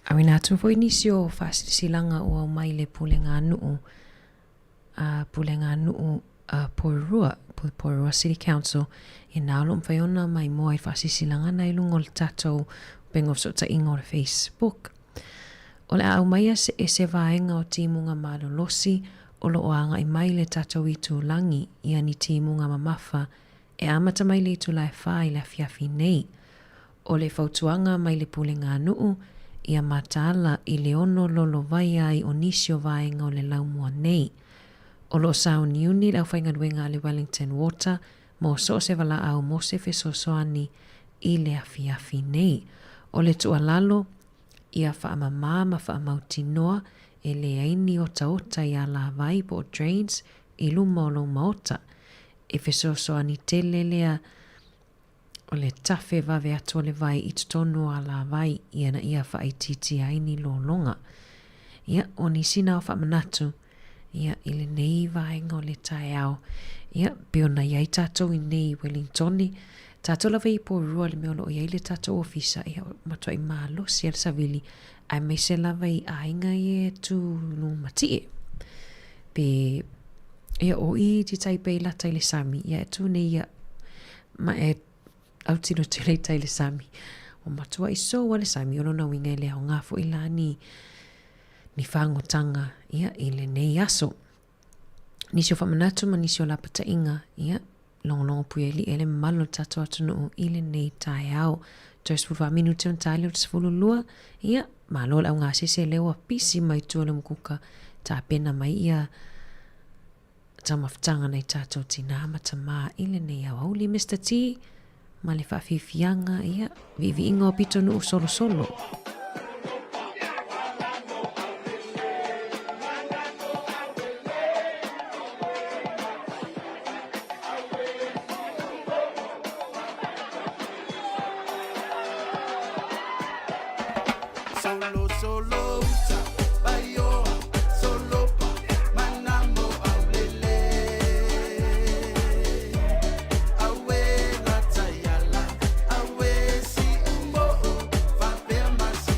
auina atu foi nisi o faasilasilaga ua aumai le pulega nuu a pulega nuu a Porirua, po Porirua City Council, ia na o lo o mafai ona maimoa i faasilasilaga na i luga o le tatou upega o fesootaiga o le Facebook. O le a aumaia se ese vaega o timuga malolosi o lo o agai mai le tatou itulagi ia ni timuga mamafa e amata mai le itula e fa i le afiafi nei. O le fautuaga mai le Pulega Nuu ia mataala i le ono lolo vai ai o nisi o vaega o le laumua nei. O lo o sauniuni le aufaigaluega a le Wellington Water mo so o se valaau mo se fesoasoani i le afiafi nei. O le tuualalo, ia faamamā ma faamautinoa e leai ni otaota i alavai po o drains i luma o lou maota. E fesoasoani tele lea o le tafe vave atu o le vai i totonu o alavai ina ia faaitiitia ai ni lologa. Ia, o nisi na o faamanatu, ia, i lenei vaega o le taeao, ia, pei ona i ai tatou i nei i Wellingtone, tatou lava i Porirua le mea o lo o i ai le tatou ofisa, ia, matuai malosi lava le savili, aemaise lava i aiga ia e tu lumatie. Pe, ia, o i te tai pei lata i le sami, ia, e tu nei ia, ma e autilotilo i tai i le sami. Ua matuai sou lava le sami, o lona uiga e le aoga foi la ni, ni fagotanga, ia, i lenei aso. Nisi o faamanatu ma nisi o lapataiga, ia, logologo puialii ai le mamalu o le tatou atunuu i lenei taeao. Toe 14 minute ona ta lea o le 12, ia, malo le augasese lea ua pisi mai tua le mukuka, tapena mai ia taumafataga nai tatou tinā ma tamā i lenei aoauli. Mister T, ma le faafiafiaga, ia, viiviiga o pitonuu solosolo. Solo, solo, uta, baioa, solo pa, manamo aulele. Aue lataiala, aue si umo'o, fapea masi.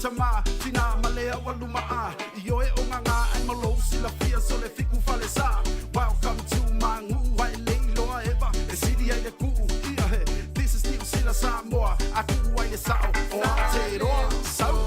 tamā Tinā ma le aualumaa Ioe o gaga ai ma lou silafia So le fiku falesa Welcome to Magu'u Ae le iloa eva E sili ai le ku'u Ia he This is Niu Sila Samoa A ku'u ai le sa'o O Aotearoa Sau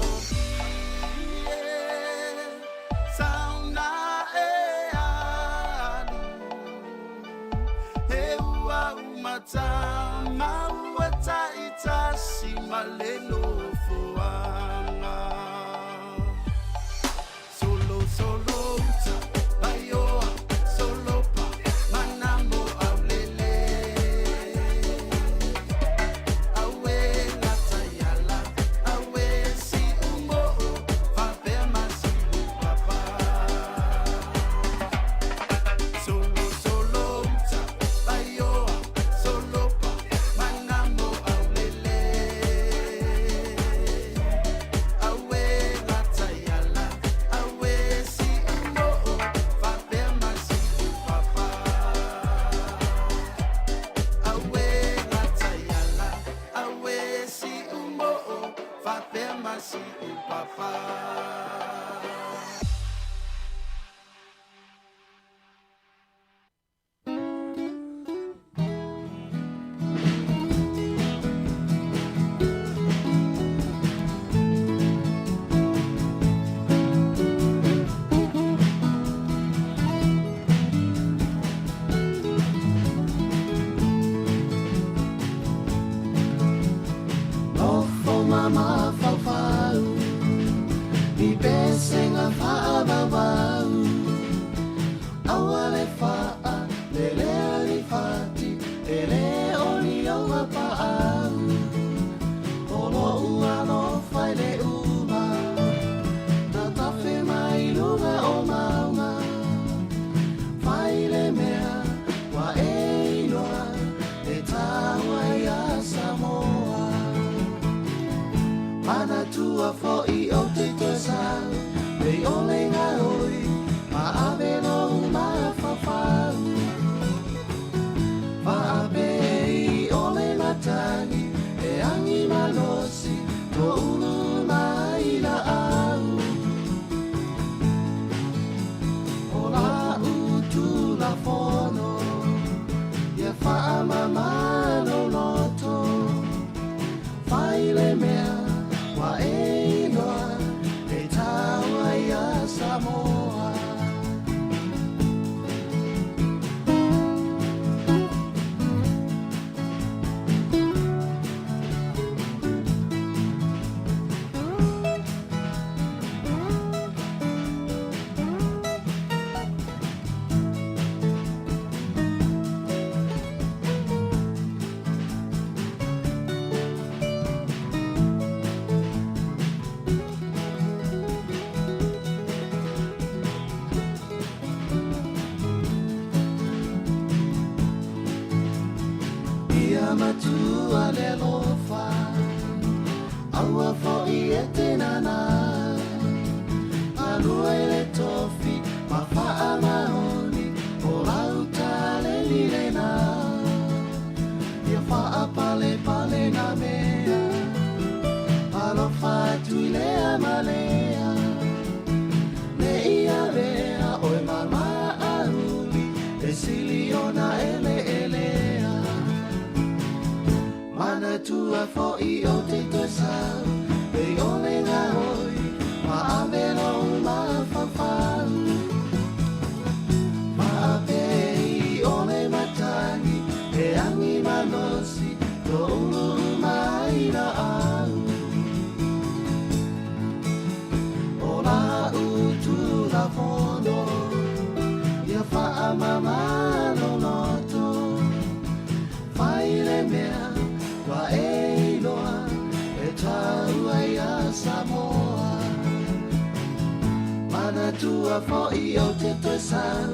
Nofo ma mafaufau I pesega faavauvau Aua le faa lelea ni fati E le o ni ouga paau O lo'u alofa i le uma Tatafe mai luga o mauga Fai le mea ua e iloa E taua ia Samoa Manatua fo'i ou te toe sau Ne i ʻole gaoi ma ave lou mafaufau Faapei ʻole matagi e agi malosi Toʻulu mai laʻau O la'u Tulafono Ia faamama lou loto Fai le mea ua e iloa E taua ia Samoa. Ia matua le alofa, aua fo'i e te nānā. Galue i le tofi ma faamaoni, o lau taleni lena. Ia faapalepale nā mea, alofa atu i Lea ma Lea. Ne i avea oe ma maʻauli, e sili ona ʻeleʻelea. Manatua fo'i ou te toe sau, ne i ʻole gaoi, ma ave lou mafaufau. Faapei ʻole matagi, e agi malosi, toʻulu uma ai laʻau. O la'u Tulafono, ia faamama lou loto. Fai le mea ua e iloa e taua ia Samoa. Manatua fo'i ou te toe sau,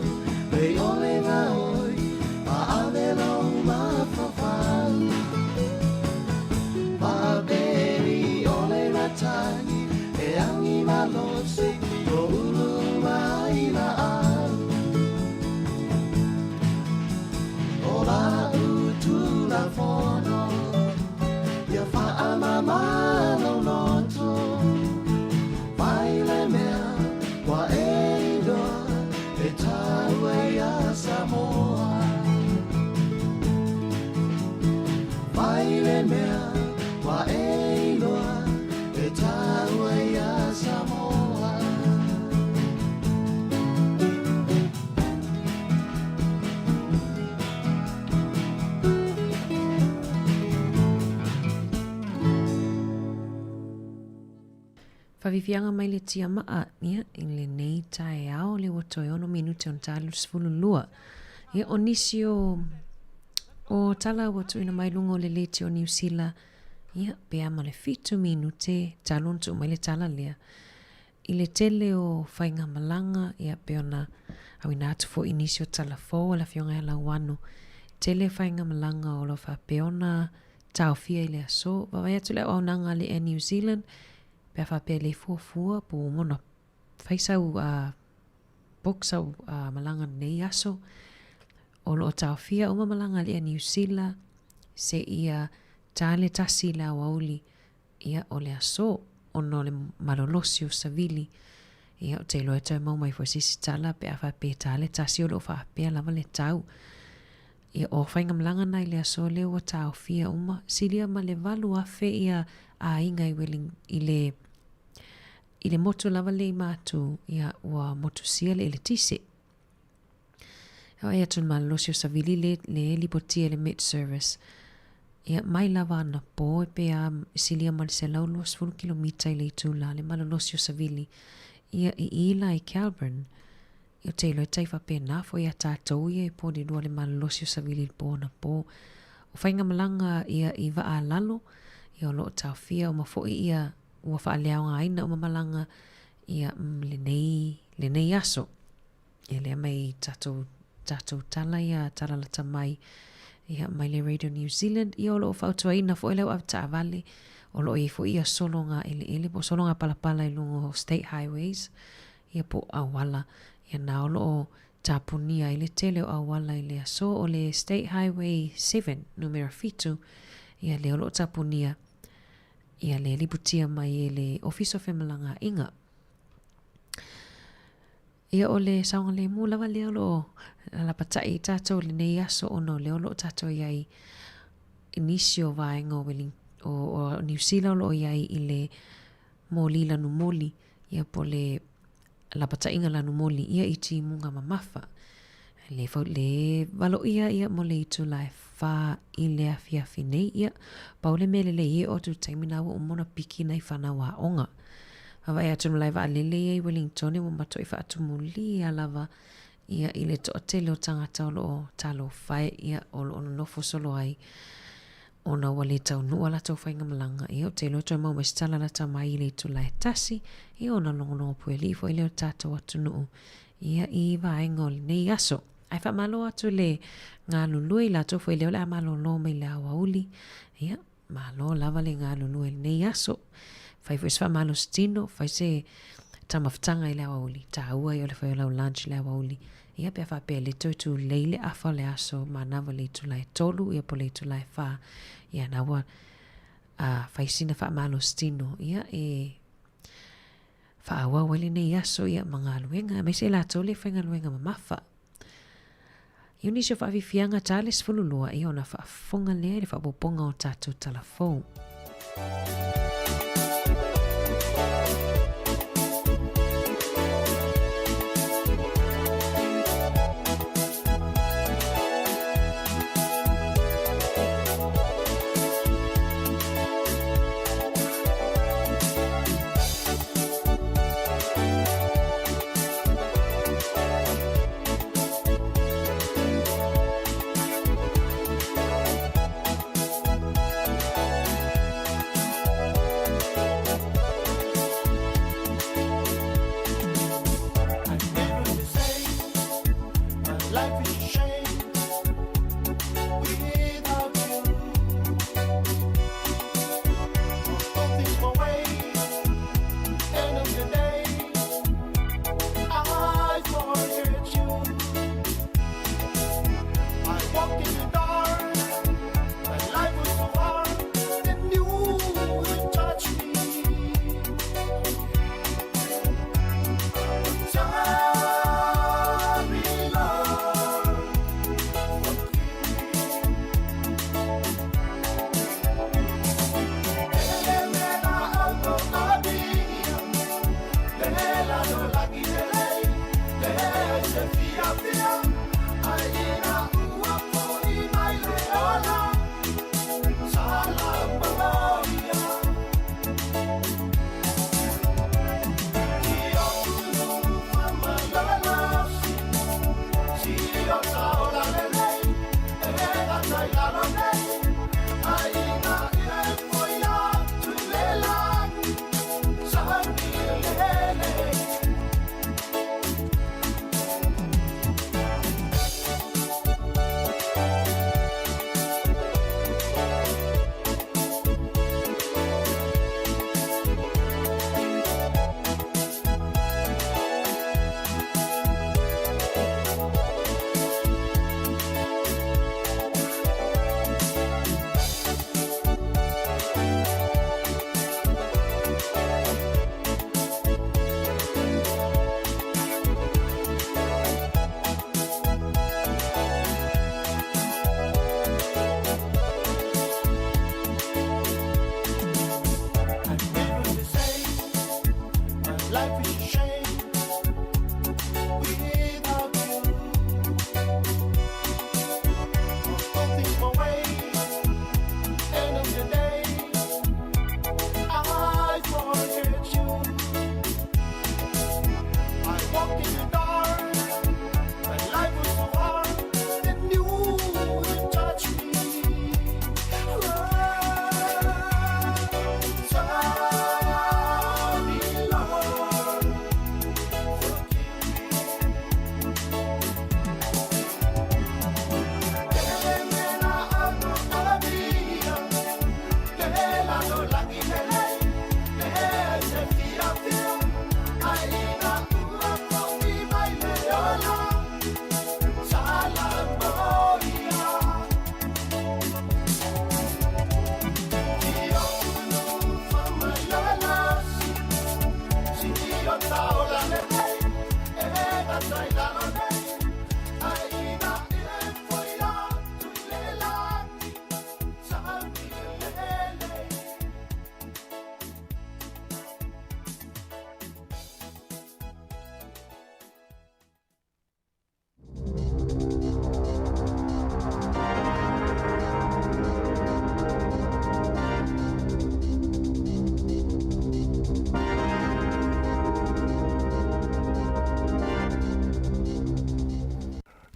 ne i ʻole gaoi, ma ave lou mafaufau. Faapei ʻole matagi, e agi malosi, toʻulu uma ai laʻau. O la'u Tulafono, ia faamama lou loto. mea ua e iloa e taua iā Samoa. Faafiafiaga mai le tiamaa, ia, i lenei taeao le ua toe ono minute ona ta 22. Ia, o nisi o, o tala ua tuuina mai luga o le leti o Niu Sila, ia, pe a ma le fitu minute talu ona tuu mai le tala lea. I le tele o faigamalaga, ia, pei ona auina atu foi i nisi o tala fou a le Afioga ia Lauano, tele faigamalaga o lo o faapea ona taofia i le aso. Vaavaai atu le auaunaga a le Air New Zealand, pe a faapea e le fuafua po ua uma ona fai sau book sau malaga lenei aso, o lo o taofia uma malaga a le Air New Zealand seia ta le tasi i le aoauli Ia, o le aso, ona o le malolosi o savili, ia, ou te iloa e toe mau mai foi se isi tala pe a faapea e ta le tasi o lo o faapea lava le tau. Ia, o faigamalaga na i le aso lea ua taofia uma, silia ma le 8,000 ia aiga i Welling, i le, i le motu lava lea i Matu, ia, ua motusia le eletise. E vaai atu i le malolosi o savili le, le lipotia i le Met Service. Ia, mai lava anapo e pe a silia ma le 120 kilomita i le itula le malolosi o savili. Ia, i i la i Kelburn, ia ou te iloa e tai faapena foi ia tatou ia i Porirua le malolosi o savili i le po anapo. O faigamalaga ia i vaa lalo, ia o lo o taofia uma foi ia ua faaleaogaina uma malaga ia lenei, lenei aso. Ia lea mai tatou, tatou tala ia, tala lata mai, ia mai le Radio New Zealand, ia o lo o fautuaina foi le au avetaavale, o lo o i ai foi ia sologa eleele po o sologa palapala i luga o state highways, ia po o auala, ia na o lo o tapunia ai le tele o auala i le aso o le State Highway 7, numera 7, ia lea o lo o tapunia, ia le liputia mai e le Ofisa o Femalagaaiga. Ia o le saogalemu lava lea o lo o lapatai i tatou i lenei aso ona o lea o lo o tatou i ai i nisi o vaega o, Welling, o, o Niu Sila o lo o i ai i le moli lanumoli, ia po o le lapataiga lanumoli ia i timuga mamafa. Le, le valoia ia mo le itula e whā i le afiafi nei, ia, pau le mea lelei e o atu taimi nā ua uma ona piki nai whanau aoga. Vaavaai atu i le malae vaalele ia i Wellington ua matuai faatumulia lava ia i le toatele o tagata o lo o talofa e ia o lo o nonofo solo ai ona ua le taunuu a latou faigamalaga. Ia ou te iloa toe maua mai se tala lata mai i le itula e tasi ia ona logologo puealii foi lea o le tatou atunuu ia i vaega o lenei aso. Ae faamalo atu le galulue i latou foi lea o le a malolo mai le aoauli. Ia, Malo lava le galulue i lenei aso. Fai foi se faamalositino, fai se taumafataga i le aoauli. Taua ia o le fai o lau lunch i le aoauli. Ia pe a faapea e le toe tulei le afa o le aso manava i le itula e tolu ia po o le itula e whā. Ia na ua fai sina faamalositino ia e faaauau ai lenei aso ia ma galuega aemaise i latou le faigaluega mamafa. I o nisi o faafiafiaga ta le 12 ia ona faafofoga lea i le faaopoopoga o tatou tala fou.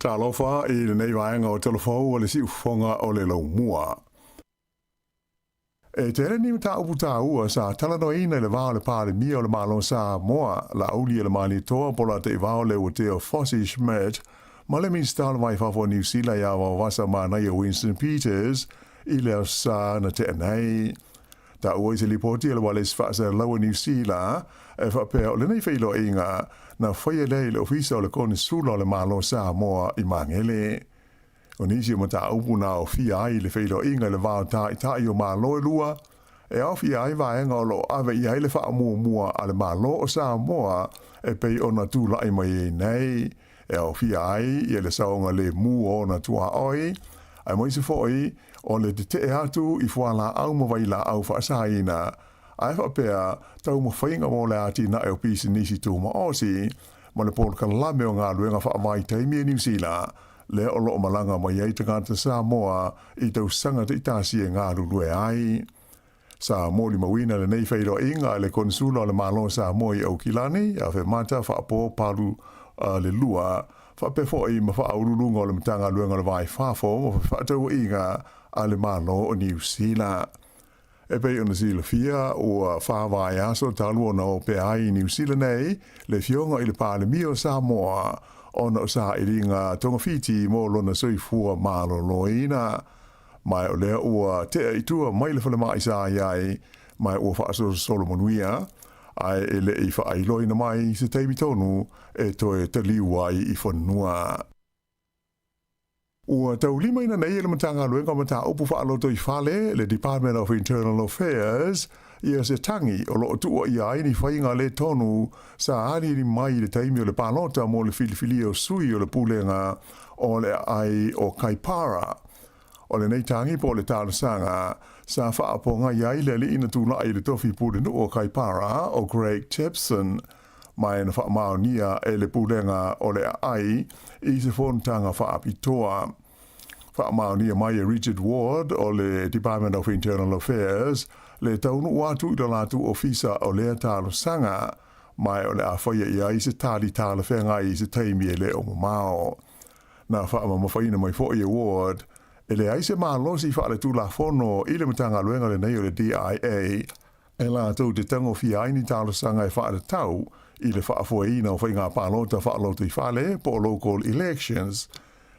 Talofa i lenei vaega o Talafou o le Siufofoga o le Laumua. E tele ni mataupu taua sa talanoaina i le va o le Palemia o le Malo o Samoa, Laauli le Malietoa po o la Teivao Leuatea Fosi Schmidt ma le Minisita o le Va i Fafo o Niu Sila ia Vaovasa Manaia Winston Peters i le Aso Sa na tea nei. Taua i se lipoti a le Ualesi Faasalalau a Niu Sila e faapea o lenei feiloaiga na faia lea i le Ofisa o le Konesula o le Malo o Samoa i Magele. O nisi o mataupu na aofia ai i le feiloaiga i le va o Taitai o Malo e lua, e aofia ai vaega o lo o ave i ai le faamuamua a le Malo o Samoa e pei ona tulai mai ai nei, e aofia ai ia le saogalemu o ona tuaoi, aemaise foi o le tetee atu i fualaau ma vailaau faasaina, ae faapea taumafaiga mo le atinae o pisinisi tumaosi ma le polokalame o galuega faavaitaimi e Niu Sila, lea o lo o malaga mai ai tagata Samoa i tausaga taitasi e galulue ai. Sa molimauina lenei feiloaiga e le Konesula o le Malo o Samoa i Aukilani, Afemata Faapo Palu le Lua, faapea foi ma faauluuluga o le Matagaluega o le Va i Fafo ma Fefaatauaiga a le Malo o Niu Sila. E pei ona silafia, ua vaiaso talu ona opea ai i Niu Sila nei le Afioga i le Palemia o Samoa ona o sailiga togafiti mo lona soifua maloloina. Ma o lea ua tea i tua mai le falemai sa i ai, ma ua faasolosolo manuia, ae e le i faailoaina mai se taimi tonu e toe taliu ai i fanua. Ua taulimaina nei e le Matagaluega o Mataupu Faalotoifale, le Department of Internal Affairs, ia se tagi o lo o tuua ʻia ai ni faiga le tonu sa aliali mai i le taimi o le palota mo le filifilia o sui o le Pulega o le Aai o Kaipara. O lenei tagi po o le talosaga sa faapogai ai le alii na tulaʻi i le tofi pulenuu o Kaipara, o Greg Jepson. Ma e na faamaonia e le Pulega o le Aai i se fonotaga faapitoa. Faamaonia mai e Richard Ward o le Department of Internal Affairs le taunuu atu i lo latou ofisa o lea talosaga, ma o le a faia i ai se tali talafeagai i se taimi e le o mamao. Na faamamafaina mai foi e Ward, e leai se malosi faaletulafono i le Matagaluega lenei o le DIA e latou te tagofia ai ni talosaga e faatatau i le faafoeina o faiga palota faalotoifale po o local elections.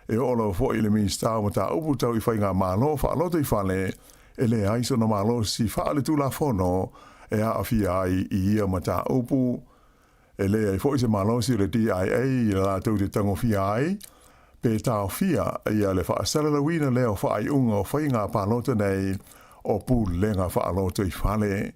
E oo lava foi i le Minisita o Mataupu Tau i Faigamalo Faalotoifale, e leai sona malosi faaletulafono e aafia ai i ia mataupu. E leai foi se malosi o le DIA i le latou te tagofia ai pe taofia ia le faasalalauina lea o faaiuga o faiga palota nei o Pulega Faalotoifale.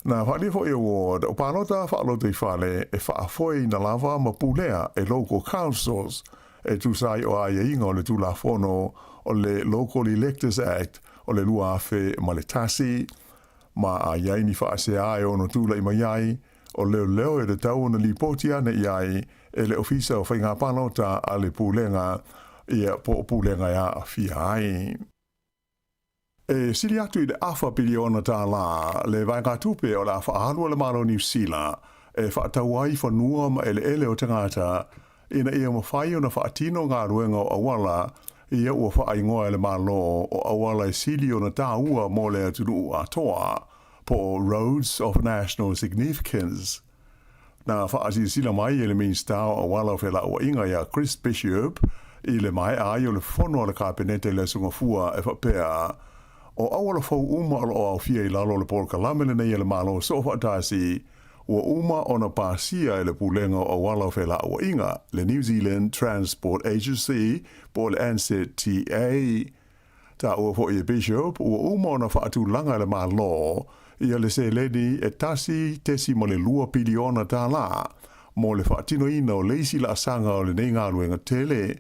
Na faaalia foi e Ward, o palota faalotoifale e faafoeina lava ma pulea e local councils e tusa ai o aiaiga o le Tulafono o le Local Electors Act o le 2001. Ma a i ai ni faasea e ono tulai mai ai, o leoleo e tatau ona lipoti ane i ai e le Ofisa o Faiga Palota a le Pulega, ia po o Pulega e aafia ai. E sili atu i le afa piliona tālā le vaegatupe o le a faaalu a le Malo o Niu Sila e faatau ai fanua ma eleele o tagata ina ia mafai ona faatino galuega o auala ia ua faaigoa e le Malo o auala e sili ona tāua mo le atunuu atoa, po o Roads of National Significance. Na faasilasila mai e le Minisita o Auala o Felauaiga ia Chris Bishop i le maea ai o le fono a le Kapeneta i le Aso Gafua e faapea, o auala fou uma o lo o aofia i lalo o le polokalame lenei a le Malo Soofaatasi ua uma ona pasia e le Pulega o Auala o Felauaiga, le New Zealand Transport Agency po o le NZTA. Taua foi e Bishop ua uma ona faatulaga e le Malo ia le seleni e $1.2 piliona tālā mo le faatinoina o le isi laasaga o lenei galuega tele,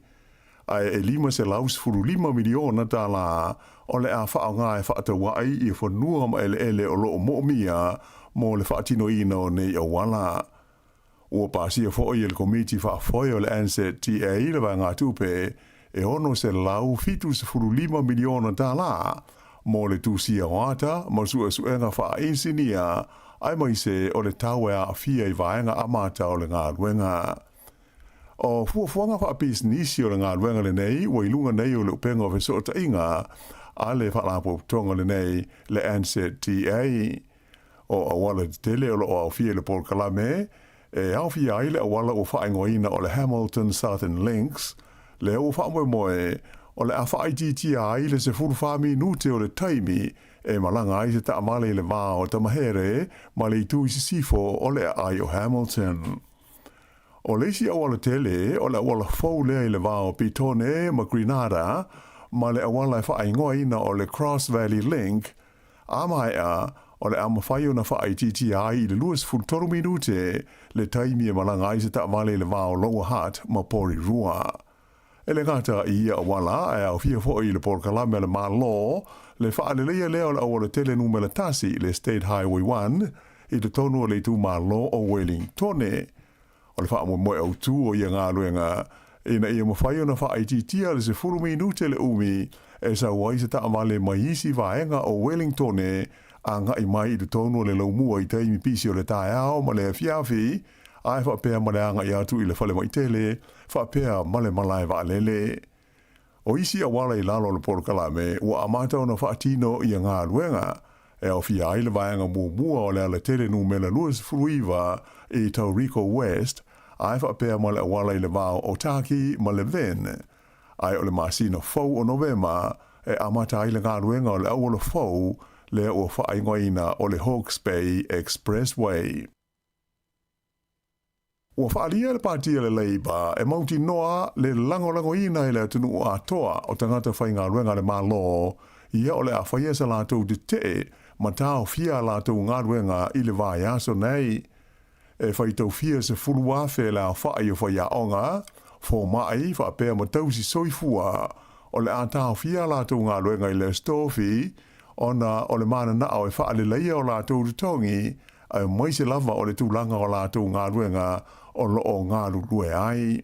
ae e $515 miliona tālā o le a faaaoga e faataua'i ia fanua ma eleele o lo o moomia mo le faatinoina o nei auala. Ua pasia foi e le Komiti Faafoe o le NZTA le vaegatupe e $675 miliona tālā mo le tusia o ata ma suesuega faainisinia aemaise o le tau e aafia i vaega amata o le galuega. O fuafuaga faapisinisi o le galuega lenei ua i luga nei o le upega o fesootaiga a le Faalapotopotoga lenei, le NZTA. O auala tetele o lo o aofia i le polokalame, e aofia ai le auala ua faaigoaina o le Hamilton Southern Links, lea ua faamoemoe o le a faaitiitia ai le 14 minute o le taimi e malaga ai se taavale i le va o Tamahere ma le itu i sisifo o le aai o Hamilton. O le isi auala tele, o le auala fou lea i le va o Petone ma Grenada, ma le auala e faaigoaina o le Cross Valley Link, A maea, o le a mafai ona faaitiitia ai i le 23 minute le taimi e malaga ai se taavale i le va o Lower Hutt ma Porirua. E le gata i ia auala, ae aofia foi i le polokalame a le Malo le faaleleia lea o le aualatele numera tasi, le State Highway 1, i totonu o le itumalo o Wellingtone. O le faamoemoe autu o ia galuega, ina ia mafai ona faaitiitia le 10 minute le umi e sau ai se taavale mai isi vaega o Wellingtone agai mai i totonu o le laumua i taimi pisi o le taeao ma le afiafi, ae faapea ma le agai atu i le falemai tele faapea ma le malae vaalele. O isi auala i lalo o le polokalame ua amata ona faatino ia galuega, e aofia ai le vaega muamua o le alatele numera 29 i Tauriko West, ae faapea ma le auala i le va o Otaki ma Levin. Ae o le masina fou o Novema e amata ai le galuega o le auala fou lea ua faaigoaina o le Hawke's Bay Expressway. Ua faaalia e le Pāti a le Labour e mautinoa le lagolagoina e le atunuu atoa o tagata faigaluega a le Malo ia o le a faia sa latou tetee ma taofia a latou galuega i le vaiaso nei. E faitaufia 10,000 le aofai o faiaoga, fomai faapea ma tausi soifua o le a taofia a latou galuega i le Aso Tofi ona o le mananao e faaleleia o latou totogi. aemaise lava o le tulaga o latou galuega o lo o galulue ai.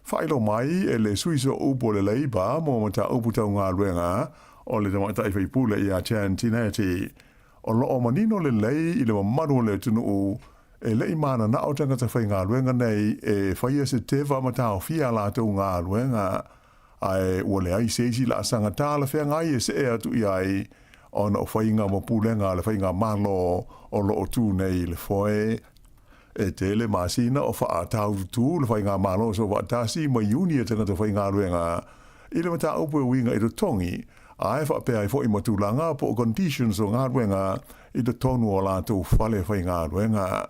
Faailoa mai e le sui sooupu o le Labour mo mataupu tau galuega o le tamaitai faipule ia Jan Tinetti, o lo o manino lelei i le mamalu o le atunuu e le i mananao tagata faigaluega nei e faia se teva ma taofia a latou galuega, ae ua leai se isi laasaga talafeagai e see atu i ai ona o faiga ma pulega a le faigamalo o lo o tu nei i le foe. E tele masina o faataututu le faigamalo soofaatasi ma iuni a tagata faigaluega i le mataupu e uiga i totogi, ae faapea ai foi ma tulaga po o conditions o galuega i totonu o latou fale faigaluega.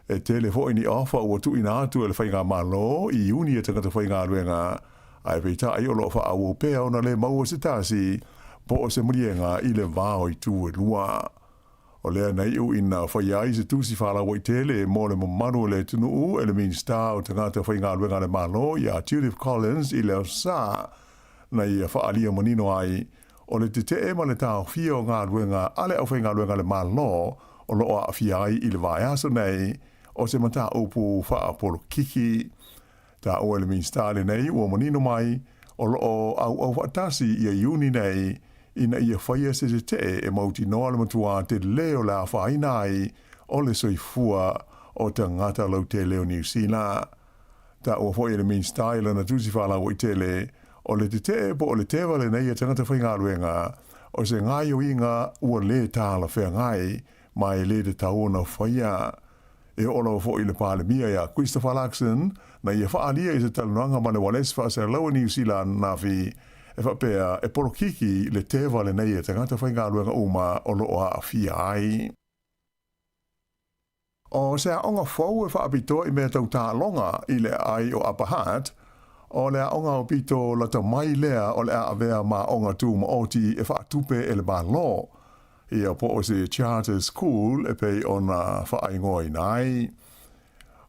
E tele foi ni ofa ua tuuina atu e le Faigamalo i iuni a tagata faigaluega, ae peitai o lo o faaauau pea ona le maua se tasi po o se maliega i le va o itu e lua. O lea na iu ina faia ai se tusi faalauaitele mo le mamalu o le atunuu e le Minisita o Tagata Faigaluega a le Malo ia Judith Collins i le Aso Sa, na ia faaalia manino ai o le tetee ma le taofia o galuega a le aufaigaluega a le Malo o lo o aafia ai i le vaiaso nei o se mataupu faapolokiki. Taua e le Minisita lenei ua manino mai o lo o auau faatasi ia Iuni nei ina ia faia se tetee e mautinoa le matuā telē o le afaina ai o le soifua o tagata lautele o Niu Sila. Taua foi e le Minisita i lana tusi faalauaitele, o le tetee po o le teva lenei a tagata faigaluega, o se gaoioiga ua lē talafeagai ma e lē tatau ona faia. E oo lava foi i le Palemia ia Christopher Luxon na ia faaalia i se talanoaga ma le ualesi faasalalau a Niu Sila ananafi e faapea e polokiki le teva lenei a tagata faigaluega uma o lo o aafia ai. O se aoga fou e faapitoa i mea tau taaloga i le aai o Upper Hutt, o le aoga aupito lata mai lea o le a avea ma aoga tumaoti e faatupe e le Malo, ia po o se charter school e pei ona faaigoaina ai.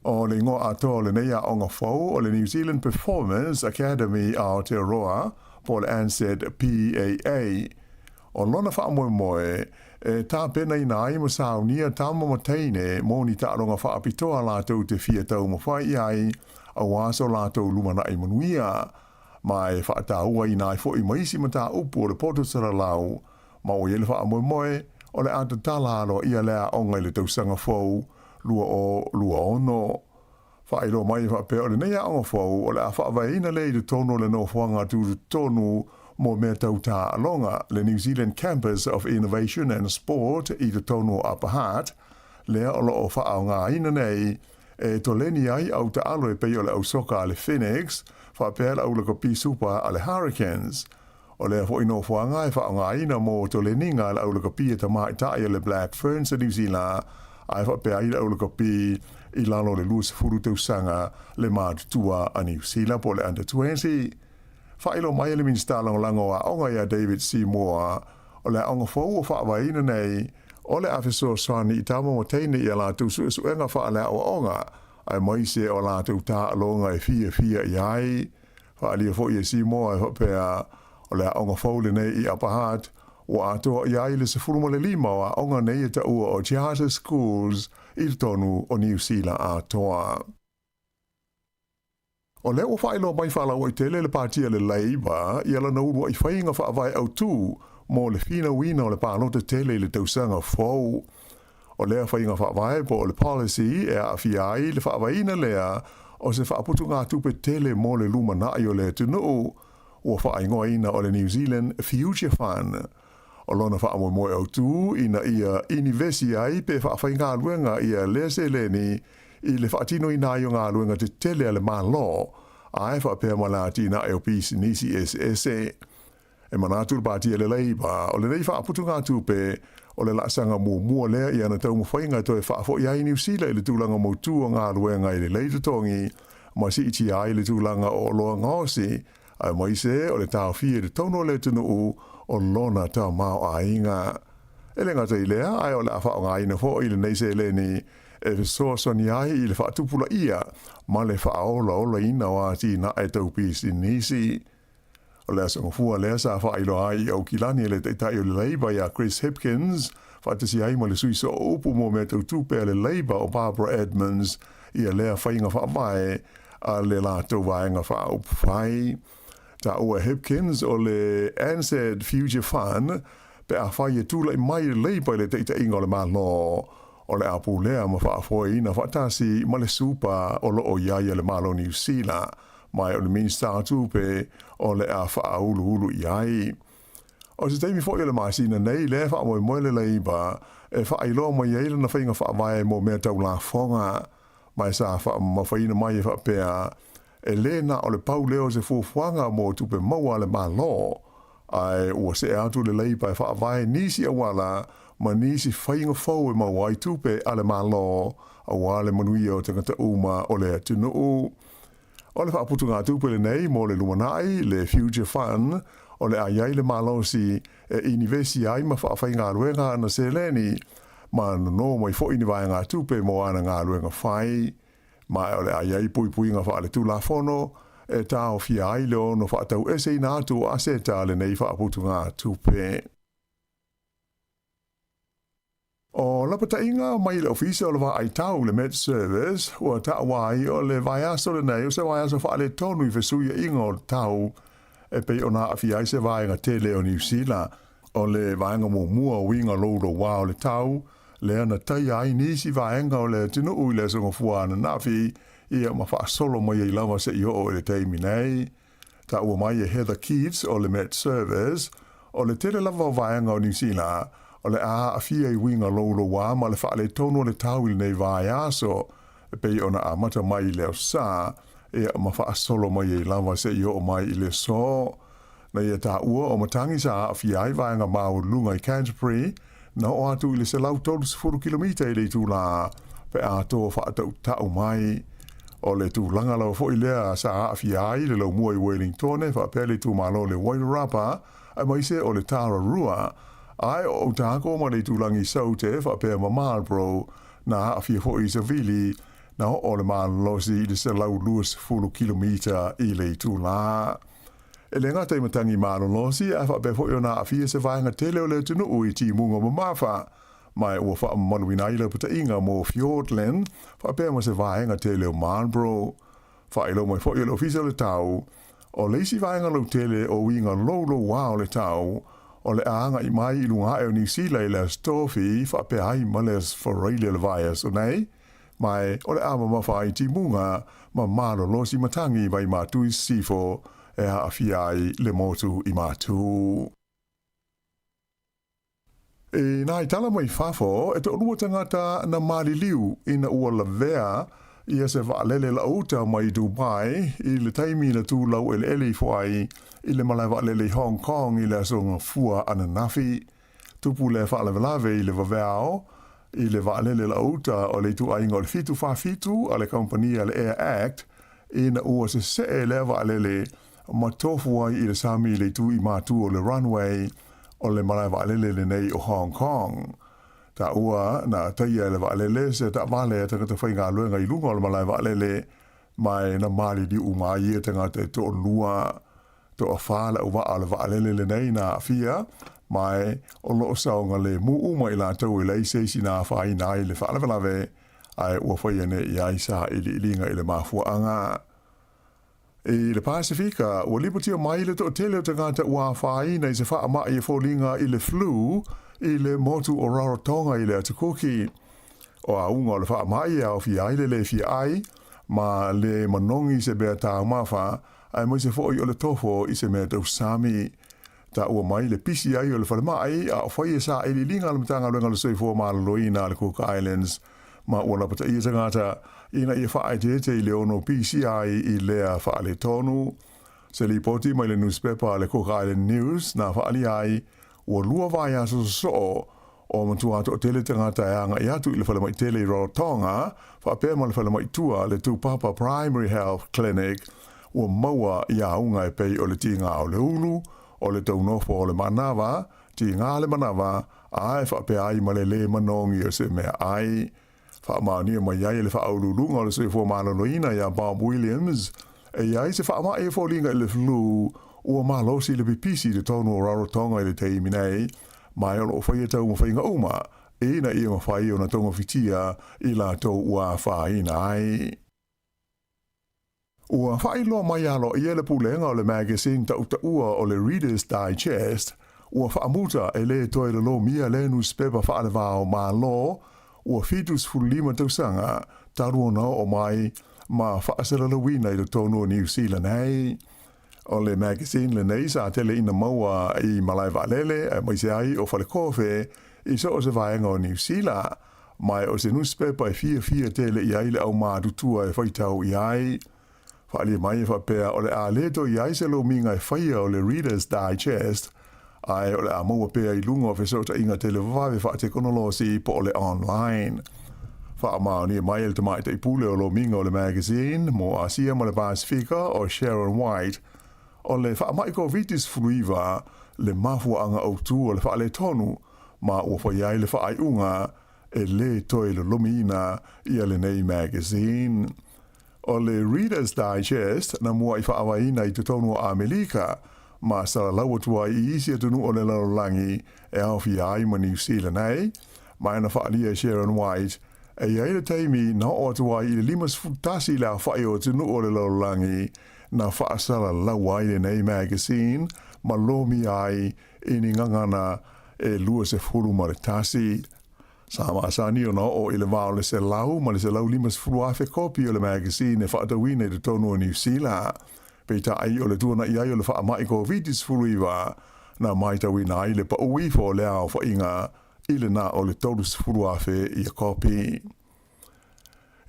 O le igoa atoa o lenei aoga fou o le New Zealand Performance Academy Aotearoa po o le NZPAA. O lona faamoemoe, e tapenaina ai ma saunia tama ma teine mo ni taaloga faapitoa latou te fia taumafai i ai aua so latou lumanai manuia, ma e faatauaina ai foi ma isi mataupu o le poto salalau, ma ua i ai le faamoemoe o le a tatala aloaia le aoga i le tausaga fou 2026. Faailoa mai e faapea o lenei aoga fou o le a faavaeina lea i totonu o le nofoaga tutotonu mo mea tau taaloga, le New Zealand Campus of Innovation and Sport i totonu o Upper Hutt, lea o lo o faaaogaina nei e toleni ai au taalo e pei o le au soka a le Phoenix faapea le au lakapi supa a le Hurricanes. O lea foi nofoaga e faaaogaina mo toleniga a le au lakapi a tamaitai a le Black Ferns a Niu Sila, ae faapea ai le au lakapi i lalo o le 20 tausaga le matutua a Niu Sila po o le Under 20. Faailoa mai e le Minisita Lagolago o Aoga ia David Seymour, o le aoga fou ua faavaeina nei, o le a fesoasoani i tama ma teine i a latou suesuega faaleaoaoga, aemaise o a latou taaloga e fiafia i ai. Faaalia foi e Seymour e faapea, o le aoga fou lenei i Upper Hutt, ua atoa i ai le 15 o aoga nei e taua o Charter Schools i totonu o Niu Sila atoa. O lea ua faailoa mai faalauaitele le Pati a le Labour i lana uluai faiga faavae autu mo le finauina o le palota tele i le tausaga fou. O lea faiga faavae po o le policy e aafia ai le faavaeina lea o se faaputugatupe tele mo le lumanai o le atunuu, ua faaigoaina o le New Zealand Future Fund. O lona faamoemoe autu ina ia inivesi ai pe faafaigaluega ia lea seleni i le faatinoina ai o galuega tetele a le Malo, ae faapea ma le atinae o pisinisi eseese. E manatu le Pati a le Labour, o lenei faaputugatupe, o le laasaga muamua lea i ana taumafaiga e toe faafoi ai Niu Sila i le tulaga mautu o galuega e lelei totogi ma siitia ai le tulaga o oloa gaosi, aemaise o le taofia i totonu o le atunuu o lona tamaoaiga. E le gata i lea, ae o le a faaaogaina foi lenei seleni e fesoasoani ai i le faatupulaia ma le faaolaolaina o atinae tau pisinisi. O le aso gafua lea sa faailoa ai i Aukilani e le Taitai o le Labour ia Chris Hipkins, faatasi ai ma le sui sooupu mo mea tau tupe a le Labour o Barbara Edmonds ia lea faiga faavae a le latou vaega faaupufai. Taua e Hipkins o le NZ Future Fund pe afai e tulai mai le Labour i le taitaiga o le Malo, o le a pulea ma faafoeina faatasi ma le Supa o lo o i ai a le Malo o Niu Sila, ma o le Minisita o Tupe o le a faauluulu i ai. O se taimi foi o le masina nei lea e faamoemoe le Labour e faailoa mai ai lana faiga faavae mo mea tau lafoga, ma e sa faamamafaina mai e faapea, e lē na o le pau lea o se fuafuaga mo tupe maua a le Malo, ae ua see atu le Labour e faavae nisi auala ma nisi faiga fou e maua ai tupe a le Malo aua le manuia o tagata uma o le atunuu. O le faaputugatupe lenei mo le lumanai, le Future Fund, o le a i ai le malosi e inivesi ai ma faafaigaluega ana seleni, ma nono mai foi ni vaegatupe mo ana galuega fai. Ma o le a i ai puipuiga faaletulafono e taofia ai le ono faataueseina atu o aseta a lenei faaputugatupe. O lapataiga mai le Ofisa o le Vaai Tau, le Met Service, ua taua ai o le vaiaso lenei o se vaiaso faaletonu i fesuiaiga o le tau e pei ona aafia ai se vaega tele o Niu Sila. O le vaega muamua o uiga loulouā o le tau, lea na taia ai nisi vaega o le atunuu i le Aso Gafua ananafi, ia ma faasolo mai ai lava seia oo i le taimi nei. Taua mai e Heather Keats o le Met Service, o le tele lava o vaega o Niu Sila o le a aafia i uiga loulouā ma le faaletonu o le tau i lenei vaiaso, e pei ona amata mai i le Aso Sa, ia ma faasolo mai ai lava seia oo mai i le aso. Na ia taua o matagi sa aafia ai vaega maualuluga i Canterbury, na oo atu i le 130 kilomita i le itulā pe a toa faatautau mai. O le tulaga lava foi lea sa aafia ai le laumua i Wellingtone faapea le itumalo o le Wairarapa aemaise o le Tararua, ae o Otago ma le itulagi Saute faapea ma Marlborough na aafia foi i se vili na oo le malolosi i le 120 kilomita i le itulā. E le gata i matagi malolosi, ae faapea foi ona aafia se vaega tele o le atunuu i timuga mamafa, ma ua faamamaluina ai lapataiga mo Fiordland faapea ma se vaega tele o Marlborough. Faailoa mai foi e le Ofisa o le Tau, o le isi vaega lautele o uiga loulouā o le tau, o le a agai mai i luga ae o Niu Sila i le Aso Tofi faapea ai ma le Aso Faraile o le vaiaso nei, ma o le a mamafa ai timuga ma malolosi matagi mai Matu i Sisifo e aafia ai le motu i Matu. I nā tala mai fafo, e toalua tagata na maliliu ina ua lavea ia se vaalele lauuta mai Dubai i le taimi na tu laueleele ifo ai i le malae vaalele i Hong Kong i le aso Gafua ananafi. Tupu lea faalavelave i le vaveao i le vaalele lauuta o le ituaiga o le 747 a le kamupani a le Air Act ina ua sesee lea vaalele ma tofu ai i le sami i le itu i matu o le runway o le malae vaalele lenei o Hong Kong. Taua na taia e le vaalele se taavale a tagata faigaluega i luga o le malae vaalele, ma e na maliliu uma ai ia tagata e toalua. Toafa le auvaa o le vaalele lenei na aafia, ma e o lo o saogalemu uma i latou e leai se isi na afaina ai i le faalavelave, ae ua faia nei i ai sailiiliga i le mafuaaga. I le Pasefika, ua lipotia mai le toatele o tagata ua afaina i se faamai e foliga i le flu i le motu o Rarotonga i le Atu Kuki. O auga o le faamai e aofia ai le lē fia ai ma le manogi i se mea taumafa, aemaise foi o le tofo i se mea tausami. Taua mai le pisi ai o le falemai a o faia sailiiliga a le Matagaluega o le Soifua Maloloina a le Cook Islands ma ua lapataia tagata ina ia faaeteete i le ono pisi ai i lea faaletonu. Se lipoti mai le nusipepa a le Cook Island News na faaalia ai ua lua vaiaso sosoo o matua toatele tagata e agai atu i le falemai tele i Rarotonga faapea ma le falemai tua le Tupapa Primary Health Clinic ua maua i auga e pei o le tiga o le ulu, o le taunofo o le manava, tiga le manava, a e faapea ai ma le lē manogi o se meaai. Faamaonia mai ai e le Faauluuluga o le Soifua Maloloina iā Bob Williams, e i ai se faamai e foliga i le flu ua malosi le pipisi i totonu o Rarotonga i le taimi nei, Ma o lo o faia taumafaiga uma ina ia mafai ona togafitia i latou ua afaina ai. Ua faailoa mai aloaia e le Pulega o le magazine tautaua o le Reader's Digest, ua faamuta e le toe lolomia lea nusipepa faalevao Malo ua 75 tausaga talu ona oo mai ma faasalalauina i totonu o Niu Sila nei. O le magazine lenei sa tele ina maua i malae vaalele aemaise ai o falekofe i so o se vaega o Niu Sila, ma o se nusipepa e fiafia tele i ai le aumatutua e faitau i ai. Faaalia mai e faapea o le a le toe i ai se lomiga e faia o le Reader's Digest, ae o le a maua pea i luga o fesootaiga televavave faatekonolosi po o le online. Faamaonia mai e le tamaitai pule o lomiga o le magazine mo Asia ma le Pasefika o Sharon White, o le faamai Koviti-19 le mafuaaga autu o le faaletonu ma ua fai ai le faaiuga e lē toe lolomiina ia lenei magazine. O le Reader's Digest na muaʻi faavaeina i totonu o Amelika ma salalau atu ai i isi atunuu o le lalolagi e aofia ai ma Niu Sila nei, ma na faaalia e Sharon White e i ai le taimi na oo atu ai i le 51 le aofaʻi o atunuu o le lalolagi na faasalalau ai lenei magazine ma lomia ai i ni gagana e 21. Sa masani ona oo i le va o le 100 ma le 150,000 kopi o le magazine e faatauina i totonu o Niu Sila. Peitai o le tuanaʻi ai o le faamai Koviti-19 na matauina ai le pau ifo o le aofaiga i le na o le 30,000 ia kopi.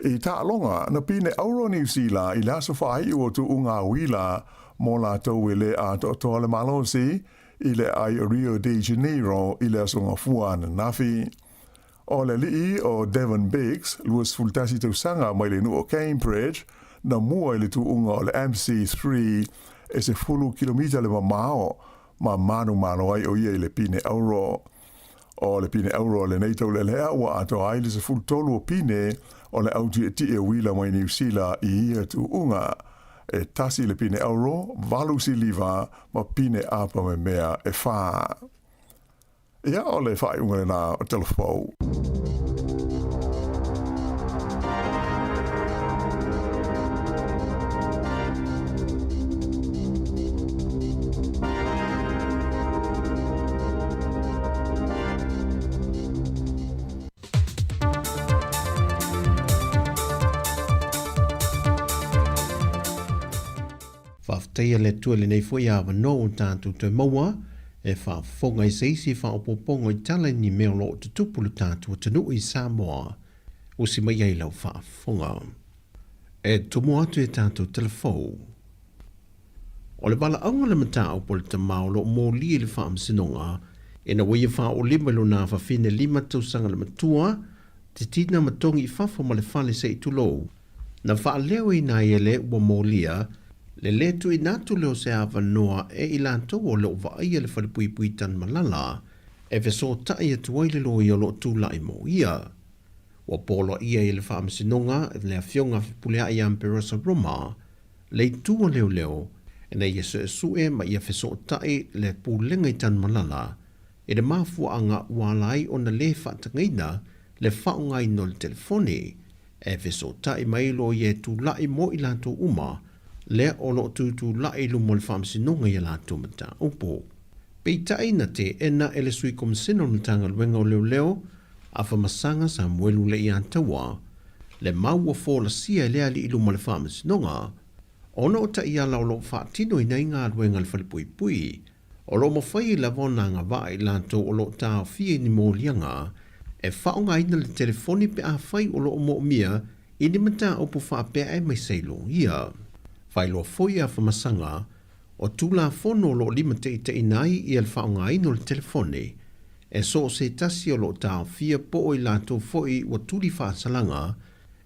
I taaloga, na pine auro Niu Sila i le aso faaiu o tuuga uila mo latou e le atoatoa le malosi i le aai o Rio de Janeiro i le aso Gafua ananafi. O le alii o Devon Biggs, 21 tausaga mai le nuu o Cambridge, na mua i le tuuga o le MC3 e 10 kilomita le mamao ma manumalo ai o ia i le pine auro. O le pine auro o lenei taulealea ua atoa ai le 13 o pine o le au tietie uila mai Niu Sila i ia tuuga. E 1 le pine auro, 8 siliva ma pine apa memea e 4. Ia, o le faaiuga lenā o Talafou. Faafetaia le Atua i lenei foi avanoa ua tatou toe maua e faafofoga i se isi faaopoopoga i tala i ni mea o lo o tutupu i lo tatou atunuu i Samoa. Usi mai ai lau faafofoga. E tumu atu i a tatou telefou. O le valaauga o le mataupu a le tama o lo o molia i le faamasinoga, ina ua ia faaolima i lona afafine 5 tausaga le matua, titina ma togi i fafo ma le fale se i tulou. Na faaleoina ai e le ua molia le lē tuuina atu lea o se avanoa e i latou o lo o vaaia le falepuipui Tanumalala e fesootai atu ai le loia o lo o tulai mo ia. Ua poloaia e le Faamasinoga le Afioga Fepuleai ia Amperosa Roma le itu a leoleo ina ia suesue ma ia fesootai le Pulega i Tanumalala i le mafuaaga ua ala ai ona lē faatagaina le faaaogaina o le telefoni e fesootai mai loia e tulai mo i latou uma lea o lo o tutulai i luma o le Faamasinoga i a latou mataupu. Peitai na teena e le Sui Komisena o le Matagaluega o Leoleo Afamasaga Samuelu Leiataua le mau ua folasia e le alii i luma o le Faamasinoga ona o taiala o lo o faatinoina ai galuega a le falepuipui o lo o mafai lava ona agavaa i latou o lo o taofia i ni moliaga e faaaogaina le telefoni pe afai o lo o moomia i ni mataupu faapea aemaise i loia. Faailoa foi e Afamasaga o Tulafono o lo o limataitaiina ai ia le faaaogaina o le telefoni e so o se tasi o lo o taofia po o i latou foi ua tuli faasalaga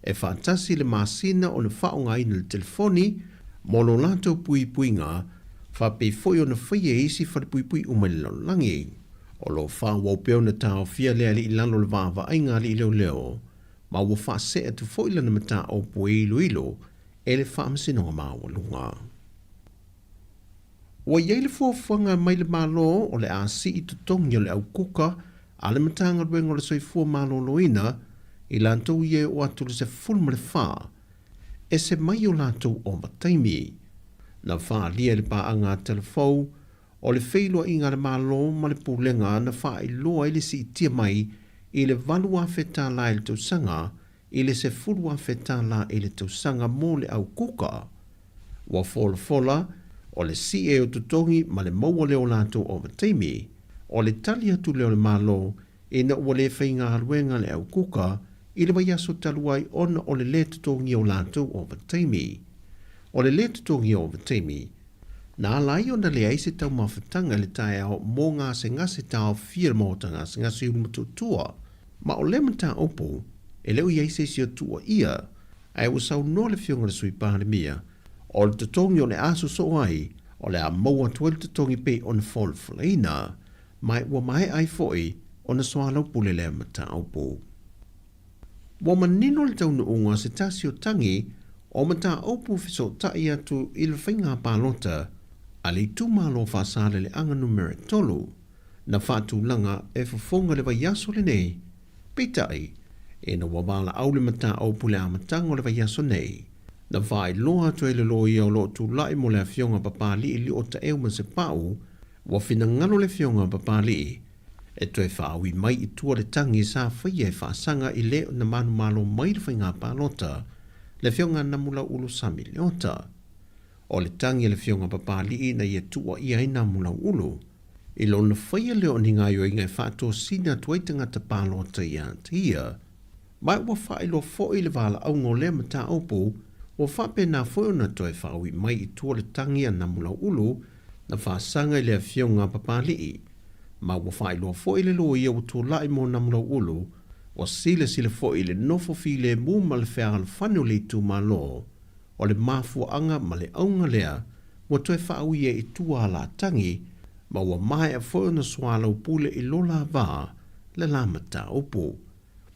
e faatasi le masina ona faaaogaina le telefoni mo lo latou puipuiga faapei foi ona faia e isi falepuipui uma i le lalolagi. O lo o faaauau pea ona taofia le alii i lalo o le vaavaaiga a alii leoleo ma ua faasee atu foi lana mataupu e iloilo e le Faamasinoga Maualuga. Ua i ai le fuafuaga mai le Malo o le a sii totogi o le au kuka a le Matagaluega o le Soifua Maloloina i latou ia e oo atu i le 14, ese mai o latou ovataimi. Na faaalia e le paaga a Telefou o le feiloaiga a le Malo ma le Pulega na faailoa ai le siitia mai i le $8,000 i le tausaga i le $10,000 i le tausaga mo le au kuka. Ua folafola, o le sie o totogi ma le maua lea o latou ovataimi, o le tali atu lea o le Malo ina ua le faigaluega le au kuka i le vaiaso talu ai ona o le lē totogia o latou ovataimi. O le lē totogia o ovataimi, na ala ai ona leai se taumafataga i le taeao mo gasegase taofia i le maota gasegase i Ulumotootua. Ma o lea mataupu, e le o i ai se isi o tuuaia, ae ua saunoa le Afioga i le Sui Palemia, o le totogi o le a sosoo ai, o le a maua atu ai le totogi pei ona folafolaina, ma ua maea ai foi ona soalaupule lea mataupu. Ua manino le taunuuga o se tasi o tagi o mataupu fesootai atu i le faiga palota a le itumalo o Faasaleleaga Numera 3, na faatulaga e fofoga le vaiaso lenei, peitai, ina ua valaau le mataupu i le amataga o le vaiaso nei, na faailoa atu ai le loia o lo o tulai mo le Afioga Papalii Liotaeu Masepau, ua finagalo le Afioga Papalii e toe faaui mai i tua le tagi sa faia e faasaga i le na manumalo mai le faiga palota, le Afioga Namulauulu Sami Leota. O le tagi a le Afioga Papalii na ia tuuaia ai Namulauulu, i lona faia lea o ni gaoioiga e faatosina atu ai tagata palota ia te ia. Ma ua faailoa foi le valaauga o lea mataupu, ua faapena foi ona toe faaui mai i tua le tagi a Namulauulu na faasaga i le Afioga a Papalii. Ma ua faailoa foi le loia ua tulai mo Namulauulu, ua silasila foi i le nofo filemu ma le fealofani o le itumalo, o le mafuaaga ma le auga lea ua toe faaui ai i tua a Latagi, ma ua maea foi ona soalaupule i lo la va le la mataupu.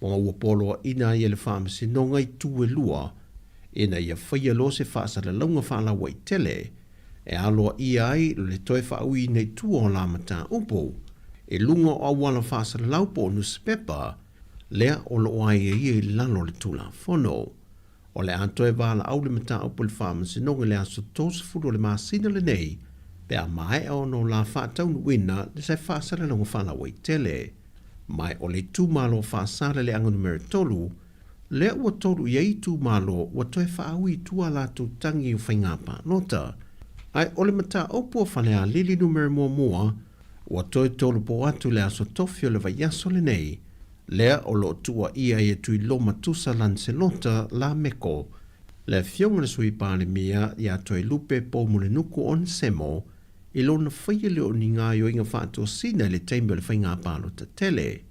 Ma ua poloaina ai e le Faamasinoga itu e lua ina ia faia loa se faasalalauga faalauaitele e aloaia ai le toe faauiina i tua o la mataupu i luga o auala faasalalau po o nusipepa lea o lo o aiaia i lalo o le Tulafono. O le a toe valaau le mataupu i le Faamasinoga i le aso 30 o le masina lenei pe a maea ona o la faataunuuina le se faasalalauga faalauaitele. Ma o le itumalo o Faasaleleaga Numera 3, lea ua tolu i ai itumalo ua toe faaui i tua a latou tagi o faiga palota. Ae o le mataupu o Falealili Numera 1, ua toe tolopo atu i le aso tofi o le vaiaso lenei, lea o lo o tuuaia ai e Tuiloma Tusa Lancelota Lameko, le Afioga i le Sui Palemia ia Toelupe Poumulinuku Onesemo i lona faia lea o ni gaoioiga faatosina i le taimi o le faiga palota tele.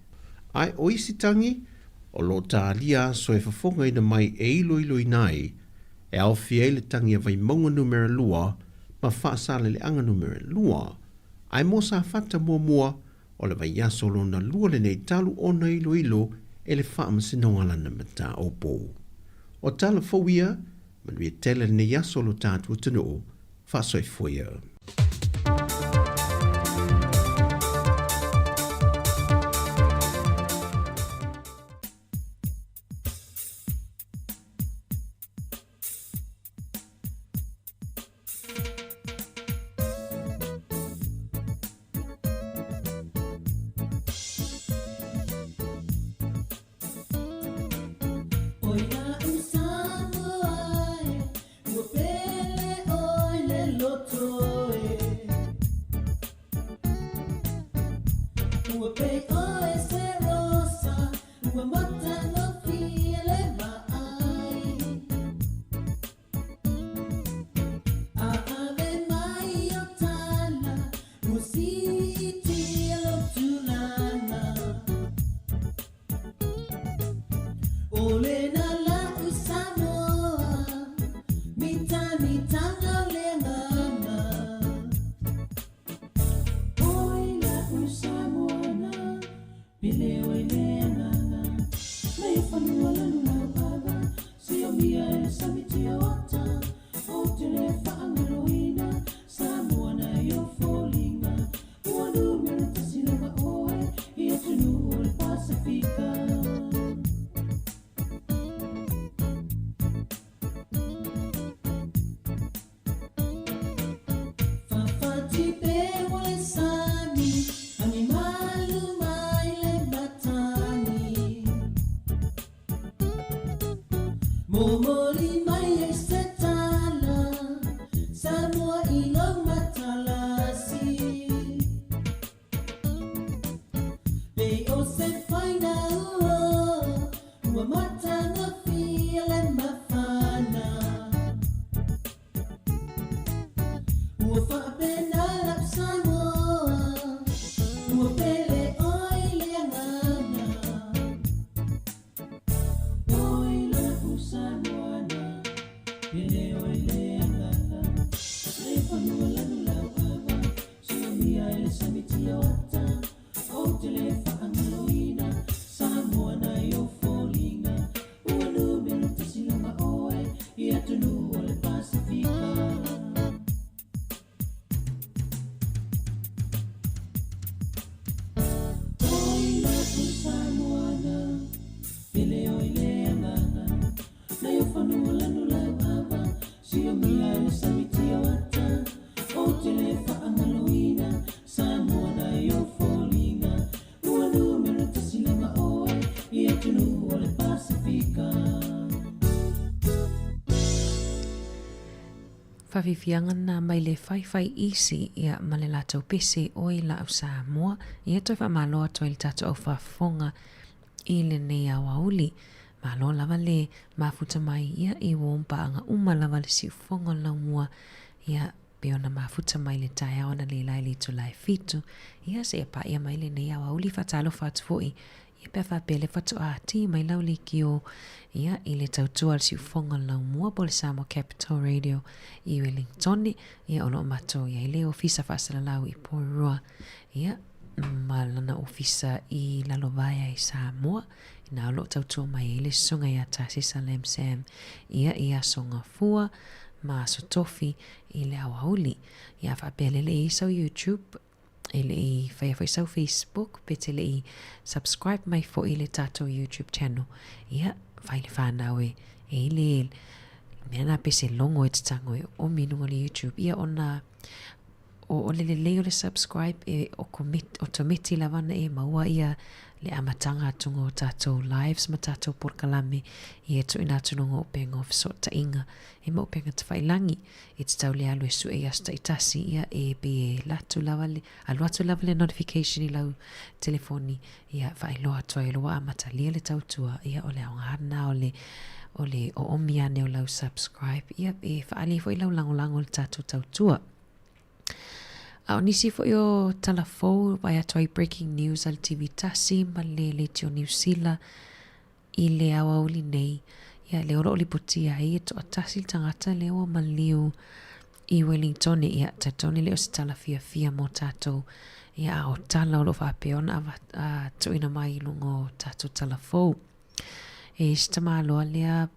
Ae o isi tagi o lo o talia aso e fofogaina mai e iloiloina ai, e aofia ai le tagi a Vaimauga Numera 2 ma Faasaleleaga Numera 2, ae mo Safata muamua, O le vaiaso lona lua lenei talu ona iloilo e le Faamasinoga lana mataupu. O tala fou ia, manuia tele lenei aso lo tatou atunuu, faasoifua ia. Samoa i lou matalasi. Pei o se faina ua, ua matagofie le mafana. Ua faapena lau Samoa, ua pele oe i le agaga. Oi lau Samoana, pele oe i le agaga. Le fanua lanu lau ava, siomia i le sami tioata. Ou te le faagaloina, Samoa nai ou foliga. Ua numera tasi lava oe, i atunuu o le Pasefika. Oi lau Samoana, pele oe i le agaga. Nai ou fanua lanu lau ava, siomia i le sami tioata. Ou te le faagaloina, Samoa nai ou foliga. Ua numera tasi lava oe, i atunuu o le Pasefika. Faafiafiaga na mai le faifai isi ia ma le latou pese oi lau Samoa ia toe faamalo atu ai le tatou au faafofoga i lenei aoauli. Malo lava le mafuta mai ia i ua paaga uma lava le siufofoga o le laumua ia pei ona mafuta mai le taeao analeila i le itula e fitu ia seia paia mai lenei aoauli. Faatalofa atu foi ia pe a faapea le faatoa ti mai lau leitio ia i le tautua a le siufofoga o le laumua po o le Samoa Capital Radio i Wellington ia o lo o matou i ai le ofisa faasalalau i Porirua ia ma lana ofisa i Lalovaea i Samoa ina o lo o tautua mai ai le susuga ia Tasesa Lam Sam ia i Aso Gafua ma Aso Tofi i le aoauli. Ia faapea le le i sau YouTube, e le i faia foi sau Facebook, pe te le i subscribe mai foi i le tatou YouTube channel. Ia, fai le whanau e, e i le mea nā pe se logo e te tango e o minuga le YouTube. Ia ona o, o le lelei o le subscribe e otometi lava ona e maua ia le amataga atuga o tatou lives ma tatou polokalame ia e tuuina atu luga o upega o fesootaiga e ma upega tafailagi e tatau le alu e sue i aso taitasi ia e pei e alu atu lava le alu atu lava le notification i lau telefoni ia faailoa atu ai o lea ua amatalia le tautua ia o le aoga lena o le o le oomi ane o lau subscribe ia e faaali ai foi lau lagolago i le tatou tautua. A o nisi foi o tala fou vaai atu ai breaking news a le TV tasi ma le Leitio Niu Sila i le aoauli nei. Ia, lea o lo o lipotia ai e toatasi le tagata lea ua maliu i Wellington. Ia, talitonu e le o se tala fiafia mo tatou. Ia, a o tala o lo o faapea ona tuuina mai i luga o tatou tala fou. E se tamaloa lea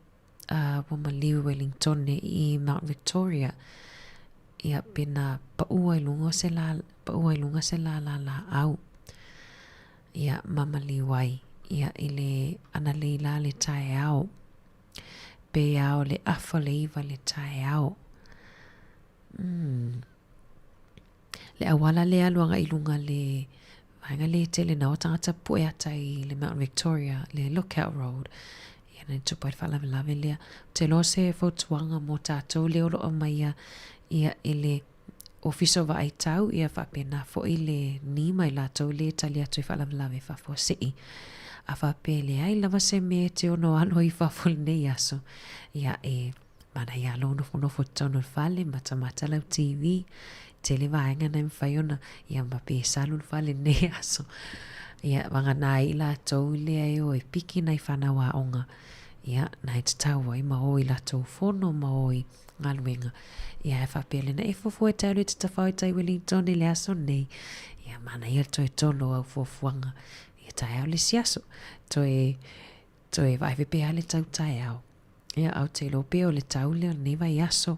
ua maliu i Wellington i Mount Victoria. Ia, pena paua i luga o se lā, paua i luga se lālā lāʻau. Ia, ma maliu ai. Ia, i le analei la le taeao. Pe ao le afa le iva le taeao. Mm. Le auala lea alu agai i luga le vaega lea e tele na o tagata pue ata i le Mount Victoria, le Lookout Road. Ia na tupu ai le faalavelave lea. Ou te iloa se fautuaga mo tatou lea o lo o aumaia ia i le Ofisa o Vaai Tau, ia faapena foi le ni ma i latou lea e tali atu i faalavelave faafuasei. A faapea e leai lava se mea e te ono alu ai i fafo i lenei aso, ia e Manaia lou nofonofo i totonu o le fale, matamata lau TV, tele vaega na e mafai ona, ia ma pe salu le fale lenei aso. Ia, vagana ai i latou lea e o e piki nai whanau aoga, ia, na e tatau ai ma o i latou fono ma o i galuega. Ia, e faapea lena, e fuafua e te alu e te tawhao i tai Wellington i le aso nei. Ia, manaia le toe tolo au fuafuaga. Ia, taeao le isi aso. Toe, toe vaeve pea le tau taeao. Ia, ae ou te iloa pea o le tau lea o lenei vaiaso,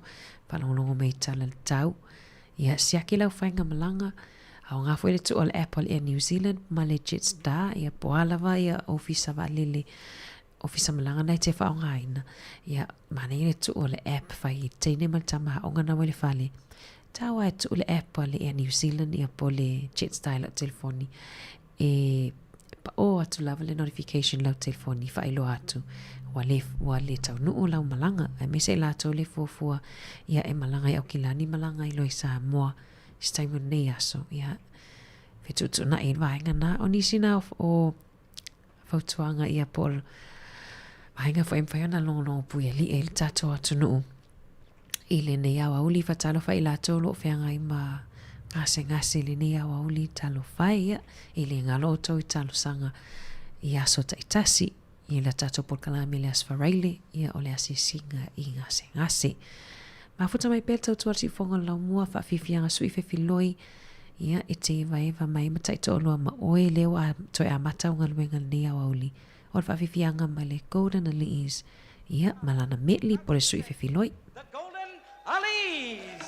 faalogologo mai i tala le tau. Ia, siaki lau faigamalaga, aoga foi le tuu o le app o le Air New Zealand ma le Jetstar, ia po o a lava ia ofisa vaalele, ofisa malaga na e te faaaogaina. Ia, manaia le tuu o le app fai i le teine ma le tama aoga na ua i le fale. Tau lava e tuu le app a le Air New Zealand ia po o le Jetstar i lau telefoni e. Paʻō atu lava le notification i lau telefoni i faailoa atu ua le, ua le taunuu lau malaga, aemaise i latou le fuafua ia e malaga i Aukilani malaga ai loa i Samoa i se taimi o lenei aso. Ia, fetuutuunai ai le vaega na. O nisi na o, o fautuaga ia po o vaega foi e mafai ona logologo puialii ai le tatou atunuu i lenei aoauli. Faatalofa i latou o lo o feagai ma gasegase i lenei aoauli, talofa e ia, e le galo outou i talosaga i aso taitasi i le tatou polokalame i le Aso Faraile, ia o le asiasiga i gasegase. Mafuta mai pea le tautua a le siufofoga o le laumua, faafiafiaga sui fefiloi, ia e te evaeva mai ma taitoalua ma oe lea ua toe amata au galuega i lenei aoauli o le faafiafiaga mai le Golden Aliis, ia ma lana medley po o le sui fefiloi. The Golden Aliis!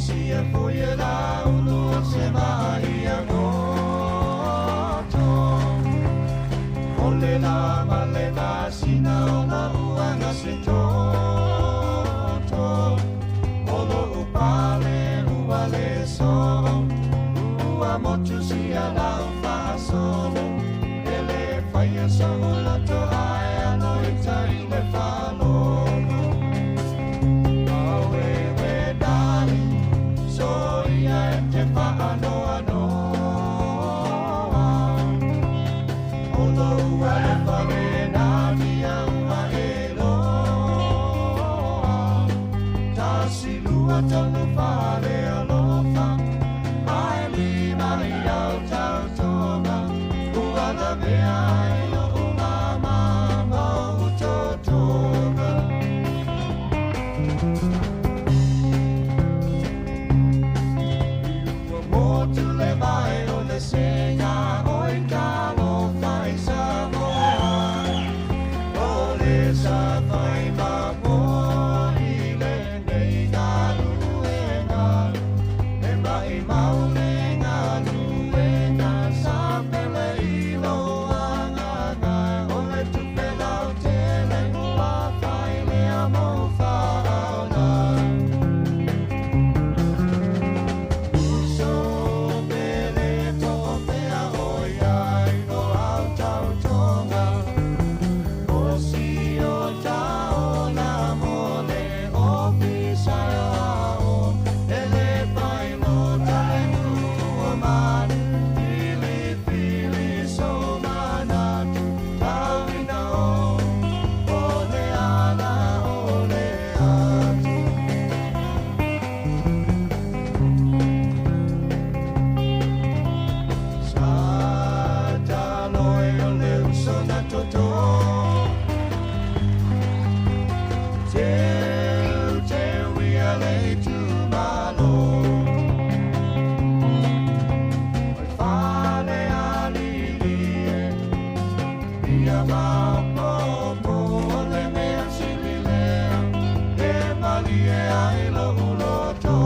sia foi e la ulu se mai a goto. Ole la male na sina o la uanga se toto. Olo upale uale so. Ua motu sia la ufasolo. Ele whaia sa ula to ae ano i tai le whalono. Awe we dali, so ia e te whaano anoa. Olo ua le whare nā nia ua e loa. Tasi lua tolu whare alofa, ai lima i au tau tonga. Ua la mea ai o umama mau totoga. Ua motu le vai o le senga o i talofa i Samoa. O le sa fai ma mo i le nei galuega. E mai mau le galuega sa pele i lo agaga. O le tupe lau tele ua fai lea mo whaona. Uso pele to pea o iai no au tau tonga. O si o tau na mo le o pisa o. Ele pai mo tale ua manu. Pili pili so manatu. Tauina o. O le ala o le atu. Sa talo e o le uso na toto. Teu, teu ia le tu malo. Oi fale a lili e, ia maopopo o le mea sili lea, e malie ai lo uloto.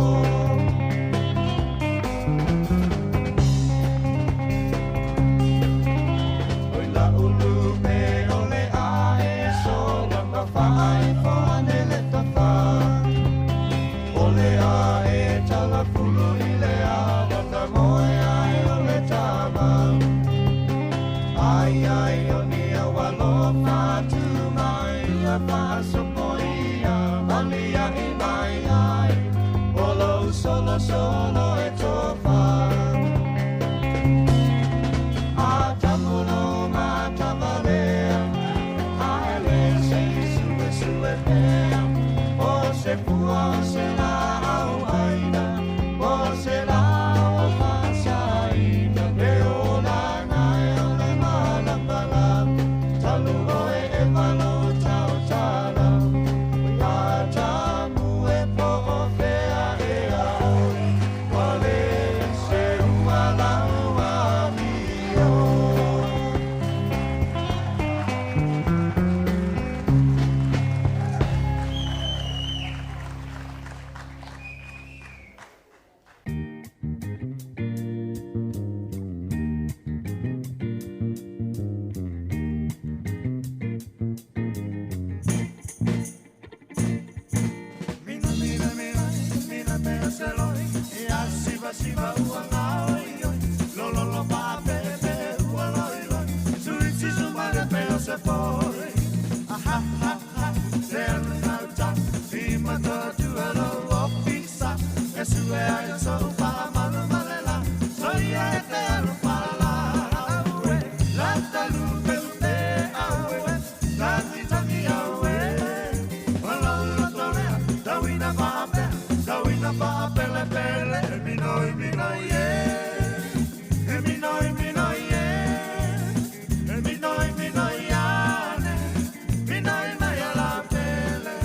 Oi la ulu pe o le ae sola ma whaai whane le tawha. O le ae tala fulu i le ala na moe ai o le tama. Ai ai o nia walofa tu mai a whasopo ia malia i mai ai. O lo solo solo e tofa. A tamulo ma tavalea, a ele se sue sue pea. O se pua o se la au aina, o se la o fasaina. E o la ngai o le malapala, talu oe e malo tau tala. A tamu e po o fea e a oi, wale se ua lau a mio. Mina, mina, mina, mina, mina, se loi. Ia siva, siva, ua ngā oi, oi. Lo, lo, lo, pa, pe, pe, ua loi, loi. Suitsi, suma, le pe, o se poi. Ah, ha, ha, ha, te anu nau ta. I mata tua lo o pisa. E sue ai o so pa, malu male la. So ia e te alu pa la. Aue, la ta lu pe lu te, aue. Tangi, tangi, aue. Olo, lo, tolea, tauina pa pea. Tauina pa pele, pele. E minoi, minoi, e. E minoi, minoi, e. E minoi, minoi, ane. Minoi, mai ala pele.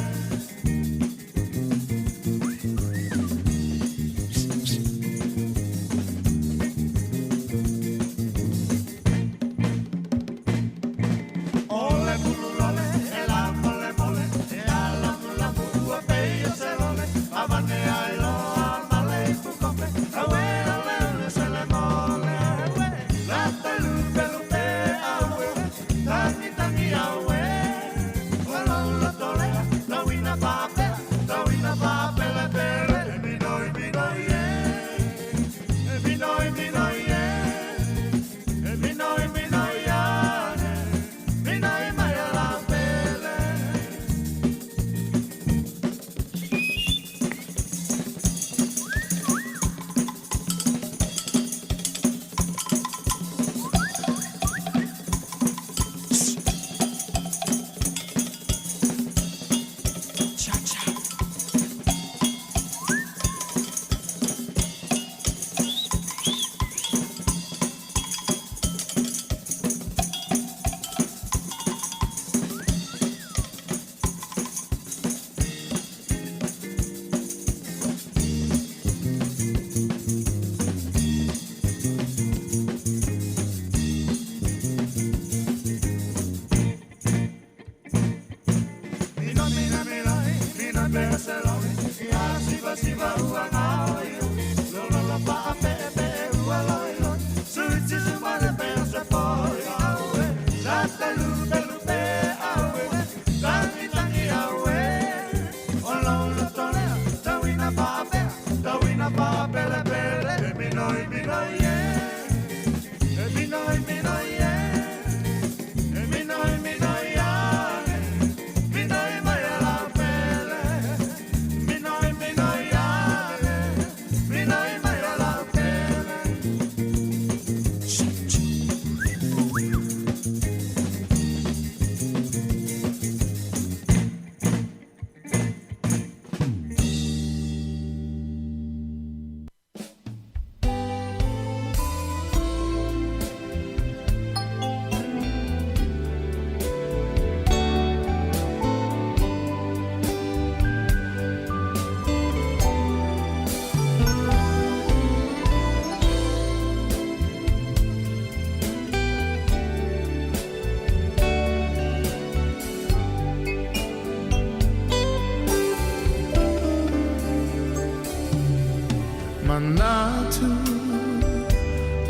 Manatu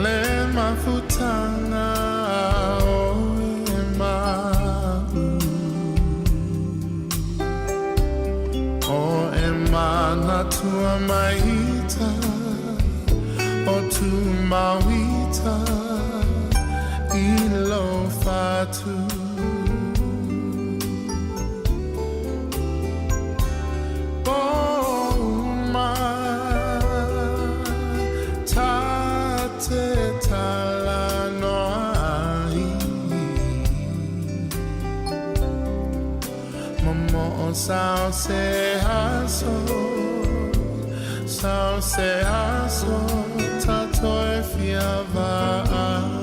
le mafutanga o e ma'u O e manatua maita o tu mauita i lo fatu. Sao se aso, sao se aso, tato e fia vai.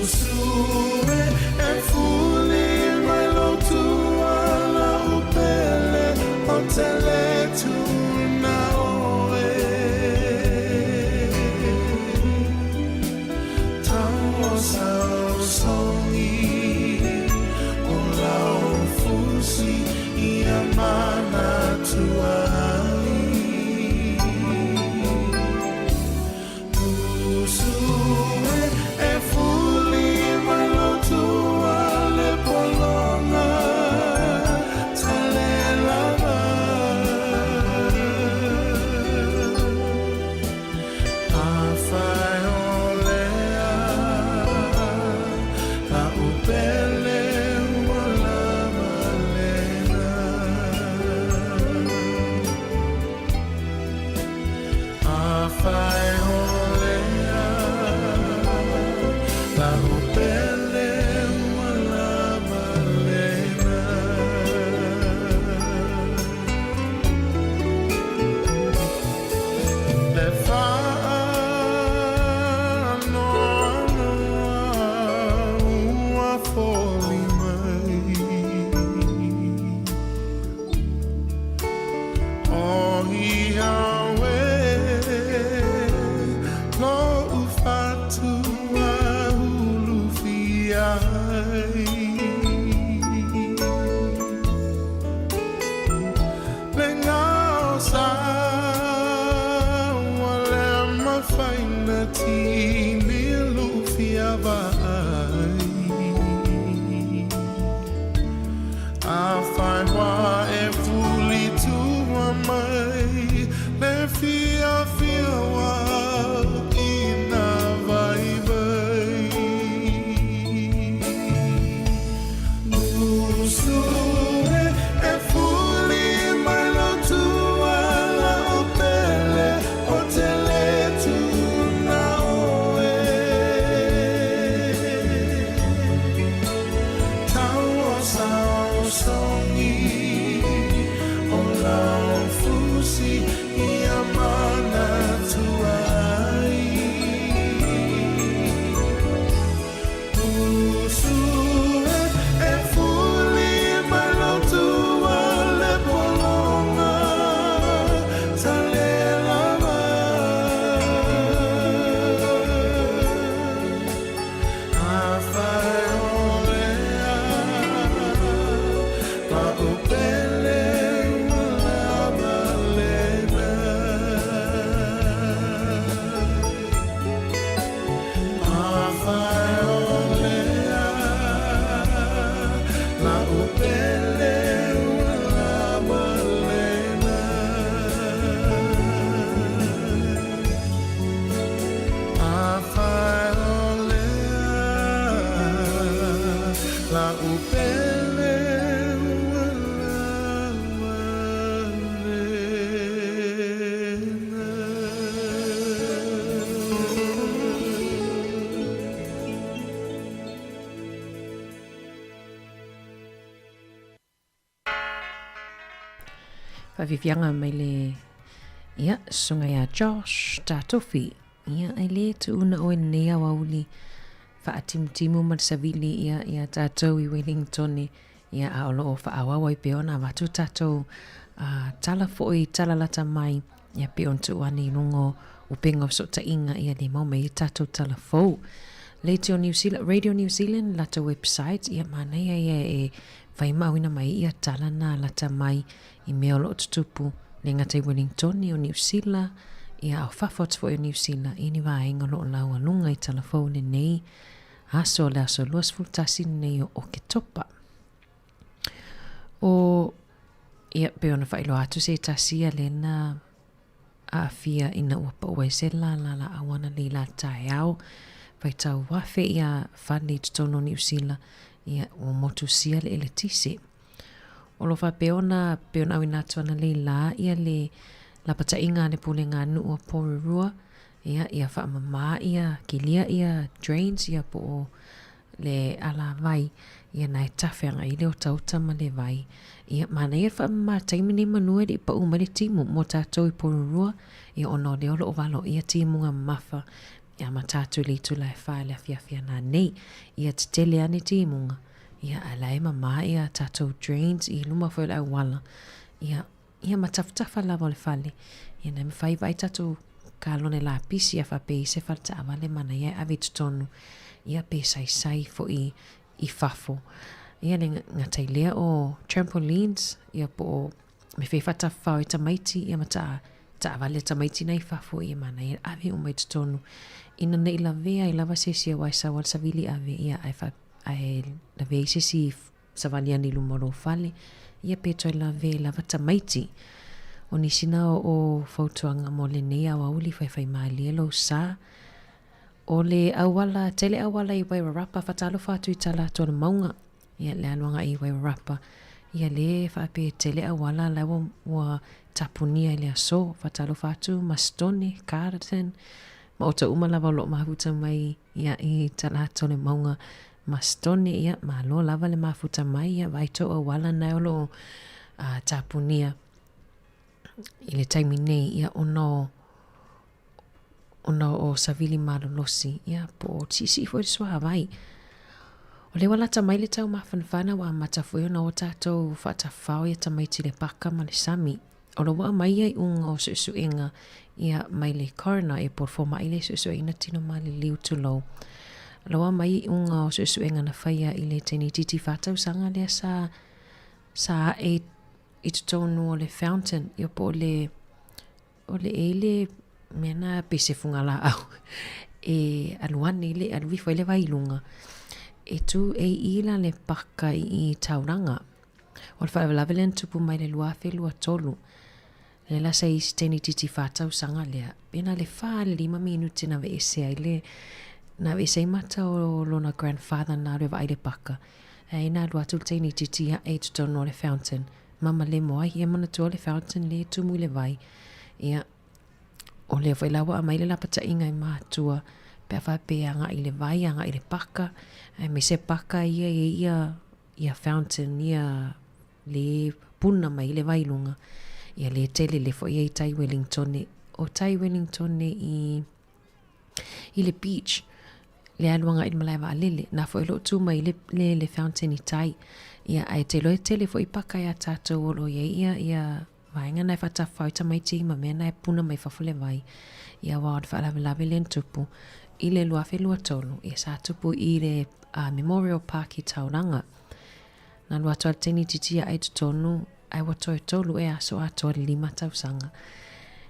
Usue e fuli mai lo tua la upele o tele tuna oe. Tau sao songi o lau fusi ia mana tuai. Usue e fuli mai lo tua le polonga tale lava. Afai o lea la upele ua lava lena. Afai o lea la upele ua lava lena. Le whaanoanoa ua foli mai. O ia we lo ufatua ulu fiai. Le ngao sa wa le mafaina tini lufia vai. A whai wā e fuli tua mai, le fia fia wā ina vai vai. Usue e fuli mai lo tua la o pele o tele tuna oe. Tau o sao songi o lau fusi ia mana tuai. Usue e fuli mai lo tua le polonga tale lava. Afai o lea la upele ua lava lena. Afai o lea la upele ua lava lena. Afai o lea la upele ua lava lena. Faafiafiaga mai le ia susuga ia Josh Tatofi. Ia e le tuuna oe lenei aoauli faatimutimu ma le savili ia ia tatou i Wellington ia a o loo faaauau ai pea ona avatu tatou tala foi tala lata mai ia pei ona tuu ane i luga o upega o fesootaiga ia le maua mai ai tatou tala fou. Radio New Zealand, Radio New Zealand latou website ia manaia ia e Fai ma auina mai ia tala na lata mai i mea o loo tutupu le gata i Wellingtone o Niu Sila, ia a o fafo atu foi o Niu Sila i ni vaega o loo laualuga i Talafou lenei aso o le aso 21 lenei o Oketopa. O ia pei ona faailoa atu se tasi ia lena aafia ina ua pau ai se lala laau ananei la taeao, faitau afe ia fale i totonu o Niu Sila, ia ua motusia le eletise. O lo faapea ona pei ona auina atu ananei la ia le lapataiga a le Pulega a Nuu o Porirua, ia ia faamama ia kilia ia drains ia po o le alavai, ia na e tafe agai i le otaota ma le vai. Ia, manaia le faamama taimi nei manu e le i pau mai le timu mo tatou i Porirua, ia ona o lea o lo o valoia timuga mamafa ia ma tatou i le itula e fa i le afiafi ana nei. Ia tetele ane timuga, ia ae la e mama ia tatou drains i luma foi o le auala, ia Ia ma tafatafa lava o le fale, ia na mafai vaai tatou kalone lapisi a faapea i se fale taavale manaia e ave i totonu, ia pe saisai foi i fafo. Ia le gata i lea o trampolines, ia po o me fei faatafafao ai tamaiti, ia ma taa taavale a tamaiti na i fafo, ia manaia e ave uma i totonu. Ina nei lavea ai lava se isi aua e sau lava le savili ave, ia ae fa, ae lavea ai se isi Savali ane i luma o lou fale, ia pe toe lave lava tamaiti. O nisi na o fautuaga mo lenei aoauli faifaimalie lou sa. O le auala, tele auala i Wairarapa, fatalofa atu i tala atu o le mauga, ia le alu agai i Wairarapa, ia le faapea tele auala la ua, ua tapunia i le aso, fatalofa atu Mastone, Carterton, ma outou uma lava o lo o mafuta mai Ia, i tala atu o le mauga Mastone, ia, malo lava le mafuta mai, ia, vaai tou auala nae o lo o tapunia i le taimi nei, ia, ona o, ona o savili malolosi, ia, po o siisii foi le suavai. O lea ua lata mai le taumafanafana ua amata foi ona o tatou faatafao ia tamaiti i le paka ma le sami. O lo o ua aumai ia iuga o suesuega ia mai le coroner ia po o le fomai lea e suesueina tino maliliu tulou. O lo o ua aumai ia iuga o suesuega na faia i le teine itiiti fa tausaga lea sa sa ae i totonu o le fountain ia po o le o le e le mea na pei se fugalaau e alu ane i le alu ifo ai le vai i luga. E tu e i la le paka i i Tauranga. O le faalavelave lea na tupu mai le 2023, lea la sa i isi teine itiiti fa tausaga lea, pe na le fa le lima minute na aveese ai le, na aveese ai mata o lona grandfather na alu e vaai le paka. Ae na alu atu le teine itiiti ae i totonu o le fountain, mama lemo ai, ia manatua le fountain lea e tumu i le vai. Ia, o lea foi la ua aumai le lapataiga i matua pe a faapea e agai i le vai, agai i le paka, aemaise paka ia e ia ia fountain ia le puna mai le vai luga ia le tele le foi ai tai Wellingtone o tai Wellingtone i i le beach le alu agai i le malae vaalele na foi o lo o tu mai le le, le fountain i tai ia ae te iloa e tele foi paka ia tatou o lo o i ai ia ia vaega na e faatafafao ai tamaiti ma mea na e puna mai fafo le vai ia aua o le faalavelave lea na tupu i le 2023 ia sa tupu i le uh, Memorial Park i Tauranga. Na alu atu a le teine itiiti ae i totonu ae ua toe tolu ea aso atoa le lima tausaga.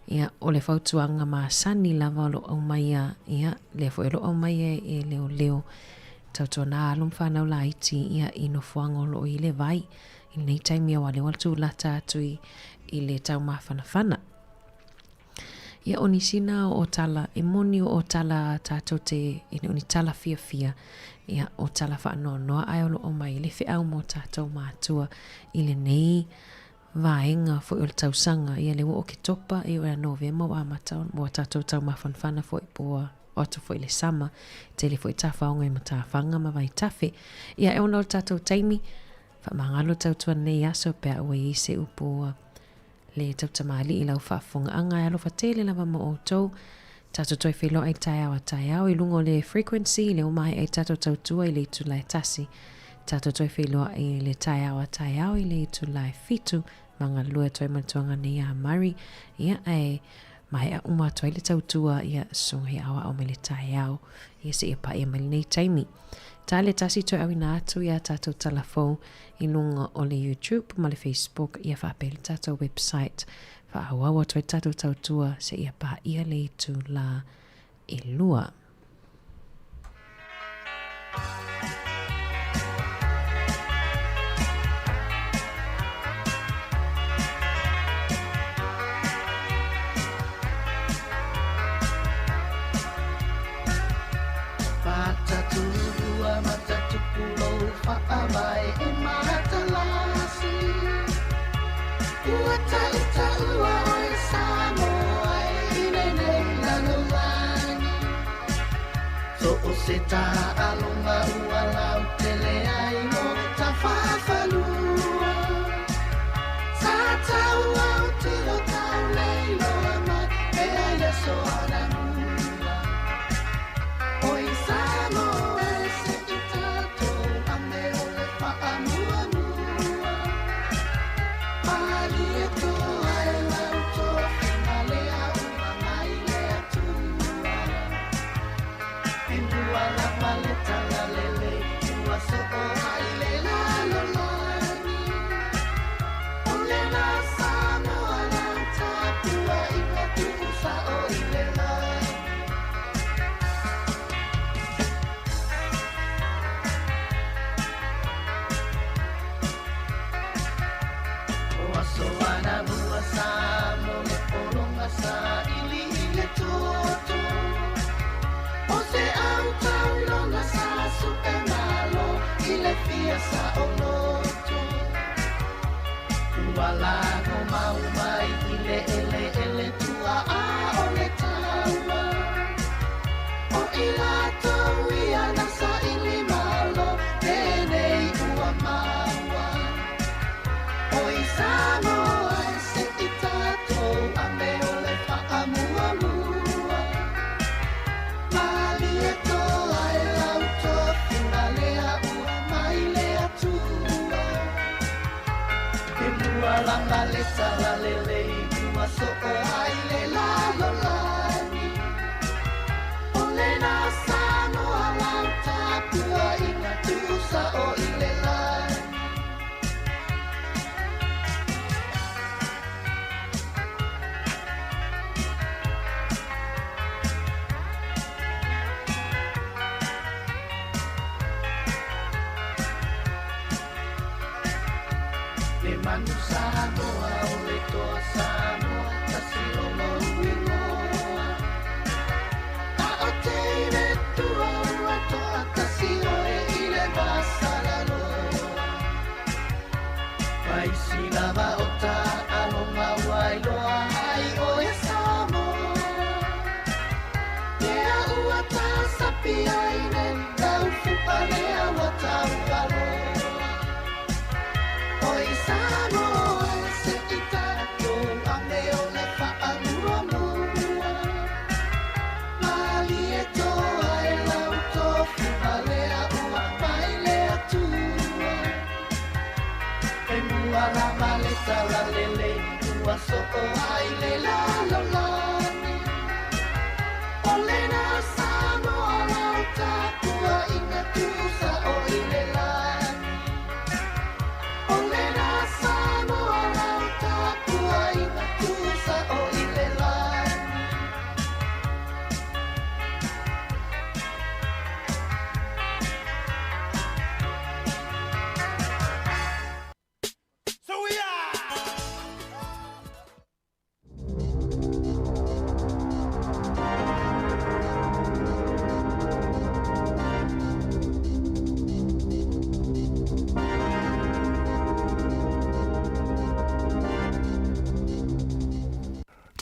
Ia, o le fautuaga masani lava o lo o aumaia, ia, lea foi o lo o aumaia e leoleo, tautuana alo ma fanau laiti, ia, i nofoaga o lo o i le vai i lenei taimi aua lea ua tulata atu i, i le taumafanafana. Ia, o nisi na o tala, e moni o tala tatou te, e le o ni tala fiafia, ia, o tala faanoanoa ae o lo o aumai le feau mo tatou matua i lenei vaega foi o le tausaga. Ia, lea ua Oketopa, ia o ia Novema ua amata ua tatou taumafanafana foi po ua oo atu foi i le sama, tele foi tafaoga i matafaga ma vaitafe. Ia, e ona o le tatou taimi, faamagalo tautua nei aso pe a ua i ai se upu ua le tautamalii i lau faafofogaaga e alofa tele lava mo outou. Tatou toe feiloai i le taeao a taeao i luga o le frequency lea ua maea ai tatou tautua i le itula e tasi. Tatou toe feiloai i le taeao a taeao i le itula e fitu ma galulue atu ai ma le tuaga nei a Murray. Ia, ae maea uma atu ai le tautua, ia, susuga i aoao mai le taeao, ia seia paia mai lenei taimi. Ta le tasi toe auina atu i a tātou tala fou i luga o le YouTube ma le Facebook ia faapea le tātou website. Faaauau atu ai tātou tautua seia paia le itulā e lua.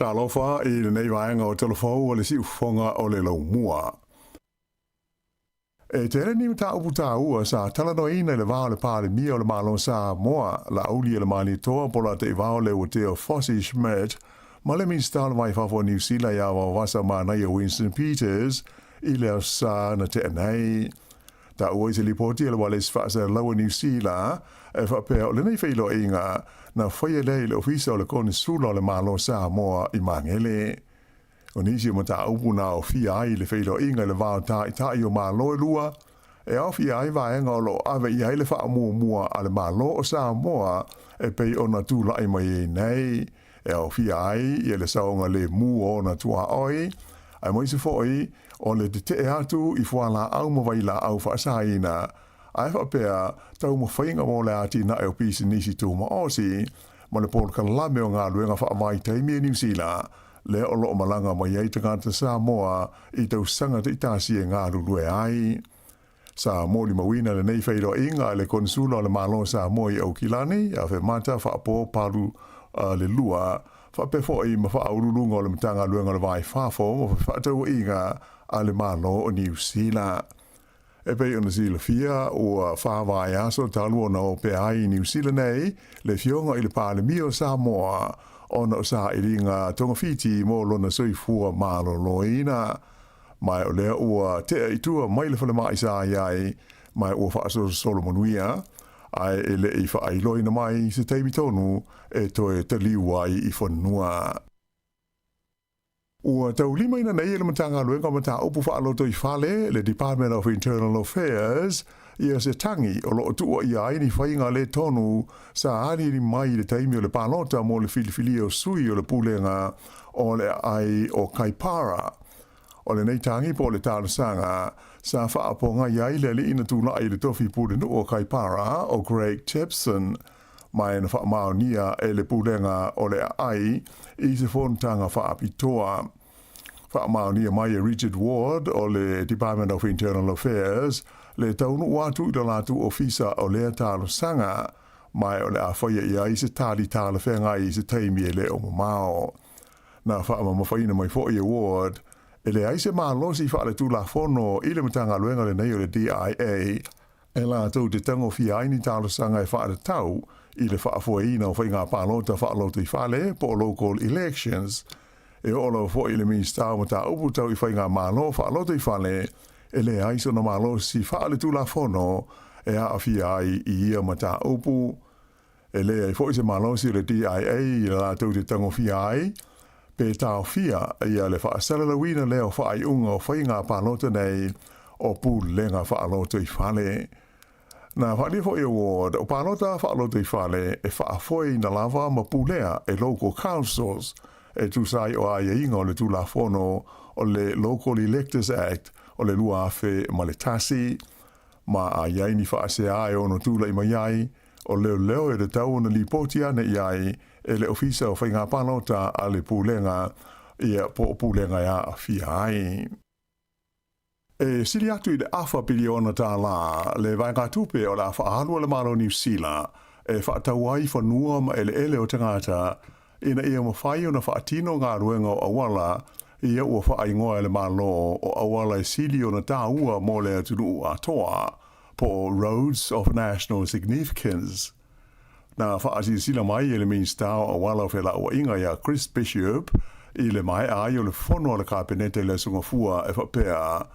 Talofa i lenei vaega o Talafou o le siufofoga o le Laumua. E tele ni mataupu taua sa talanoaina i le va o le Palemia o le Malo o Samoa, Laauli e le Malietoa po o le Ataivao Leuatea Fosi Schmidt ma le Minisita o le Va i Fafo o Niu Sila ia Vaovasa Manaia Winston Peters i le Aso Sa na tea nei. Taua i se lipoti a le Ualesi Faasalalau a Niu Sila e faapea o lenei feiloaiga na faia lea i le Ofisa o le Konesula o le Malo o Samoa i Magele. O nisi o mataupu na aofia ai le feiloaiga i le va o Taitai o Malo e lua, e aofia ai vaega o lo o ave i ai le faamuamua a le Malo o Samoa e pei ona tulai mai ai nei, e aofia ai ia le saogalemu o ona tuaoi, aemaise foi o le tetee atu i fualaau ma vailaau faasaina, ae faapea taumafaiga mo le atinae o pisinisi tumaoti ma le polokalame o galuega faavaitaimi a Niu Sila, lea o lo o malaga mai ai tagata Samoa i tausaga taitasi e galulue ai. Sa molimauina lenei feiloaiga e le Konesula o le Malo o Samoa i Aukilani, ia Femata Faapo Palu le Lua, faapea foi ma Faauluuluga o le Matagaluega o le Va i Fafo ma Fefaatauaiga a le Malo o Niu Sila. E pei ona silafia, ua vaiaso talu ona opea ai i Niu Sila nei le Afioga i le Palemia o Samoa ona o sailiga togafiti mo lona soifua maloloina. Ma o lea ua tea i tua mai le falemai sa i ai, ma ua faasolosolo manuia, ae e le i faailoaina mai se taimi tonu e toe taliu ai i fanua. Ua taulimaina nei e le Matagaluega o Mataupu Faalotoifale, le Department of Internal Affairs, ia se tagi o lo o tuuaia ai ni faiga le tonu sa aliali mai i le taimi o le palota mo le filifilia o sui o le Pulega o le Aai o Kaipara. O lenei tagi po o le talosaga sa faapogai ai le alii na tulai i le tofi pulenuu o Kaipara o Greg Jepson, ma e na faamaonia e le Pulega o le Aai i se fonotaga faapitoa. Faamaonia mai e Richard Ward o le Department of Internal Affairs le taunuu atu i lo latou ofisa o lea talosaga, ma e o le a faia i ai se tali talafeagai i se taimi e le o mamao. Na faamamafaina mai foi e Ward, e leai se malosi faaletulafono i le Matagaluega lenei o le DIA e latou te tagofia ai ni talosaga e faatatau i le faafoeina o faiga palota faalotoifale po o local elections. E oo lava foi i le Minisita o Mataupu Tau i Faigamalo Faalotoifale, e leai sona malosi faaletulafono e aafia ai i ia mataupu. E leai foi se malosi o le DIA i le latou te tagofia ai, pe taofia ia le faasalalauina lea o faaiuga o faiga palota nei o Pulega Faalotoifale. Na faaalia foi e Ward, o palota faalotoifale e faafoeina lava ma pulea e local councils e tusa ai o aiaiga o le Tulafono o le Local Electors Act o le 2001. Ma a i ai ni faasea e ono tulai mai ai, o leoleo e tatau ona lipoti ane i ai e le Ofisa o Faiga Palota a le Pulega, ia po o Pulega e aafia ai. E sili atu i le afa piliona tālā le vaegatupe o le a faaalu a le Malo o Niu Sila e faatau ai fanua ma eleele o tagata ina ia mafai ona faatino galuega o auala ia ua faaigoa e le Malo o auala e sili ona tāua mo le atunuu atoa, po o Roads of National Significance. Na faasilasila mai e le Minisita o Auala o Felauaiga ia Chris Bishop i le maea ai o le fono a le Kapeneta i le Aso Gafua e faapea,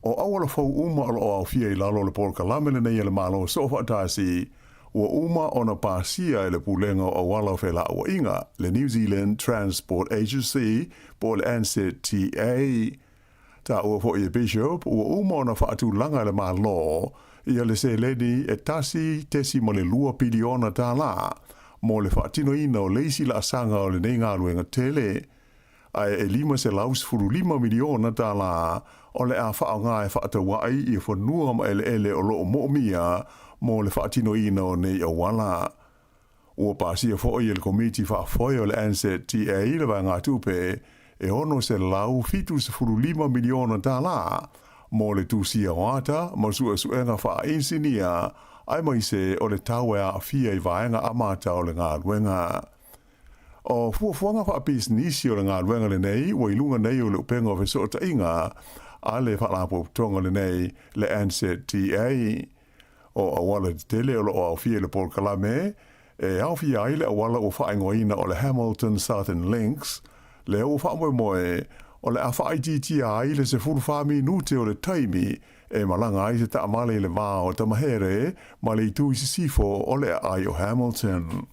o auala fou uma o lo o aofia i lalo o le polokalame lenei a le Malo Soofaatasi, ua uma ona pasia e le Pulega o Auala o Felauaiga, le New Zealand Transport Agency po o le NZTA. Taua foi e Bishop ua uma ona faatulaga e le Malo ia le seleni e $1.2 piliona tālā mo le faatinoina o le isi laasaga o lenei galuega tele, ae e $515 miliona tālā o le a faaaoga e faataua'i ia fanua ma eleele o lo o moomia mo le faatinoina o nei auala. Ua pasia foi e le Komiti Faafoe o le NZTA le vaegatupe e $675 miliona tālā mo le tusia o ata ma suesuega faainisinia aemaise o le tau e aafia i vaega amata o le galuega. O fuafuaga faapisinisi o le galuega lenei ua i luga nei o le upega o fesootaiga a le Faalapotopotoga lenei, le NZTA. O auala tetele o lo o aofia i le polokalame, e aofia ai le auala ua faaigoaina o le Hamilton Southern Links, lea ua faamoemoe o le a faaitiitia ai le 14 minute o le taimi e malaga ai se taavale i le va o Tamahere ma le itu i sisifo o le aai o Hamilton.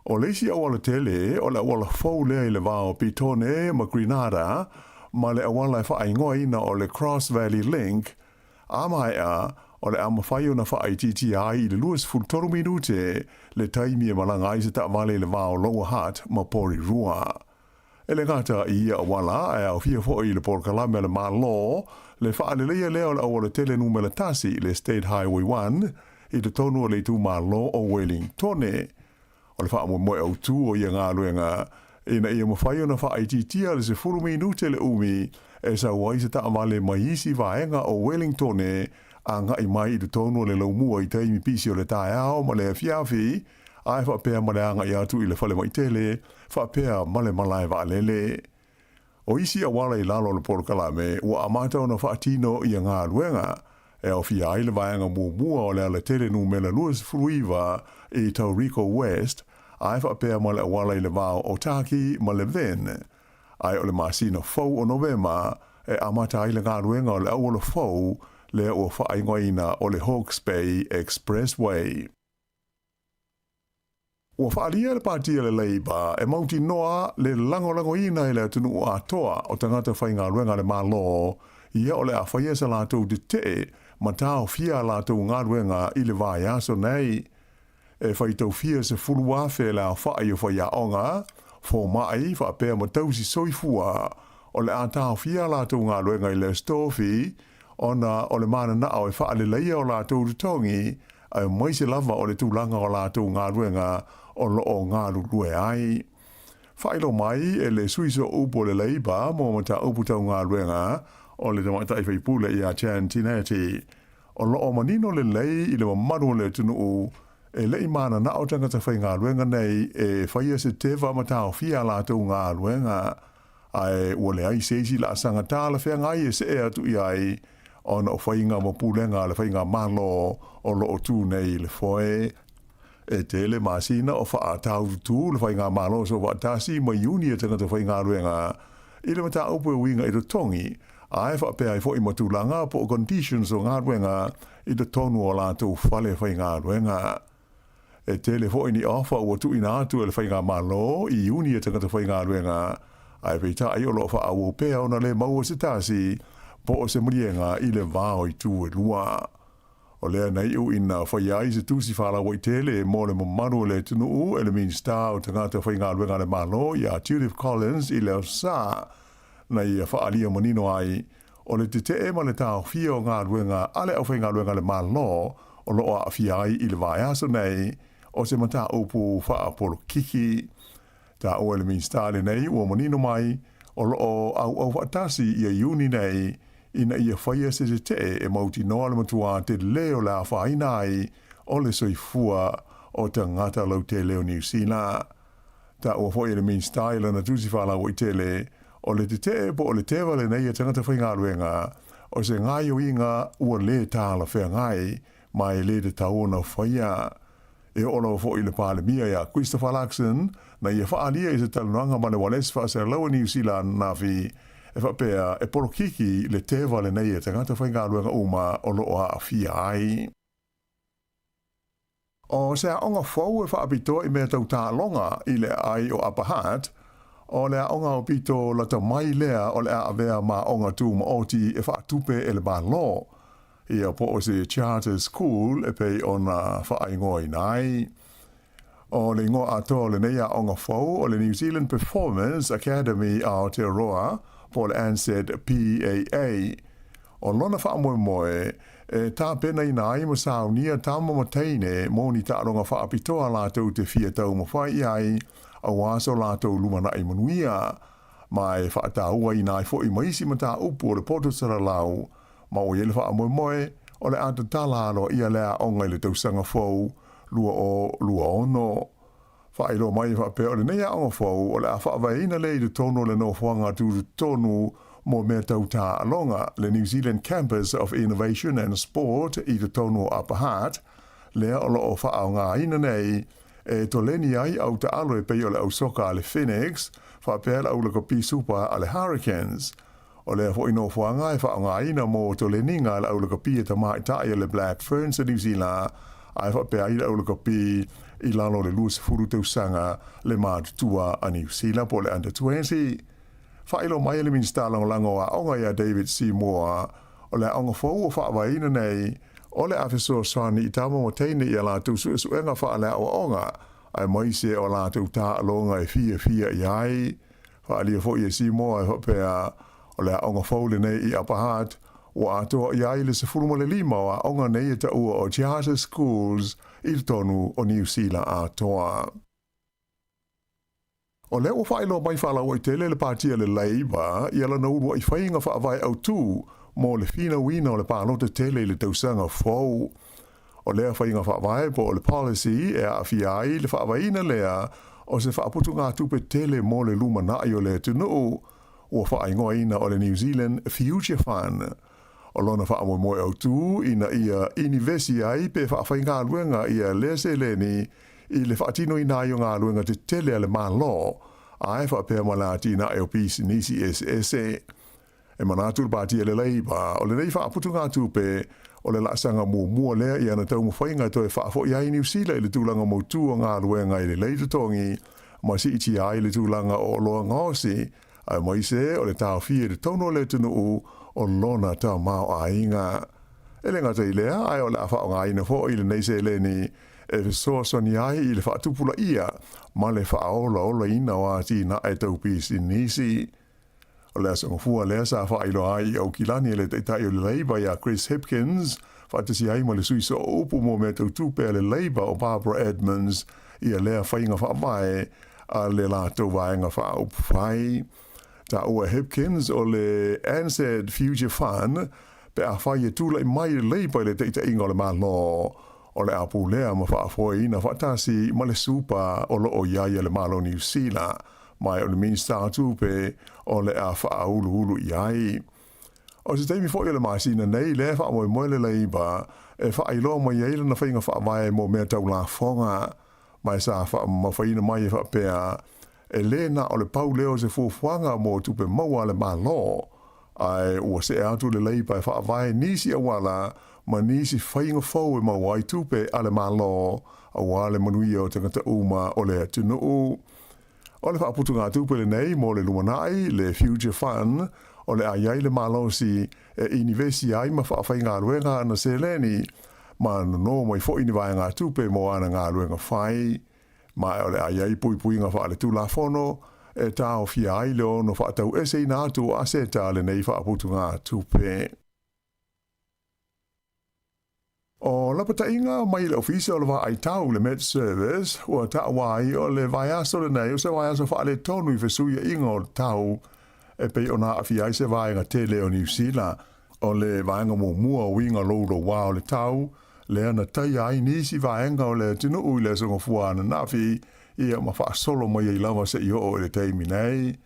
O le isi auala tele, o le auala fou lea i le va o Petone ma Grenada, ma le auala e faaigoaina o le Cross Valley Link, A maea, o le a mafai ona faaitiitia ai i le 23 minute le taimi e malaga ai se taavale i le va o Lower Hutt ma Porirua. E le gata i ia auala, ae aofia foi i le polokalame a le Malo le faaleleia lea o le aualatele numera tasi, le State Highway 1, i totonu o le itumalo o Wellingtone. O le faamoemoe autu o ia galuega, ina ia mafai ona faaitiitia le 10 minute le umi e sau ai se taavale mai isi vaega o Wellingtone agai mai i totonu o le laumua i taimi pisi o le taeao ma le afiafi, ae faapea ma le agai atu i le falemai tele faapea ma le malae vaalele. O isi auala i lalo o le polokalame ua amata ona faatino ia galuega, e aofia ai le vaega muamua o le alatele numera 29 i Tauriko West, ae faapea ma le auala i le va o Otaki ma Levin. Ae o le masina fou o Novema e amata ai le galuega o le auala fou lea ua faaigoaina o le Hawke's Bay Expressway. Ua faaalia le Pati a le Labour e mautinoa le lagolagoina e le atunuu atoa o tagata faigaluega a le Malo ia o le a faia sa latou tetee ma taofia a latou galuega i le vaiaso nei. E faitau fia 10,000 le aofai o faiaoga, fomai faapea ma tausi soifua o le a taofia a latou galuega i le Aso Tofi ona o le mananao e faaleleia o latou totogi aemaise lava o le tulaga o latou galuega o lo o galulue ai. Faailoa mai e le sui sooupu o le Labour mo mataupu tau galuega o le tamaitai faipule ia Jan Tinetti, o lo o manino lelei i le mamalu o le atunuu e le i mananao tagata faigaluega nei e faia se teva ma taofia a latou galuega, ae ua leai se isi laasaga talafeagai e see atu i ai ona o faiga ma pulega a le faigamalo o lo o tu nei i le foe. E tele masina o faataututu le faigamalo soofaatasi ma iuni a tagata faigaluega i le mataupu e uiga i totogi, ae faapea ai foi ma tulaga po o conditions o galuega i totonu o latou fale faigaluega. E tele foi ni ofa ua tuuina atu e le Faigamalo i iuni a tagata faigaluega, ae peitai o lo o faaauau pea ona le maua se tasi po o se maliega i le va o itu e lua. O lea na iu ina faia ai se tusi faalauaitele mo le mamalu o le atunuu e le Minisita o Tagata Faigaluega a le Malo ia Judith Collins i le Aso Sa, na ia faaalia manino ai O le tetee ma le taofia o galuega a le aufaigaluega a le Malo o lo o aafia ai i le vaiaso nei, o se mataupu faapolokiki. Taua e le Minisita lenei ua manino mai, o lo o auau faatasi ia Iuni nei ina ia faia se tetee e mautinoa le matuā telē o le afaina ai o le soifua o tagata lautele o Niu Sila. Taua foi e le Minisita i lana tusi faalauaitele, o le tetee po o le teva lenei a tagata faigaluega, o se gaoioiga ua le talafeagai ma e le tatau ona faia. E oo lava foi i le Palemia ia Christopher Luxon na ia faaalia i se talanoaga ma le ualesi faasealaua Niu Sila ananafi e faapea e polokiki le teva lenei a tagata faigaluega uma o lo o aafia ai. O se aoga fou e faapitoa i mea tau taaloga i le aai o Upper Hutt, o le aoga aupito lata mai lea o le a avea ma aoga tumaoti e faatupe e le Malo, ia po o se charter school e pei ona faaigoaina ai. O le igoa atoa o lenei aoga fou o le New Zealand Performance Academy Aotearoa po o le NZPAA. O lona faamoemoe, e tapenaina ai ma saunia tama ma teine mo ni taaloga faapitoa latou te fia taumafai i ai aua so latou lumanai manuia, ma e faatauaina ai foi ma isi mataupu o le poto salalau, ma ua i ai le faamoemoe o le a tatala aloaia le aoga i le tausaga fou 2026. Faailoa mai e faapea o lenei aoga fou o le a faavaeina lea i totonu o le nofoaga tutotonu mo mea tau taaloga, le New Zealand Campus of Innovation and Sport i totonu o Upper Hutt, lea o lo o faaaogaina nei e toleni ai au taalo e pei o le au soka a le Phoenix faapea le au lakapi supa a le Hurricanes. O lea foi nofoaga e faaaogaina mo toleniga a le au lakapi a tamaitai a le Black Ferns a Niu Sila, ae faapea ai le au lakapi i lalo o le 20 tausaga le matutua a Niu Sila po o le Under 20. Faailoa mai e le Minisita Lagolago o Aoga ia David Seymour, O le aoga fou ua faavaeina nei, o le a fesoasoani i tama ma teine i a latou suesuega faaleaoaoga, aemaise o a latou taaloga e fiafia i ai. Faaalia foi e Simoa e faapea, o le aoga fou lenei i Upper Hutt, ua atoa i ai le 15 o aoga nei e taua o Charter Schools i totonu o Niu Sila atoa. O lea ua faailoa mai faalauaitele le Pati a le Labour ia lana uluai faiga faavae autu mo le finauina o le palota tele i le tausaga fou. O lea faiga faavae po o le policy e aafia ai le faavaeina lea o se faaputugatupe tele mo le lumanai o le atunuu, ua faaigoaina o le New Zealand Future Fund. O lona faamoemoe autu ina ia inivesi ai pe faafaigaluega ia lea seleni i le faatinoina ai o galuega tetele a le Malo, ae faapea ma le atinae o pisinisi eseese. E manatu le Pati a le Labour, o lenei faaputugatupe, o le laasaga muamua lea i ana taumafaiga e toe faafoi ai Niu Sila i le tulaga mautu o galuega i lelei totogi ma siitia ai le tulaga o oloa gaosi, aemaise o le taofia i totonu o le atunuu o lona tamaoaiga. E le gata i lea, ae o le a faaaogaina foi lenei seleni e fesoasoani ai i le faatupulaia ma le faaolaolaina o atinae tau pisinisi. O le aso Gafua lea sa faailoa ai i Aukilani e le Taitai o le Labour ia Chris Hipkins, faatasi ai ma le sui sooupu mo mea tau tupe a le Labour o Barbara Edmonds ia lea faiga faavae a le latou vaega faaupufai. Taua e Hipkins o le NZ Future Fund pe afai e tulai mai le Labour i le taitaiga o le Malo, o le a pulea ma faafoeina faatasi ma le supa o lo o i ai a le Malo o Niu Sila, ma o le Minisita o Tupe o le a faauluulu i ai. O se taimi foi o le masina nei lea e faamoemoe le Labour e faailoa mai ai lana faiga faavae mo mea tau lafoga, ma e sa faamamafaina mai e faapea, e lē na o le pau lea o se fuafuaga mo tupe maua a le Malo, ae ua see atu le Labour e faavae nisi auala ma nisi faiga fou e maua ai tupe a le Malo aua le manuia o tagata uma o le atunuu. O le faaputugatupe lenei mo le lumanai, le Future Fund, o le a i ai le malosi e inivesi ai ma faafaigaluega ana seleni, ma nono mai foi ni vaegatupe mo ana galuega fai. Ma o le a i ai puipuiga faaletulafono e taofia ai le ono faataueseina atu o aseta a lenei faaputugatupe. O lapataiga mai le Ofisa o le Vaai Tau, le Met Service, ua taua ai o le vaiaso lenei o se vaiaso faaletonu i fesuiaiga o le tau e pei ona aafia ai se vaega tele o Niu Sila. O le vaega muamua o uiga loulouā o le tau, lea na taia ai nisi vaega o le atunuu i le Aso Gafua ananafi, ia ma faasolo mai ai lava seia oo i le taimi nei.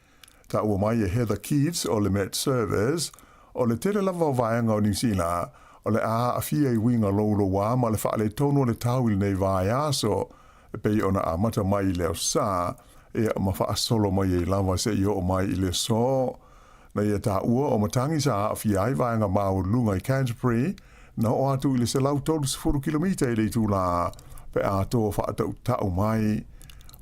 Taua mai e Heather Keats o le Met Service, o le tele lava o vaega o Niu Sila o le a aafia i uiga loulouā ma le faaletonu o le tau i lenei vaiaso, e pei ona amata mai i le Aso Sa, ia ma faasolo mai ai lava seia oo mai i le aso. Na ia taua o matagi sa aafia ai vaega maualuluga i Canterbury, na oo atu i le 130 kilomita i le itulā pe a toa faatautau mai.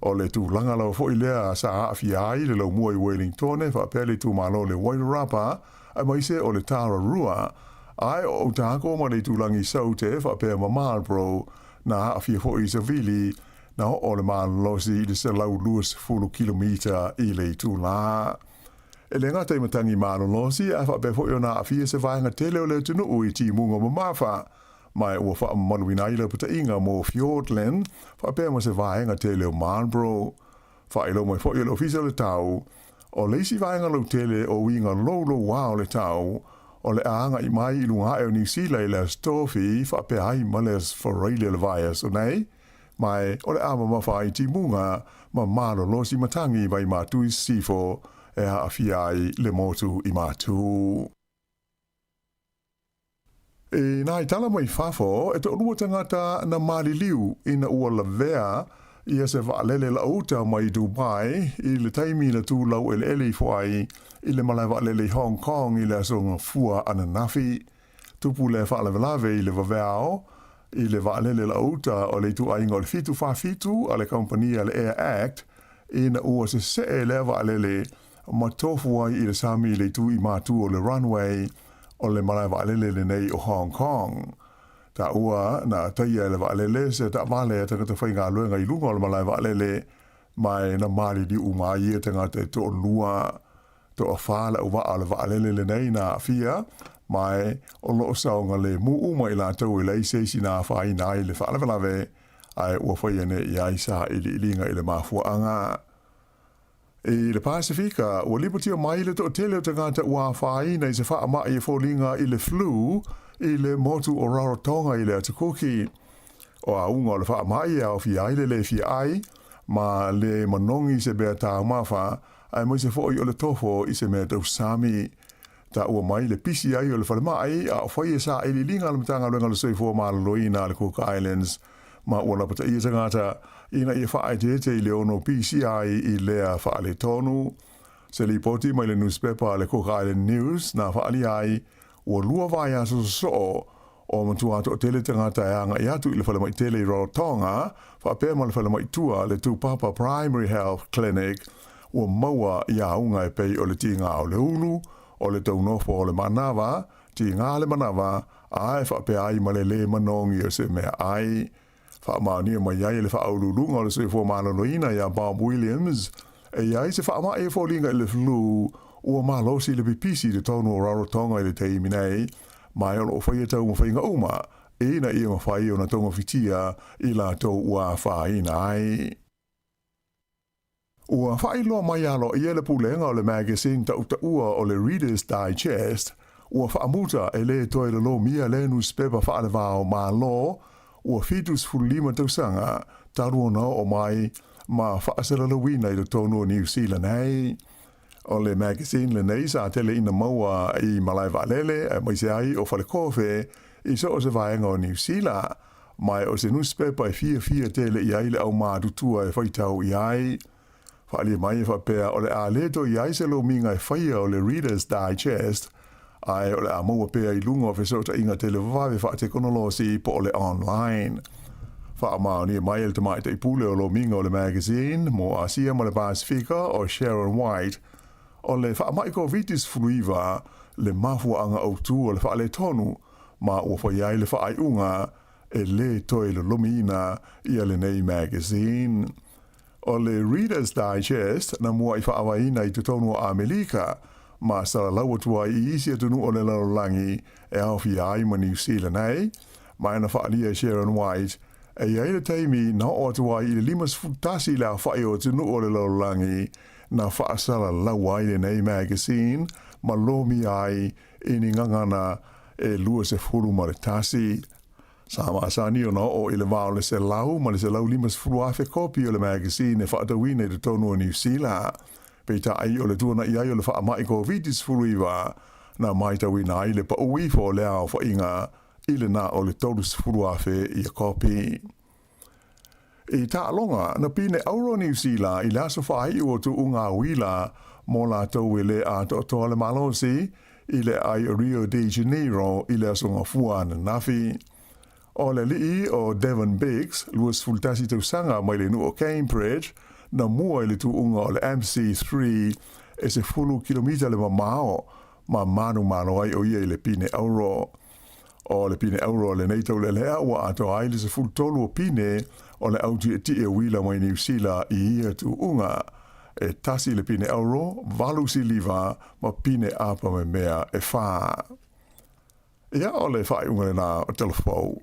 O le tulaga lava foi lea sa aafia ai le laumua i Wellingtone faapea le itumalo o le Wairarapa aemaise o le Tararua, ae o Otago ma le itulagi Saute faapea ma Marlborough na aafia foi i Savili na oo le malolosi i le 120 kilomita i le itulā. E le gata i matagi malolosi ae faapea foi ona aafia se vaega tele o le atunuu i timuga mamafa, ma ua faamamaluina ai lapataiga mo Fiordland faapea ma se vaega tele o Marlborough. Faailoa mai foi e le Ofisa o le Tau, o le isi vaega lautele o uiga loulouā o le tau, o le a agai mai i luga ae o Niu Sila i le Aso Tofi faapea ai ma le Aso Faraile o le vaiaso nei, ma o le a mamafa ai timuga ma malolosi matagi mai Matu i Sisifo e aafia ai le motu i Matu. I nā tala mai fafo, e toalua tagata na maliliu ina ua lavea ia se vaalele lauuta mai Dubai i le taimi na tulau eleele ifo ai i le malae vaalele i Hong Kong i le aso Gafua ananafi. Tupu lea faalavelave i le vaveao i le vaalele lauuta o le ituaiga o le 747 a le kamupani a le Air Act ina ua sesee lea vaalele ma tofu ai i le sami i le itu i matu o le runway. o le malae vaalele lenei o Hong Kong. Taua na taia e le vaalele se taavale a tagata faigaluega i luga o le malae vaalele ma e na maliliu uma ai ia tagata e toalua. Toafa le auvaa o le vaalele lenei na aafia, ma e o lo o saogalemu uma i latou e leai se isi na afaina ai i le faalavelave, ae ua faia nei i ai sailiiliga i le mafuaaga. I le Pasefika, ua lipotia mai le toatele o tagata ua afaina i se faamai e foliga i le flu i le motu o Rarotonga i le Atu Kuki. O auga o le faamai e aofia ai le le fia ai ma le manogi i se mea taumafa, aemaise foi o le tofo i se mea tausami. Taua mai le pisi ai o le falemai a o faia sailiiliga a le Matagaluega o le Soifua Maloloina a le Cook Islands ma ua lapataia tagata ina ia faaeteete i le ono pisi ai i lea faaletonu. Se lipoti mai le nusipepa a le Cook Island News na faaalia ai ua lua vaiaso sosoo o matua toatele tagata e agai atu i le falemai tele i Rarotonga faapea ma le falemai tua le Tupapa Primary Health Clinic ua maua i auga e pei o le tiga o le ulu, o le taunofo o le manava, tiga le manava, a e faapea ai ma le lē manogi o se mea ai. Faamaonia mai ai e le Faauluuluga o le Soifua Maloloina iā Bob Williams, e i ai se faamai e foliga i le flu ua malosi le pipisi i totonu o Rarotonga i le taimi nei, ma e o lo o faia taumafaiga uma ina ia mafai ona togafitia i latou ua afaina ai. Ua faailoa mai aloaia le pulega o le magazine tautaua o le Reader's Digest, ua faamuta e lē toe lolomia lea nusipepa faalevao Malo ua 75 tausaga talu ona oo mai ma faasalalauina i totonu o Niu Sila nei. O le magazine lenei sa tele ina maua i malae vaalele aemaise ai o falekofe i so o se vaega o Niu Sila, ma o se nusipepa e fiafia tele i ai le aumatutua e faitau i ai. Faaalia mai e faapea o le a le toe i ai se lomiga e faia o le Reader's Digest, ae o le a maua pea i luga o fesootaiga televavave faatekonolosi po o le online. Faamaonia mai e le tamaitai pule o lomiga o le magazine mo Asia ma le Pasefika o Sharon White, o le faamai Koviti-19 le mafuaaga autu o le faaletonu ma ua fai ai le faaiuga e lē toe lolomiina ia lenei magazine. O le Reader's Digest na muaʻi faavaeina i totonu o Amelika ma salalau atu ai i isi atunuu o le lalolagi e aofia ai ma Niu Sila nei, ma e na faaalia e Sharon White e i ai le taimi na oo atu ai i le 51 le aofaʻi o atunuu o le lalolagi na faasalalau ai lenei magazine ma lomia ai i ni gagana e 21. Sa masani ona oo i le va o le 100 ma le 150,000 kopi o le magazine e faatauina i totonu o Niu Sila. Peitai o le tuanaʻi ai o le faamai Koviti-19 na matauina ai le pau ifo o le aofaiga i le na o le 30,000 ia kopi. I taaloga, na pine auro Niu Sila i le aso faaiu o tuuga uila mo latou e lē atoatoa le malosi i le aai o Rio de Janeiro i le aso Gafua ananafi. O le alii o Devon Biggs, 21 tausaga mai le nuu o Cambridge, na mua i le tuuga o le MC3 e 10 kilomita le mamao ma manumalo ai o ia i le pine auro. O le pine auro o lenei taulealea ua atoa ai le 13 o pine o le au tietie uila mai Niu Sila i ia tuuga. E tasi le pine auro, valu siliva ma pine apa memea e fa. Ia, o le faaiuga lenā o Talafou.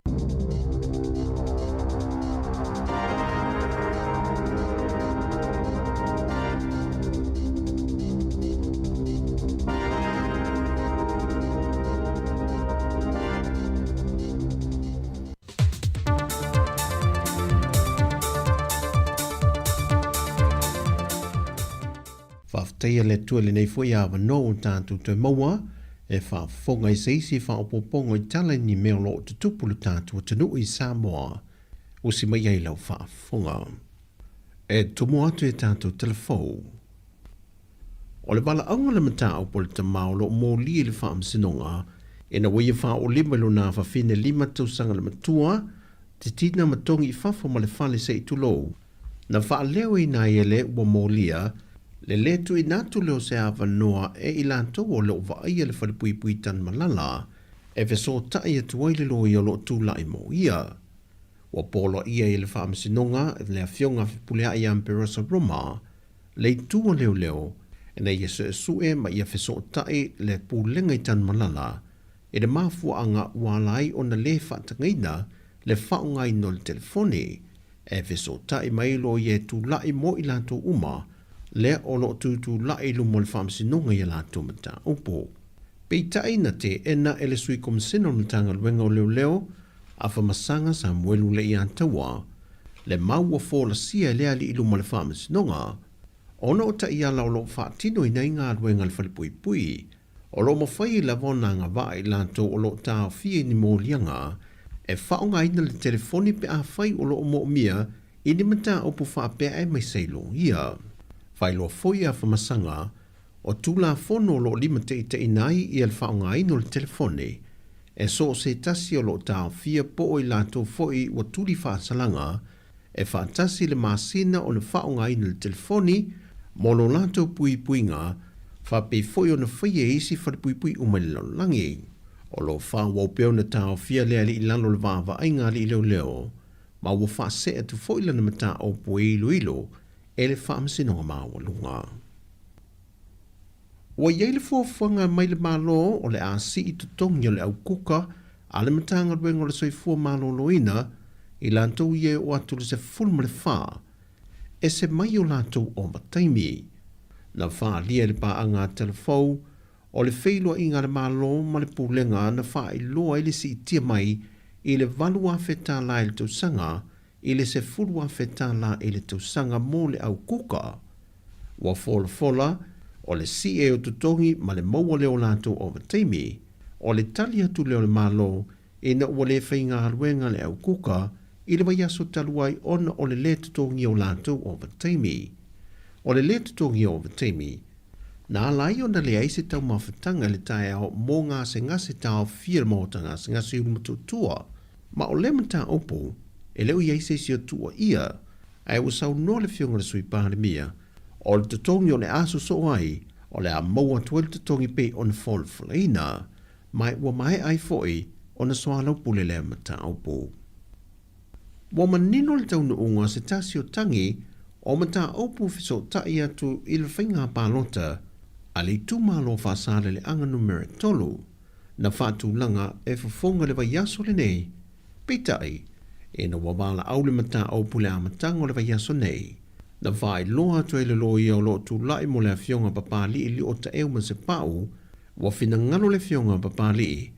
Faafetaia le Atua i lenei foi avanoa ua tatou toe maua e faafofoga i se isi faaopoopoga i tala i ni mea o lo o tutupu i lo tatou atunuu i Samoa. Usi mai ai lau faafofoga. E tumu atu i tatou telefou. O le valaauga o le mataupu a le tama o lo o molia i le faamasinoga, ina ua ia faaolima i lona afafine 5 tausaga le matua, titina ma togi i fafo ma le fale se i tulou. Na faaleoina ai e le ua molia, Le lē tuuina atu lea o se avanoa e i latou o lo o vaaia le falepuipui Tanumalala e fesootai atu ai le loia o lo o tulai mo ia. Ua poloaia e le Faamasinoga le Afioga a Fepuleai ia Amperosa Roma le itu a leoleo ina ia suesue ma ia fesootai le Pulega i Tanumalala i le mafuaaga ua ala ai ona lē faatagaina le faaaogaina o le telefoni e fesootai mai loia e tulai mo i latou uma lea o lo o tutulai i luma o le Faamasinoga i a latou mataupu. Peitai na teena e le Sui Komisena o le Matagaluega o Leoleo a Famasaga Samuelu Leiataua le mau ua folasia e le alii i luma o le Faamasinoga ona o taiala o lo o faatinoina ai galuega a le Falepuipui O lo o mafai ai lava ona agavaa i latou o lo o taofia i ni moliaga e faaaogaina le telefoni pe afai o lo o moomia i ni mataupu faapea aemaise ai loia. Faailoa foi a Famasaga, o Tulafono o lo o limataitaiina ai ia le faaaogaina o le telefoni e so o se tasi o lo o taofia po o i latou foi ua tuli faasalaga e faatasi le masina ona faaaogaina le telefoni mo lo latou puipuiga, faapei foi ona faia e isi falepuipui uma i le lalolagi. O lo o faaauau pea ona taofia le alii i lalo o le vaavaaiga alii leoleo, ma ua faasee atu foi lana mataupu e iloilo e le Faamasinoga Maualuga. Ua i ai le fuafuaga mai le Malo o le a sii totogi o le au kuka a le Matagaluega o le Soifua Maloloina i latou ia e oo atu i le 14, ese mai o latou ovataimi. Na faaalia e le paaga a Telefou o le feiloaiga a le Malo ma le Pulega na faailoa ai le siitia mai i le $8,000 i le tausaga i le $10,000 i le tausaga mo le au kuka. Ua folafola, o le sie o totogi ma le maua lea o latou ovataimi, o le tali atu lea o le Malo ina ua le faigaluega le au kuka i le vaiaso talu ai ona o le lē totogia o latou ovataimi. O le lē totogia o ovataimi, na ala ai ona leai se taumafataga i le taeao mo gasegase taofia i le maota gasegase i Ulumotootua, Ma o lea mataupu, e le o i ai se isi o tuuaia, ae ua saunoa le Afioga i le Sui Palemia, o le totogi o le a sosoo ai, o le a maua atu ai le totogi pei ona folafolaina, ma ua maea ai foi ona soalaupule lea mataupu. Ua manino le taunuuga o se tasi o tagi o mataupu fesootai atu i le faiga palota a le itumalo Faasaleleaga Numera 3, na faatulaga e fofoga le vaiaso lenei, peitai, ina ua valaau le mataupu i le amataga o le vaiaso nei, na faailoa atu ai le loia o lo o tulai mo le Afioga Papalii Liotaeu Masepau, ua finagalo le Afioga Papalii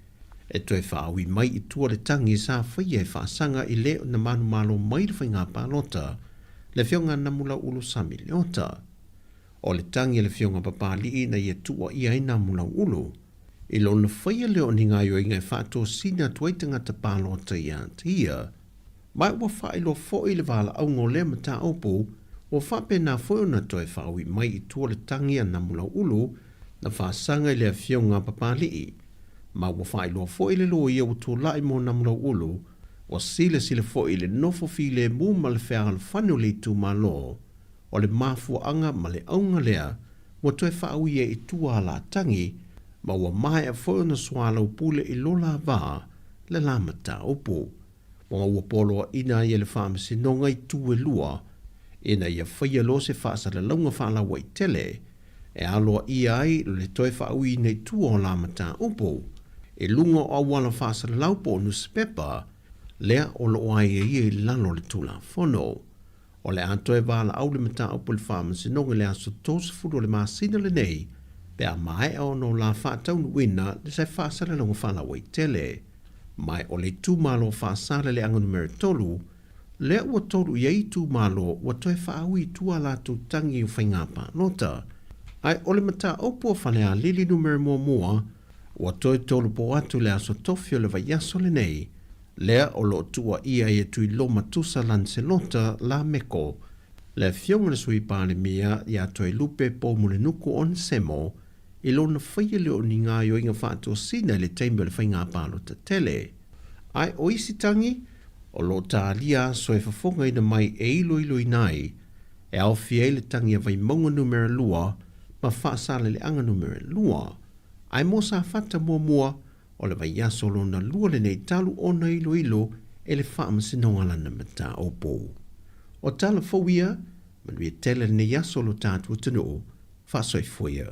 e toe faaui mai i tua le tagi sa faia e faasaga i le na manumalo mai le faiga palota, le Afioga Namulauulu Sami Leota. O le tagi a le Afioga Papalii na ia tuuaia ai Namulauulu, I lona faia lea o ni gaoioiga e faatosina atu ai tagata palota ia te ia, ma ua faailoa foi le valaauga o lea mataupu, ua faapena foi ona toe faaui mai i tua le tagi a Namulauulu na faasaga i le Afioga a Papalii, ma ua faailoa foi le loia ua tulai mo Namulauulu, ua silasila foi i le nofo filemu ma le fealofani o le itumalo, o le mafuaaga ma le auga lea ua toe faaui ai i tua a Latagi, ma ua maea foi ona soalaupule i lo la va le la mataupu. Ma ua poloaina ai e le Faamasinoga itu e lua, ina ia faia loa se faasalalauga faalauaitele e aloaia ai le toe faauiina i tua o la mataupu i luga o auala faasalalau po o nusipepa lea o lo o aiaia i lalo o le Tulafono. O le a toe valaau le mataupu i le Faamasinoga i le aso 30 o le masina lenei pe a maea ona o la faataunuuina le se faasalalauga faalauaitele. Ma o le itumalo Faasaleleaga numera 3 lea ua tolu i ai itumalo ua toe faaui i tua a latou tagi o faiga palota. Ae o le mataupu a Falealili numera 1 ua toe tolopo atu i le aso tofi o le vaiaso lenei lea o lo o tuuaia ai e Tuiloma Tusa Lancelota Lameko, le Afioga i le Sui Palemia ia Toelupe Poumulinuku Onesemo i lona faia lea o ni gaoioiga faatosina i le taimi o le faiga palota tele. Ae o isi tagi o lo o talia aso e fofogaina mai e iloiloina ai. e aofia ai le tagi a Vaimauga Numera 2 ma Faasaleleaga Numera 2, ae mo Safata muamua, o le vaiaso lona lua lenei talu ona iloilo e le Faamasinoga lana mataupu. O tala fou ia, manuia tele lenei aso lo tatou atunuu, faasoifua ia.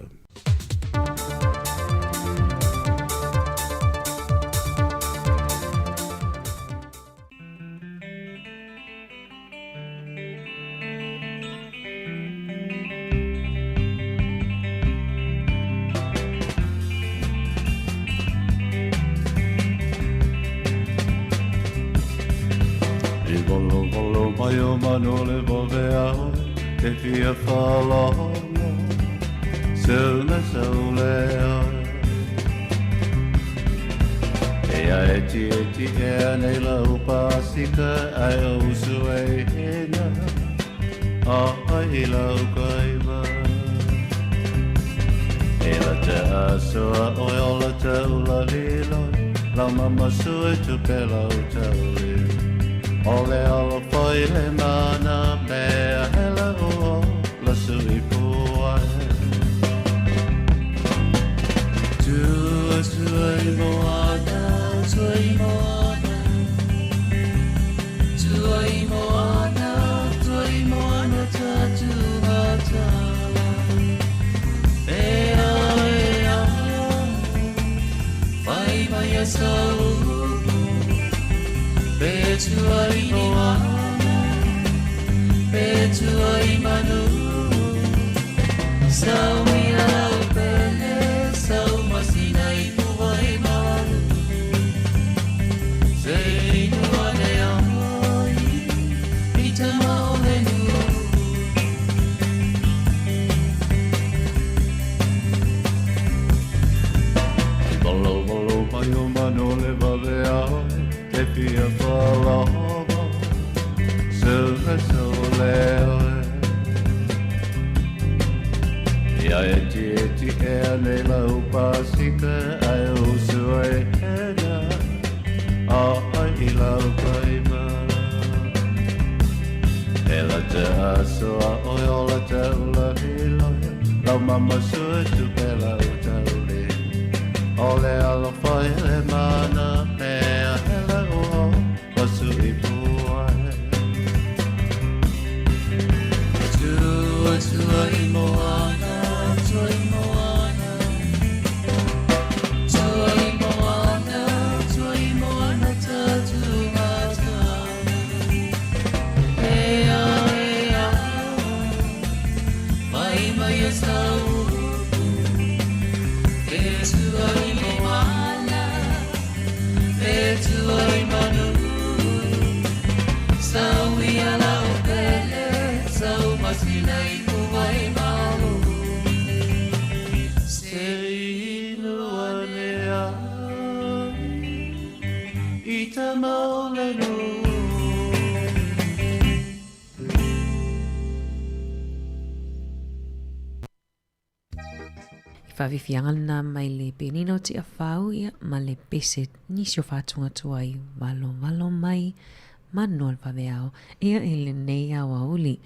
I valovalo mai o manu le vavea oe Te fia whalono Suna saule oe E a e ti e ti e a nei lau pasika Ai o usu e hena A ai i lau kaima E la te asoa oe o la te ula liloi Lau mama sue tu pe lau tauli O le alo foi le mana mea hele o la sui puai Tua sui moana, sui moana Tuai moana, tuai moana tatu matala E a e a, whai mai a saupu Pe tuai moana, pe tuai manu Sau ia lau pele, sau masina i puai malu Se inu ane ai, i te maole nu. I valovalo mai o manu le vavea oe, te fia whalomo, suna saule oe. Ia e ti e ti e ane lau pasika, ai usu e hena, a ai i lau kaima. E la te asoa oe o la te ula hiloia, lau mama sue tu pe lau tauli. O le alofa i le mana mea hele o pasu i puai. Tua tua i moana, tua i moana. Tua i moana, tua i moana tatu matala. E a e a, mai mai e saupu. E tua i moana, e tua i manu. Sau ia lau pele, sau masina i puai malu. Se inu ane ai, i te maole nu. I faafiafiaga lena mai le penina o Tiafau ia ma le pese nisi o faatuga tuai valovalo mai manu o le vaveao ia i lenei aoauli.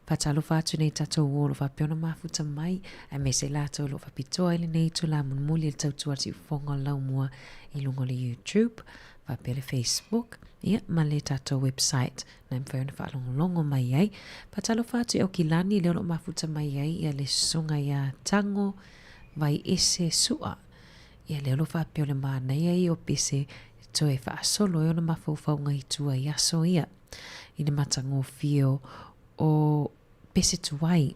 Faatalofa atu nei tatou uo o lo o faapea ona mafuta mai aemaise latou o lo o faapitoa i lenei itula mulimuli i le tautua a le siufofoga o le laumua i luga o le YouTube faapea le Facebook ia ma le tatou website na e mafai ona faalogologo mai ai. Faatalofa atu i Aukilani lea o lo o mafuta mai ai ia le susuga ia Tago Vaiese Sua. Ia lea o lo o faapea o le manaia ia o pese toe faasolo ai ona mafaufauga i tua i aso ia i le matagofie o pese tuai.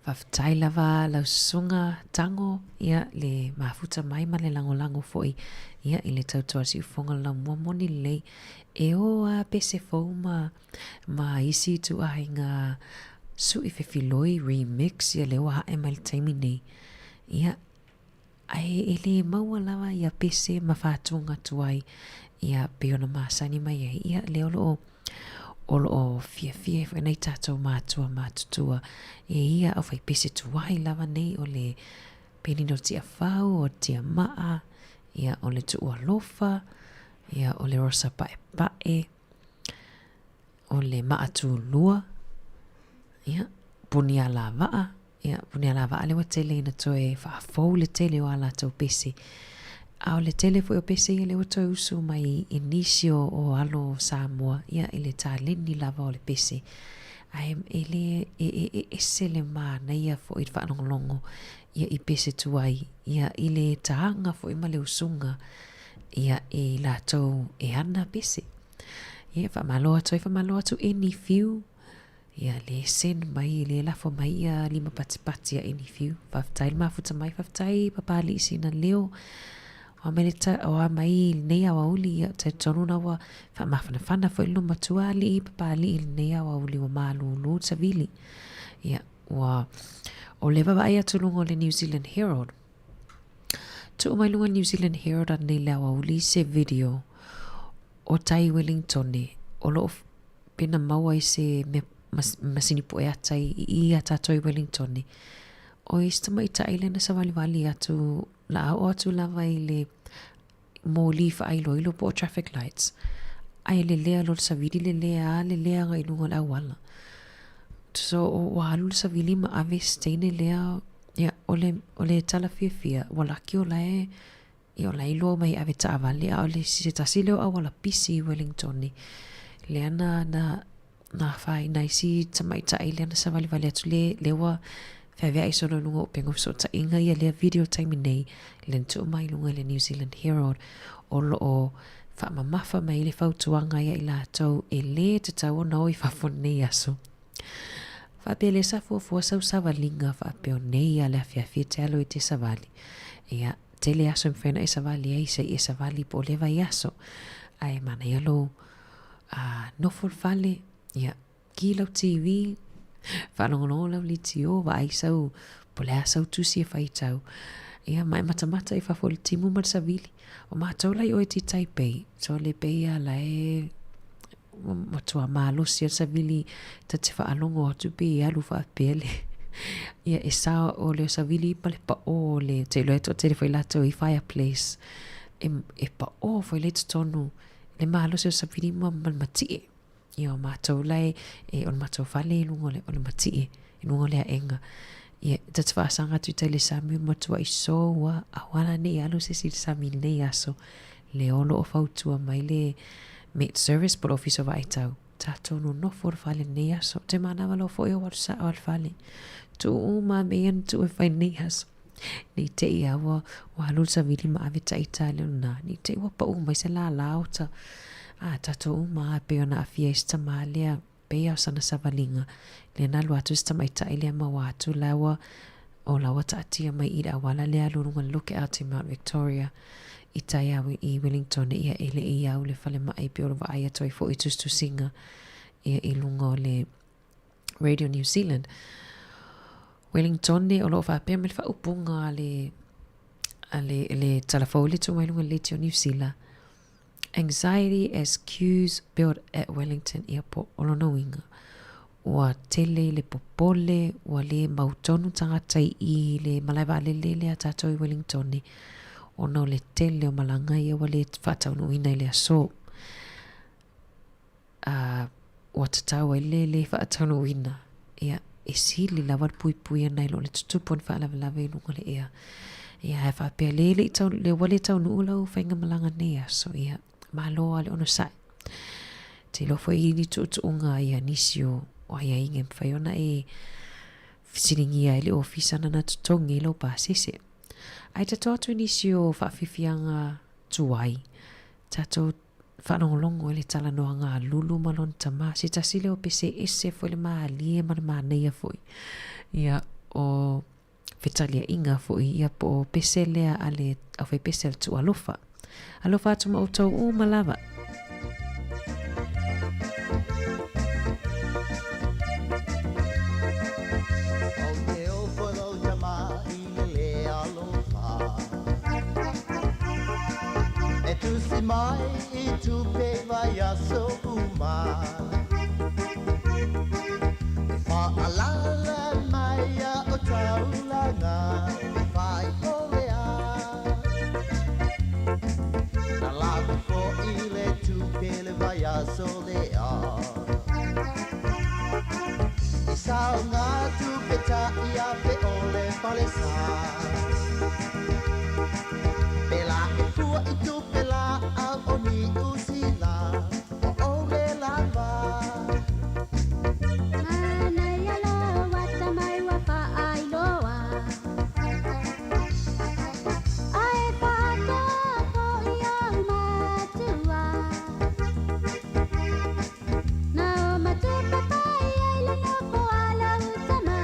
Faafetai lava lau susuga Tago ia le mafuta mai ma le lagolago foi ia i le tautua siufofoga o le laumua moni lelei e o a pese fou ma ma isi ituaiga sui fefiloi remix ia lea ua ae mai le taimi nei ia Ae e le maua lava ia pese ma faatuga atu ai ia pei ona masani mai ai ia lea o lo o o lo o fiafia ai foi nai tatou matua matutua e ia au fai pese tuai lava nei o le penina o Tiafau o Tiamaa ia o le Tuualofa ia o le Rosa Paepae o le Maatulua. Ia, puni alavaa, ia, puni alavaa lea ua tele ina toe faafou le tele o a latou pese. A o le tele foi o pese ia lea ua toe usu mai i nisi o, o alo o Samoa, ia, i le taleni lava o le pese. Ae e le, e, e, e ese le manaia foi i le faalogologo, ia, i pese tuai, ia, i le tāga foi ma le usuga, ia, i latou e ana pese. Ia, faamalo atu ai, faamalo atu Eni Fiu, Ia, le send mai, le lafo mai ia lima patipati a Eni Fiu. Faafetai le mafuta mai, faafetai Papalii Sina Leo. O a mai le ta, o a mai lenei aoauli, ia, talitonu na ua faamafanafana foi le matua alii Papalii i lenei aoauli ua malūlū le savili. Ia, ua, o le vaavaai atu i luga o le New Zealand Herald. Tuu mai luga New Zealand Herald anei le aoauli se video o Tai Wellingtone o loo pe na maua i se mea masini poe ata i i iā tātou i Wellingtone. O i se tamaitai lea na savalivali atu, la a oo atu lava i le mōlī faailoilo po o traffic lights, ae lelea loa le savili lelea a lelea agai i luga o le auala. So ua alu le savili ma ave se teine lea, ia, o le, o le tala fiafia, ua laki o la e Ia o la e iloa mai e ave taavale a o le se tasi lea o auala pisi i Wellington lea na na na afaina ai si tamaitai lea na savalivali atu le lea ua feaveai solo i luga o upega o fesootaiga ia lea video taimi nei lea na tuu mai i luga i le New Zealand Herald o lo o faamamafa mai ai le fautuaga ia i latou e lē tatau ona o i fafo i lenei aso. Faapea lea sa fuafua sau savaliga faapea o nei a le afiafi e te alo i te savali. Ia, tele aso e mafai ona e savali ai, se i e savali po o lea vaiaso. Ae manaia lou nofo i le fale, ia, ki lau TV, faalogologo lau litio, vaai sau, po o le a sau tusi e faitau. Ia, ma e matamata i fafo i le timu ma le savili. O matou la i o i Taipei, so le pei lava la e matua malosi a le savili ta te faalogo atu pe i alu faapea le ia e sa o le savili ma le paʻō o le te iloa e toatele foi latou i fireplace e, e paʻō foi le totonu le malosi o le savili ma, ma le matie ia o matou la e, e o le matou fale i luga o le, o le matie i luga o le aega ia ta te faasaga atu i tai le sami o matuai sou a aua la nei alu se isi i le sami i lenei aso le o lo o fautua mai le Met Service po o le Ofisa o Vaaitau, tatou nonofo i le fale lenei aso. Te manawa loa foi o alu sao i le fale. Tuu uma a mea ia na tuu e fai lenei aso. Nei te i a ua, ua alu le savili ma ave taita le ona. Nei te i ua paʻu mai se lālā o ta, a tatou uma a pei ona aafia ai se tamā lea pei a o sana savaliga, lea na alu atu si tamaitai lea maua atu la ua o la ua taatia mai i le auala lea alu luga le lookout i Mount Victoria i tai au i Wellington ia e le i au le falemai pei o le vaai atu ai foi i tusitusiga ia i luga o le Radio New Zealand. Wellington o lo o faapea mai le faaupuga a le a le, le tala fou le tuu mai luga le Leitio New Zealand Anxiety as queues build at Wellington Airport O lona uiga, ua tele le popole, ua le mautonu tagata i i le malae vaalele lea a tātou i Wellington ona o le tele o malaga ia ua le faataunuuina i le aso. A ua tatau ai le le faataunuuina, ia, e sili lava le puipui ana i lo le tutupu o ni faalavelave i luga o le ea. Ia, ae faapea le le i tau, le ua le taunuu lau faigamalaga nei aso, ia, malo lava le onosai. Te iloa foi i ni tuutuuga ia nisi o, o aiaiga e mafai ona e fesiligia ai le ofisa na na totogi ai lau pasese. Ae tatau atu i nisi o faafiafiaga tuai, tatou Faalogologo i le talanoaga a Lulu ma lona tama, se tasi lea o pese ese foi le malie ma le manaia foi. Ia, o fetaliaiga foi, ia po o pese lea a le aufaipese a le Tuualofa. Alofa atu ma outou uma lava. E tusi mai i tupe vaiaso uma E whaalala mai a o taulanga E whai ole a Na laku fo i le tupe le vaiaso le a I sau ngā tupe ta ia pe o le palesa. Pela e fua i tupe la au o ni usila, o o le lava. Manaia lo wata mai wa whaailoa. Ae whaatoko i au matua. Na o matupapai ai le nofo ala utama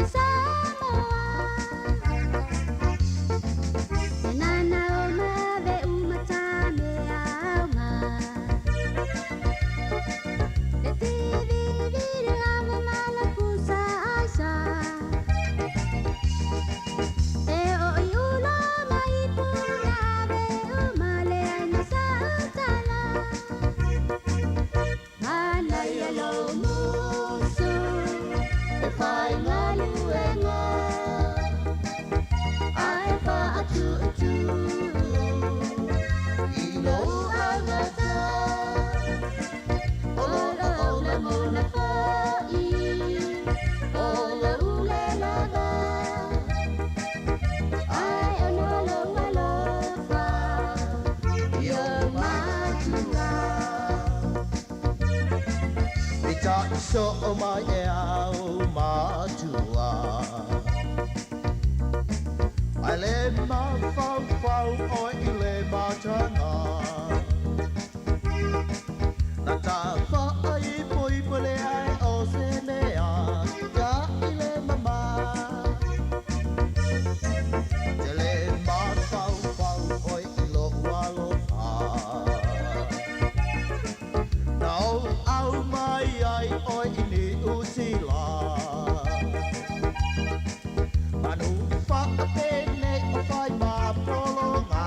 i Samoa. E nana o mave umata me aunga. Le tivi viri lava mala pusa aisa. E o i ula mai puna ave umale ai na sa utala. Manaia lo musu e whai ngaluenga. Ai whaatu atu i lo angata. O lo o la mona whai, o lo ule lava. Ai ono lo alofa i o matua. I ta so o mai e au matua. Ai le mawhau o i le matanga. Na ta whaai pui pule ai o se mea, ka i le mama. Te le mawhau o i lo ualofa. Na o au mai ai o i ni usila. Manu whaapene o whai mā polo ngā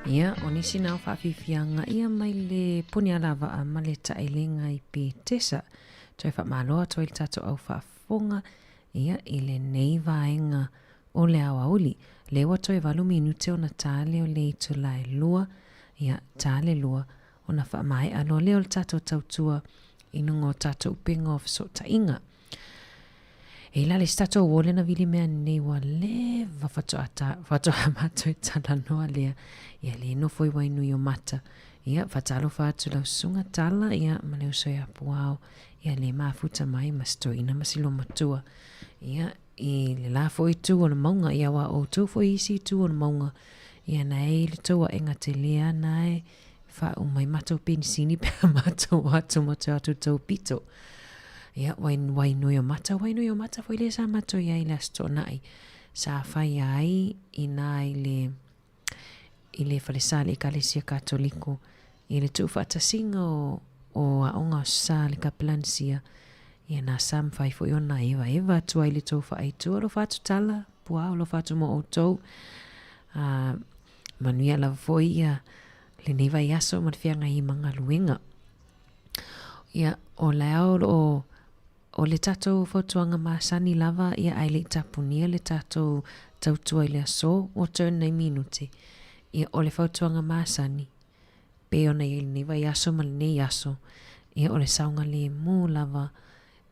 Ia, o nisi na o faafiafiaga ia mai le puni alavaa ma le taelega i Petesa. Toe faamalo atu ai le tatou au faafofoga ia i lenei vaega o le aoauli. Lea ua toe valu minute ona ta lea o le itula e lua, ia, ta le lua ona faamaea loa lea o le tatou tautua i luga o tatou upega o fesootaiga. E la le isi tatou uo lea na vili mea nei ua leva faatoa ta, faatoa matou talanoa lea. Ia le nofo i Wainuiomata. Ia, faatalofa atu lau susuga Tala, ia, ma le uso ia Puao. Ia, le mafuta mai ma si toeaina ma si loumatua. Ia, i le la foi itu o le mauga, ia aua o outou foi isi itu o le mauga. Ia, na e i le tou aega tele a na e faauma ai matou penisini pe a matou o atu ma toe atu tou pito. Ia, wai, Wainuiomata, Wainuiomata foi lea sa matou i ai i le Aso Toonai. Sa faia ai inā i le, i le falesa a le Ekalesia Katoliko i le tuufaatasiga o, o aoga o sa le Kapelanisia. Ia, na sa mafai foi ona evaeva atu ai le tou faaaitu. Alofa atu Tala, Puao, alofa atu mo outou. Manuia lava foi ia lenei vaiaso ma le feagai ma galuega. Ia, o le ao o loo, o le tatou fautuaga masani lava, ia ae le i tapunia le tatou tautua i le aso, ua turn nei minute. Ia, o le fautuaga masani, pei ona i ai lenei vaiaso ma lenei aso, ia o le saogalemu lava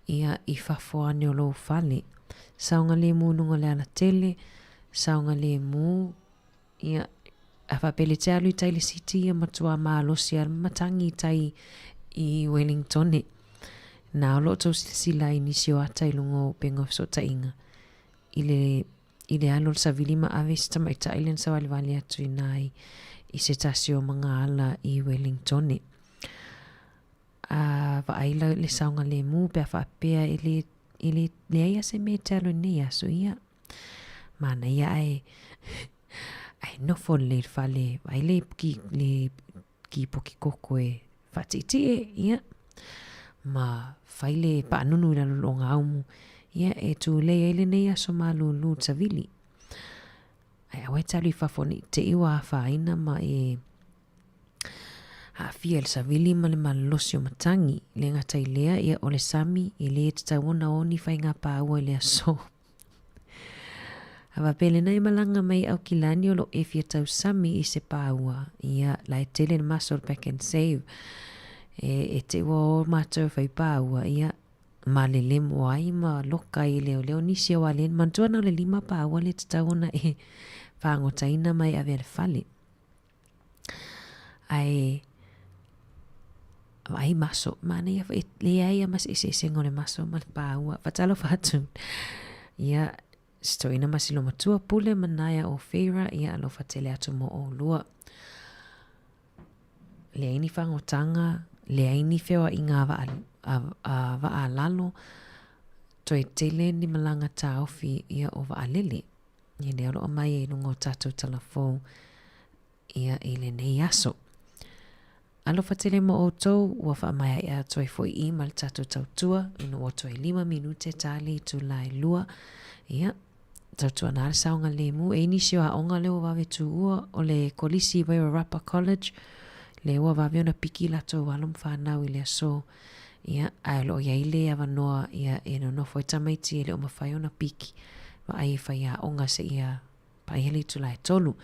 ia i fafo ane o lou fale. Saogalemu i luga o le alatele, saogalemu Ia, a faapea le te alu i tai le city ia matua malosi a matangi i tai i Wellingtone. Na o lo o tou silasila i nisi o ata i luga o upega o fesootaiga i le i le alu o le savili ma ave se tamaitai lea na savalivali atu i ina i se tasi o magaala i Wellingtone. A vaai la le saogalemu pe a faapea e le e le leai lava se mea e te alu i lenei aso, ia Manaia ae ae nofo lelei i le fale, vaai le ki, le kipoki koko e faatietie, ia, ma fai le paanunu i lalo o le ogaumu, ia, e tulei ai lenei aso malūlū i le savili. Ae aua e te alu i fafo ne i te i ua afaina ma e aafia i le savili ma le malolosi o matagi. Le gata i lea, ia, o le sami, e le tatau ona o ni faiga pāua i le aso. A faapea lena e malaga mai Aukilani o lo e fia tausami i se pāua, ia, la e tele le maso o le Pak'nSave. E, e te ua o matou e fai pāua, ia, malelemo ai ma loka ai e leoleo nisi o ale. Manatua na o le lima pāua le tatau ona e fāgotaina ma e ave a le fale. Ae, vaai maso, manaia foi, e leai lava ma se eseesega o le maso ma le pāua. Faatalofa atu. Ia, si toeaina ma si loumatua Pule ma Naya o Feira, ia alofa tele atu mo ʻolua. Leai ni fagotaga, leai ni feoaiga a vaa, a, a vaa lalo, toe tele ni malaga taofi ia o vaalele. Ia lea o lo o aumai ai i luga o tatou talafou ia i lenei aso. Alofa tele mo outou, ua faamaeaea atu ai foi i ma le tatou tautua, ina ua toe lima minute ta le itula e lua. Ia, tautuana le saogalemu. E i nisi o aoga lea ua vave tuua, o le Kolisi i Wairarapa College, lea ua vave ona piki latou alo ma fanau i le aso. Ia, ae o lo o i ai le avanoa ia e nonofo ai tamaiti e le o mafai ona piki. Vaai e faiaoga seia paia le itula e tolu.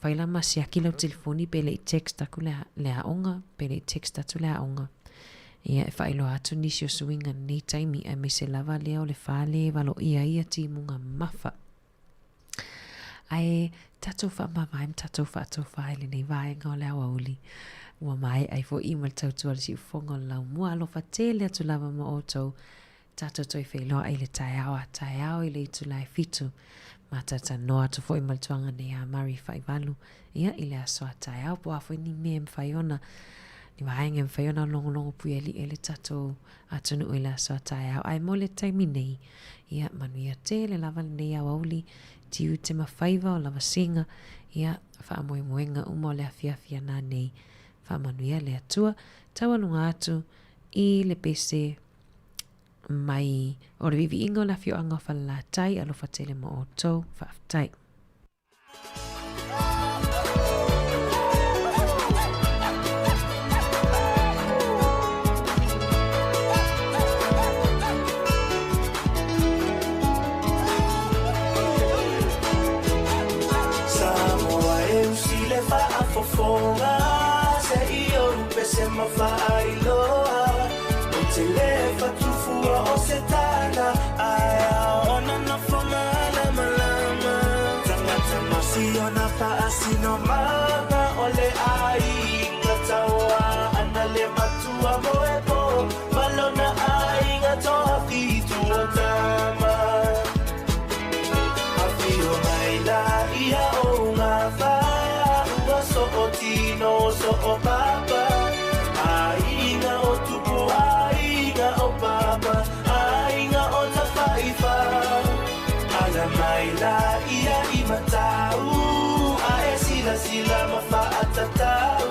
Fai la ma siaki lau telefoni pe le i text aku le, le aoga, pe le i text atu le aoga. Ia, e faailoa atu nisi o suiga i lenei taimi, aemaise lava lea o le fale e valoia ai ia timuga mamafa. Ae tatou faamavae ma tatou faatofa i lenei vaega o le aoauli. Ua maea ai foi ma le tautua a le siufofoga o le laumua. Alofa tele atu lava ma outou. Tatou toe feiloai i le taeao a taeao i le itula e fitu. Ma talatalanoa atu foi ma le tuaga nei a Mari Faivalu, ia, i le aso a taeao po o a foi ni mea e mafai ona, ni vaega e mafai ona logologo puialii ai le tatou atunuu i le aso a taeao. Ae mo le taimi nei, ia, manuia tele lava lenei aoauli, tiute ma faiva o lavasiga, ia, faamoemoega uma o le afiafi ana nei. Faamanuia le Atua, taualuga atu i le pese mai o le viiviiga o le afioaga o Falelatai, alofa tele mo outou, faafetai. ma faailoa Ou te lē fatufua o se tala Ae aona nofo malamalama Tagata ma siona faasinomaga O le aiga tauā ana le matua moepo Ma lona aiga toafitu o tama Afio mai la ia o gafa Ua soo tino soo papa Aiga o tupu aiga o papa Aiga o tafaifa Ala mai la ia i matau Ae silasila ma faatatau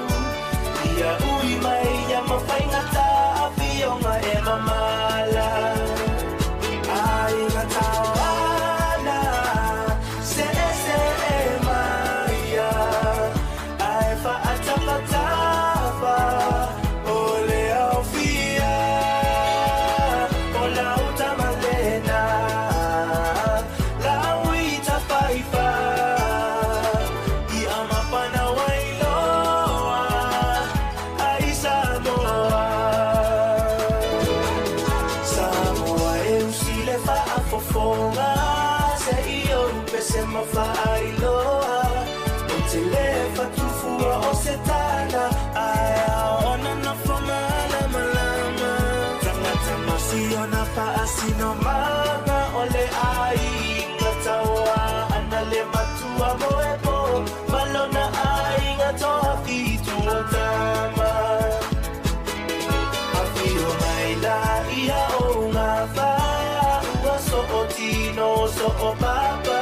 Ia ui mai ia ma faigata Afioga e mamala Aiga tauana Se se e maia Ae faatafatafa O le aofia O lau tamalena Lau i tafaifa Ia mapana wailoa Ai Samoa Samoa e usi le faafofoga Se i ou pese ma faailoa Ou te lē fatufua o se tala Ae aona nofo malamalama Tagata ma siona faasinomaga O le aiga tauā ana le matua moepo Ma lona aiga toafitu o tama Afio mai la ia o gafa Ua soo tino soo papa